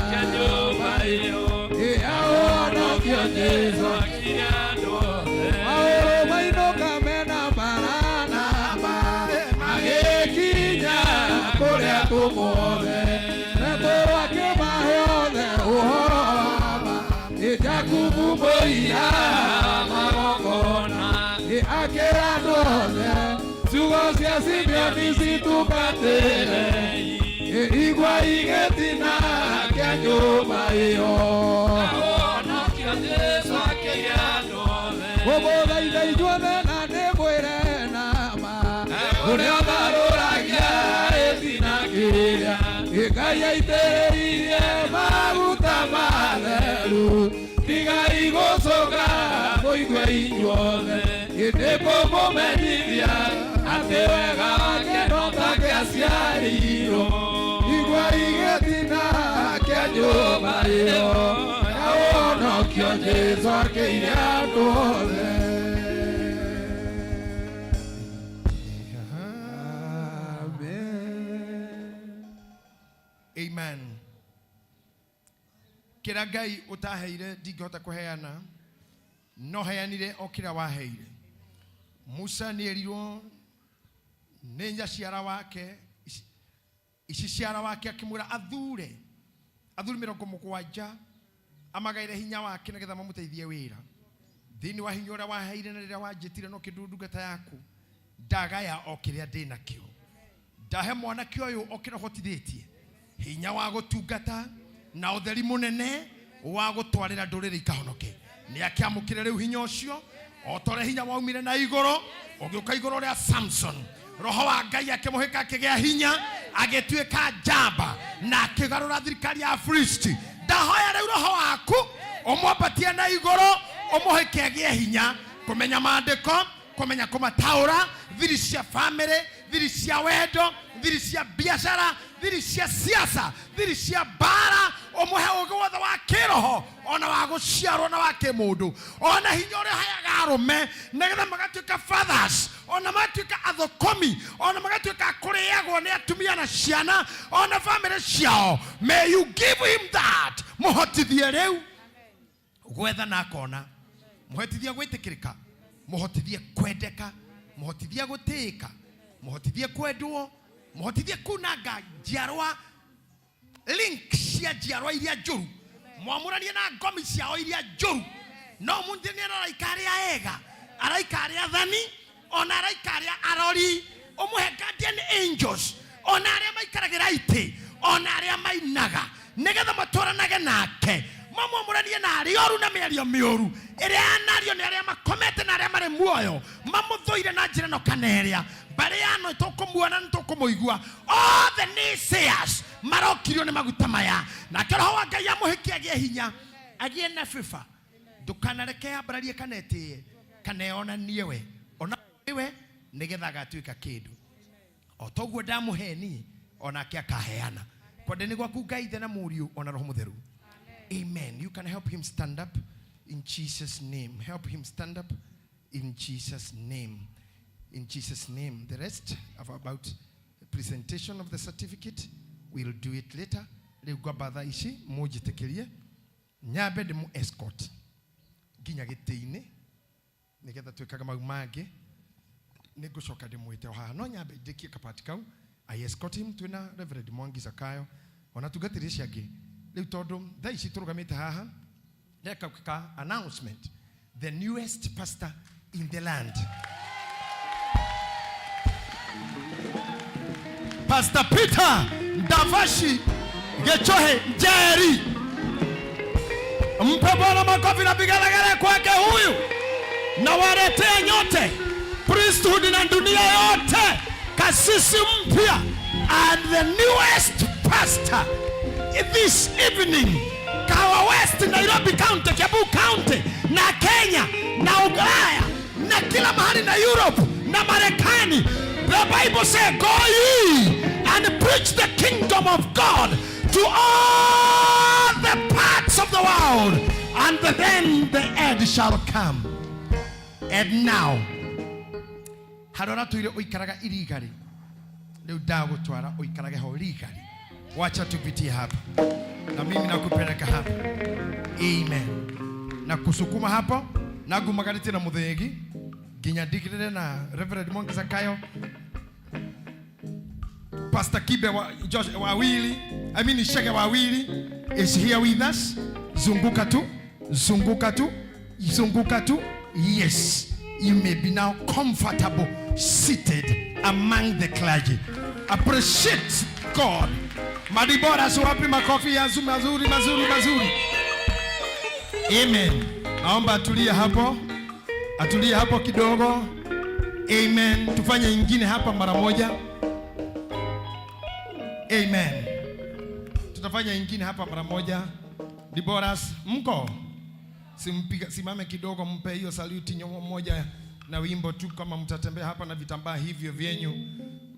kĩa nyũmba ĩyo, ya ũhonokio Jesũ. Maũrũ mainũka mena Baranaba, magĩkinya kũrĩa atũmwo othe, Petũrũ akĩmahe othe ũhoro wa ma, nĩ Jakubu mũira magongona, nĩ akĩra andũ othe ciugo cia Simeoni citungatĩre, igua igĩtina kĩa nyũmba ĩyo. Ngũmũthaitha inyuothe na ndĩmwĩre na ma, ũrĩa ũtharũragia gĩtina kĩrĩa Ngai aitĩrĩirie maguta matheru, tigai gũcũka mũigue inyuothe, ĩndĩ kũmũmenyithia atĩ wega wake no take aciarirwo, igua igĩtina Jesu akĩire andũ othe. Amen. Amen. Kĩrĩa Ngai ũtaheire ndingĩhota kũheana, no heanire o kĩrĩa waheire. Musa nĩ erirwo nĩ nyaciara wake, iciciara wake, akĩmwĩra athure athuri 70 amagaĩre hinya wake nĩgetha mamũteithie wĩra. Thĩinĩ wa hinya ũrĩa waheire na rĩrĩa wanjĩtire no kĩndũ ndungata yaku, ndagaya o kĩrĩa ndĩ nakĩo. Ndahe mwanake ũyũ o kĩrĩa ũhotithĩtie hinya wa gũtungata na ũtheri mũnene wa gũtwarĩra ndũrĩrĩ ikahonoke. Nĩ akĩamũkĩre rĩu hinya ũcio o ta ũrĩa hinya waumire na igũrũ ũgĩũka igũrũ rĩa Samson. Roho wa Ngai akĩmũhĩka, akĩgĩa hinya, agĩtuĩka njamba na akĩgarũra thirikari ya Filisti. Ndahoya rĩu roho waku ũmwambatie na igũrũ, ũmũhĩke agĩe hinya kũmenya maandĩko, kũmenya kũmataũra, thiri cia famĩlĩ, thiri cia wendo, thiri cia biacara, thiri cia siasa, thiri cia mbara. Ũmũhe ũgĩ wothe wa kĩroho ona wa gũciarwo na wa kĩmũndũ, ona hinya ũrĩa ũheaga arũme nĩgetha magatuĩka fathers, ona magatuĩka athũkũmi, ona magatuĩka kũrĩagwo nĩ atumia na ciana ona famĩlĩ ciao. May you give him that. Mũhotithie rĩu gwetha na akona, mũhotithie gwĩtĩkĩrĩka, mũhotithie kwendeka, mũhotithie gũtĩĩka, mũhotithie kwendwo, mũhotithie kunanga njiarwa, link cia njiarwa iria njũru, mwamũranie na ngomi ciao iria njũru. No mũnjĩrie araika arĩa ega, araika arĩa athani, ona araika arĩa arori, ũmũhe guardian angels, ona arĩa maikaragĩra itĩ, ona arĩa mainaga, nĩgetha matwaranage nake, mamwamũranie na arĩa oru na mĩario mĩũru ĩrĩa yanario nĩ arĩa makomete na arĩa marĩ muoyo mamũthũire na njĩra ĩno kana ĩrĩa. Mbarĩ yano tũkũmuona na tũkũmũigua, othe naysayers marokirio nĩ maguta maya. Nake roho wa Ngai amũhĩkie agĩe hinya, agĩe na favor. Ndũkanareke ambararie kana etĩe kana eyonanie we ona we, nĩgetha agatuĩka kĩndũ o toguo ndamũhe niĩ, onake akaheana. Kwende nĩ gwaku Ngai Ithe na Mũriũ ona Roho Mũtheru. Amen. You can help him stand up in Jesus' name. Help him stand up in Jesus' name. In Jesus' name. The rest of about presentation of the certificate, we'll do it later. Rĩu ngwamba thaa ici mũnjĩtĩkĩrie nyambe ndĩmũ escort nginya gĩtĩ-inĩ nĩgetha twĩkage mau mangĩ. Nĩ ngũcoka ndĩmwĩte o haha, no nyambe ndĩkie kapati kau. I escort him twĩna Reverend Mwangi Zakayo ona tungatĩri acio angĩ. Rĩu tondũ thaa ici tũrũgamĩte haha, ndeka ka announcement: the newest pastor in the land, Pastor Peter Ndavashi Gechohe Njeri. Mpe Bwana makofi na vigelegele kwake huyu, na waletea nyote priesthood na dunia yote kasisi mpya and the newest pastor this evening, Kahawa West, Nairobi County, Kiambu County na Kenya na Ulaya na kila mahali na Europe na Marekani. The Bible says, "Go ye and preach the kingdom of God to all the parts of the world, and then the end shall come." And now, harĩa ũratũire ũikaraga irigari, rĩu ndagũtwara ũikarage ho rigari. Wacha tupitie hapa na mimi nakupeleka hapa. Amen. Na kusukuma hapo na ngumagarĩtie na mũthĩgi nginya ndigĩrĩre na Reverend Mwangi Zakayo, Pastor Kibe wa Josh Wawili, I mean Shege Wawili is here with us. Zunguka tu, zunguka tu, zunguka tu. Yes, you may be now comfortable seated among the clergy. Appreciate God. Madibora wapi makofi ya mazuri mazuri mazuri. Amen. Naomba atulie hapo. Atulie hapo kidogo. Amen. Tufanye ingine hapa mara moja. Amen. Tutafanya ingine hapa mara moja. Diboras, mko? Simpiga, simame kidogo mpe hiyo saluti nyomo moja na wimbo tu, kama mtatembea hapa na vitambaa hivyo vyenyu.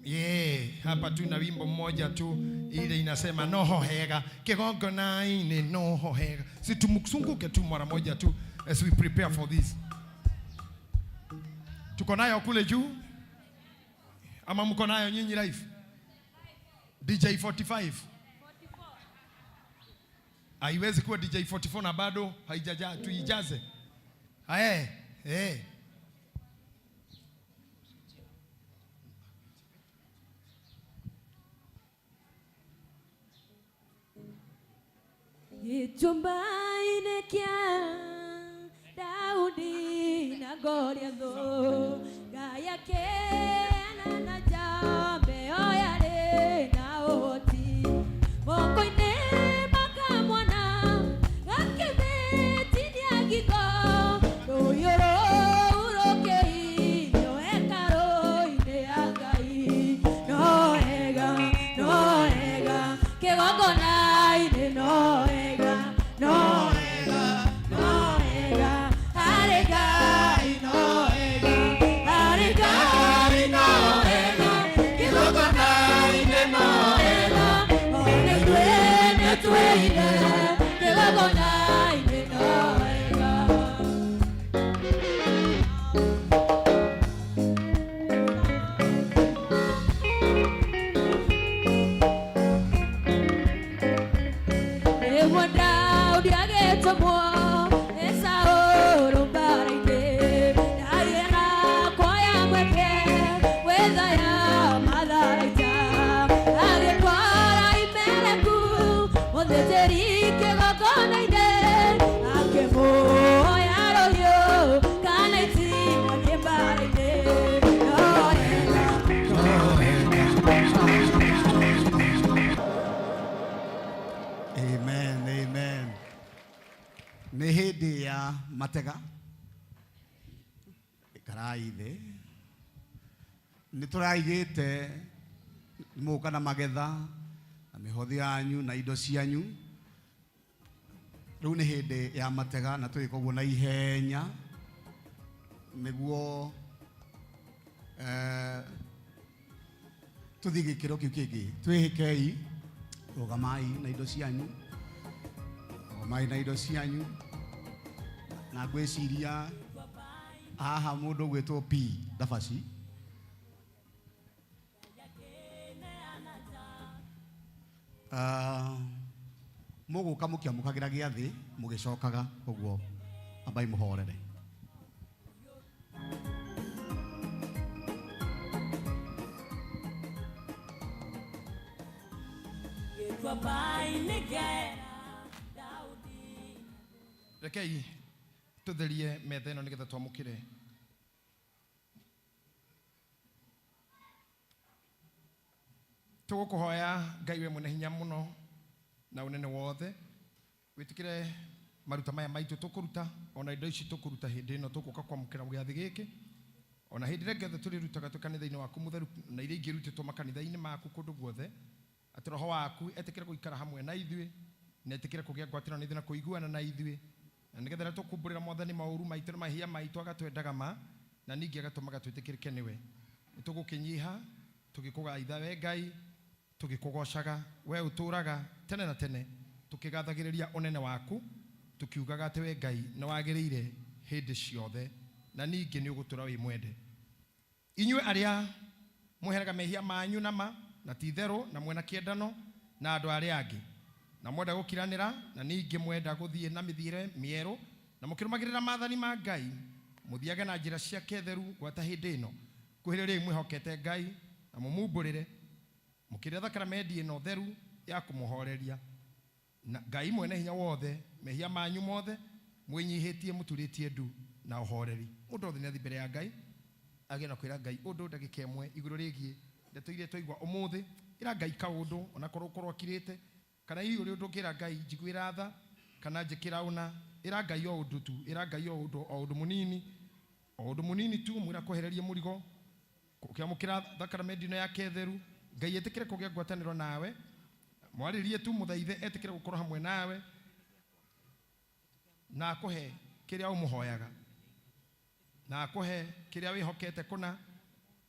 Yeah, hapa tuna wimbo mmoja tu ile inasema noho hega kigongona-inĩ noho hega. Si tumsunguke tu mara moja tu as we prepare for this. Tuko nayo kule juu ama mko nayo nyinyi live? DJ 45 haiwezi kuwa DJ 44 na bado haijajaa, tuijaze. Eh, eh. Gĩchumba-inĩ kĩa Daudi na Goliathũ, Ngai akĩheana na njambe ĩyo yarĩ na ũhoti. Moko-inĩ makamwana gakĩmĩtinia ngingo, rũhiũ rũu rũkĩhinyio hekarũ-inĩ ya Ngai. No wega, no wega, kĩgongona-inĩ no wega, no wega, no wega, harĩ Ngai no wega, harĩ Ngai no wega, kĩgongona-inĩ no wega, ona ithuĩ nĩtwĩhire, kĩgongona-inĩ no wega. Nĩguo Daudi agĩtũmwo nĩ Saũlũ mbaara-inĩ, ndaigana kuoya mweke gwĩthaya matharaita. Agĩtwara Imeleku mũthĩnjĩri kĩgongona-inĩ, akĩmuoya rũhiũ kana itimũ athiĩ mbaara-inĩ. No wega, Amen, amen. Nĩ hĩndĩ ya matega ikarai thĩ nĩ tũraigĩte mũka na magetha na mĩhothi yanyu na indo cianyu. Rĩu nĩ hĩndĩ ya matega na tũgĩka ũguo na ihenya nĩguo tũthiĩ gĩkĩro kĩu kĩngĩ. Twĩhĩkei, rũgamai na indo cianyu, rũgamai na indo cianyu. Na ngwĩciria haha mũndũ ũgwĩtwo P Dabaci mũgũka mũkĩamũkagĩra gĩathĩ mũgĩcokaga ũguo, ambai mũhorere. Gĩtuamba-inĩ kĩa Rekei tutherie metha ĩno nĩgetha twamũkĩre tũgũkũhoya Ngai we mwene hinya mũno na ũnene wothe wĩtĩkĩre maruta maya maitũ tũkũruta ona indo ici tũkũruta hĩndĩ ĩno tũgũka kwamũkĩra gĩathĩ gĩkĩ ona hĩndĩ ĩrĩa ĩngĩ tũrĩrutaga twĩ kanitha-inĩ waku mũtheru na iria ingĩ irutĩtwo makanitha-inĩ maku kũndũ guothe atĩ roho waku etĩkĩre gũikara hamwe na ithuĩ na etĩkĩre kũgĩa ngwatanĩro na ithuĩ na kũiguana na ithuĩ na nĩgetha rĩrĩa tũkumbũrĩra mwathani maũru maitũ na mahia maitũ agatwendaga ma na ningĩ agatũmaga twĩtĩkĩrĩke nĩwe. Nĩtũgũkĩnyiha tũgĩkũgaitha we Ngai tũgĩkũgocaga we ũtũraga tene na tene tũkĩgathagĩrĩria ũnene waku tũkiugaga atĩ we Ngai nĩwagĩrĩire hĩndĩ ciothe na ningĩ nĩũgũtũra wĩ mwende. Inyuĩ arĩa mweheraga mehia manyu na ma na ti itherũ na mwena kĩendano na andũ arĩa angĩ na mwenda gũkiranĩra na ningĩ mwenda gũthiĩ na mĩthiĩre mĩerũ na mũkĩrũmagĩrĩra maathani ma Ngai mũthiage na njĩra ciake theru gwata hĩndĩ ĩno kuhĩrĩriai mwĩhokete Ngai na mũmumbũrĩre mũkĩrĩa thakramenti ĩno theru ya kũmũhoreria na Ngai mwene hinya wothe mehia manyu mothe mwĩnyihĩtie mũturĩtie ndu na ũhoreri. Mũndũ wothe nĩathiĩ mbere ya Ngai agĩe na kwĩra Ngai ũndũ ndagĩka ĩmwe igũrũ rĩgiĩ ndeto iria twaigua ũmũthĩ. Ĩra Ngai kaũndũ onakorwo ũkorwo akirĩte kana hihi ũrĩ ũndũ ũngĩra Ngai njiguĩra tha kana njĩkĩra ũna. Ĩra Ngai o ũndũ tu, ĩra Ngai o ũndũ, o ũndũ mũnini, o ũndũ mũnini tu mwĩra kwehererie mũrigo ũkĩamũkĩra thakramenti ĩno yake theru. Ngai etĩkĩre kũgĩa ngwatanĩro nawe, mwarĩrie tu mũthaithe etĩkĩre gũkorwo hamwe nawe na akũhe kĩrĩa ũmũhoyaga na akũhe kĩrĩa wĩhokete kũna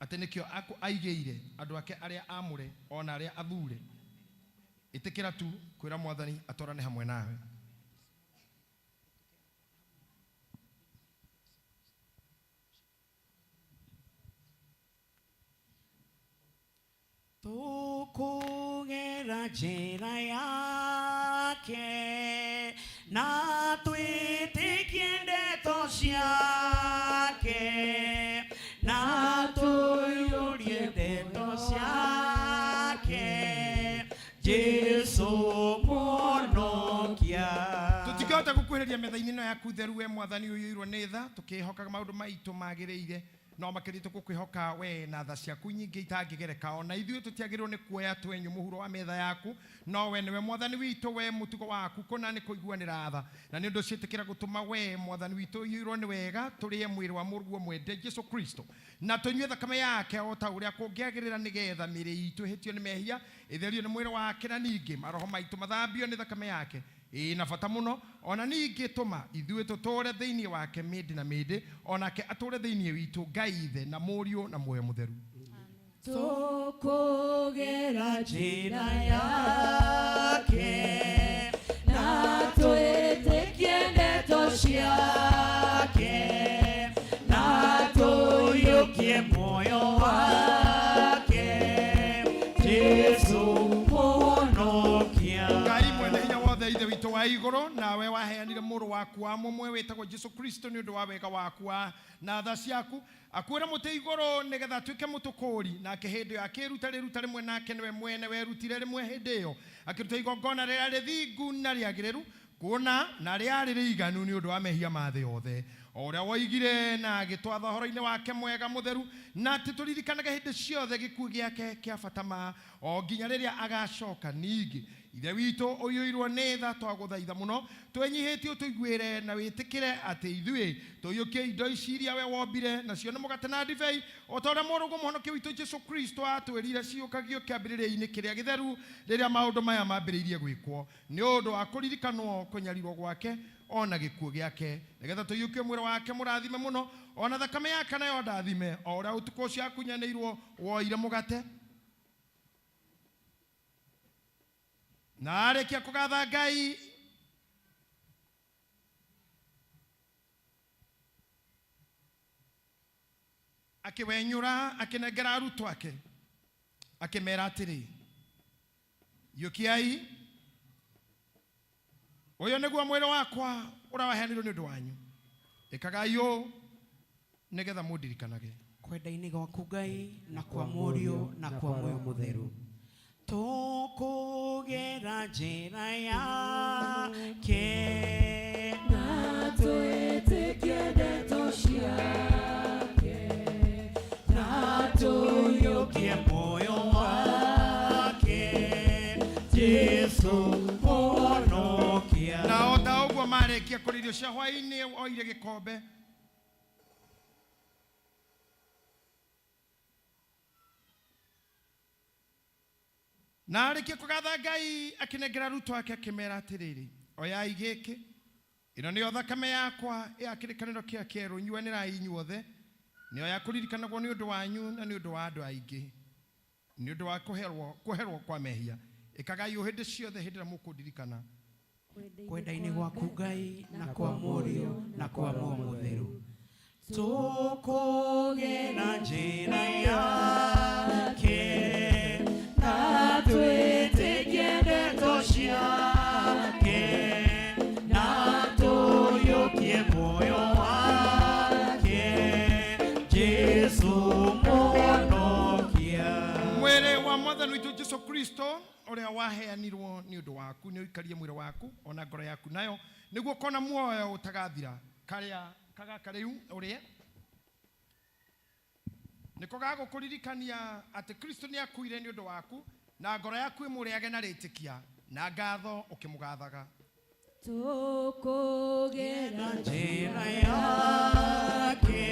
Atĩ nĩkĩo aigĩire andũ ake arĩa amũre ona arĩa athure. Ĩtĩkĩra tu kwĩra Mwathani atwarane hamwe nawe. Tũkũgera njĩra yake na twĩtĩkie ndeto ciake na tũiyũrie ndeto ciake Jesũ mũhonokia. Tũtingĩhota gũkuhĩrĩria metha-inĩ ĩno yaku theru we Mwathani ũiyũirwo nĩ tha, tũkĩhokaga maũndũ maitũ magĩrĩire, no makĩria tũgũkwĩhoka we na tha ciaku nyingĩ itangĩgereka. Ona ithuĩ tũtiagĩrĩirwo nĩ kuoya twenyũ mũhuro wa metha yaku, no we nĩwe Mwathani witũ, we mũtugo waku kũna nĩ kũiguanĩra tha, na nĩ ũndũ ũcio ĩtĩkĩra gũtũma we Mwathani witũ ũiyũirwo nĩ wega tũrĩe mwĩrĩ wa mũrũguo mwende Jesũ Kristo na tũnyue thakame yake o ta ũrĩa kũngĩagĩrĩra, nĩgetha mĩĩrĩ itũ ĩhĩtio nĩ mehia ĩtherio nĩ mwĩrĩ wake, na ningĩ maroho maitũ mathambio nĩ thakame yake ĩna bata mũno. Ona ningĩ tũma ithuĩ tũtũũre thĩinĩ wake mĩndĩ na mĩndĩ, onake atũũre thĩinĩ witũ, Ngai Ithe na Mũriũ na Muoyo Mũtheru. Tũkũgera njĩra yake na twĩtĩkie ndeto ciake na tũiyũkie muoyo wake Jesũ mũhonokia. Ngai mwene hinya wothe, Ithe witũ wa igũrũ, nawe waheanire mũrũ waku wa mũmwe wĩtagwo Jesũ Kristo nĩ ũndũ wa wega waku na tha ciaku, akuĩre mũtĩ igũrũ nĩgetha atuĩke mũtũkũri. Nake hĩndĩ ĩyo akĩruta rĩruta rĩmwe, nake nĩwe mwene werutire rĩmwe hĩndĩ ĩyo akĩruta igongona rĩrĩa rĩthingu na rĩagĩrĩru kuona na rĩarĩ rĩiganu nĩ ũndũ wa mehia ma thĩ yothe, o ũrĩa woigire na agĩtwatha ũhoro-inĩ wake mwega mũtheru, na atĩ tũririkanage hĩndĩ ciothe gĩkuũ gĩake kĩa bata ma o nginya rĩrĩa agacoka. Ningĩ Ithe witũ ũiyũirwo nĩ tha, twagũthaitha mũno twĩnyihĩtie ũtũiguĩre na wĩtĩkĩre atĩ ithuĩ tũiyũkie indo ici iria we wombire, nacio nĩ mũgate na ndibei, o ta ũrĩa mũrũguo mũhonokia witũ Jesũ Kristo atwĩrire ciũkagio kĩambĩrĩria-inĩ kĩrĩa gĩtheru rĩrĩa maũndũ maya mambĩrĩirie gwĩkwo, nĩ ũndũ wa kũririkanwo kũnyarirwo gwake ona gĩkuũ gĩake, nĩgetha tũiyũkie mwĩrĩ wake mũrathime mũno ona thakame yake nayo ndathime, o ũrĩa ũtukũ ũcio akunyanĩirwo woire mũgate na arĩkia kũgatha Ngai akĩwenyũra akĩnengera arutwo ake akĩmera atĩrĩ, iyũkiai, ũyũ nĩguo mwĩrĩ wakwa ũrĩa waheanirwo nĩ ũndũ wanyu, ĩkagai ũũ nĩgetha mũndirikanage. Kwenda-inĩ gwaku Ngai na kwa Mũriũ na kwa Muoyo Mũtheru, tũkũgera njĩra yake na twĩtĩkie ndeto ciake na tũiyũkie muoyo wake Jesũ mũhonokia. Na o ta ũguo marĩkia kũrĩa irio cia hwaĩ-inĩ oire gĩkombe na arĩkia kũgatha Ngai akĩnengera arutwo ake akĩmera atĩrĩrĩ, oyai gĩkĩ, ĩno nĩyo thakame yakwa ya kĩrĩkanĩro kĩa kĩerũ, nyuanĩrai inyuothe, nĩyo ya kũririkanagwo nĩ ũndũ wanyu na nĩ ũndũ wa andũ aingĩ, nĩ ũndũ wa kũherwo kwa mehia. Ĩkagai ũũ hĩndĩ ciothe hĩndĩ ĩrĩa mũkũndirikana. Kwenda-inĩ gwaku Ngai na kwa Mũriũ na kwa Muoyo Mũtheru, tũkũgera njĩra yake na twĩtĩkie ndeto ciake na tũiyũkie muoyo wake Jesũ mũhonokia. Mwĩrĩ wa Mwathani witũ Jesũ Kristo ũrĩa waheanirwo nĩ ũndũ waku nĩ ũikarie mwĩrĩ waku ona ngoro yaku nayo, nĩguo ũkona muoyo ũtagathira. Karĩa kagaka rĩu ũrĩe nĩko gagũkũririkania atĩ Kristo nĩ akuire nĩ ũndũ waku, na ngoro yaku ĩmũrĩage na rĩtĩkia na ngatho ũkĩmũgathaga. Tũkũgera njĩra yake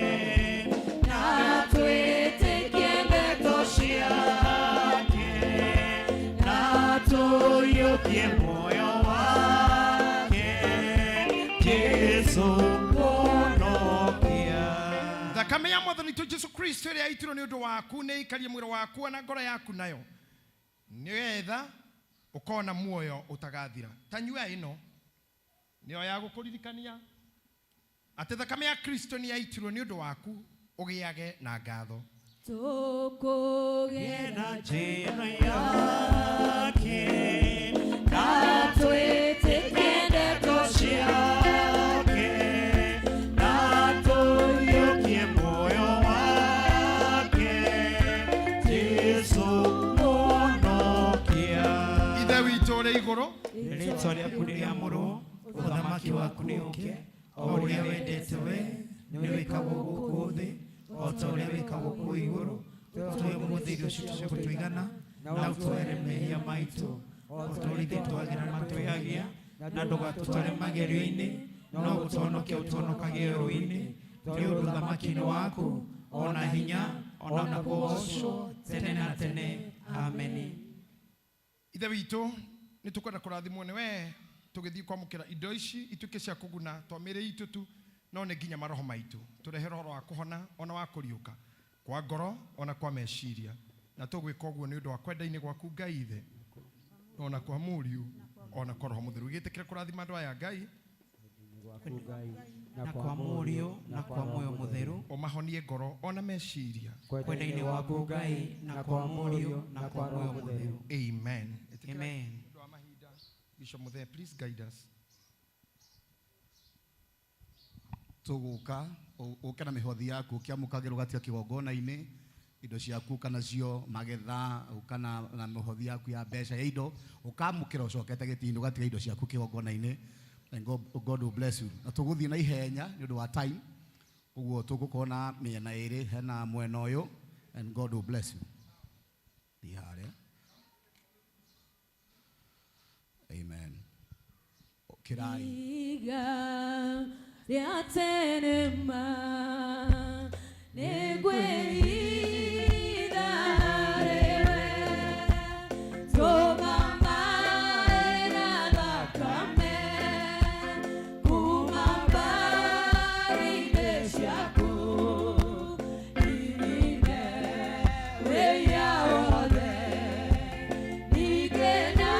na twĩtĩkie ndeto ciake na tũiyũkie muoyo wake Jesũ mũhonokia. Thakame Thakame ya mwathani witũ Jesu Kristo ĩrĩa yaitirwo nĩ ũndũ waku nĩ ĩikarie mwĩrĩ waku na ngoro yaku nayo, nĩgetha ũkona muoyo ũtagathira. Ta nyua ĩno nĩyo ya gũkũririkania atĩ thakame ya Kristo nĩ yaitirwo nĩ ũndũ waku ũgĩage na ngatho. Tukugera njĩra yake na twĩtĩkie ndeto ciake na tũiyũkie muoyo wake Jesũ Mũhonokia. Ithe witũ ũrĩ igũrũ, Rĩĩtwa rĩaku nĩrĩamũrwo, ũthamaki waku nĩũke, o ũrĩa wendete we nĩ wĩkagwo gũkũ thĩ o ta ũrĩa wĩkagwo kũu igũrũ. Ũtũhe ũmũthĩ irio citũ cia gũtũigana, na ũtũohere mehia maitũ o ta ũrĩa ithuĩ twagĩra matwĩhagia, na ndũgatũtware magerio-inĩ, no gũtũhonokia ũtũhonokagie ũũru-inĩ, nĩ ũndũ ũthamaki nĩ waku, o na hinya, o na kũgoocwo tene na tene. Ameni. Ithe witũ, nĩ tũkwenda kũrathimwo nĩ we tũgĩthiĩ kwamũkĩra indo ici ituĩke cia kũguna to mĩĩrĩ itũ tu, no nĩ nginya maroho maitũ. Tũrehere ũhoro wa kũhona ona wa kũriũka kwa ngoro ona kwa meciria, na tũgwĩka ũguo nĩ ũndũ wa kwenda-inĩ gwaku Ngai Ithe, ona kwa Mũriũ, ona kwa Roho Mũtheru. Gĩtĩkĩre kũrathima andũ aya Ngai na kwa Mũriũ na kwa Muoyo Mũtheru, ũmahonie ngoro ona meciria kwenda-inĩ gwaku Ngai na kwa Mũriũ na kwa Muoyo Mũtheru. Amen. Ĩtĩkĩra Amen. nĩ ũndũ wa mahinda. Bishop Muthee, please guide us. Tũgũka ũke na mĩhothi yaku ũkĩamũkagĩra ũgatiga kĩgongona-inĩ indo ciaku kana cio magetha ũka na mĩhothi yaku ya mbeca ya indo ũkamũkĩra ũcokete gĩtĩ-inĩ ũgatiga indo ciaku kĩgongona-inĩ. And God will bless you. Na tũgũthiĩ na ihenya nĩ ũndũ wa time, ũguo tũgũkorwo na mĩena ĩrĩ, hena mwena ũyũ, and God will bless you. Thiĩ harĩa. Amen. Ũkĩrai. Iga rĩa tene ma nĩngwĩhitha harĩwe, tũma maĩ na thakame kuma mbarĩ-inĩ ciaku, inine wĩhia wothe, ningĩ na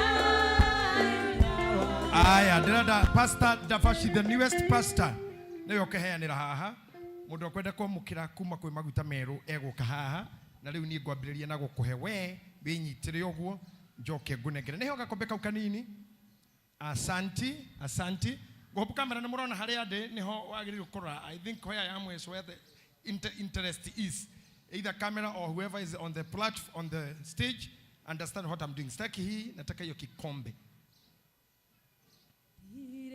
Aya, ndĩrenda Pastor Dafashi, the newest pastor, nĩwe ũkĩheanĩra haha. Mũndũ akwenda kwamũkĩra kuma kwĩ maguta merũ egũka haha, na rĩu niĩ ngwambĩrĩria na gũkũhe we wĩnyitĩre ũguo njoke ngũnengere. Nĩho gakombe kau kanini. Asanti, asanti. Ngũhũmbũ kamera nĩ mũrona harĩa ndĩ, nĩho wagĩrĩirwo kũrora. I think where I am is where the interest is. Either camera or whoever is on the platform, on the stage, understand what I'm doing. Sitaki hii, nataka hiyo kikombe.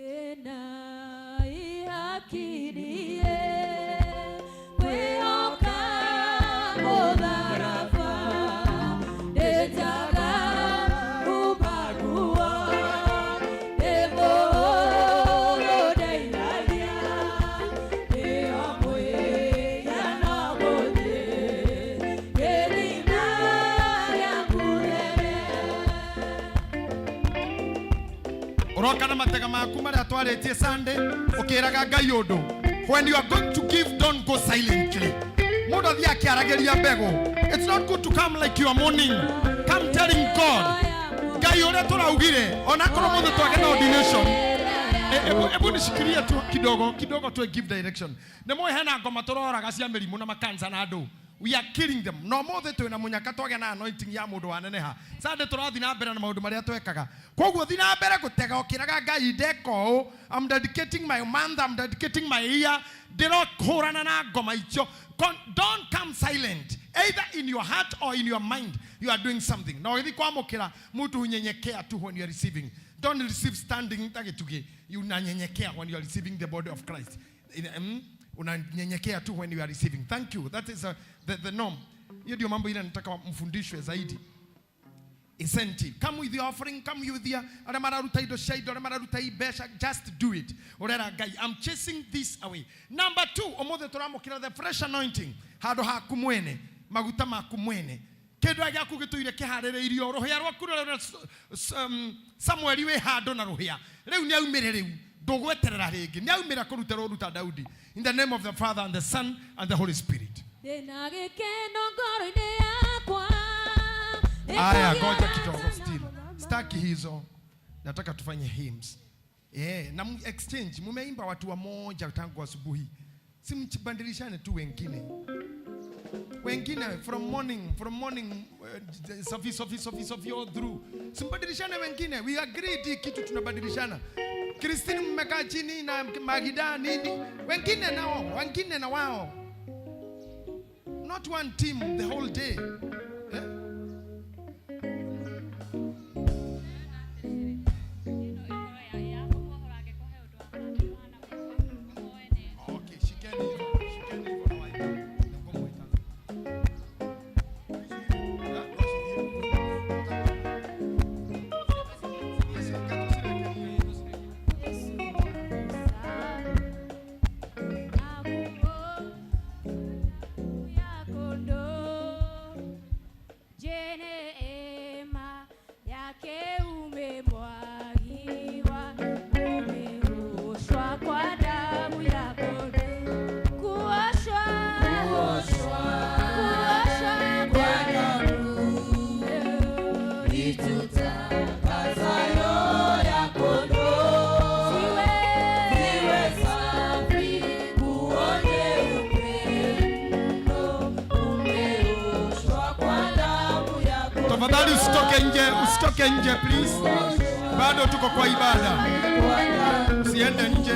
Irena ihakirie kwihoka mũtharaba, ndĩnjaga ubaguo, ndĩmũhũthũ ndeithagia, nĩo mwĩhia no gũthiĩ gĩthima gĩaku rere. Ũroka na matega maku marĩa twarĩtie Sunday, ũkĩraga Ngai ũndũ. When you are going to give, don't go silently. Mũndũ athiĩ akĩaragĩria mbegũ. It's not good to come like you are mourning. Come telling God. Ngai ũrĩa tũraugire, onakorwo mũthĩ twage na ordination. Ebu nishikilie tu kidogo, kidogo tu give direction. Nĩ mũĩ hena ngoma tũroraga cia mĩrimũ na makansa na andũ. We are killing them. No mũthĩ twĩna mũnyaka twagĩa na anointing ya mũndũ waneneha. Sunday tũrathiĩ na mbere na maũndũ marĩa twekaga. Koguo thiĩ na mbere gũtega ũkĩraga Ngai ndeka ũũ. I'm dedicating my month, I'm dedicating my year. Ndĩrokũrana na ngoma icio. Don't come silent. Either in your heart or in your mind, you are doing something. Na ũgĩthiĩ kwamũkĩra, mũndũ hunyenyekea tu when you are receiving. Don't receive standing ta gĩtugĩ. Unanyenyekea when you are receiving the body of Christ. Unanyenyekea tu when you are receiving. Thank you. That is the norm. Hiyo ndio mambo ile nataka mfundishwe zaidi. Incentive. Come with your offering, come with your arĩa mararuta indo cia indo, arĩa mararuta mbeca, just do it. Ũrera Ngai, I'm chasing this away. Number 2, ũmũthĩ tũramũkĩra the fresh anointing. Handũ haku mwene, maguta maku mwene. Kĩndũ gĩaku gĩtũire kĩharĩrĩirio, rũhĩa rwaku rũrĩa Samueli wĩ handũ na rũhĩa. Rĩu nĩ aumĩre rĩu. Ndũgweterera rĩngĩ. Nĩ aumĩra kũruta rũru ta Daudi. In the name of the Father and the Son and the Holy Spirit. Ndĩna gĩkeno ngoro-inĩ yakwa. Aya, ngoja kidogo still. Staki hizo. Nataka tufanye hymns. Na exchange. Mumeimba watu wa moja tangu asubuhi. Si mchibadilishane tu wengine. Wengine from morning Sophie, Sophie, Sophie, Sophie all through. Simbadilishane wengine. We agreed hii kitu tunabadilishana. Christine mmekaa chini na Magida nini? Wengine nao, wengine na wao. Not one team the whole day. Okay, shikeni hivyo, shikeni hivyo na waita. Tafadhali usitoke nje please. Bado tuko kwa ibada. Usiende nje.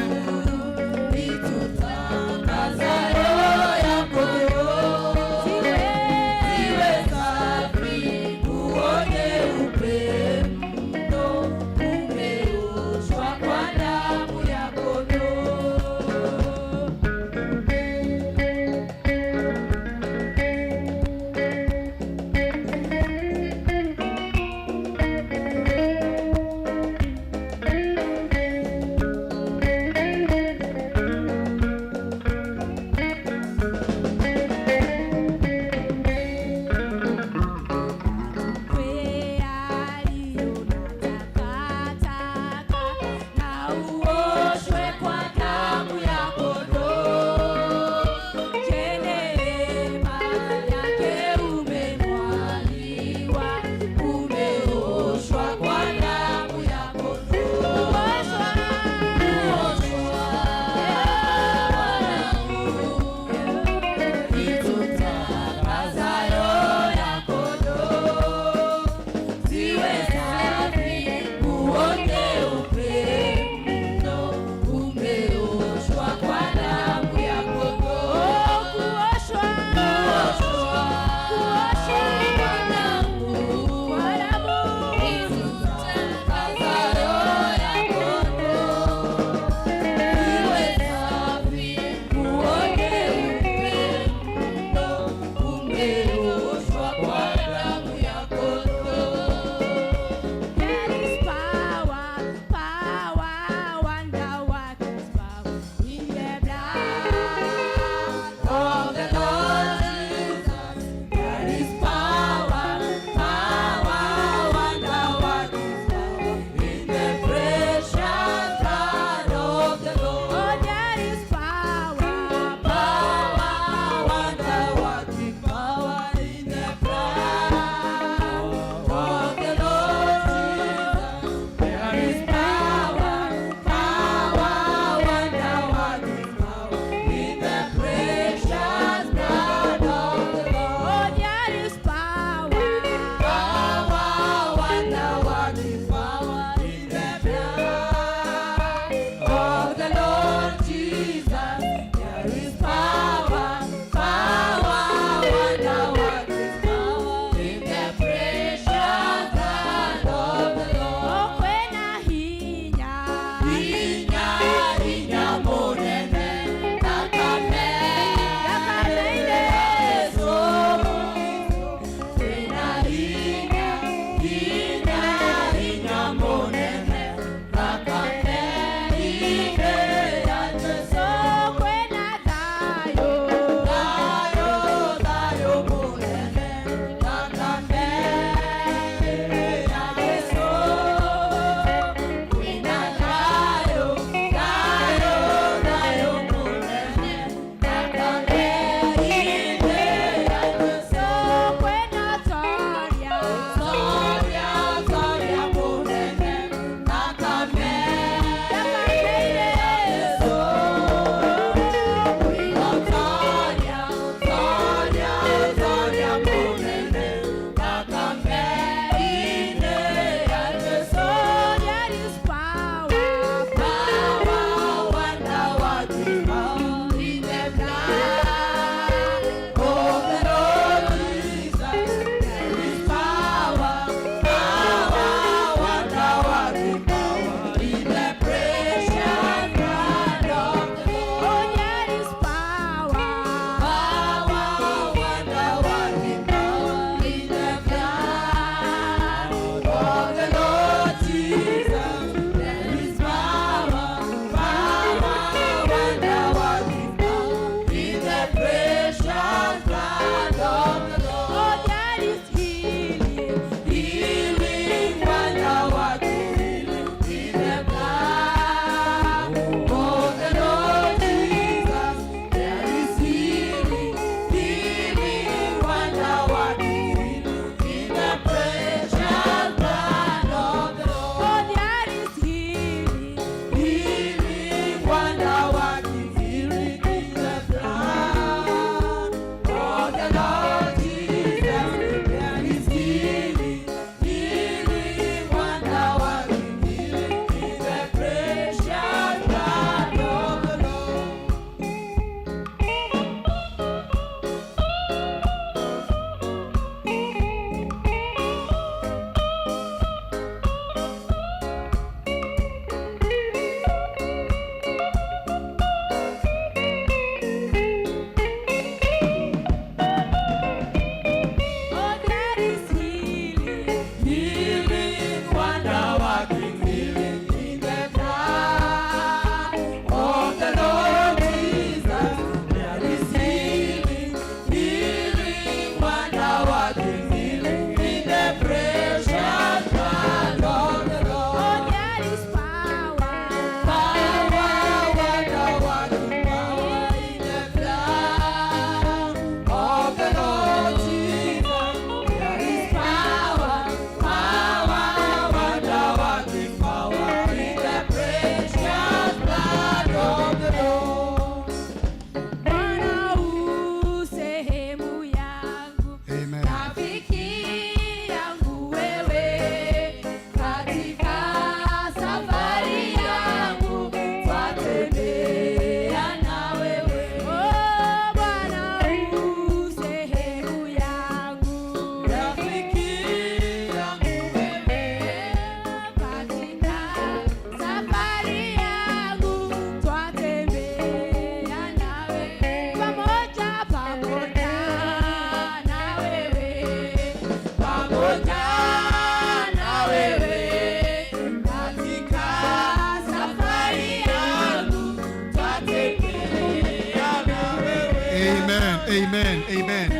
Amen. Amen.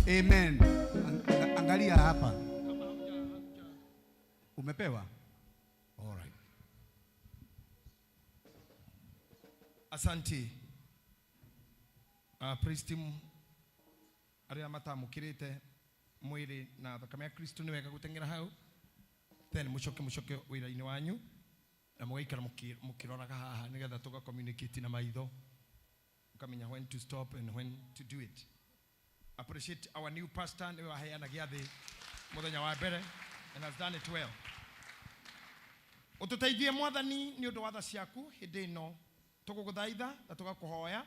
Amen. Angalia hapa. Umepewa? All right. Asante. Praise team aria matamukirite mwiri na thakame ya Kristo ni wega guteng'era hau, then mucoke mucoke wira-inĩ wanyu na mũgaikara mũkĩroraga haha nĩgetha tũga communicate na maitho, ũkamenya when to stop and when to do it. Appreciate our new pastor nĩwe waheana gĩathĩ mũthenya wa mbere and has done it well. Ũtũteithie Mwathani nĩ ũndũ wa tha ciaku hĩndĩ ĩno tũgũgũthaitha na tũgakũhoya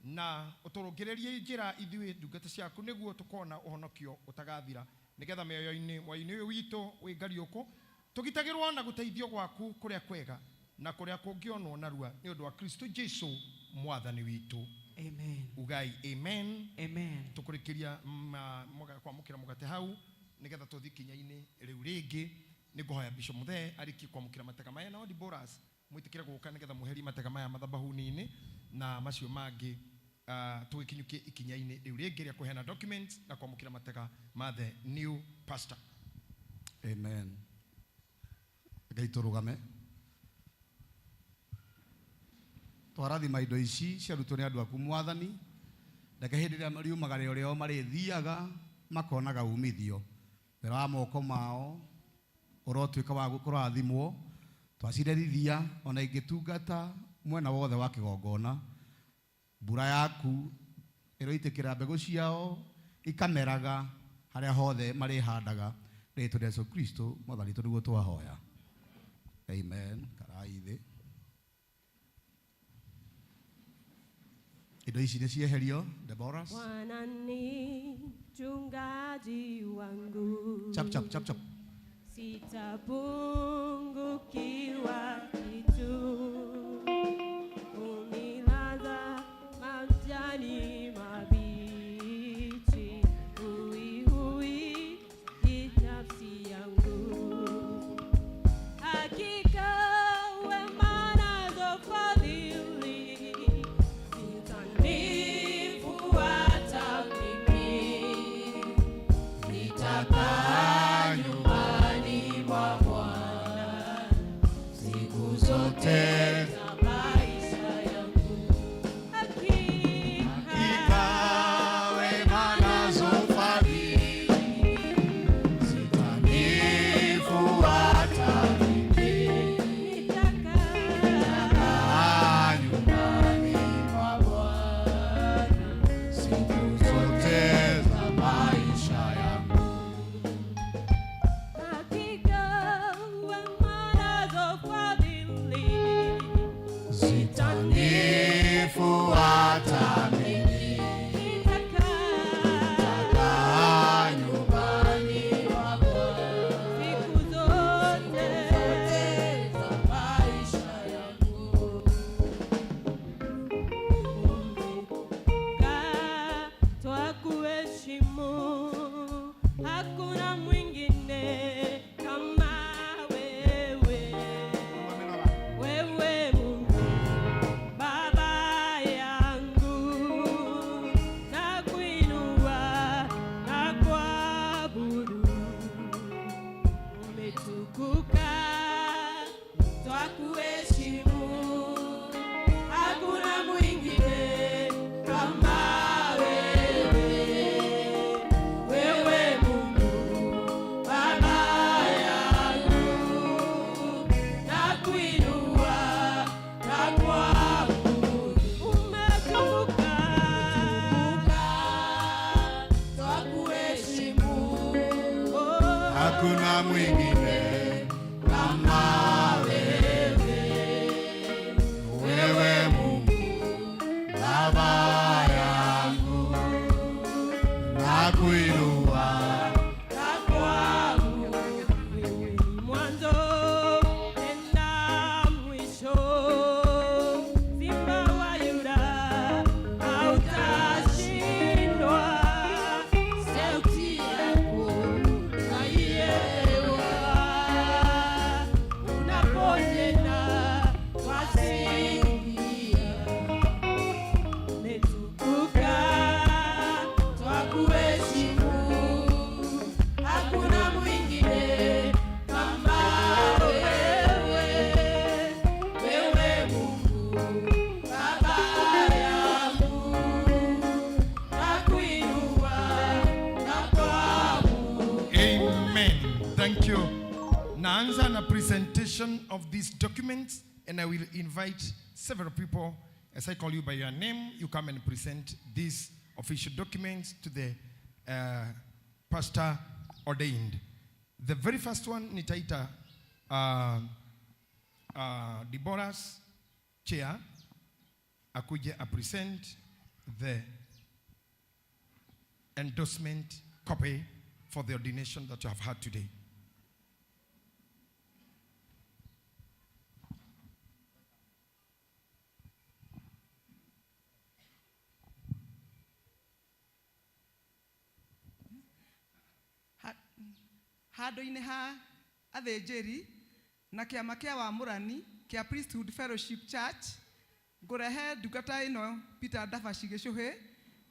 na ũtũrũngĩrĩrie njĩra ithuĩ ndungata ciaku nĩguo tũkona ũhonokio ũtagathira nĩgetha mĩoyo-inĩ mwainĩ ũyũ witũ wĩ ngariũkũ tũgitagĩrwo na gũteithio gwaku kũrĩa kwega na kũrĩa kũngĩonwo narua nĩ ũndũ wa Kristo Jesu Mwathani witũ. Amen. Ugai amen. Amen. Tũkũrĩkĩria kwamũkĩra mũgate hau nĩgetha tũthiĩ kinya-inĩ rĩu rĩngĩ. Nĩngũhoya Bishop Muthee arĩkie kwamũkĩra matega maya na Deborahs mwĩtĩkĩre gũka nĩgetha mweherie matega maya mathabahuni-inĩ na macio mangĩ, tũgĩkinyũkie ikinya-inĩ rĩu rĩngĩ rĩa kũheana documents na kwamũkĩra matega ma the new pastor. Amen. Ngai tũrũgame. Twarathima indo ici ciarutwo nĩ andũ aku Mwathani, reke hĩndĩ ĩrĩa riumaga rĩo rĩao marĩthiaga makonaga umithio wĩra wa moko mao ũrotuĩka wa kũrathimwo. Twacirerithia ona ingĩtungata mwena wothe wa kĩgongona, mbura yaku ĩroitĩkĩra mbegũ ciao ikameraga harĩa hothe marĩhandaga. Rĩĩtwa rĩa Yesu Kristo Mwathani witũ nĩguo twahoya. Amen. Karai thĩ. Indo ici nĩ cieherio. Deborah. Bwana ni mchungaji wangu. Chap chap chap chap. Sitapungukiwa kitu. Unilaza majani mabichi, hui hui nafsi yangu. Hakika wema nazo fadhili zitanifuata mimi, nitakaa nyumbani mwa Bwana siku zote za maisha yangu. Hakika wema nazo fadhili zitanifuata mimi, nitakaa nyumbani mwa Bwana siku zote za maisha yangu. Hakika wema nazo fadhili zitanifuata mimi, nitakaa nyumbani mwa Bwana siku zote za maisha yangu. Twakuheshimu, hakuna mwingine kama wewe. Wewe Mungu Baba yangu, nakuinua na kuabudu. Umetukuka, twakuheshimu, hakuna mwingine kama wewe. Wewe Mungu Baba yangu, nakuinua na kuabudu. Umetukuka, twakuheshimu, hakuna mwingine kama wewe. presentation of these documents, and I will invite several people. As I call you by your name, you come and present these official documents to the pastor ordained. The very first one, nitaita Deborah's chair, akuje a present the endorsement copy for the ordination that you have had today. Handũ-inĩ ha athĩnjĩri na kĩama kĩa wamũrani kĩa Priesthood Fellowship Church, ngũrehe ndungata ĩno Peter Ndabaci Gĩcũhĩ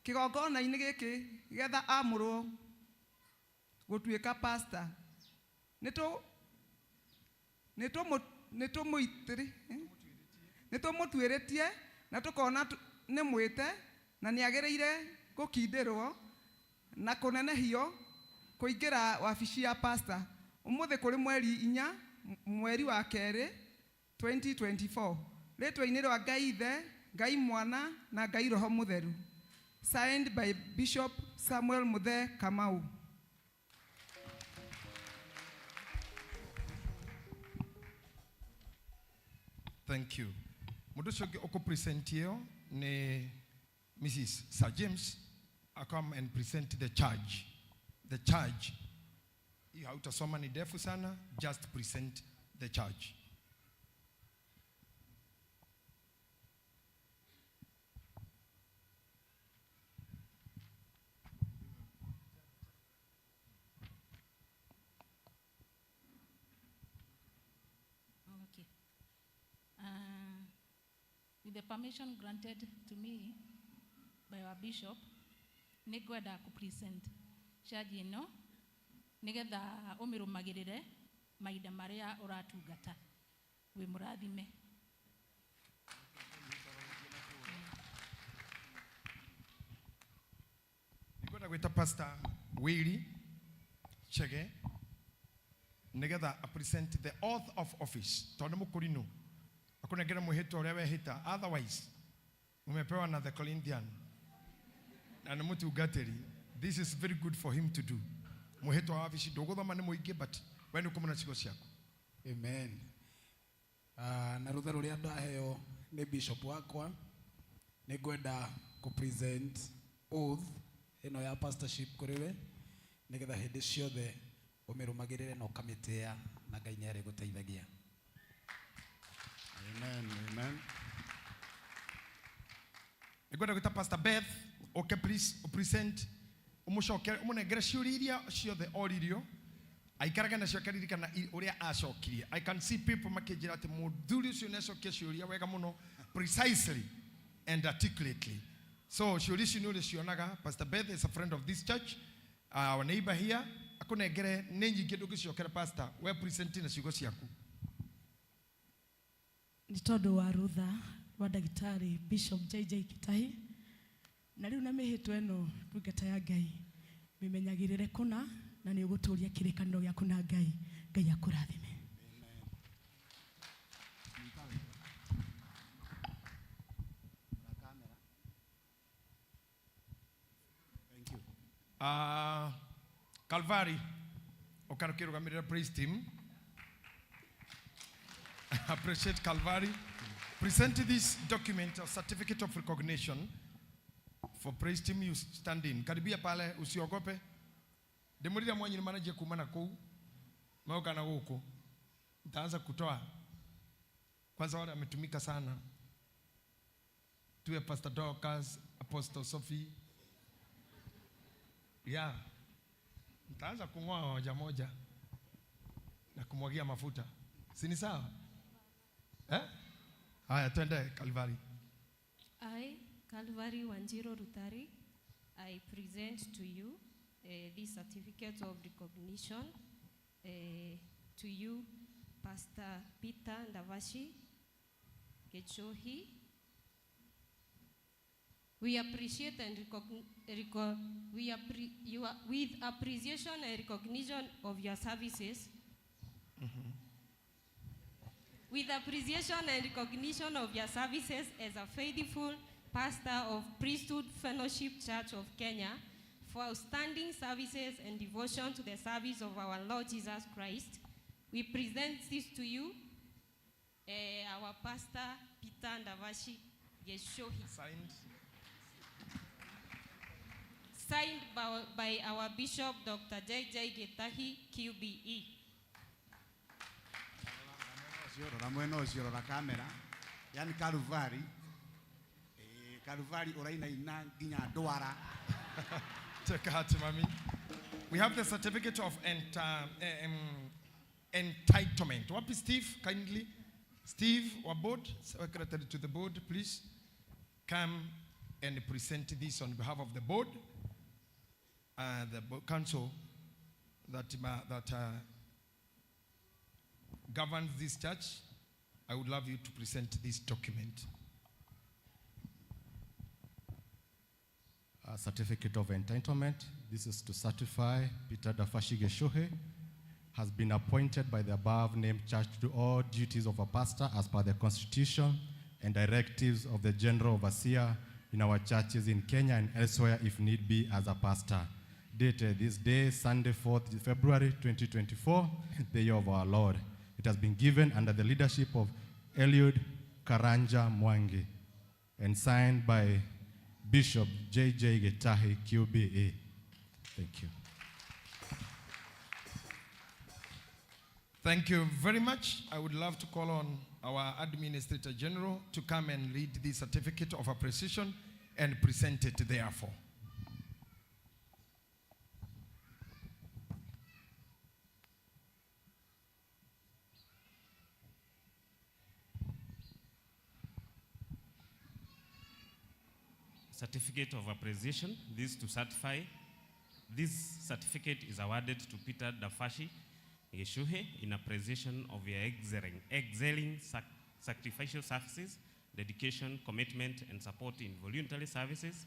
kĩgongona-inĩ gĩkĩ getha amũrwo gũtuĩka pastor. Nĩtũmũtuĩrĩtie na tũkona nĩ mwĩte na nĩagĩrĩire gũkindĩrwo na kũnenehio kũingĩra wabici ya pastor. Ũmũthĩ kũrĩ mweri 4 mweri wa 2 2024, rĩtwa-inĩ rwa Ngai Ithe, Ngai Mwana na Ngai Roho Mũtheru. Signed by Bishop Samuel Muthe Kamau. Thank you. Mũndũ ũcio ũngĩ ũkũpresent ĩyo nĩ Mrs. Sir James. I come and present the charge. The charge. Hiyo hautasoma, ni ndefu sana. Just present the charge. Okay. With the permission granted to me by our bishop, nĩngwenda kũ-present charge ĩno nĩgetha ũmĩrũmagĩrĩre mahinda marĩa ũratungata. Wĩ mũrathime. Nĩngwenda gwĩta Pastor Willy Chege nĩgetha a present the oath of office, tondũ nĩ mũkũrinũ akũnengere mwĩhĩtwa ũrĩa wehĩta, otherwise umepewa na the Corinthian na nĩ mũtungatĩri. This is very good for him to do. Mwĩhĩtwa wa wabici ndũgũthoma nĩ mũingĩ, but we nĩ ũkũmũna ciugo ciaku. Amen. Na rũtha rũrĩa ndaheo nĩ bishop wakwa, nĩ ngwenda kũ present oath ĩno ya pastorship kũrĩ we nĩgetha hĩndĩ ciothe ũmĩrũmagĩrĩre na ũkamĩtĩĩa, na Ngai nĩ arĩgũteithagia. Amen, amen. Nĩngwenda gwĩta Pastor Beth oke please present, ũmũcokere ũmũnengere ciũria iria ciothe oririo, aikarage nacio akaririkana ũrĩa acokirie. I can see people makĩnjĩra atĩ mũthuri ũcio nĩ acokia ciũria wega mũno, precisely and articulately. So ciũria icio nĩ ũrĩcionaga. Pastor Beth is a friend of this church, our neighbor here. Akũnengere nĩ nyingĩ ndũngĩcokera pastor, we present na ciugo ciaku. Nĩ tondũ wa rũtha rwa ndagĩtarĩ Bishop JJ Kitahi, na rĩu na mĩhĩtwa ĩno ndungata ya Ngai mĩmenyagĩrĩre kũna, na nĩ ũgũtũria kĩrĩkanĩro gĩaku na Ngai. Ngai akũrathime. Thank you. Calvary ũkarũkĩrũgamĩrĩra praise team. Appreciate Calvary. Present this document, a certificate of recognition for praise team. You stand in. Karibia pale, usiogope. Ndimurira mwanyu manaje kuma na kuu mauka na huku. Nitaanza kutoa. Kwanza wale ametumika sana. Tuwe Pastor Dorcas, Apostle Sophie. Yeah. Nitaanza kungoa moja moja na kumwagia mafuta. Si ni sawa? Eh? Haya, twende Calvary. I, Calvary Wanjiru Rutari, I present to you this certificate of recognition to you, Pastor Peter Ndavashi Gechohi. We appreciate and we you are, with appreciation and recognition of your services. With appreciation and recognition of your services as a faithful pastor of Priesthood Fellowship Church of Kenya for outstanding services and devotion to the service of our Lord Jesus Christ, we present this to you, our pastor, Peter Ndavashi Yeshohi. Signed. Signed by our Bishop, Dr. J.J. Gitahi, QBE. Rora mwena ũcio, rora kamera. Yani Calvary. Calvary ũrainaina nginya ndwara. Take heart, mami. We have the certificate of entitlement. Wapi Steve, kindly? Steve, our board, secretary to the board, please come and present this on behalf of the board, the council that governs this church. I would love you to present this document. A certificate of entitlement. This is to certify Peter Dafashi Geshohe has been appointed by the above named church to do all duties of a pastor as per the constitution and directives of the general overseer in our churches in Kenya and elsewhere if need be as a pastor. Dated this day, Sunday 4th February 2024, the year of our Lord. It has been given under the leadership of Eliud Karanja Mwangi and signed by Bishop J.J. Gitahi, QBE. Thank you. Thank you very much. I would love to call on our Administrator General to come and read the certificate of appreciation and present it therefore. Certificate of appreciation. This to certify. This certificate is awarded to Peter Dafashi Yeshuhe in appreciation of your excelling sacrificial services, dedication, commitment, and support in voluntary services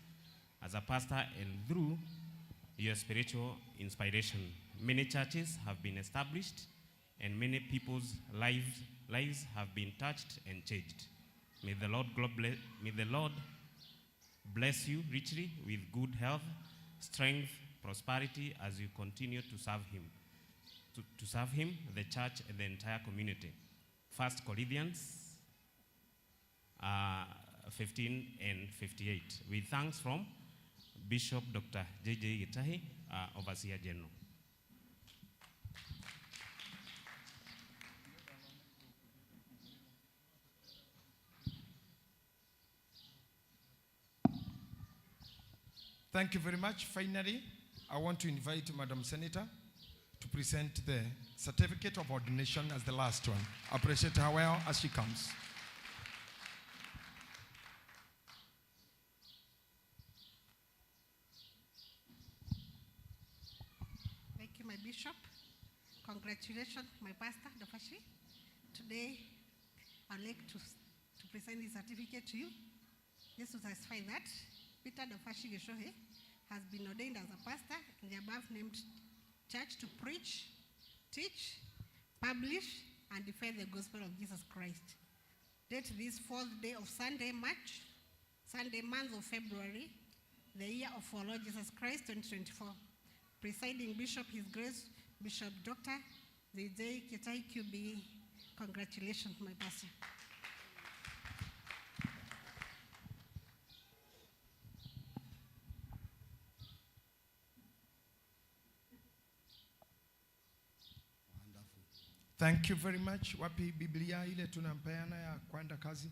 as a pastor and through your spiritual inspiration. Many churches have been established and many people's lives have been touched and changed. May the Lord bless you richly with good health, strength, prosperity as you continue to serve him. To serve him, the church, and the entire community. 1 Corinthians 15 and 58. With thanks from Bishop Dr. J.J. Gitahi, Overseer General. Thank you very much. Finally, I want to invite Madam Senator to present the certificate of ordination as the last one. Appreciate her well as she comes. Thank you, my bishop. Congratulations, my pastor, Dafashi. Today, I'd like to present this certificate to you, just to satisfy that Peter Dafashi Geshohe has been ordained as a pastor in the above-named church to preach, teach, publish, and defend the gospel of Jesus Christ. Date this fourth day of Sunday, month of February, the year of our Lord Jesus Christ, 2024. Presiding Bishop, His Grace, Bishop Dr. J.J. Gitahi, QBE. Congratulations, my pastor. Thank you very much. Wapi Biblia ile tunampeana ya kwenda kazi?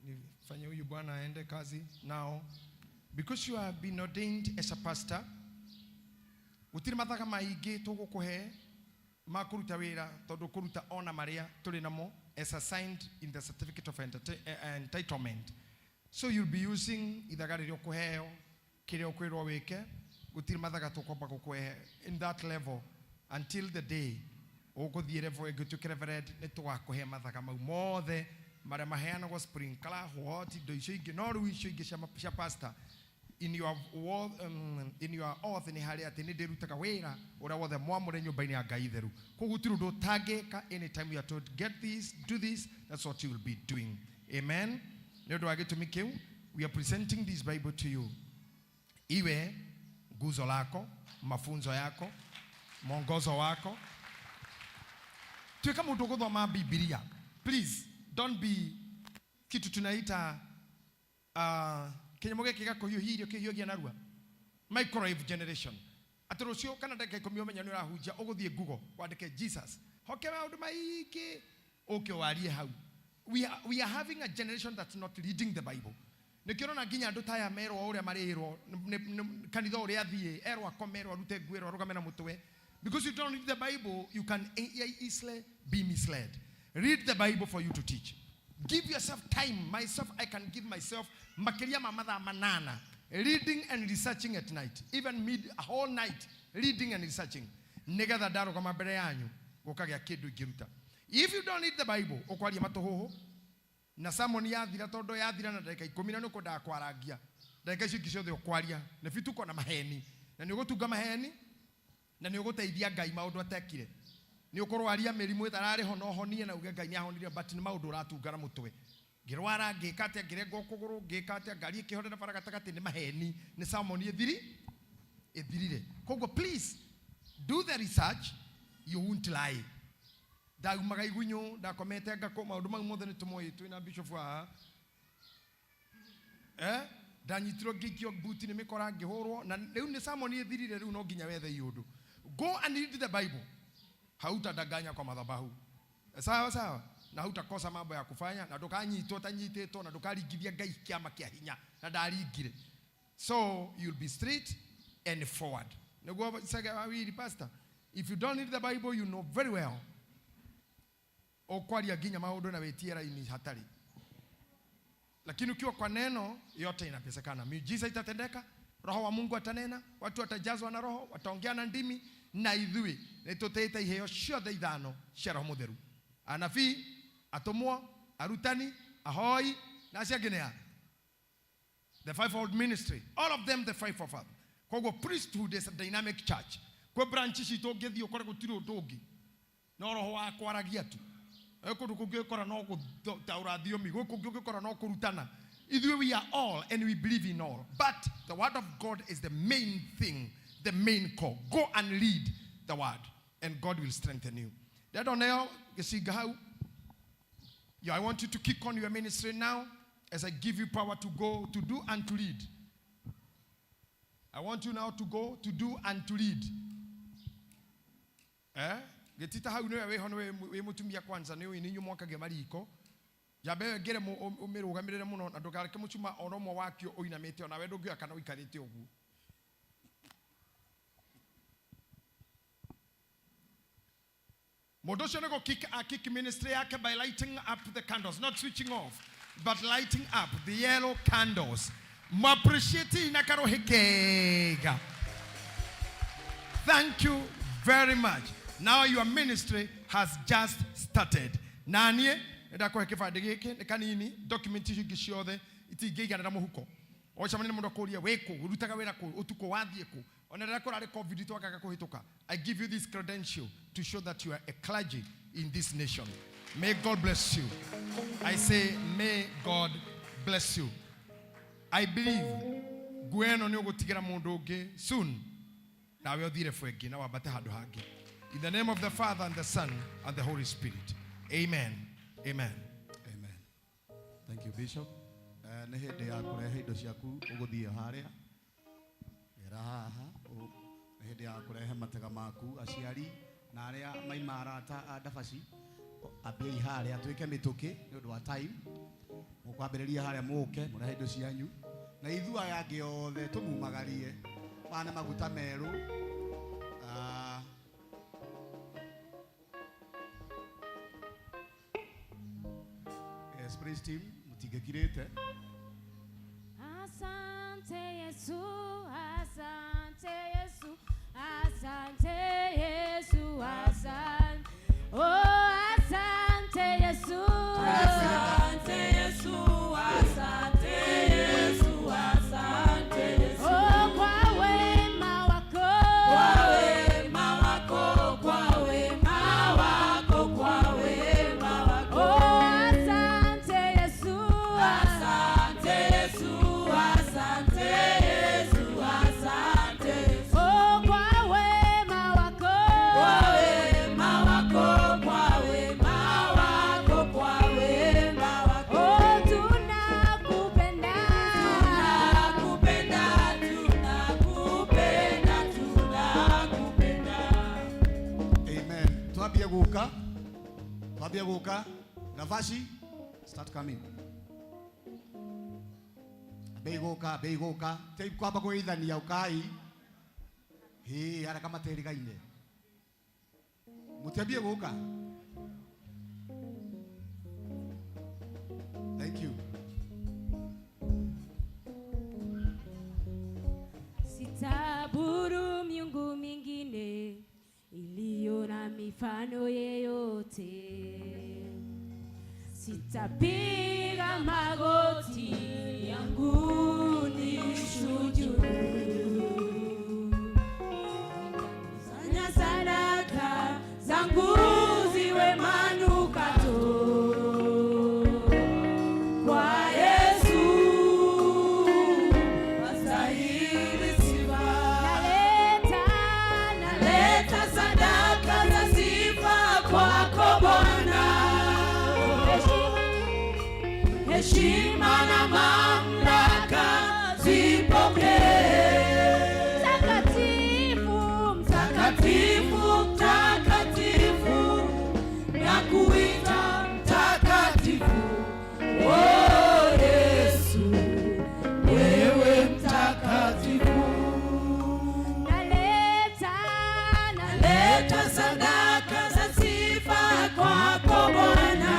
Nifanye huyu bwana aende kazi now. Because you have been ordained as a pastor, gutiri mathaga maingi tugukuhe ma kuruta wira tondu kuruta ona maria turi namo as assigned in the certificate of entitlement. So you'll be using ithaga riria ukuheo kiria ukwirwo wike, gutiri mathaga tukwamba gukuhe in that level until the day uguthie level ĩngĩ reverend nĩ tũgakũhe mathaga mau mothe marĩa maheanagwo sprinkler what indo icio ingĩ no rĩu icio ingĩ cia pastor In your in your oath nĩ harĩ atĩ nĩ ndĩrutaga wĩra ũrĩa wothe mwamũre nyũmba-inĩ ya Ngai theru. Koguo gũtirĩ ũndũ ũtangĩka. Anytime you are told get this, do this, that's what you will be doing. Amen. Nĩ ũndũ wa gĩtũmi kĩu, we are presenting this Bible to you iwe nguzo lako, mafunzo yako, mwongozo wako. Tuĩka mũndũ ũgũthoma Biblia. Please don't be kitu tunaita kĩnyamũ gĩkĩ gĩgakũhiũhia irio kĩhiũhagia narua, microwave generation, atĩ rũciũ kana ndagĩka 10 ũmenya nĩ ũrahunjia, ũgũthiĩ Google wandĩke Jesus, hoke maũndũ maingĩ ũke warie hau. We are having a generation that's not reading the Bible. Nĩkĩo ũrona nginya andũ ta aya merwo ũrĩa marĩrwo kanitha ũrĩa athiĩ, erwo akome, erwo arute nguo, erwo arũgame na mũtwe. Because you don't read the Bible, you can easily be misled. Read the Bible for you to teach. Give yourself time. Myself, I can give myself makĩria ma mathaa 8 reading and researching at night, even mid a whole night reading and researching, nĩgetha ndarũgama mbere yanyu gũkagĩa kĩndũ ingĩruta. If you don't read the Bible, ũkwaria matũhũhũ na sermon yathira, tondũ yathira na ndagĩka 10 na nĩ ũkwendaga kwarangia ndagĩka icio ingĩ ciothe ũkwaria nĩ bituko na maheni, na nĩ ũgũtunga maheni, na nĩ ũgũteithia Ngai maũndũ atekire. Nĩ ũkũrwaria mĩrimũ ĩtararĩ ho na ũhonie na uge Ngai nĩ ahonirie, but nĩ maũndũ ũratunga na mũtwe. Ngĩrwara, ngĩka atĩa, ngĩrengwo kũgũrũ, ngĩka atĩa, ngari ĩkĩhorera bara gatagatĩ, nĩ maheni, nĩ sermon ĩthiri ĩthirire. Koguo please do the research, you won't lie. Ndaumaga igunyũ, ndakomete ngakũ, maũndũ mau mothe nĩ tũmoĩ twĩna bishop haha. Ndanyitirwo ngĩikio mbuti nĩ mĩkora, ngĩhũrwo, na rĩu nĩ sermon ĩthirire. Rĩu no nginya wethe iũndũ. Go and read the Bible. Hautadanganya kwa madhabahu, sawa sawa, na hautakosa mambo ya kufanya, na ndũkanyitwo tanyitĩtwo, na ndũkaringithia Ngai kĩama kĩa hinya na ndaringire. So you'll be straight and forward. Nĩguo sege wawiri pastor, if you don't read the Bible, you know very well ũkwaria nginya maũndũ na wĩtie raini hatari. Lakini ukiwa kwa neno, yote inawezekana. Miujiza itatendeka, Roho wa Mungu atanena, watu watajazwa na Roho, wataongea na ndimi, na ithuĩ nĩtũtĩĩte iheo ciothe ithano cia Roho Mũtheru: anabii, atũmwo, arutani, ahoi, na acio angĩ nĩ a the fivefold ministry, all of them, the five of us. Koguo priesthood is a dynamic church. Kwĩ branch citũ ũngĩthiĩ ũkore gũtirĩ ũndũ ũngĩ no roho wa kwaragia tu. Kũndũ kũngĩ ũgĩkora no gũtaũra thiomi, gwĩ kũngĩ ũgĩkora no kũrutana. Ithuĩ we are all and we believe in all, but the word of God is the main thing, the main core. Go and read the word and God will strengthen you. Ndenda oneo gĩcinga hau. Yeah, I want you to kick on your ministry now as I give you power to go to do and to lead. I want you now to go to do and to lead. Eh? Gĩtita hau nĩwe wĩho, nĩwe wĩ mũtumia kwanza, nĩ ũĩ nĩ inyuĩ mwakagia mariko. Njamba ĩyo ĩngĩre ũmĩrũgamĩrĩre mũno na ndũkareke mũcuma ona ũmwe wakio ũinamĩte, onawe ndũngĩoya kana ũikarĩte ũguo. Mũndũ ũcio nĩ gũ kick a kick ministry yake by lighting up the candles, not switching off, but lighting up the yellow candles. Appreciate na karohe kega. Thank you very much. Now your ministry has just started. Na niĩ ndakũhe kĩbandĩ gĩkĩ nĩ kanini, document icio ingĩ ciothe itingĩiganĩra mũhuko. Wacemania na mũndũ akũrie wĩ kũ, ũrutaga wĩra kũ, ũtukũ wathiĩ kũ, ona rĩrĩa kũrarĩ COVID twakaga kũhĩtũka. I give you this credential to show that you are a clergy in this nation. May God bless you. I say may God bless you. I believe nguo ĩno nĩ ũgũtigĩra mũndũ ũngĩ soon, nawe ũthire bwengi na wambate handũ hangĩ. In the name of the Father and the Son and the Holy Spirit, amen, amen. Amen. Thank you, Bishop. Nĩ hĩndĩ ya kũrehe indo ciaku ũgũthiĩ harĩa gera haha. Nĩ hĩndĩ ya kũrehe matega maku, aciari na arĩa maima arata a Ndabaci, ambiai harĩa twĩke mĩtũkĩ nĩ ũndũ wa time. Mũkwambĩrĩria harĩa, mũke mũrehe indo cianyu, na ithuĩ aya angĩ othe tũmumagarie. Maya nĩ maguta merũ. Ah, yes, praise team, mũtingĩkirĩte. Asante Yesu, asante Yesu, asante Yesu, asante. Oh, asante Yesu. Asante Yesu, asante Yesu, asante Yesu. Mwambie guka Dabashi, start coming. Bei guka, bei guka. Te kwamba kuithania ukai. Hi, ara kama terigaine. Mutiambie guka. Thank you. Sitaburu miungu mingine iliyo na mifano yeyote. Sitapiga magoti yangu nisujudu. Nitakusanya sadaka zangu ziwe manukato kwa Yesu astahili sifa. Naleta sadaka za sifa kwako Bwana. Heshima na mamlaka zipokee. Mtakatifu, mtakatifu, mtakatifu, nakuita mtakatifu. Oh Yesu, wewe mtakatifu. Naleta sadaka za sifa kwako Bwana.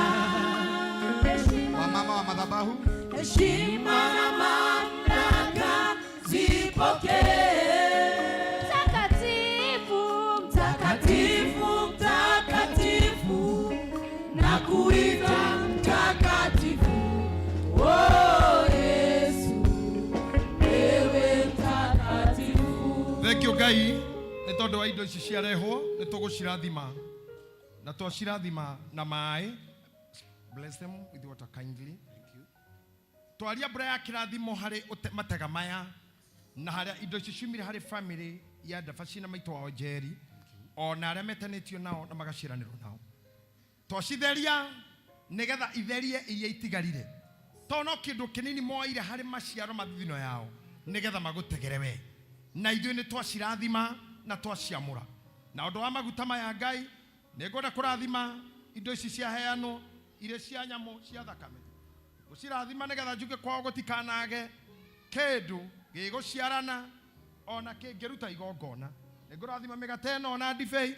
Wamama wa madhabahu, heshima na mamlaka zipokee. Mtakatifu, mtakatifu, mtakatifu, nakuita mtakatifu. Oh Yesu, wewe mtakatifu. Thank you Ngai nĩ tondũ wa indo ici ciarehwo nĩ tũgũcirathima na twacirathima na maĩ. Bless them with water kindly. Twaria mbura ya kĩrathimo harĩ matega maya na harĩa indo ici ciumire harĩ family ya Dabashi na maitũ wao Njeri ona arĩa metanĩtio nao na magaciaranĩrwo nao. Twacitheria nĩgetha itherie iria itigarire, tondũ no kĩndũ kĩnini moire harĩ maciaro ma thithino yao nĩgetha magũtegere we, na ithuĩ nĩ twacirathima na twaciamũra. Na ũndũ wa maguta maya Ngai, nĩ ngwenda kũrathima indo ici ciaheanwo irĩ cia nyamũ cia thakame, gũcirathima nĩgetha njuge kwao gũtikanage kĩndũ gĩgũciarana ona kĩngĩruta igongona. Nĩ ngũrathima mĩgate ĩno ona ndibei,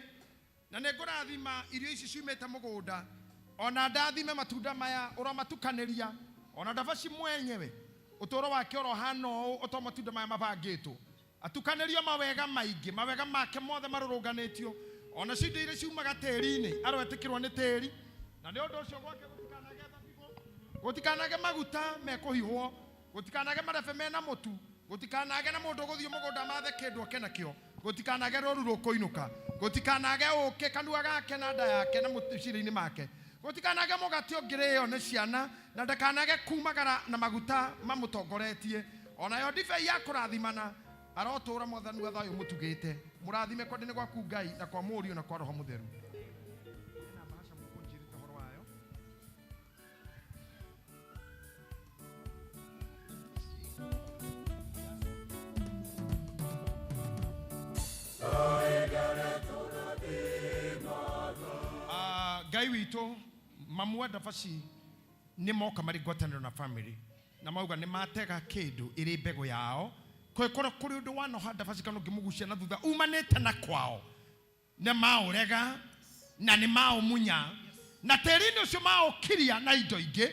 na nĩ ngũrathima irio ici ciumĩte mũgũnda, ona ndathime matunda maya ũramatukanĩria, ona Dabashi mwenyewe ũtũũro wake ũrohana ũũ ũto matunda maya mabangĩtwo, atukanĩrio mawega maingĩ, mawega make mothe marũrũnganĩtio, ona cio indo iria ciumaga tĩri-inĩ aroetĩkĩrwo nĩ tĩri. Na nĩ ũndũ ũcio gwake gũtikanage thabibũ, gũtikanage maguta mekũhihwo, gũtikanage marebe mena mũtu, gũtikanage na mũndũ ũgũthiĩ mũgũnda mathe kĩndũ oke nakĩo, gũtikanage rũru rũkũinũka, gũtikanage ũkĩ kanua gake na nda yake na meciria-inĩ make, gũtikanage mũgate ũngĩrĩo nĩ ciana, na ndakanage kumagara na maguta mamũtongoretie, onayo ndibei ya kũrathimana. Arotũũra Mwathani wa thayũ mũtugĩte. Mũrathime kwenda-inĩ gwaku Ngai na kwa Mũriũ na kwa Roho Mũtheru. Ngai witũ, mamu wa Dabashi nĩ moka marĩ ngwatanĩro na family na mauga nĩ matega kĩndũ ĩrĩ mbegũ yao, kwĩkorwo kũrĩ ũndũ wanoha Dabashi kana ũngĩmũgucia na thutha umanĩte na kwao, nĩ maũrega na nĩ maũmunya, na tĩri-inĩ ũcio maũkiria na indo ingĩ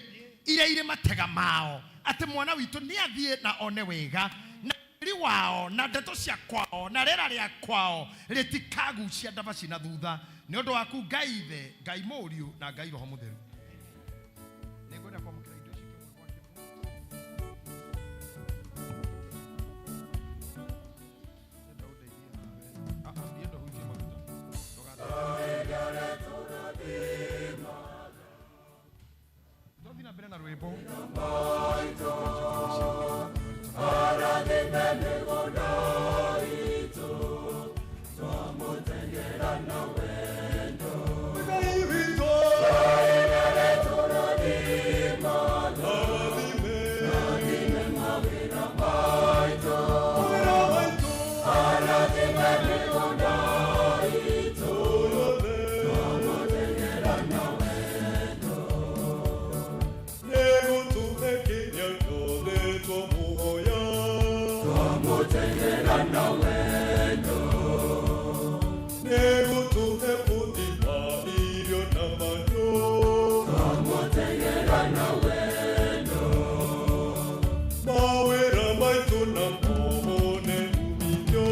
iria irĩ matega mao, atĩ mwana witũ nĩ athiĩ na one wega, na tĩri wao na ndeto cia kwao na rĩera rĩa kwao rĩtikagucia Dabashi na thutha. Nĩ ũndũ waku Ngai Ithe, Ngai Mũriũ na Ngai Roho Mũtheru. Nĩngwenda kwamũkĩra indo ici kĩmwe gwa kĩmwe. Ndĩrenda ũndeithie haha mbere. Ah, ah, ndienda ũhutie maguta. Tũthiĩ na mbere na rwĩmbo. Twamũteng'era na wendo. Nĩgũtũhe bũthi wa irio na mahiũ. Twamũteng'era na wendo. Mawĩra maitũ namo mone umithio.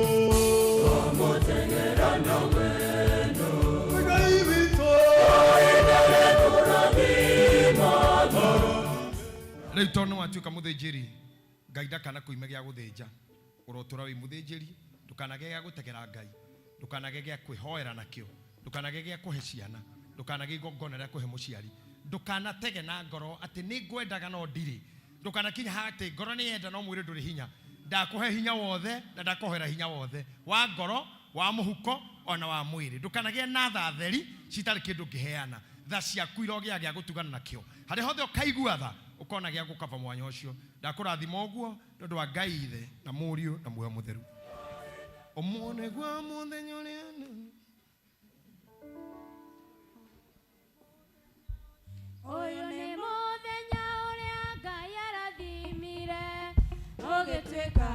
Twamũteng'era na wendo. Ngai witũ. Rĩu tondũ nĩ watuĩka mũthĩnjĩri Ngai ndakana kũime gĩa gũthĩnja, ũrotũra wĩ mũthĩnjĩri, ndũkanage gĩa gũtegera Ngai, ndũkanage gĩa kwĩhoera nakĩo, ndũkanage gĩa kũhe ciana, ndũkanage igongona rĩa kũhe mũciari, ndũkanatege na ngoro atĩ nĩ ngwendaga no ndirĩ, ndũkanakinya ha atĩ ngoro nĩ yenda no mwĩrĩ ndũrĩ hinya. Ndakũhe hinya wothe na ndakũhoera hinya wothe wa ngoro, wa mũhuko ona wa mwĩrĩ. Ndũkanagĩe na tha theri citarĩ kĩndũ ũngĩheana. Tha ciaku irogĩa gĩa gũtugana nakĩo. Harĩa hothe ũkaigua tha ũkona gĩa gũkaba mwanya ũcio. Ndakũrathima ũguo nĩ ũndũ wa Ngai Ithe na Mũriũ na Muoyo Mũtheru. Ũmũthĩ nĩguo mũthenya ũrĩa Ũyũ nĩ mũthenya ũrĩa Ngai arathimire, ũgĩtuĩka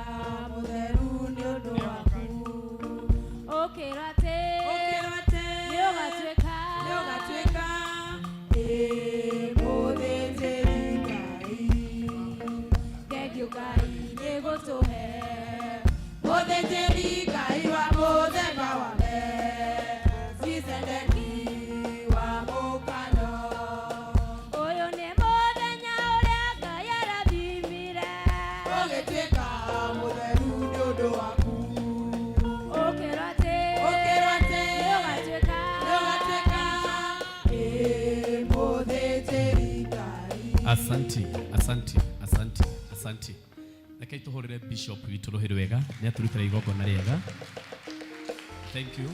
mũtheru nĩ ũndũ waku. Ũkĩrwo atĩ nĩũgatuĩka, nĩũgatuĩka, ĩĩ mũthĩnjĩri Ngai. Thengiũ Ngai nĩ gũtũhe mũthĩnjĩri Ngai wa mũthemba wa Melkizedeki wa mũkano. Ũyũ nĩ mũthenya ũrĩa Ngai arathimire, ũgĩtuĩka mũtheru nĩ ũndũ waku. Ũkĩrwo atĩ nĩũgatuĩka, nĩũgatuĩka, ĩĩ mũthĩnjĩri Ngai. Asanti, asanti, asanti, asanti. Rekei tũhũrĩre bishop witũ rũhĩ rwega nĩ atũrutĩra igongona rĩega. Thank you.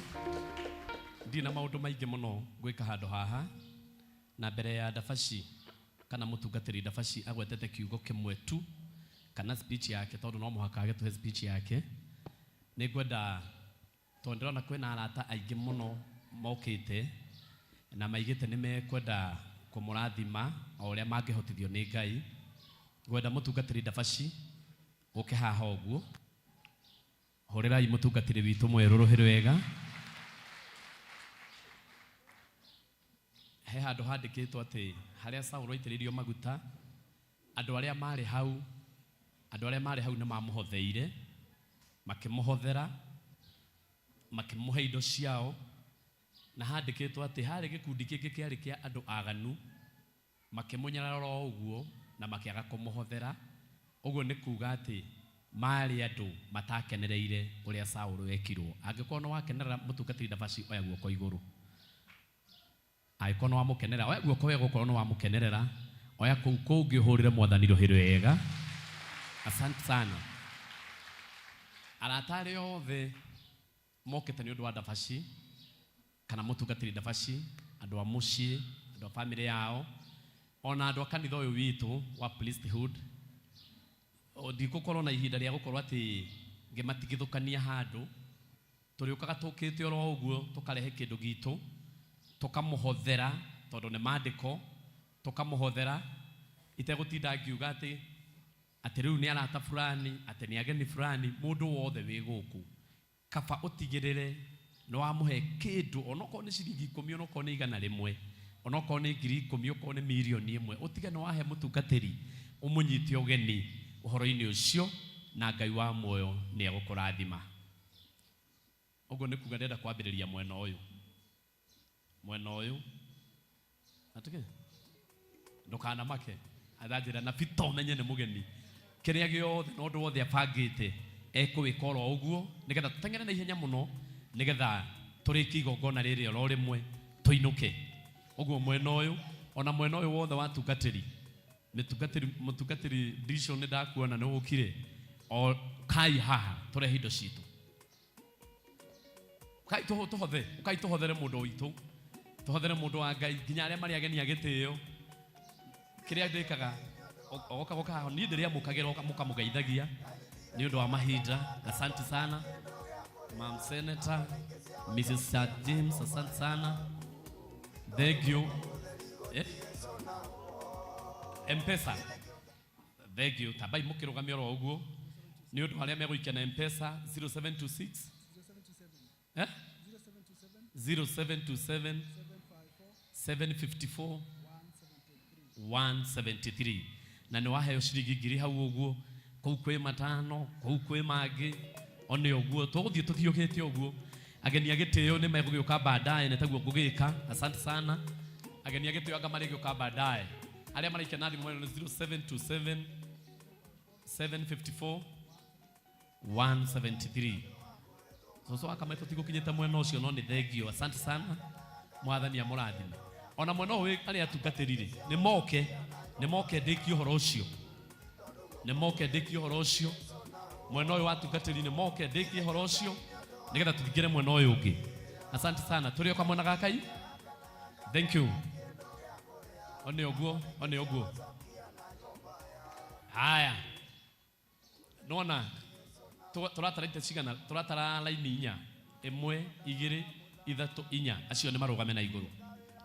Ndirĩ na maũndũ maingĩ mũno gwĩka handũ haha, na mbere ya Dabashi kana mũtungatĩri Dabashi agwetete kiugo kĩmwe tu kana speech yake, tondũ no mũhaka agĩtũhe speech yake. Nĩ ngwenda, tondũ ndĩrona kwĩna arata aingĩ mũno mokĩte na maigĩte nĩ mekwenda kũmũrathima o ũrĩa mangĩhotithio nĩ Ngai. Ngwenda mũtungatĩri Dabashi ũke haha ũguo. Hũrĩrai mũtungatĩri witũ mwerũ rũhĩ rwega. He handũ handĩkĩtwo atĩ harĩa Saũlũ aitĩrĩirio maguta, andũ arĩa marĩ hau, andũ arĩa marĩ hau nĩ mamũhotheire, makĩmũhothera, makĩmũhe indo ciao, na handĩkĩtwo atĩ harĩ gĩkundi kĩngĩ kĩarĩ kĩa andũ aganu, makĩmũnyarara o ũguo na makĩaga kũmũhothera. Ũguo nĩ kuga atĩ marĩ andũ matakenereire ũrĩa Saũlũ ekirwo. Angĩkorwo nĩ wakenerera mũtungatĩri Dabashi, oya guoko igũrũ. Angĩkorwo nĩ wamũkenerera, oya guoko wega okorwo nĩ wamũkenerera, oya kũu kũngĩ ũhũrĩre mwathani rũhĩ rwega. Asante sana. Arata arĩa othe mokĩte nĩ ũndũ wa Dabashi kana mũtungatĩri Dabashi, andũ a mũciĩ, andũ a bamĩrĩ yao, ona andũ a kanitha ũyũ witũ wa priesthood, ndigũkorwo na ihinda rĩa gũkorwo atĩ ngĩmatigithũkania handũ. Tũrĩũkaga tũkĩte oro ũguo, tũkarehe kĩndũ gitũ, tũkamũhothera, tondũ nĩ maandĩko, tũkamũhothera itegũtinda ngiuga atĩ atĩ rĩu nĩ arata fulani, atĩ nĩ ageni fulani. Mũndũ wothe wĩ gũkũ, kaba ũtigĩrĩre nĩ wamũhe kĩndũ, onokorwo nĩ ciringi 10, onokorwo nĩ 100, onokorwo nĩ 10,000, okorwo nĩ 1,000,000, ũtige nĩ wahe mũtungatĩri, ũmũnyite ũgeni ũhoro-inĩ ũcio, na Ngai wa muoyo nĩ egũkũrathima. Ũguo nĩ kuga ndĩrenda kwambĩrĩria mwena ũyũ. Mwena ũyũ. Atĩkĩ? Ndũkanamake. Aranjĩra na Peter ũmenye nĩ mũgeni. Kĩrĩa gĩothe na ũndũ wothe abangĩte ekũwĩka oro ũguo, nĩgetha tũteng'ere na ihenya mũno, nĩgetha tũrĩkie igongona rĩrĩ oro rĩmwe tũinũke. Ũguo mwena ũyũ, ona mwena ũyũ wothe wa tungatĩri, mũtungatĩri Dico nĩ ndakuona nĩ ũkire, o kai haha tũrehe indo citũ. Kai tũhothe, kai tũhothere mũndũ witũ, tũhothere mũndũ wa Ngai, nginya arĩa marĩ ageni a gĩtĩo. Kĩrĩa ndĩkaga, oka goka haha, niĩ ndĩrĩamũkagĩra, oka mũkamũgeithagia nĩ ũndũ wa mahinda. Asante sana Ma'am Senator, Mrs. Sir James, asante sana. Thank you. M-Pesa. Thank you. Tambai mũkĩrũgamia oro ũguo. Nĩ ũndũ arĩa megũikia na Mpesa 0726 eh? 0727 754 173 na nĩ waheo ciringi ngiri hau ũguo kũu kwĩ matano kũu kwĩ mangĩ one ũguo tũgũthiĩ tũthiũkĩte ũguo. Ageni a gĩtĩo nĩ megũgĩũka baadaye nĩ taguo ngũgĩka. Asante sana. Ageni a gĩtĩo anga marĩgĩũka baadaye. Arĩa maraikia na thimũ nĩ 0727 754 173. Cũcũ wa Kamaitũ tigũkinyĩte mwena ũcio no nĩ thengio. Asante sana. Mwathani amũrathime. Ona mwena ũyũ arĩa atungatĩri rĩ nĩ moke, nĩ moke ndĩkie ũhoro ũcio, nĩ moke ndĩkie ũhoro ũcio. Mwena ũyũ wa atungatĩri nĩ moke ndĩkie ũhoro ũcio nĩgetha tũthingĩre mwena ũyũ ũngĩ. Asante sana. Tũrĩ o kamwena gakai. Thank you. One ũguo, one ũguo. Haya. Nona tũratara ite cigana, tũratara laini inya, ĩmwe, igĩrĩ, ithatũ, inya. Acio nĩ marũgame na igũrũ.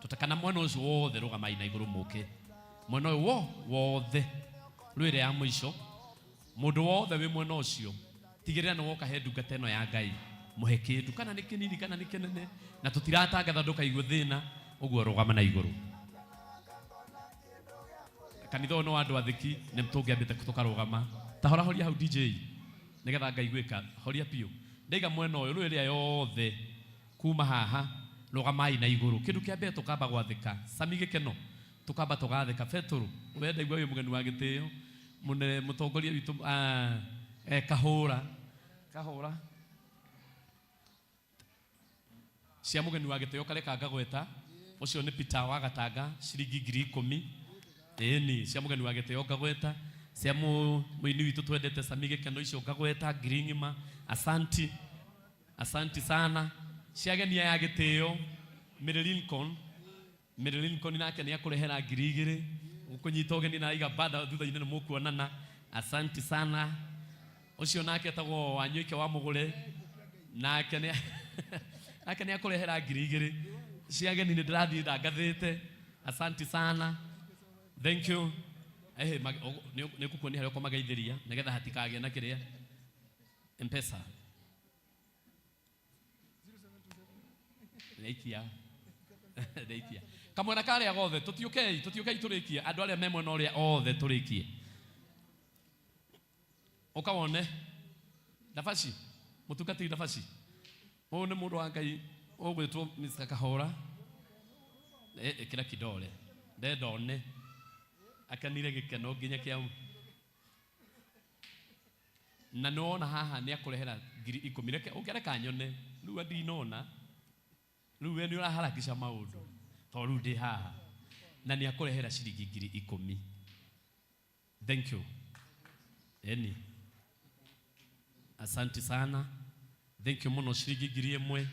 Tũtakana mwena ũcio wothe rũgamai na igũrũ mũke. Mwena ũyũ wothe rwĩre ya mũico. Mũndũ wothe wĩ mwena ũcio tigĩrĩra nĩ woka he ndungata ĩno ya Ngai mũhe kĩndũ kana nĩ kĩnini kana nĩ kĩnene, na tũtiratangatha ndũkaigue thĩna ũguo rũgama na igũrũ. Kanitha ũyũ nĩ wa andũ athĩki nĩ tũngĩambĩte tũkarũgama. Ta hora horia hau DJ nĩgetha ngaiguĩka, horia biũ. Ndaiga mwena ũyũ rũĩ rĩa yothe kuma haha rũgamai na igũrũ. Kĩndũ kĩa mbere tũkamba gwathĩka Sami gĩkeno tũkamba tũgathĩka. Betũrũ we ndaigua wĩ mũgeni wa gĩtĩo mũnene mũtongoria witũ Kahũra, Kahũra cia mũgeni wa gĩtĩo kareka ngagweta ũcio nĩ Peter wa Gatanga ciringi 10,000. Ĩni cia mũgeni wa gĩtĩo ngagweta, cia mũini witũ twendete Sami gĩkeno icio ngagweta 1,000 ng'ima. Asanti, asanti sana. Cia ageni aya gĩtĩo Mary Lincoln, Mary Lincoln nake nĩ akũrehera 2,000 gũkũnyita ũgeni na aiga bada thutha-inĩ nĩ mũkuonana. Asanti sana. Ũcio nake etagwo Wanyoike wa Mũgũre nake nĩ nake nĩ akũrehera 2,000. Cia ageni nĩ ndĩrathiĩ ndangathĩte. Asanti sana. Thank you. Ehe, nĩ ngũkuonia harĩa ũkũmageithĩria nĩgetha hatikagĩe na kĩrĩa. Mpesa. Ndaikia. Ndaikia. Kamwena karĩa gothe tũtiũkei, tũtiũkei tũrĩkie. Andũ arĩa me mwena ũrĩa othe tũrĩkie. Ũka wone. Ndabaci, mũtungatĩri Ndabaci. Ũyũ nĩ mũndũ wa Ngai ũgwĩtwo Mr. Kahũra. Ĩkĩra kidole. Ndenda one. Akenire gĩkeno nginya kĩa na nĩ wona haha nĩ akũrehera 10,000. Reke ũngĩreka nyone. Rĩu ndinona. Rĩu we nĩ ũraharakisha maũndũ. Tondũ rĩu ndĩ haha. Na nĩ akũrehera ciringi 10,000. Thank you. Eni. Asante sana. Thank you mũno ciringi 1,000.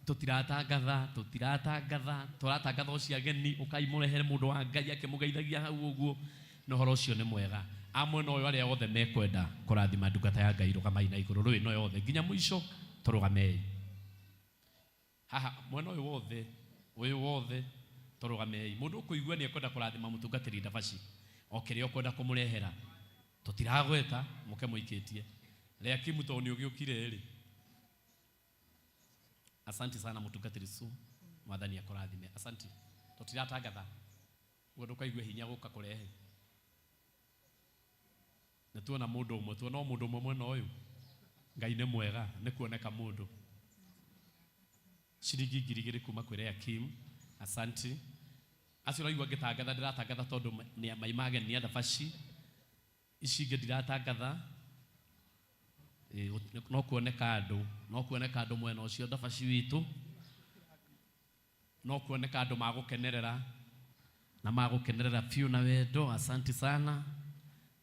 Tũtiratangatha, tũtiratangatha, tũratangatha ũcio ageni, ũkai mũrehere mũndũ wa Ngai akĩmũgeithagia hau ũguo. Na ũhoro ũcio nĩ mwega. A mwena ũyũ arĩa othe mekwenda kũrathima ndungata ya Ngai rũgamai na igũrũ rũĩ no yothe nginya mũico tũrũgamei. Haha mwena ũyũ wothe, ũyũ wothe tũrũgamei. Mũndũ ũkũigua nĩ ekwenda kũrathima mũtungatĩri Ndabaci o kĩrĩa ũkwenda kũmũrehera. Tũtiragweta mũke mũikĩtie. Leakimu tondũ nĩ ũgĩũkire rĩ. Asante sana mũtungatĩri Su. Mwathani akũrathime. Asante. Tũtiratangatha. Ũguo ndũkaigue hinya gũka kũrehe. Nĩ tuona mũndũ ũmwe, tuona o mũndũ ũmwe mwena ũyũ. Ngai nĩ mwega, nĩ kuoneka mũndũ. Ciringi 2,000 kuma kwĩ Leakim. Asante. Acio ũraigua ngĩtangatha, ndĩratangatha tondũ nĩ maima ageni a Ndabaci. Ici ingĩ ndiratangatha. No kuoneka andũ, no kuoneka andũ mwena ũcio Ndabaci witũ. No kuoneka andũ magũkenerera na magũkenerera biũ na wendo. Asante sana.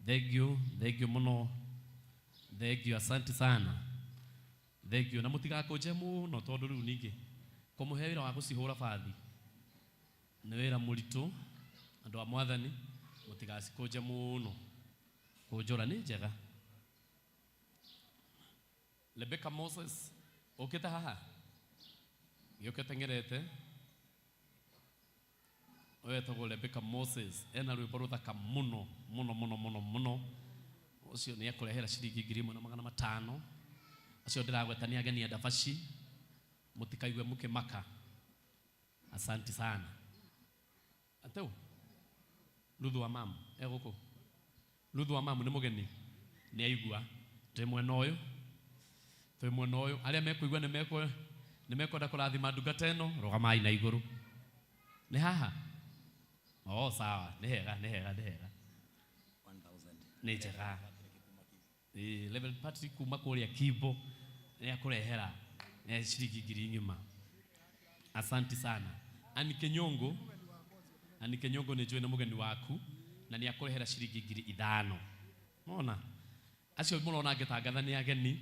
Thank you, thank you mũno. Thank you, asante sana. Thank you. Na mũtigakũnje mũno tondũ rĩu ningĩ kũmũhe wĩra wa gũcihũra bathi nĩ wĩra mũritũ. Andũ a Mwathani mũtigacikũnje mũno. Kũnjũra nĩ njega. Rebecca Moses ũkĩte haha? Gĩũke teng'erete. Ũyũ etagwo Rebecca Moses, ena rwĩmbo rũthaka mũno mũno mũno mũno mũno. Ũcio nĩ ekũrehera ciringi 1500. Acio ndĩragweta nĩ ageni a Ndabaci, mũtikaigue mũkĩmaka. Asanti sana. Ateu Ruthu wa mamu egũkũ. Ruthu wa mamu nĩ mũgeni, nĩ aigua twĩ mwena ũyũ, twĩ mwena ũyũ. Arĩa mekũigua nĩ mekwenda kũrathima ndungata ĩno, rũgamai na igũrũ. Nĩ haha? Oh, sawa, nĩ hega, nĩ hega, nĩ hega, nĩ njega. Ĩĩ, Reverend Patrick kuma kũrĩa Kimbo nĩ akũrehera ciringi 10,000. Asanti sana. Ani Kenyongo, Ani Kenyongo nĩ njũĩ nĩ mũgeni waku na nĩ akũrehera ciringi 5000. Mona acio mũrona ngĩtangatha nĩ ageni.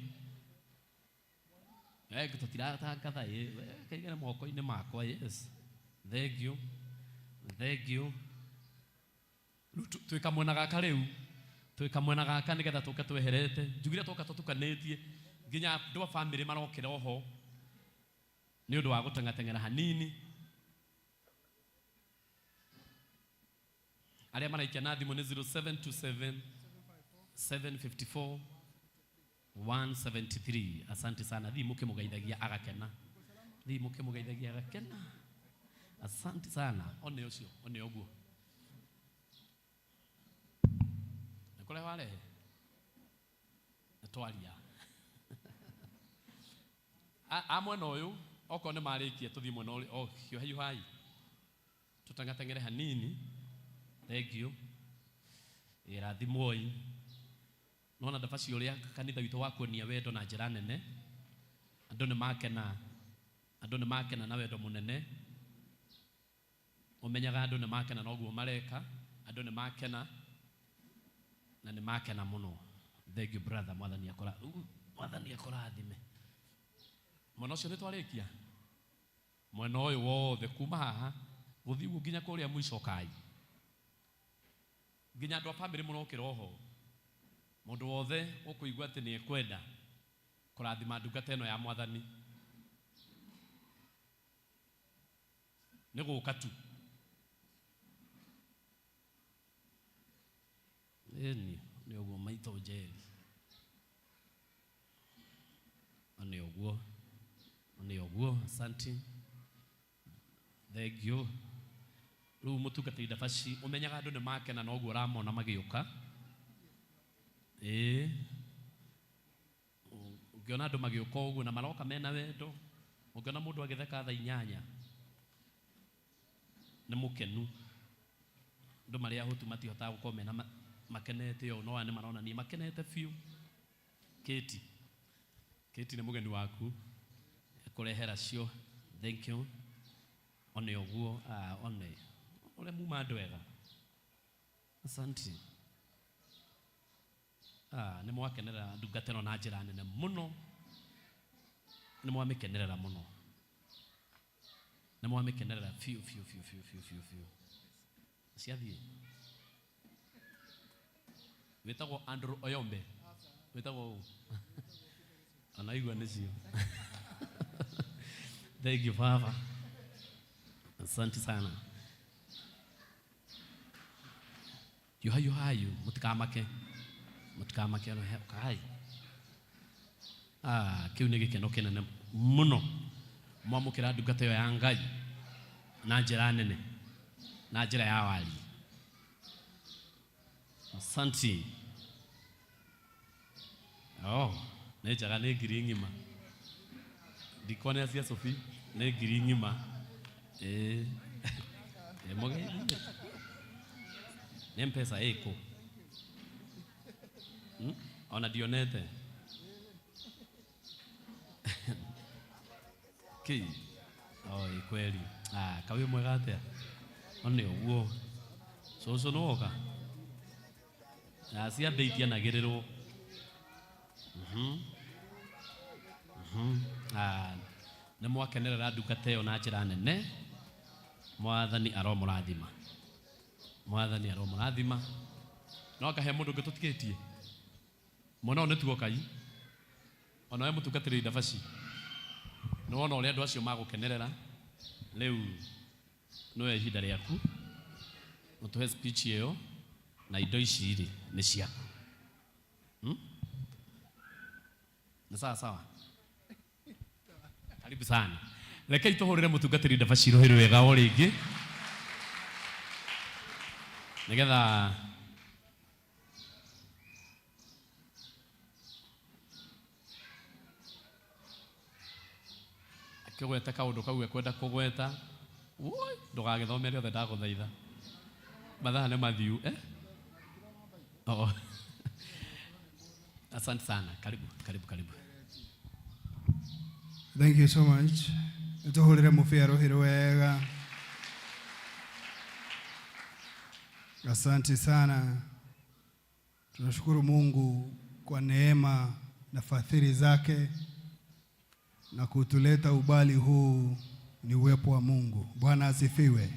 Tũtiratangatha, kaigere moko-inĩ makwa. Yes, thank you, thank you. Rĩu twĩ kamwena gaka, rĩu twĩ kamwena gaka nĩgetha tũke tweherete. Njugire tũka tũtukanĩtie nginya andũ a bamĩrĩ marokĩra oho nĩ ũndũ wa gũteng'ateng'era hanini. Arĩa maraikia na thimũ nĩ 0727 754 173. Asante sana. Thiĩ mũkĩmũgeithagia agakena, thiĩ mũkĩmũgeithagia agakena. Asante sana. One ũcio, one ũguo nĩ kũrĩa warehe nĩ twaria a mwena ũyũ. Okorwo nĩ marĩkia, tũthiĩ mwena ũrĩa. Oh, hiũha hiũhai, tũteng'ateng'ere hanini. Thank you. Ĩrathimwoi. Nona Ndabaci ũrĩa kanitha witũ wa kuonia wendo na njĩra nene. Andũ nĩ makena, andũ nĩ makena na wendo mũnene. Ũmenyaga andũ nĩ makena noguo mareka. Andũ nĩ makena na nĩ makena mũno. Thank you, brother. Mwathani akora, Mwathani akũrathime. Mwena ũcio nĩ twarĩkia, mwena ũyũ wothe kuma haha gũthiĩ ũguo nginya kũrĩa mũico. Kai nginya andũ a bamĩrĩ mũrokĩra oho. Mũndũ wothe ũkũigua atĩ nĩ ekwenda kũrathima ndungata ĩno ya Mwathani nĩ gũka tu. Ĩni nĩ ũguo maitũ Njeri, nĩ ũguo, nĩ ũguo. Asante, thank you. Rĩu mũtungatĩri Ndabaci, ũmenyaga andũ nĩ makena noguo ũramona magĩũka. Ĩĩ, ũngĩona andũ magĩũka ũguo na maroka mena wendo, ũngĩona mũndũ agĩtheka thaa 8 nĩ mũkenu. Andũ marĩ ahũtu matihotaga gũkorwo mena makenete ũũ, no aya nĩ maronania makenete biũ. Kĩti, Kĩti nĩ mũgeni waku, ekũrehera cio. Thank you. One ũguo, ah, one ũrĩa muma andũ ega. Asante. Ah, nĩ mwakenerera ndungata ĩno na njĩra nene mũno, nĩ mwamĩkenerera mũno, nĩ mwamĩkenerera biũ biũ biũ biũ biũ biũ biũ. Ciathiĩ. Wĩtagwo Andrew Oyombe, wĩtagwo ũũ ona igua nĩcio. Thank you, baba, asante sana. Yuha yuhayu, mũtikamake, mũtikamake ono kai. Ah, kĩu nĩ gĩkeno kĩnene mũno mwamũkĩra ndungata ĩyo ya Ngai na njĩra nene, na njĩra ya wari. Asante. Oh, nĩ njega, nĩ 10,000. Ndikuonea cia Sophie, nĩ 10,000. Ĩĩ. Ĩ mũgeithie. Nĩ mpesa ĩkũ? Ona ndionete. Kĩ? Oh, ĩ kweli. Ah, kawi mwega atĩa? One ũguo. Cũcũ nĩ woka? Ah, ciambe itianagĩrĩrwo. Ah, nĩ mwakenerera ndungata ĩyo na njĩra nene. Mwathani aromũrathima. Mwathani aromũrathima. No akahe mũndũ ũngĩ tũtikĩtie. Mwena ũyũ nĩ tuokai. Ona we mũtungatĩri Ndabaci. Nĩ wona ũrĩa andũ acio magũkenerera. Rĩu nĩwe ihinda rĩaku. Ũtũhe speech ĩyo na indo ici rĩ nĩ ciaku. Nĩ sawa sawa. Karibu sana. Rekei tũhũrĩre mũtungatĩri Ndabaci rũhĩ rwega o rĩngĩ nĩgetha akĩgweta kaũndũ kau ekwenda kũgweta. Woi, ndũgagĩthome rĩothe ndagũthaitha, mathaa nĩ mathiu eh? Oh. Asante sana, karibu karibu karibu. Thank you so much. Tuhurire mubia ruhi rwega. Asante sana. Tunashukuru Mungu kwa neema na fadhili zake na kutuleta ubali huu ni uwepo wa Mungu. Bwana asifiwe.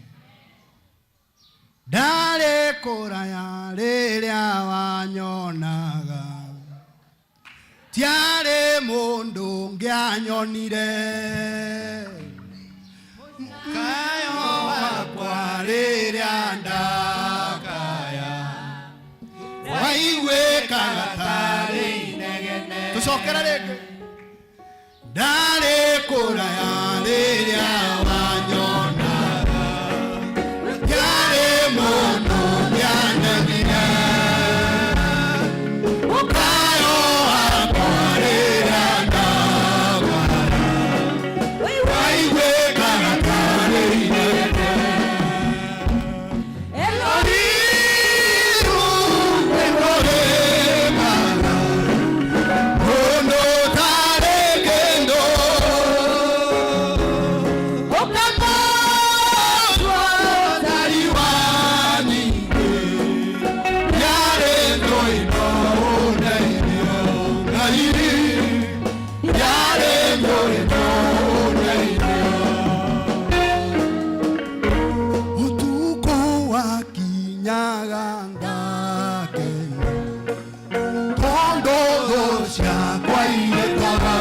Ndari kũraya rĩrĩa wanyonaga, tiarĩ mũndũ ũngĩanyonire, mukayo wakwa rĩrĩa ndakaya waiguĩkaga tarĩ inegene. Tũcokere rĩngĩ. Ndarĩ kũraya rĩrĩa wanyonaga, tiarĩ mũndũ ũngĩanyonire, mukayo wakwa rĩrĩa ndakaya waiguĩkaga tarĩ inegene. Elohimu nĩkũrĩmaga mũndũ ũtarĩ kĩndũ, ũkamũtua ũtari wa nyingĩ, yarĩ thũ ĩno ũndeithio Ngai, yarĩ thũ ĩno ũndeithio. Ũtukũ wakinyaga ngakena, tondũ thũ ciakwa irĩkaga.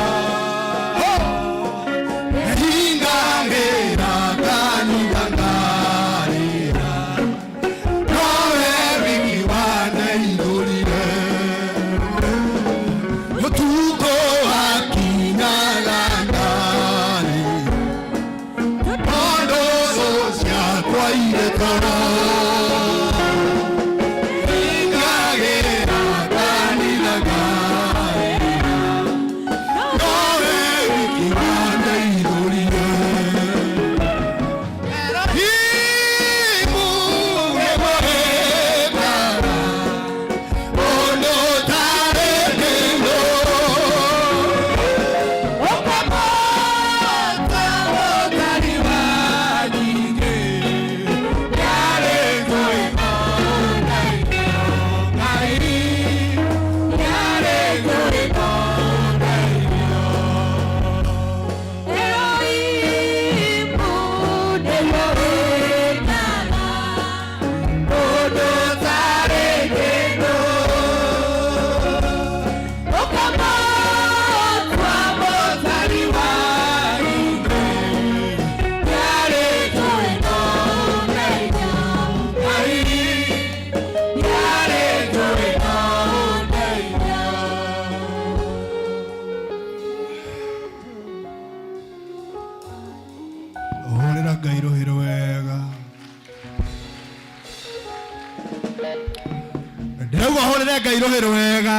Hingagĩra kanitha ngarĩra, nowe wiki wandeithũrire. Ũtukũ wakinyaga ngarĩra, tondũ thũ ciakwa irĩkaga. Hingagĩra kanitha ngarĩra, nowe wiki wandeithũrire. Elohimu nĩkũrĩmaga mũndũ ũtarĩ kĩndũ, ũkamũtua ũtari wa nyingĩ, yarĩ thũ ĩno ũndeithio Ngai, yarĩ thũ ĩno ũndeithio. Elohimu nĩkũrĩmaga Mũndũ ũtarĩ kĩndũ, ũkamũtua mũtari wa nyingĩ, yarĩ thũ ĩno ũndeithio Ngai, yarĩ thũ ĩno ũndeithio. Hũrĩra Ngai rũhĩ rwega. Ndĩrauga hũrĩre Ngai rũhĩ rwega.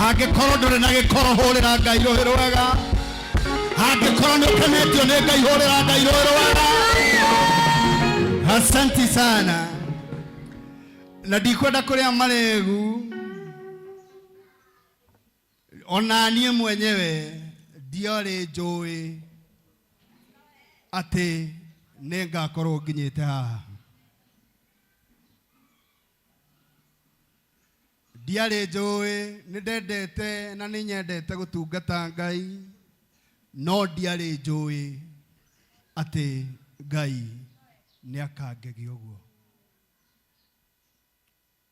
Angĩkorwo ndũrĩ na gĩkoro hũrĩra Ngai rũhĩ rwega. Angĩkorwo nĩ ũkenetio nĩ Ngai hũrĩra Ngai rũhĩ rwega. Asanti sana. Na ndikwenda kũrĩa marĩgu, ona niĩ mwenyewe ndiarĩ njũĩ atĩ nĩ ngakorwo nginyĩte haha. Ndiarĩ njũĩ, nĩ ndendete na nĩ nyendete gũtungata Ngai, no ndiarĩ njũĩ atĩ Ngai nĩ akangegia ũguo.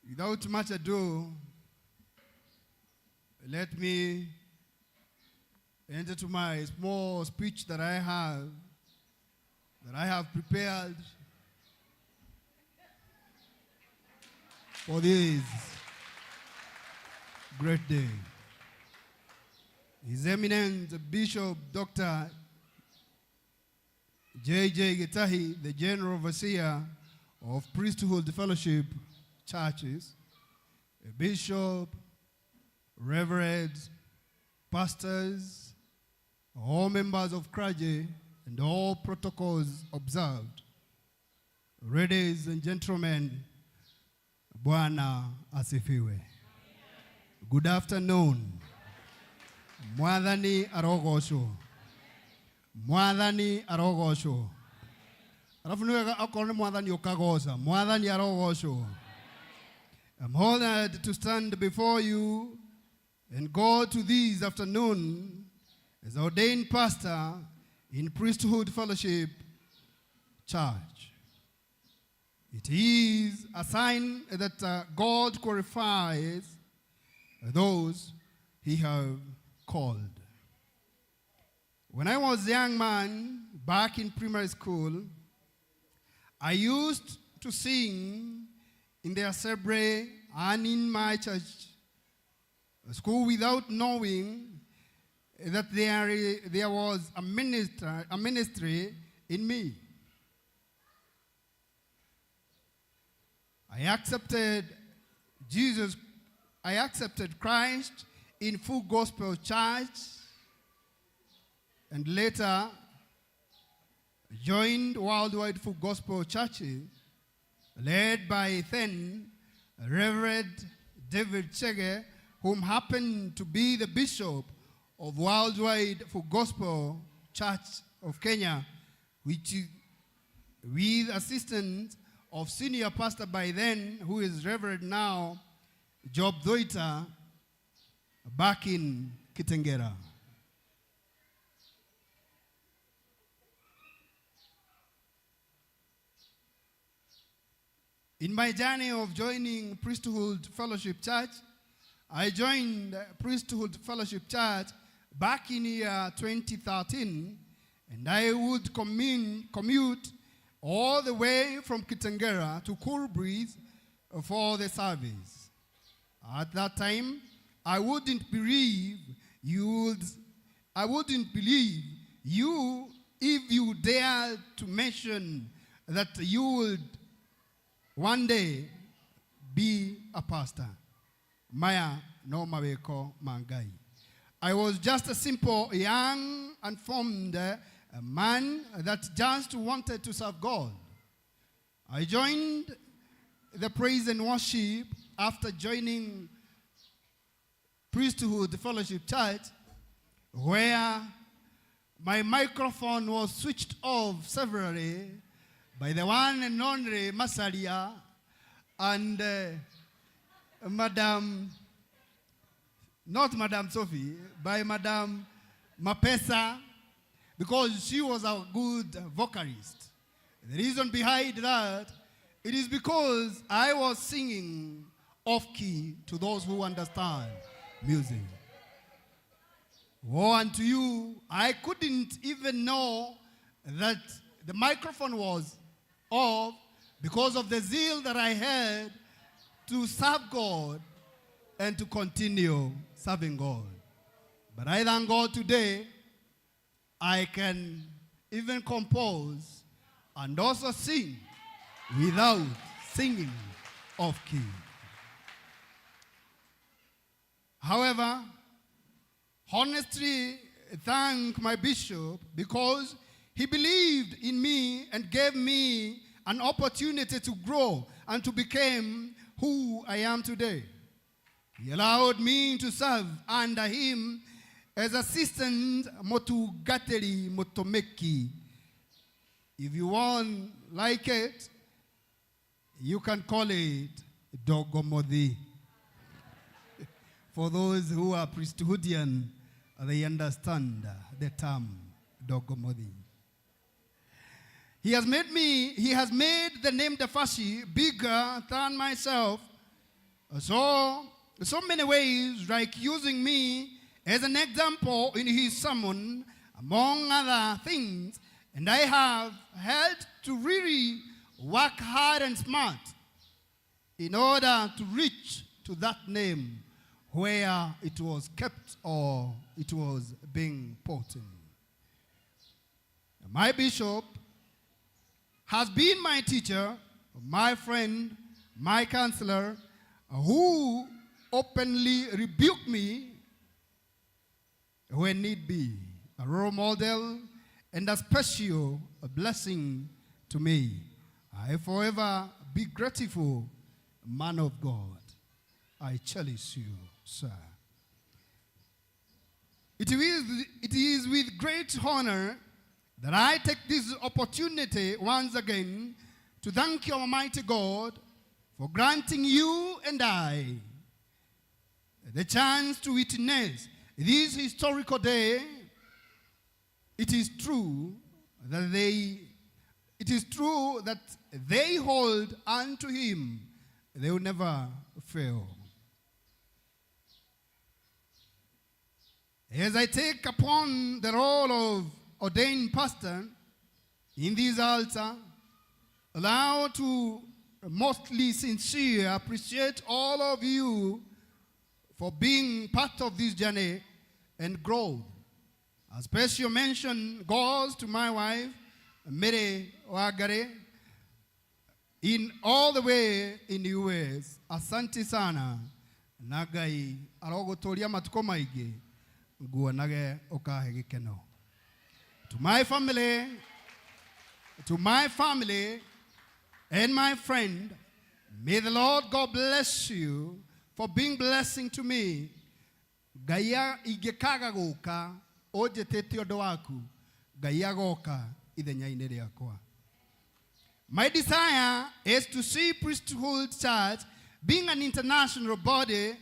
Without much ado, let me enter to my small speech that I have prepared for this great day. His Eminence Bishop Dr. J.J. Gitahi, the General Overseer of Priesthood Fellowship Churches, Bishop, Reverends, pastors, all members of clergy, and all protocols observed. Ladies and gentlemen, Bwana asifiwe. Good afternoon. Mwathani arogocwo. Mwathani arogocwo. Arafu nĩ wega okorwo nĩ mwathani ũkagoca. Mwathani arogocwo. I'm honored to stand before you and go to this afternoon as ordained pastor in Priesthood Fellowship Church. It is a sign that God qualifies those he have called. When I was a young man back in primary school, I used to sing in the assembly and in my church school without knowing that there was a ministry in me. I accepted Jesus, I accepted Christ in Full Gospel Church, and later joined Worldwide Full Gospel Churches, led by then Reverend David Chege, whom happened to be the bishop of Worldwide Full Gospel Church of Kenya, which is with assistance of senior pastor by then, who is Reverend now, Job Doita, back in Kitengera. In my journey of joining Priesthood Fellowship Church, I joined Priesthood Fellowship Church back in year 2013, and I would commute all the way from Kitengera to Cool Breeze for the service. At that time, I wouldn't believe you if you dared to mention that you would one day be a pastor. Maya no maweko mangai. I was just a simple, young, unformed man that just wanted to serve God. I joined the praise and worship after joining Priesthood Fellowship Church, where my microphone was switched off severally by the one and only Masalia and Madam, not Madam Sophie, by Madam Mapesa, because she was a good vocalist. The reason behind that, it is because I was singing off-key to those who understand music. Woe unto you, I couldn't even know that the microphone was off because of the zeal that I had to serve God and to continue serving God. But I thank God today, I can even compose and also sing without singing off key. However, honestly thank my bishop because he believed in me and gave me an opportunity to grow and to become who I am today. He allowed me to serve under him as assistant Motugateri Motomeki. If you want like it, you can call it Dogomodi. For those who are priesthoodian, they understand the term Dogomodi. He has made the name Dafashi bigger than myself. So many ways, like using me as an example in his sermon, among other things, and I have had to really work hard and smart in order to reach to that name, where it was kept or it was being put in. My bishop has been my teacher, my friend, my counselor, who openly rebuked me when need be, a role model and a special blessing to me. I forever be grateful, man of God. I cherish you, sir. It is with great honor that I take this opportunity once again to thank your Almighty God for granting you and I the chance to witness this historical day. It is true that they hold unto him, they will never fail. As I take upon the role of ordained pastor in this altar, allow to mostly sincere appreciate all of you for being part of this journey and growth. A special mention goes to my wife, Mary Wagare, in all the way in the US. Asante sana. Na Ngai arogotoria matuko maingĩ, nguonage ũkahe gĩkeno. To my family and my friend, may the Lord God bless you for being blessing to me. Ngai ingĩkaga gũka ũnjĩtĩte ũndũ waku, Ngai agoka ithenya-inĩ rĩakwa. My desire is to see Priesthood Church being an international body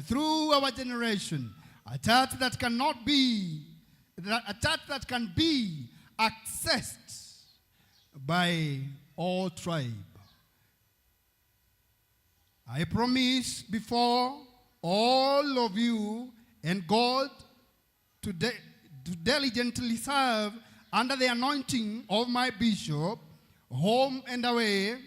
through our generation, a church that cannot be, a church that can be accessed by all tribes. I promise before all of you and God to diligently serve under the anointing of my bishop, home and away.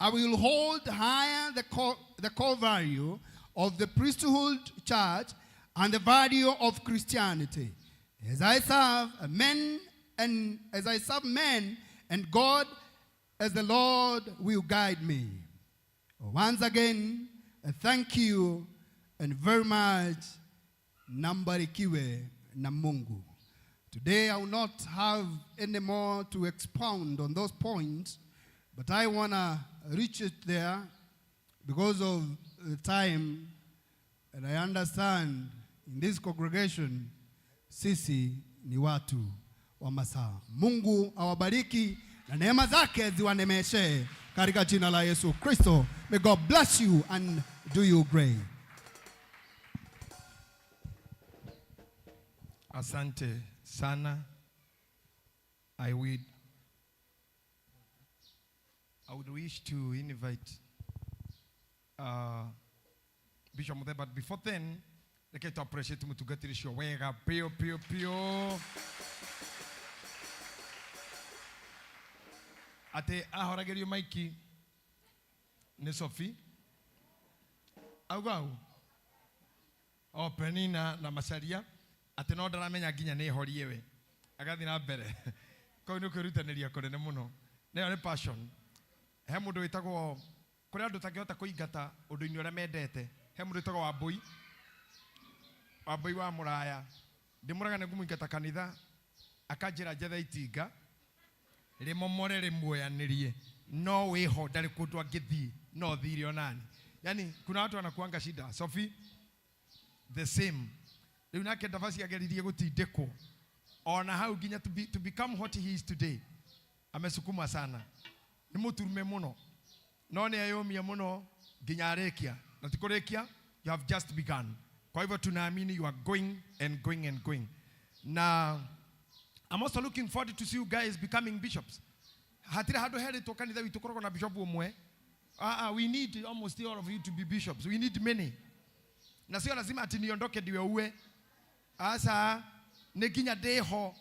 I will hold higher the core value of the priesthood church and the value of Christianity. As I serve men and God, as the Lord will guide me. Once again, thank you and very much. Nambarikiwe na Mungu. Today I will not have any more to expound on those points, but I want to reach it there because of the time, and I understand in this congregation, sisi ni watu wa masaa. Mungu awabariki na neema zake ziwanemeshe katika jina la Yesu Kristo. May God bless you and do you great. Asante sana. I would wish to invite Bishop Muthe, but before then, let to appreciate mutugatirishio wega pio pio pio. Ate ahoragerio maiki ni Sophie augau o Penina na Macaria ate no ndaramenya nginya ni horie we agathi na mbere kau ni kwirutaniria kunene muno nayo ni passion. He mundu witagwo kuri andu tangihota kuingata undu-ini uria mendete. He mundu witagwo Wambui wa Muraya, ndimuraga ni ngumuingata kanitha akanjira njethe itinga rimomore rimuoyanirie no wiho ndari kundu angithii no thire onani. Yani kuna watu wanakuanga shida. Sophie the same. Riu nake Ndavaci ageririe gutindikwo ona hau nginya to become what he is today. Amesukuma sana, ni muturume muno, no ni ayomia muno nginya arekia na ti kurikia. You have just begun. Kwa hivyo tunaamini you are going and going and going. Na I'm also looking forward to see you guys becoming bishops. Hatira handu heritwo kanitha witu koragwo na bishop umwe. We need almost all of you to be bishops. We need many. Na sio lazima ati niondoke ndiwe uwe. Asa ni nginya ndiho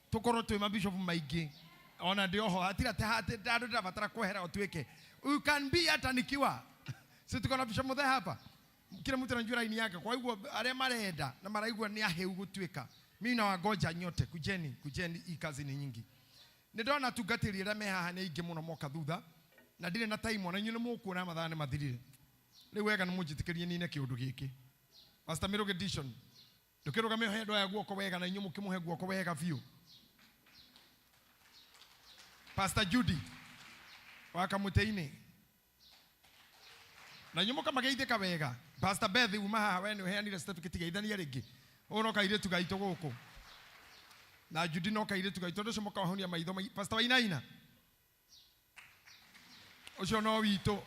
tukorwo twi mabishop maingi. Ona ndioho hatira te hati ndandu ndabatara kwehera utuike. You can be hata nikiwa. Si tuko na Bishop Muthee hapa? Kila mtu anajua line yake. Kwa hivyo arĩa marenda na maraigua nĩ ahĩu gũtuĩka. Mimi nawangoja nyote, kujeni, kujeni, hii kazi ni nyingi. Nĩ ndona atungatĩri arĩa me haha nĩ aingĩ mũno moka thutha na ndirĩ na time ona inyuĩ nĩ mũkuona mathaa nĩ mathirire. Rĩu wega nĩ mũnjĩtĩkĩrie nine kĩũndũ gĩkĩ. Pastor Mirugi Dishon, ndũkĩrũgame ũhe andũ aya guoko wega na inyuĩ mũkĩmũhe guoko wega biũ. Pastor Judy wa Kamũtĩ-inĩ na inyuĩ mũkamageithĩka wega. Pastor Beth uma haha, we nĩ ũheanire certificate, geithania rĩngĩ. Ũyũ no kairĩtu gaitũ gũkũ na Judy no kairĩtu gaitũ, andũ acio mũkahonia maitho. Pastor Wainaina ũcio no witũ,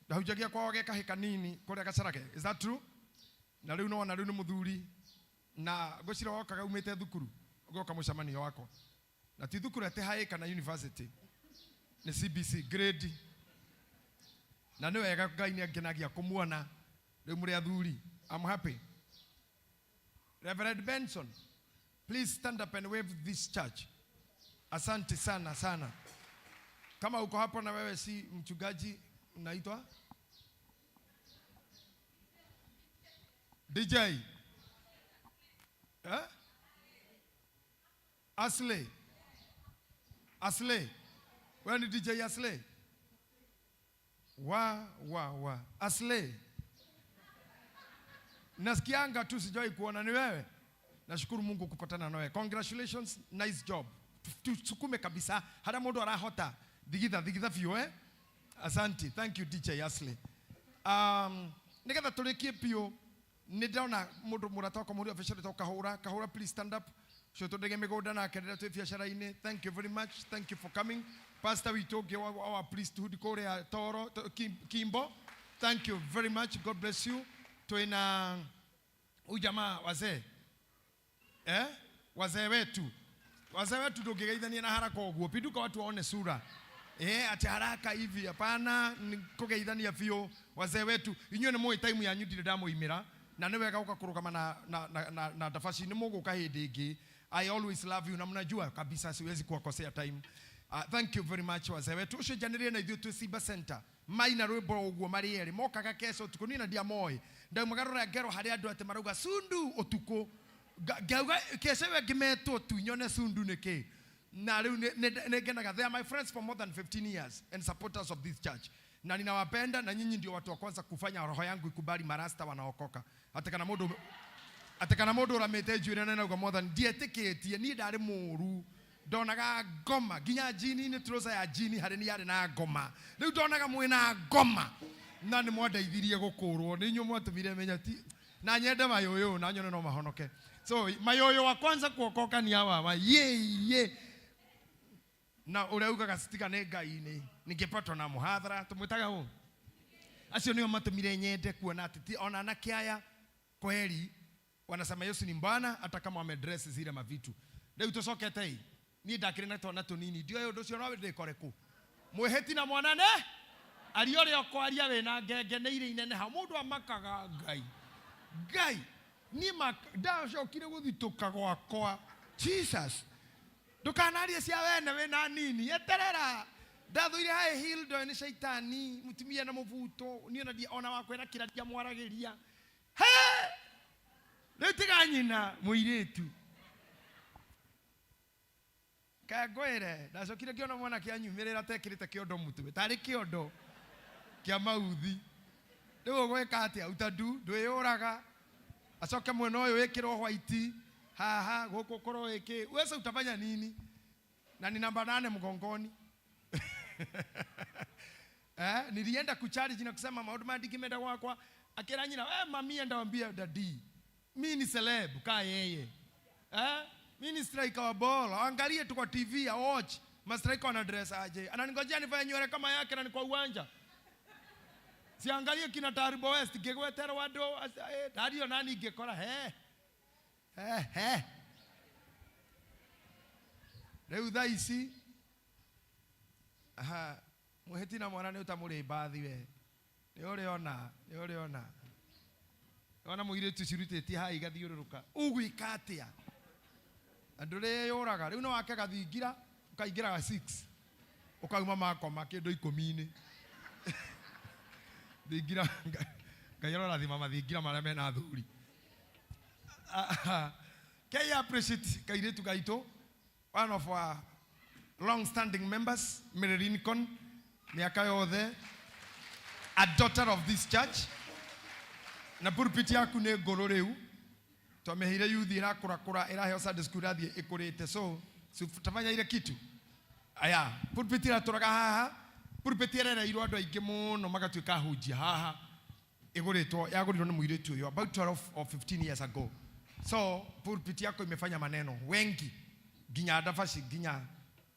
ndahunjagia kwao ge kahĩ kanini kũrĩa Gacarage. Is that true? Na rĩu nona rĩu nĩ mũthuri na ngwĩciria wokaga umĩte thukuru ũgoka mũcemanio wakwa, na ti thukuru atĩ high kana university, nĩ CBC grade, na nĩ wega Ngai nĩ angenagia kũmuona rĩu mũrĩ athuri. I'm happy. Reverend Benson, please stand up and wave this church. Asante sana sana. Kama uko hapo na wewe si mchungaji, unaitwa DJ, eh? Asley. Asley. Wewe ni DJ Asley? Wa wa wa. Asley. Nasikianga tu, sijawahi kuona ni wewe. Nashukuru Mungu kupatana nawe. Congratulations, nice job. Tusukume kabisa. Hata mundu arahota. Thigitha, thigitha biũ, eh? Asante. Thank you, DJ Asley. Nigetha tũrĩkie biũ, nĩ ndona mũndũ mũrata wakwa mũhũri wa biacara wĩtagwo Kahũra. Kahũra, please stand up. Ũcio tũndege mĩgũnda nake rĩrĩa twĩ biacara-inĩ. Thank you very much. Thank you for coming. Pastor witũ ũngĩ wa priesthood kũrĩa Toro, Kimbo. Thank you very much. God bless you. Twĩna huyu jamaa wazee. Eh? Wazee wetu. Wazee wetu ndũngĩgeithania na haraka ũguo. Pinduka watu waone sura. Ati haraka hivi, hapana, ni kũgeithania biũ. Wazee wetu, inyuĩ nĩ mũĩ time yanyu ndirĩ ndamũimĩra, na nĩ wega gũka kũrũgama na ndabaci, nĩ mũgũka hĩndĩ ĩngĩ. I always love you na mnajua kabisa siwezi kuwakosea time. Thank you very much wazee wetu. Ũcio njanĩrĩre na ithuĩ twĩ Simba Center. Maina rwĩmbo ũguo marĩ erĩ mokaga keco ũtukũ, niĩ na ndiamoĩ. Ndaumaga ngero harĩ andũ atĩ marauga sundu ũtukũ. Ngauga keco ĩyo ĩngĩmetwo tu nyone sundu nĩ kĩ. Na rĩu nĩ ngenaga. They are my friends for more than 15 years and supporters of this church. Na ninawapenda, na nyinyi ndio watu wa kwanza kufanya roho yangu ikubali marasta wanaokoka. Hata kana mũndũ, hata kana mũndũ ũramĩte njuĩrĩ na nauga Mwathani ndietĩkĩtie, niĩ ndarĩ mũũru. Ndonaga ngoma nginya jini-inĩ, trouser ya jini harĩ niĩ yarĩ na ngoma. Rĩu ndonaga mwĩna ngoma na nĩ mwandeithirie gũkũrwo, nĩ inyuĩ mwatũmire menya ti na nyende mayũyũ na nyone no mahonoke. So mayũyũ wa kwanza kuokoka ni hawa wa ye ye na ũrĩa ugaga citiga nĩ Ngai nĩ ningepatwa na mũhathara tũmwĩtaga ũ. Acio nĩo matũmire nyende kuona atĩ ti ona anake aya kweli wanasema Yesu ni Bwana hata kama wamedress zile mavitu. Rĩu tũcokete ĩ, niĩ ndakĩrĩ na twana tũnini, ndioĩ ũndũ ũcio no ndĩkore kũ. Mwĩhĩti na mwana ne aria ũrĩa ũkwaria wĩna ngenge nĩ irĩ inene ha mũndũ amakaga Ngai. Ngai niĩ ndacokire gũthitũka gwakwa. Jesus, ndũkanarie cia wene wĩna nini, eterera. Ndathũire high heel ndoĩ nĩ caitani, mũtumia na mũbuto, niĩ ona ona wakwĩra kĩra ndiamwaragĩria. He! Rĩu tiga nyina mũirĩtu. Kangwĩre, ndacokire ngĩona mwanake anyumĩrĩra atekĩrĩte kĩondo mũtwe, tarĩ kĩondo kĩa mauthi. Rĩu ũgwĩka atĩa? Utadu, ndwĩyũraga. Acoke mwena ũyũ wĩkĩrwo white, haha gũkũ ũkorwo wĩkĩ. Wewe utafanya nini? Na ni namba 8 mgongoni. Nilienda kucharge na kusema maũndũ maya ndingĩmenda gwakwa. Akĩra nyina, mami enda wambia daddy. Mi ni celeb ka yeye. Mi ni striker wa ball. Angalie tu kwa TV ya watch. Ma striker wana dress aje. Ananingojea nivae nywele kama yake na ni kwa uwanja. Siangalie kina Taribo West ngĩgwetera andũ, Dario nani ngĩkora he. He he. Rĩu thaa ici, aha, mwĩhĩti na mwana nĩ ũtamũrĩ mbathi we. Nĩ ũrĩona, nĩ ũrĩona. Ona mũirĩtu cirutĩtie haha igathiũrũrũka. Ũgwĩka atĩa? Andũ rĩyũraga. Rĩu no wake gathingira, ũkaingĩra ga 6. Ũkauma makoma kĩndũ ikũmi-inĩ. Thingira Ngai arorathima mathingira marĩa mena athuri. Kei appreciate kairĩtu gaitũ, one of our long standing members, Mary Lincoln, mĩaka yothe, a daughter of this church. Na pulpit yaku nĩ ngũrũ rĩu, twamĩheire youth ĩrakũrakũra, ĩraheo Sunday school, ĩrathiĩ ĩkũrĩte, so si tafanya ile kitu aya. Pulpit ĩratũraga haha, pulpit ĩrereirwo andũ aingĩ mũno magatuĩka ahunjia haha, ĩgũrĩtwo, yagũrirwo nĩ mũirĩtu ũyũ about 12 or 15 years ago. So pulpit yako imefanya maneno wengi, nginya Dafashi, nginya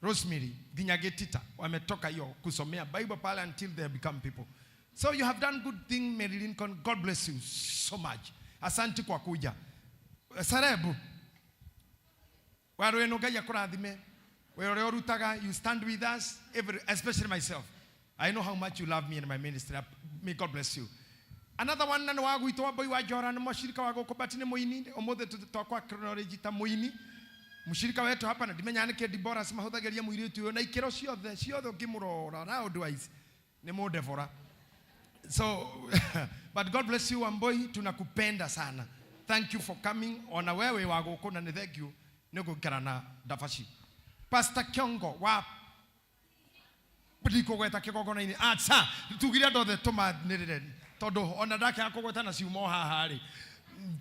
Rosemary, nginya Getita wametoka hiyo kusomea Bible pale until they become people. So you have done good thing, Mary Lincoln. God bless you so much. Asante kwa kuja. Sarebu waro eno, Ngai akũrathime wĩra ũrĩa ũrutaga. You stand with us every, especially myself. I know how much you love me and my ministry. May God bless you. Another one na nĩ wa gwitũ, wa Mboi wa Njora, nĩ mũcirika wa gũkũ, but nĩ mũini. Ũmũthĩ twakwa acknowledge ta mũini mũcirika wetu hapa, na ndimenyaga nĩkĩ Deborah mahũthagĩria mũirĩtu ũyũ na ikĩro ciothe ciothe. Ũngĩmũrora round wise nĩ mũndebora. So but God bless you, Wamboi, tunakupenda sana. Thank you for coming. Ona wewe wa gũkũ, na nĩ thank you nĩ gũikara na Dafashi. Pastor Kiongo wa ndikũgweta kĩgongona-inĩ, aca tugire andũ othe tũmanĩrĩre, tondũ ona ndakĩaga kũgweta na ciumo haha rĩ,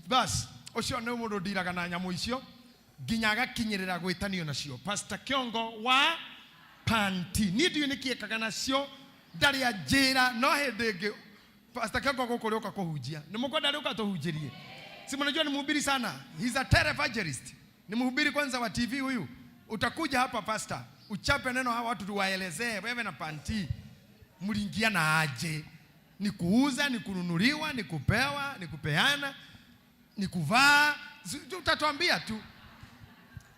bas ũcio nĩ mũndũ ndiraga na nyamũ icio nginya agakinyĩrĩra gwĩtanio nacio. Pastor Kiongo wa panti, niĩ ndiũĩ nĩkĩ ekaga nacio, ndarĩ anjĩra. No hĩndĩ ĩngĩ Pastor Kiongo gũkũ rĩũka kũhunjia, nĩ mũkwenda rĩũka tũhunjĩrie? Si mnajua ni mhubiri sana, he's a televangelist, ni mhubiri kwanza wa TV huyu. Utakuja hapa, pastor, uchape neno hawa watu, tuwaelezee wewe na panti mliingia na aje, ni kuuza, ni kununuliwa, ni kupewa, ni kupeana, ni kuvaa? Utatuambia tu,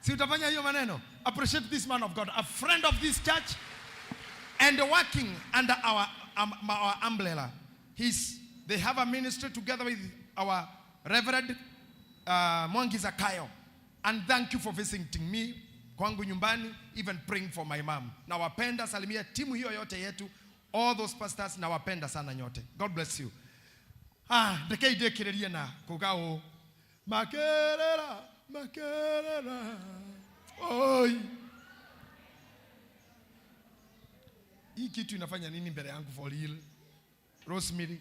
si utafanya hiyo maneno. Appreciate this man of God, a friend of this church and working under our umbrella. They have a ministry together with our Reverend Mwangi Zakayo. And thank you for visiting me kwangu nyumbani, even praying for my mom. Nawapenda, salimia timu hiyo yote yetu, all those pastors, nawapenda sana nyote. God bless you. Ah, ndekei ndĩkĩrĩrie na kuga ũũ, makerera makerera oi. Hii kitu inafanya nini mbele yangu for real? Rosemary,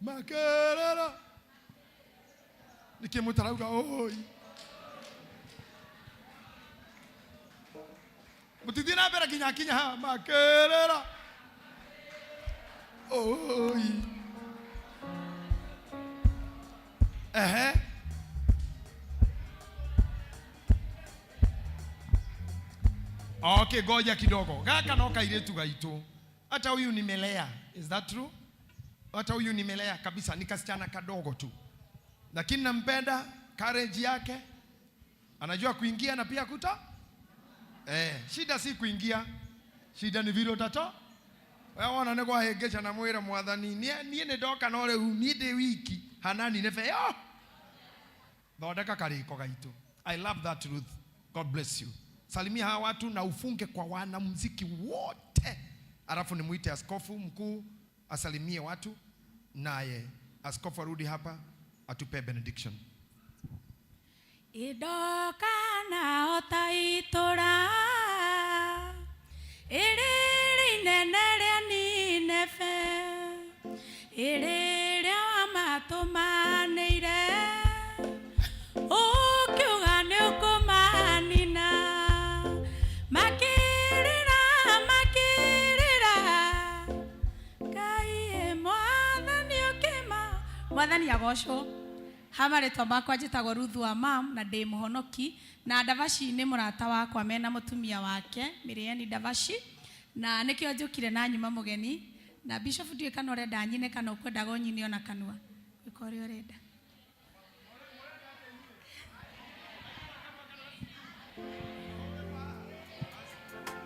makerera nikĩmũtarauga oi, mũtithiĩ na mbere nginya akinya haha, makerera oi. Ehe. Okay, ngoja kidogo. Gaka no kairĩtu gaitũ. Hata huyu nimelea. Is that true? Hata huyu nimelea kabisa, ni kasichana kadogo tu. Lakini nampenda courage yake. Anajua kuingia na pia kuta. Shida si kuingia. Shida ni vile utatoa. Wewe wona nĩ kwahĩngĩca na mwĩre Mwathani, niĩ nĩ ndoka no rĩu niĩ ndĩ wiki hanani nĩ yo. Thondeka karĩko gaitũ. I love that truth. God bless you. Salimia hawa watu na ufunge kwa wanamuziki wote. Alafu nimuite askofu mkuu asalimie watu, naye askofu arudi hapa atupe benediction. Indo kana ota itũra ĩrĩ inene rĩa Nineve, ĩrĩ rĩa wamatũmanĩire ũkiuga nĩ ũkũmanina, makĩrĩra makĩrĩra Ngai ĩ Mwathani ũkĩma. Mwathani agocwo. Ha marĩtwa makwa njĩtagwo Ruth wa mam na ndĩ mũhonoki, na Ndavaci nĩ mũrata wakwa mena mũtumia wake Miriani Ndavaci, na nĩkĩo njũkire na nyuma mũgeni na Bishop. Ndiũĩ kana ũrenda nyine kana ũkwendaga ũnyine ona kanua, gwĩka ũrĩa ũrenda.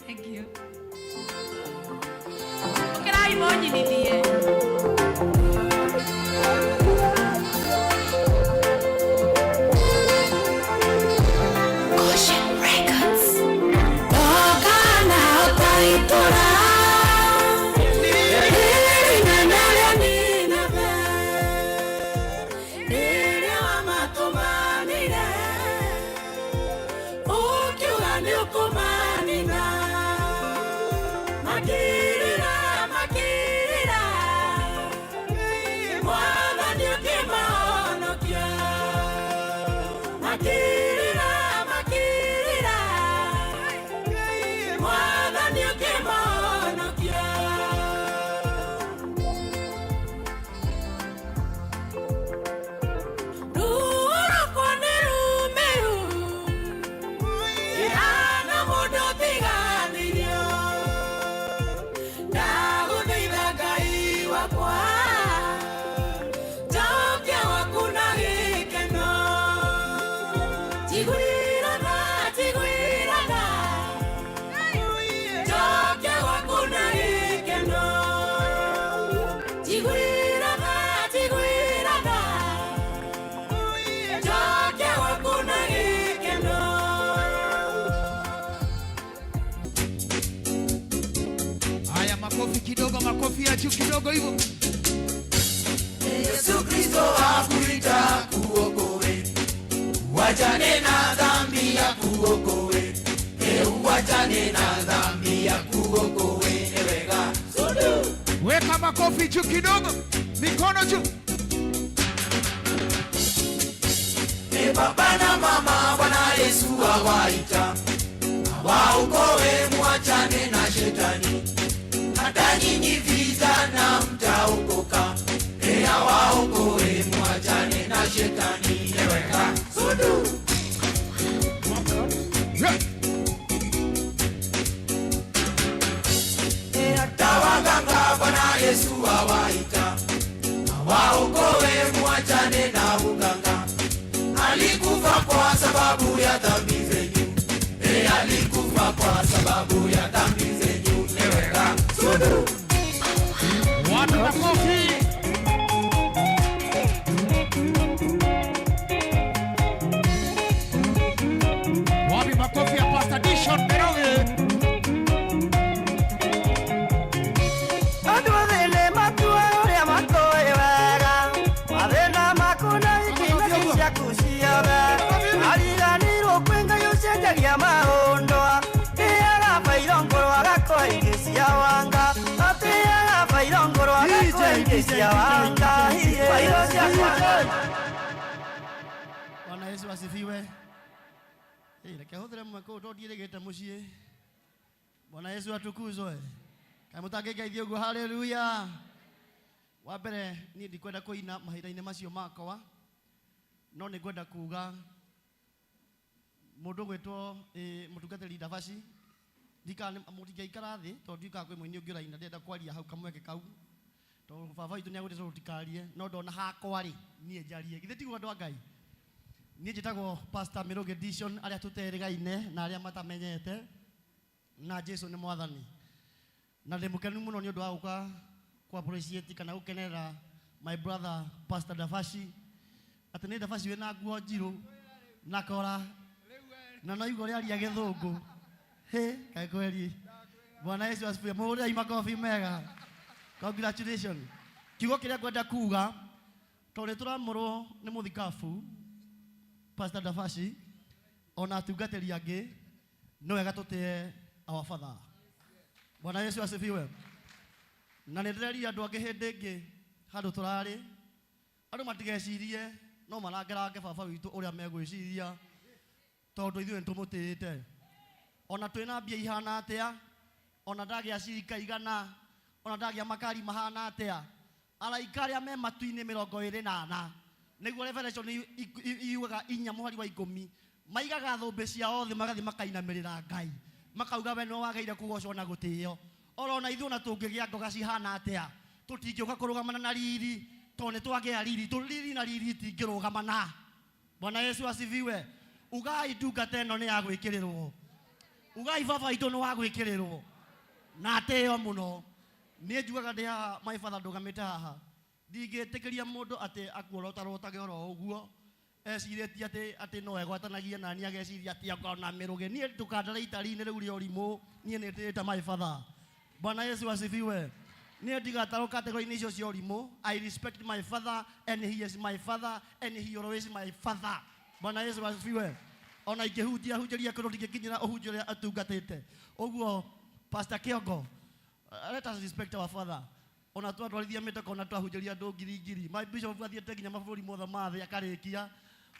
Thank you. Ũkĩrai mũnyinithie. Caution Records. Ndokana ota itũra. Rĩrĩ Makirira, makirira, Mwathani ũkĩmahonokia. Makirira, makirira, Mwathani ũkĩmahonokia. Ruo rwakwa nĩ rumĩru, ihana mũndũ ũtiganĩirio. Ndagũthaitha Ngai wakwa, njokia gwaku na gĩkeno. Njiguĩra tha, njiguĩra tha, njokia gwaku na gĩkeno. Njiguĩra tha, njiguĩra tha, njokia gwaku na gĩkeno. Haya, makofi kidogo, makofi ya juu kidogo hivyo. Yesu Kristo akuita kuokoe, uachane na dhambi ya kuokoe, uachane na dhambi ya kuokoe, ewega sudu. Weka makofi juu kidogo, mikono juu. E baba na mama, Bwana Yesu awaita, waokoe, muachane na shetani, hata nyinyi vijana mtaokoka. E awaokoe, muachane na shetani, eweka sudu. E hata waganga, Bwana Yesu awaita, waokoe, muachane na uganga. Alikufa kwa sababu ya dhambi zenyu. E alikufa kwa sababu ya dhambi zenyu. Eweka sudu. Watu makofi. Wapi makofi ya Pastor Dishon Meroge? Andũ othe nĩ matue ũrĩa matũĩ wega, mathĩna maku na ikinya ciaku ciothe. Ariganĩirwo kwĩ Ngai ũcenjagia maũndũ, atĩaga bairo ngũrũ agakũhe ingĩ cia wanga, atĩaga bairo ngũrũ agakũhe ingĩ cia wanga, bairo ciakwa. Bwana Yesu asifiwe. Hey, reke hũthĩre mweke ũyũ tondũ ndiĩrĩgĩte mũciĩ. Bwana Yesu atukuzwe. Kaĩ mũtangĩngeithia ũguo, haleluya. Wa mbere niĩ ndikwenda kũina mahinda-inĩ macio makwa, no nĩ ngwenda kuga mũndũ ũgwĩtwo mũtungatĩri Ndavaci, mũtingĩikara thĩ tondũ ndiũĩ kana kwĩ mũini ũngĩ ũraina, ndĩrenda kwaria hau kamweke kau tondũ baba witũ nĩagwĩte tũtikarie, no ndona hakwa rĩ niĩ njarie. Githĩ tiguo andũ a Ngai? Niĩ njĩtagwo Pastor Mĩrũgĩ Dishon, arĩa tũterĩgaine na arĩa matamenyete, na Jesu nĩ mwathani. Na ndĩ mũkenu mũno nĩ ũndũ wa gũka ku appreciate kana gũkenerera my brother Pastor Ndavaci, atĩ nĩ Ndavaci wĩna nguo njirũ na kora na no igua ũrĩa aria gĩthũngũ. Hĩ, kaĩ kweri. Bwana Yesu asifiwe. Mũhũrĩrei makobi mega. Congratulations. Kiugo kĩrĩa ngwenda kuga, tondũ nĩ tũramũrwo nĩ mũthikabu Pastor Ndavaci ona atungatĩri angĩ, nĩ wega tũtĩe our father. Bwana Yesu asifiwe. Na nĩ ndĩrerire andũ angĩ hĩndĩ ĩngĩ handũ tũrarĩ, andũ matigecirie no marangerange baba witũ ũrĩa megwĩciria, tondũ ithuĩ nĩ tũmũtĩĩte. Ona twĩna mbia ihana atĩa, ona ndagĩa cirika igana, ona ndagĩa makari mahana atĩa, araika arĩa me matu-inĩ 24, nĩguo Revelation yugaga 4 mũhari wa 10, maigaga thũmbĩ ciao thĩ magathiĩ makainamĩrĩra Ngai, makauga we nĩwe wagĩrĩire kũgocwo na gũtĩo. Orona ithuĩ ona tũngĩgĩa ngoga cihana atĩa, tũtingĩũka kũrũgamana na riri, tondũ nĩ twagĩa riri, riri na riri itingĩrũgamana. Bwana Yesu asifiwe. Ugai ndungata ĩno nĩ ya gwĩkĩrĩrwo, ugai baba witũ nĩ wa gwĩkĩrĩrwo na atĩo mũno. Niĩ njugaga ndĩ haha, my father ndũgamĩte haha, ndingĩtĩkĩria mũndũ atĩ akuorotarotage oro ũguo ecirĩtie atĩ no egwatanagie na niĩ, ageciria atĩ akona mĩrũgĩ. Niĩ ndũkandare itari-inĩ rĩu rĩa ũrimũ, niĩ nĩ ndĩĩte my father. Bwana Yesu asifiwe. Niĩ ndigatarwo category-inĩ icio cia ũrimũ. I respect my father and he is my father and he always my father. Bwana Yesu asifiwe. Ona ingĩhunjia hunjĩria kũndũ ndingĩkinyĩra ũhunjia ũrĩa atungatĩte. Ũguo Pastor Kĩongo, Let us respect our father. Ona twatwarithia mĩtoko ona twahunjĩria andũ ngiri ngiri. My bishop athiĩte nginya mabũrũri mothe ma thĩ akarĩkia.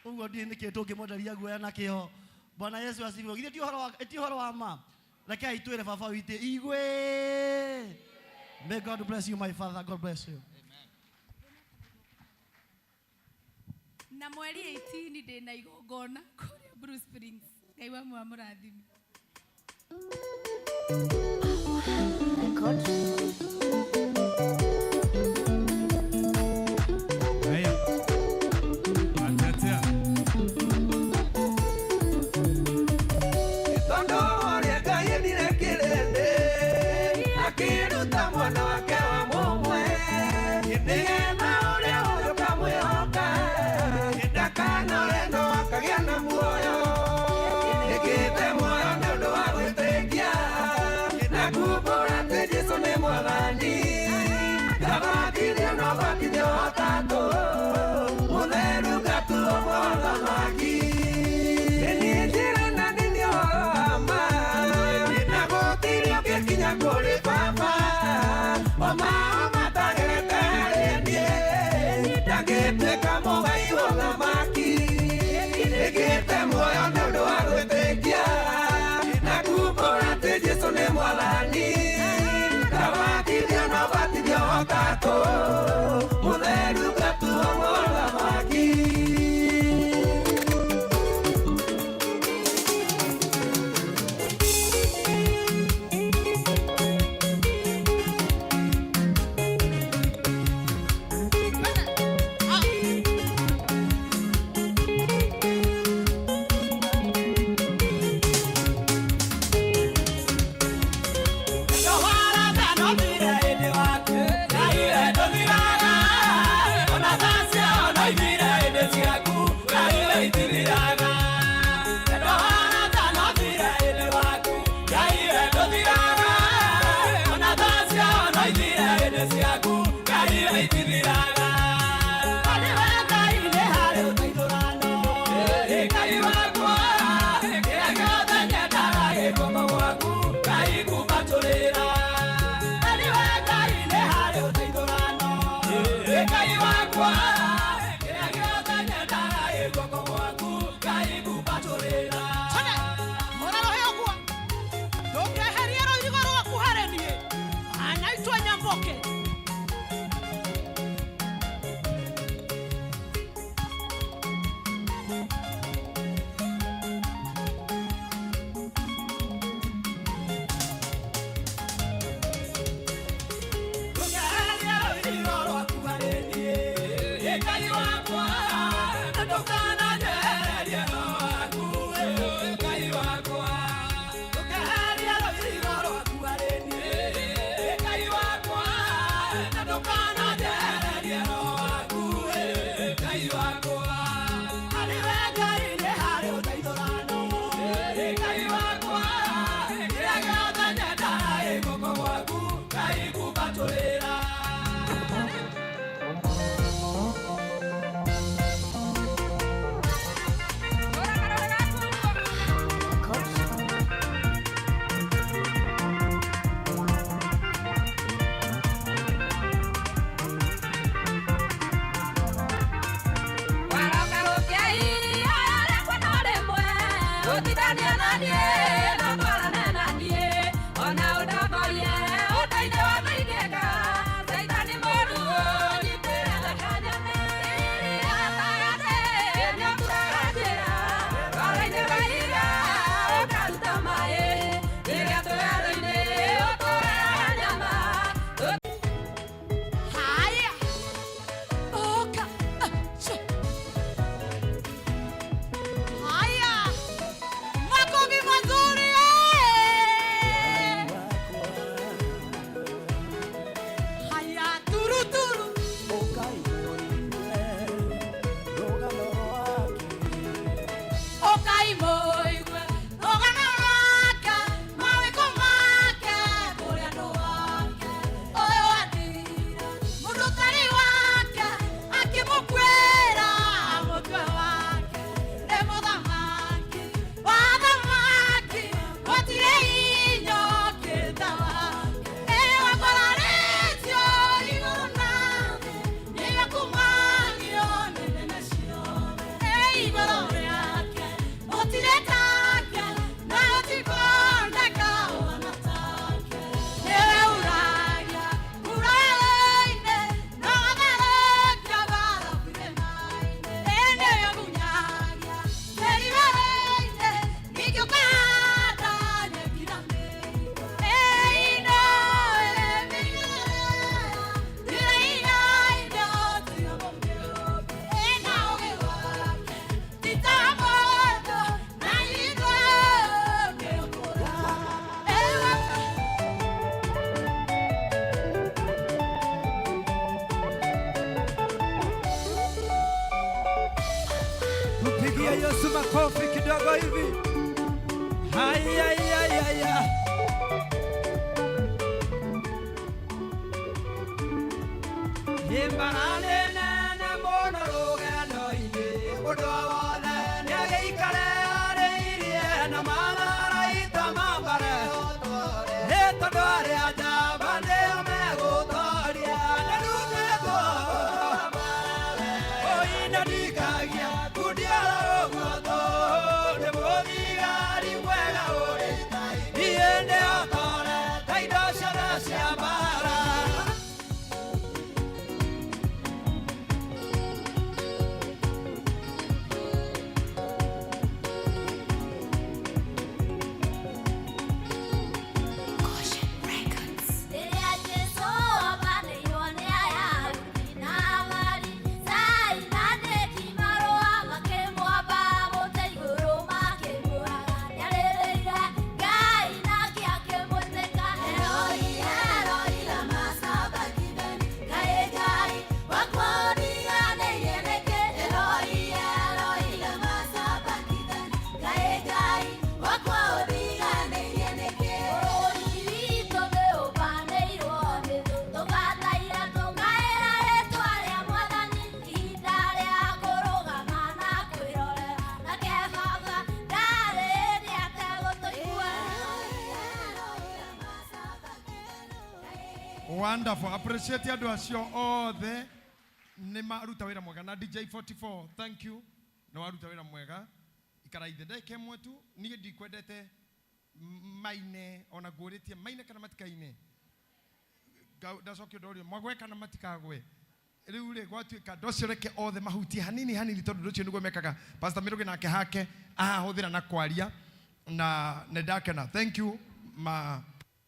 Ũguo ndiũĩ nĩkĩ tũngĩmwenderia guoya nakĩo. Bwana Yesu asifiwe. Githĩ ti ũhoro wa ti ũhoro wa ma? Rekei twĩre baba witũ igwe. May God bless you, my father. God bless you. Na mweri 18 ndĩ na igongona kũrĩa Blue Springs. Ngai wa mũrathime. Haya. Atetea. Tondũ ũrĩa Ngai endire kĩrĩndĩ, akĩruta mwana wake wa mũmwe, nĩgetha ũrĩa ũkamwĩhoka ndakanore no akagĩa na muoyo. Nĩkĩte muoyo nĩ ũndũ wa gwĩtĩkia na kumbũra atĩ Jesũ nĩ Mwathani. Ngabatithio na ũbatithio wa Ũtatũ, mũtheru ngatuo mũthamaki. Nĩ niĩ njĩra na nĩ niĩ ũhoro wa ma, na gũtirĩ ũngĩkinya kũrĩ Baba. Oma matagerete harĩ niĩ, ndangĩtuĩka mũgai wa ũthamaki. Nĩngĩte muoyo nĩ ũndũ wa gwĩtĩkia na kumbũra atĩ Jesũ nĩ Mwathani. Ngabatithio na ũbatithio wa Ũtatũ, mũtheru ngatuo mũthamaki. Ndũkeherie rũirigo rwaku harĩ niĩ, anaitwo Nyamboke. Ona ũndongorie ũndũ-inĩ wa thĩinĩ. Yesu makofi kidogo hivi. Haya, haya, haya. Imbarane nene muno rugendo-inĩ, mũndũ o wothe nĩagĩikare arĩirie na mararaita mambare. Nĩ tondũ arĩa njamba nĩo megũtooria, na ndutĩtwo ũina ndikagia kundiara ũguo tũhũ, nĩ mũthigari mwega ũrĩ niĩ nĩotorete indo ciothe cia mbaara. Rĩrĩa Jesũ ambanĩirwo nĩ Ayahudi na Afarisai na andĩki marũa makĩmwamba mũtĩ igũrũ makĩmũraga, nĩarĩrĩire Ngai nake akĩmwĩtĩka. Eloi, Eloi, lama sabakithani, kaĩ Ngai wakwa ũndiganĩirie nĩkĩ? Eloi, Eloi, lama sabakithani, kaĩ Ngai wakwa ũndiganĩirie nĩkĩ? Bũrũri witũ nĩũbanĩirwo nĩ thũ, tũgataira tũkaĩra rĩtwa rĩa Mwathani, ihinda rĩa kũrũgama na kwĩrorera, nake Baba ndarĩ hĩndĩ ategũtũigua. Wonderful. Appreciate andũ acio othe nĩ maruta wĩra mwega na DJ 44, thank you, nĩ waruta wĩra mwega. Ikara ithe ndagĩka ĩmwe tu, niĩ ndikwendete maine ona ngũrĩtie maine kana matikaine. Ndacokia ũndũ ũrĩa magwe kana matikagwe. Rĩu rĩ gwatuĩka andũ acio reke othe mahutie hanini hanini tondũ ũndũ ũcio nĩguo mekaga. Pastor Mĩrũgĩ nake hake ahahũthĩra na kwaria na nĩ ndakena. Thank you ma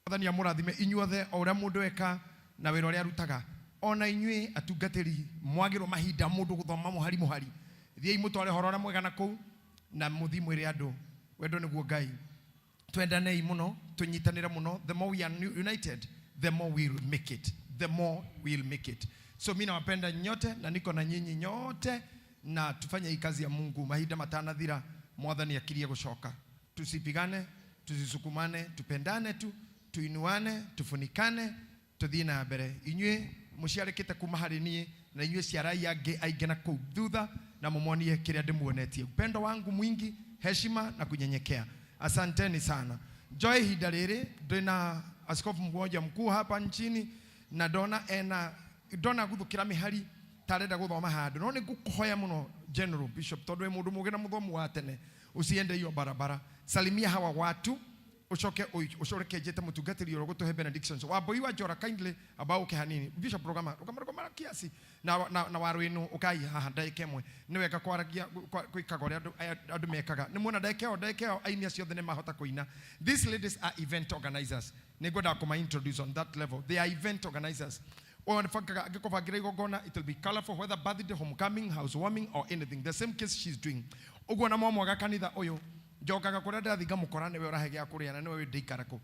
Mwathani amũrathime inyuothe o ũrĩa mũndũ eka na wĩra ũrĩa arutaga. Ona inyuĩ atungatĩri mwagĩrwo mahinda mũndũ gũthoma mũhari mũhari, thiĩi mũtware ũhoro ũrĩa mwega na kũu na mũthiĩ mwĩre andũ wendo nĩguo Ngai. Twendanei mũno, tũnyitanĩre mũno. The more we are united, the more we'll make it, the more we'll make it. So mi nawapenda nyote na niko na nyinyi nyote, na tufanye hii kazi ya Mungu mahinda matanathira, Mwathani akirie gũcoka. Tusipigane, tusisukumane, tupendane tu, tuinuane, tufunikane, tuthiĩ na mbere. Inyuĩ mũciarĩkĩte kuma harĩ niĩ na inyuĩ ciarai angĩ aingĩ na kũu thutha na mũmonie kĩrĩa ndĩmuonetie. Upendo wangu mwingi, heshima na kunyenyekea. Asanteni sana. Njoe ihinda rĩrĩ ndĩna askofu mmoja mkuu hapa nchini na ndona ena ndona guthukira mĩhari tarenda gũthoma handũ, no nĩ ngũkũhoya mũno General Bishop, tondũ wĩ mũndũ mũũgĩ na mũthomu wa tene, usiende hiyo barabara. Salimia hawa watu ucoke ucoreke njĩte mũtungatĩri ũrĩa ũgũtũhe benedictions. Wambui wa Njora, kindly ambao ũke hanini. Bishop, rũgama rũgama rũgama kiasi na waru ĩno ũkai haha ndagĩka ĩmwe. Nĩ wega kwaragia gwĩkaga ũrĩa andũ mekaga. Nĩ muona ndagĩka ĩyo aini acio othe nĩ mahota kũina. These ladies are event organizers. Nĩ ngwendaga kũma introduce on that level. They are event organizers. Wanafangaga angĩkũbangĩra igongona, it will be colorful, whether birthday, homecoming, housewarming or anything. The same case she's doing ũguo na mwamwaga kanitha ũyũ njokaga kũrĩa ndĩrathiĩ ngamũkora nĩwe ũrahe gĩa kũrĩa na nĩwe ndĩikara kũ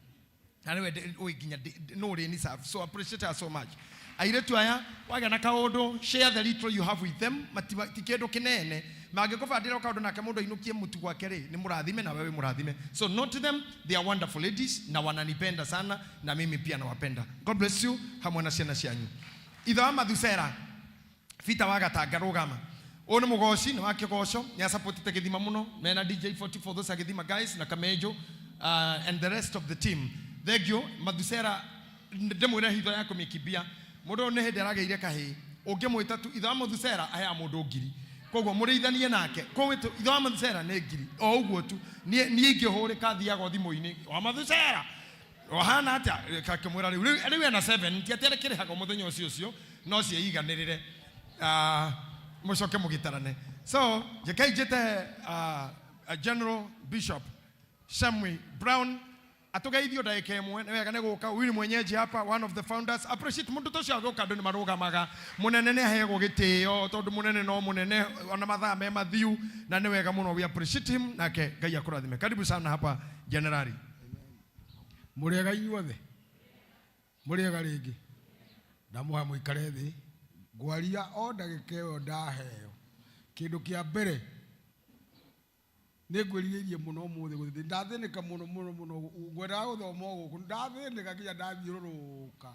na nĩwe ũĩ nginya nũ ũrĩ ni serve. So appreciate her so much. Airĩtu aya wagĩa na kaũndũ, share the little you have with them. Ti kĩndũ kĩnene mangĩkũbandĩra kaũndũ nake mũndũ ainũkie mũtu gwake rĩ, nĩ mũrathime na wewe mũrathime. So note them, they are wonderful ladies na wananipenda sana na mimi pia nawapenda. God bless you hamwe na ciana cianyu. Ithe wa Mathusera Peter wa Gatanga, rũgama. Ũyũ nĩ mũgoci, nĩ wa kĩgoco, nĩ asupportĩte gĩthima mũno mena DJ 44, those are gĩthima guys na Kamenjo and the rest of the team. Thank you Mathusera. Ndĩmwĩre hitho ya kũmĩkimbia mũndũ ũyũ nĩ hĩndĩ aragĩire kahĩĩ, ũngĩmwĩta tu ithe wa Mathusera aheaga mũndũ ngiri, koguo mũrĩithanie nake. Koguo ithe wa Mathusera nĩ ngiri o ũguo tu. Niĩ ingĩhũrĩka thiaga o thimũ-inĩ wa Mathusera wahana atĩa, akĩmwĩra rĩu ena 7 ti atĩ arĩkĩrĩhaga mũthenya ũcio ũcio no ciĩiganĩrĩre. Mũcoke mũgĩtarane. So njĩkai njĩte General Bishop Samuel Brown atũgeithio ndagĩka ĩmwe. Nĩ wega nĩ gũka. Huyu ni mwenyeji hapa, one of the founders. Appreciate mũndũ ta ũcio agĩũka andũ nĩ marũgamaga. Mũnene nĩ aheagwo gĩtĩo tondũ mũnene no mũnene ona mathaa me mathiu, na nĩ wega mũno. We appreciate him, nake Ngai akũrathime. Karibu sana hapa generali. Mũrĩega inyuothe, mũrĩega rĩngĩ. Ndamũhoya mũikare thĩ, ngwaria o ndagĩka ĩyo ndaheo. Kĩndũ kĩa mbere Nĩ ngwĩrirĩirie mũno ũmũthĩ gũthiĩ. Ndathĩnĩka mũno mũno mũno, ngwendaga gũthoma o gũkũ. Ndathĩnĩka nginya ndathiũrũrũka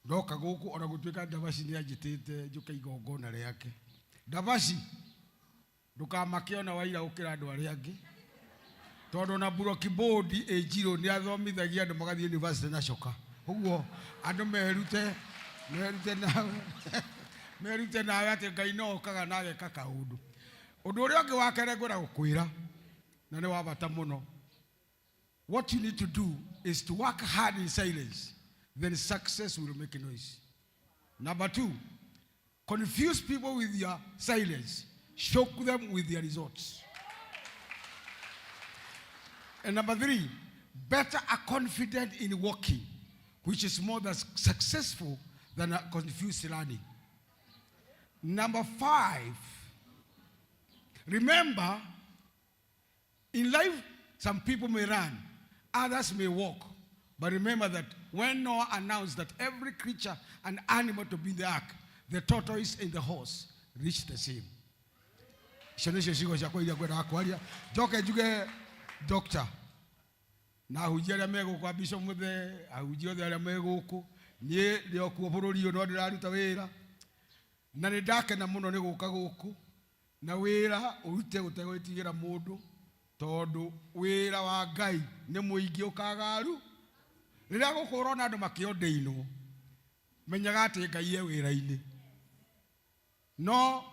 ndoka gũkũ, ona gũtuĩka Ndavaci nĩ anjĩtĩte njũke igongona rĩake. Ndavaci, ndũkamake ona waira gũkĩra andũ arĩa angĩ, tondũ ona burokibodi ĩ njirũ nĩ athomithagia andũ magathiĩ university na coka. Ũguo andũ merute, merute nawe, merute nawe atĩ Ngai no okaga na ageka kaũndũ. Ũndũ ũrĩa ũngĩ wa kerĩ ngwenda gũkwĩra, na nĩ wa bata mũno, what you need to do is to work hard in silence, then success will make noise. Number 2, confuse people with your silence, shock them with their results. And number 3, better are confident in working, which is more than successful than a confused learning. Number 5, remember, in life, some people may run, others may walk. But remember that when Noah announced that every creature and animal to be in the ark, the tortoise and the horse reached the same. Icio nĩcio ciugo ciakwa iria ngwendaga kwaria. Njoke njuge doctor, na ahunjia arĩa me gũkũ, a Bishop Muthee, ahunjia othe arĩa me gũkũ, niĩ ndĩ o kuo bũrũri ũyũ no ndĩraruta wĩra, na nĩ ndakena mũno nĩ gũka gũkũ, na wĩra ũrute ũtegwĩtigĩra mũndũ, tondũ wĩra wa Ngai nĩ mũingĩ ũkagaru. Rĩrĩa gũkũ ũrona andũ makĩondeinwo, menyaga atĩ Ngai e wĩra-inĩ. No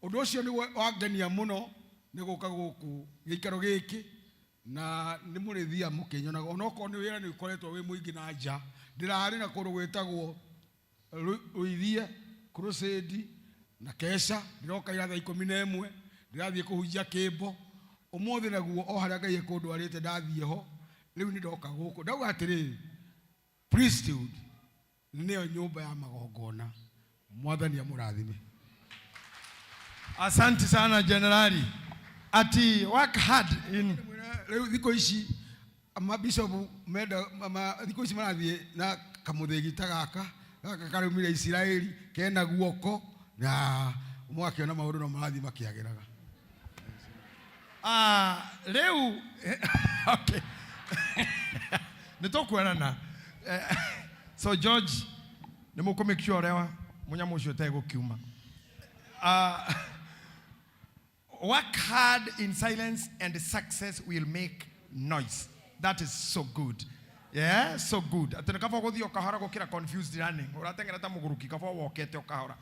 ũndũ ũcio nĩguo wangenia mũno nĩ gũka gũkũ gĩikaro gĩkĩ, na nĩ mũrĩthiaga mũkĩnyonaga, onokorwo nĩ wĩra nĩ ũkoretwo wĩ mũingĩ na nja. Ndĩrarĩ na kũndũ gwĩtagwo Rũithie, Crusade na Kesha, ndĩroka ira thaa ikũmi na ĩmwe, ndĩrathiĩ kũhunjia Kĩmbo. Ũmũthĩ naguo o harĩa Ngai ekũndwarĩte ndathiĩ ho, rĩu nĩ ndoka gũkũ. Ndauga atĩrĩrĩ, priesthood nĩyo nyũmba ya magongona. Mwathani amũrathime. Asante sana generali. Ati work hard in rĩu thikũ ici mabishop menda thikũ ici marathiĩ na kamũthĩgi ta gaka, gaka karaumire Isiraeli, kena guoko, na mũgakĩona maũndũ no marathiĩ makĩagĩraga. Rĩu, okay. Nĩ tũkuonana. So George, nĩ mũkũ make sure ũrĩa mũnyamũ ũcio ũtegũkiuma. Work hard in silence and success will make noise. That is so good. Yeah, so good. Atĩ nĩ kaba gũthiĩ ũkahora gũkĩra confused running. Ũrateng'era ta mũgũrũki, kaba wokete ũkahora.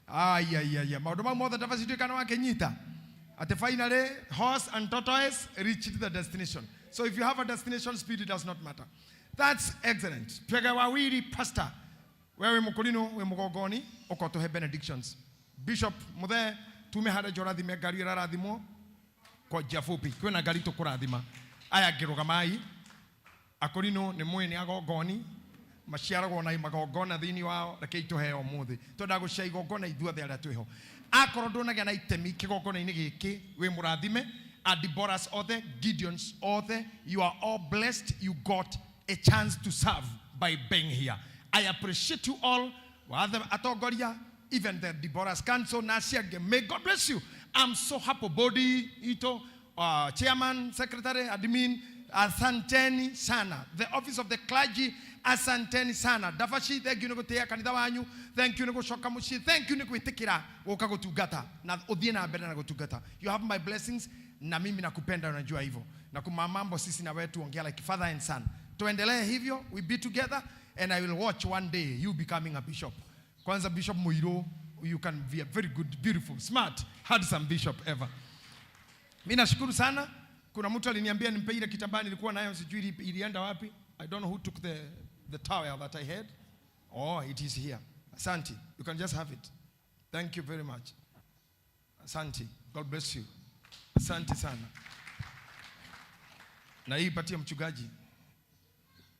Ai, ai, ai, ai. Maũndũ mau mothe ndabaci nduĩka nĩ wakĩnyita. Atĩ finally, horse and tortoise reached the destination. So if you have a destination, speed does not matter. That's excellent. Twege wawili, pastor. Wewe mũkũrinũ, wĩ mũgongoni, ũka ũtũhe benedictions. Bishop Muthee, tume harĩa njorathime ngari ĩrarathimwo kwa njia fupi. Kwĩna ngari tũkũrathima. Aya ngĩrũgamai. Akũrinũ nĩ mwĩ nĩ agongoni, maciaragwo na magongona thĩinĩ wao, rekei tũheo ũmũthĩ. Twendaga gũcia igongona ithuothe arĩa twĩho. Akorwo ndũnagĩa na itemi kĩgongona-inĩ gĩkĩ, wĩ mũrathime. Adiboras othe, Gideons othe, you are all blessed. You got a chance to serve by being here. I appreciate you all. Wathe atongoria, even the Deborah's Council, na acio angĩ. May God bless you. I'm so happy. Body ito, chairman, secretary, admin, asanteni sana. The office of the clergy, asanteni sana. Dafashi, thank you nĩ gũtĩĩa kanitha wanyu. Thank you nĩ gũcoka mũciĩ. Thank you nĩ gwĩtĩkĩra gũka gũtungata. Na ũthiĩ na mbere na gũtungata. You have my blessings, na mimi nakupenda, unajua hivyo. Na kuma mambo sisi na wewe tuongea like father and son. Tuendelee hivyo, we be together, and I will watch one day you becoming a bishop. Kwanza Bishop Muiro, you can be a very good, beautiful, smart, handsome bishop ever. Mimi nashukuru sana. Kuna mtu aliniambia nimpe ile kitambaa nilikuwa nayo, sijui ilienda wapi. I don't know who took the towel that I had. Oh, it is here. Asante. You can just have it. Thank you very much. Asante. God bless you. Asante sana. Na hii patia mchungaji.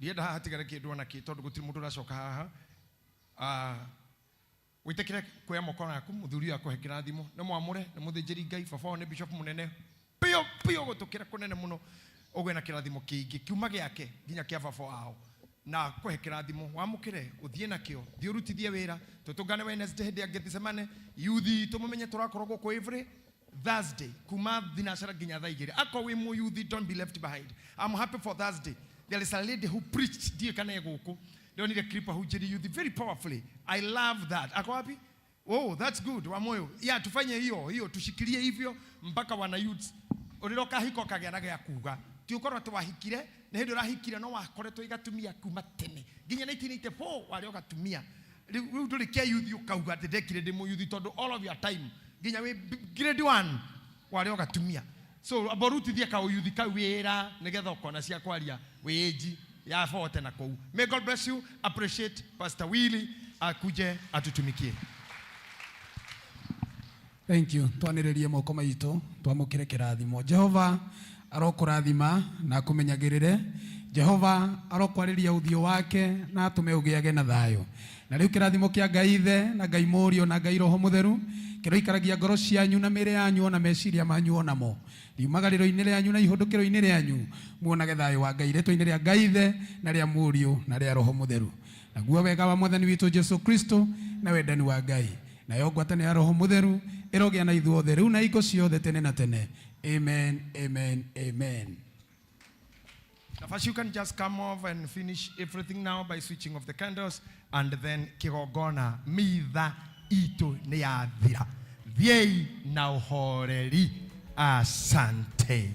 Ndienda haha tigare kindu ona ki, tondu gutiri mundu uracoka haha. Witikire kuoya moko yaku, muthuri ũyũ akũhe kĩrathimo. Nĩ mwamũre, nĩ mũthĩnjĩri Ngai, baba wao nĩ bishop mũnene. Pio, pio gũtũkĩra kũnene mũno. Ũgĩe na kĩrathimo kĩingĩ, kiuma gĩake nginya kĩa baba wao. Na kũhe kĩrathimo, wamũkĩre, ũthiĩ nakĩo, thiĩ ũrutithie wĩra. Tũtũngane Wednesday hĩndĩ ya Gethsemane. Youth itũ mũmenye tũrakorwo gũkũ every Thursday kuma thinacara nginya thaa igĩrĩ. Akorwo wĩ mũyuthi, don't be left behind. I'm happy for Thursday. There is a lady who preached, ndiũĩ kana e gũkũ. Ndonire clip ahunjĩrie youth very powerfully. I love that. Ako wapi? Oh, that's good. Wamoyo. Yeah, tufanye hiyo hiyo, tushikilie hivyo mpaka wana youths. Ũrĩra ũkahika ũkagĩa na gĩa kuga. Ti ũkorwo atĩ wahikire, nĩ hĩndĩ ũrahikire no wakoretwo igatumia kuma tene. Nginya 1984 warĩ ũgatumia. Rĩu rĩu ndũrĩ kĩa youth ũkauga atĩ ndekire ndĩ mũyuthi tondũ all of your time nginya wĩ grade 1 warĩ ũgatumia. So amba ũrutithie kaũyuthi kau wĩra nĩgetha ũkona cia kwaria wĩ age ya 40 na kũu. May God bless you. Appreciate Pastor Willie akuje atutumikie. Thank you. Twanĩrĩrie moko maitũ twamũkĩre kĩrathimo. Jehova arokũrathima na akũmenyagĩrĩre. Jehova arokwarĩria ũthiũ wake na atũme ũgĩage na thayũ. Na rĩu kĩrathimo kĩa Ngai Ithe na Ngai Mũriũ na Ngai Roho Mũtheru kĩroikaragia ngoro cianyu na mĩĩrĩ yanyu ona meciria manyu onamo. Riumagarĩro-inĩ rĩanyu na ihũndũkĩro-inĩ rĩanyu muonage thayũ wa Ngai rĩtwa-inĩ rĩa Ngai Ithe na rĩa Mũriũ na rĩa Roho Mũtheru. Naguo wega wa Mwathani witũ Jesu Kristo na wendani wa Ngai nayo ngwatanĩro ya Roho Mũtheru ĩrogĩa na ithuothe rĩu na hingo ciothe tene na tene. Amen, amen, amen. First, you can just come off and finish everything now by switching off the candles and then kigongona mitha itu nĩ yathira. Thiĩi na ũhoreri. Asante.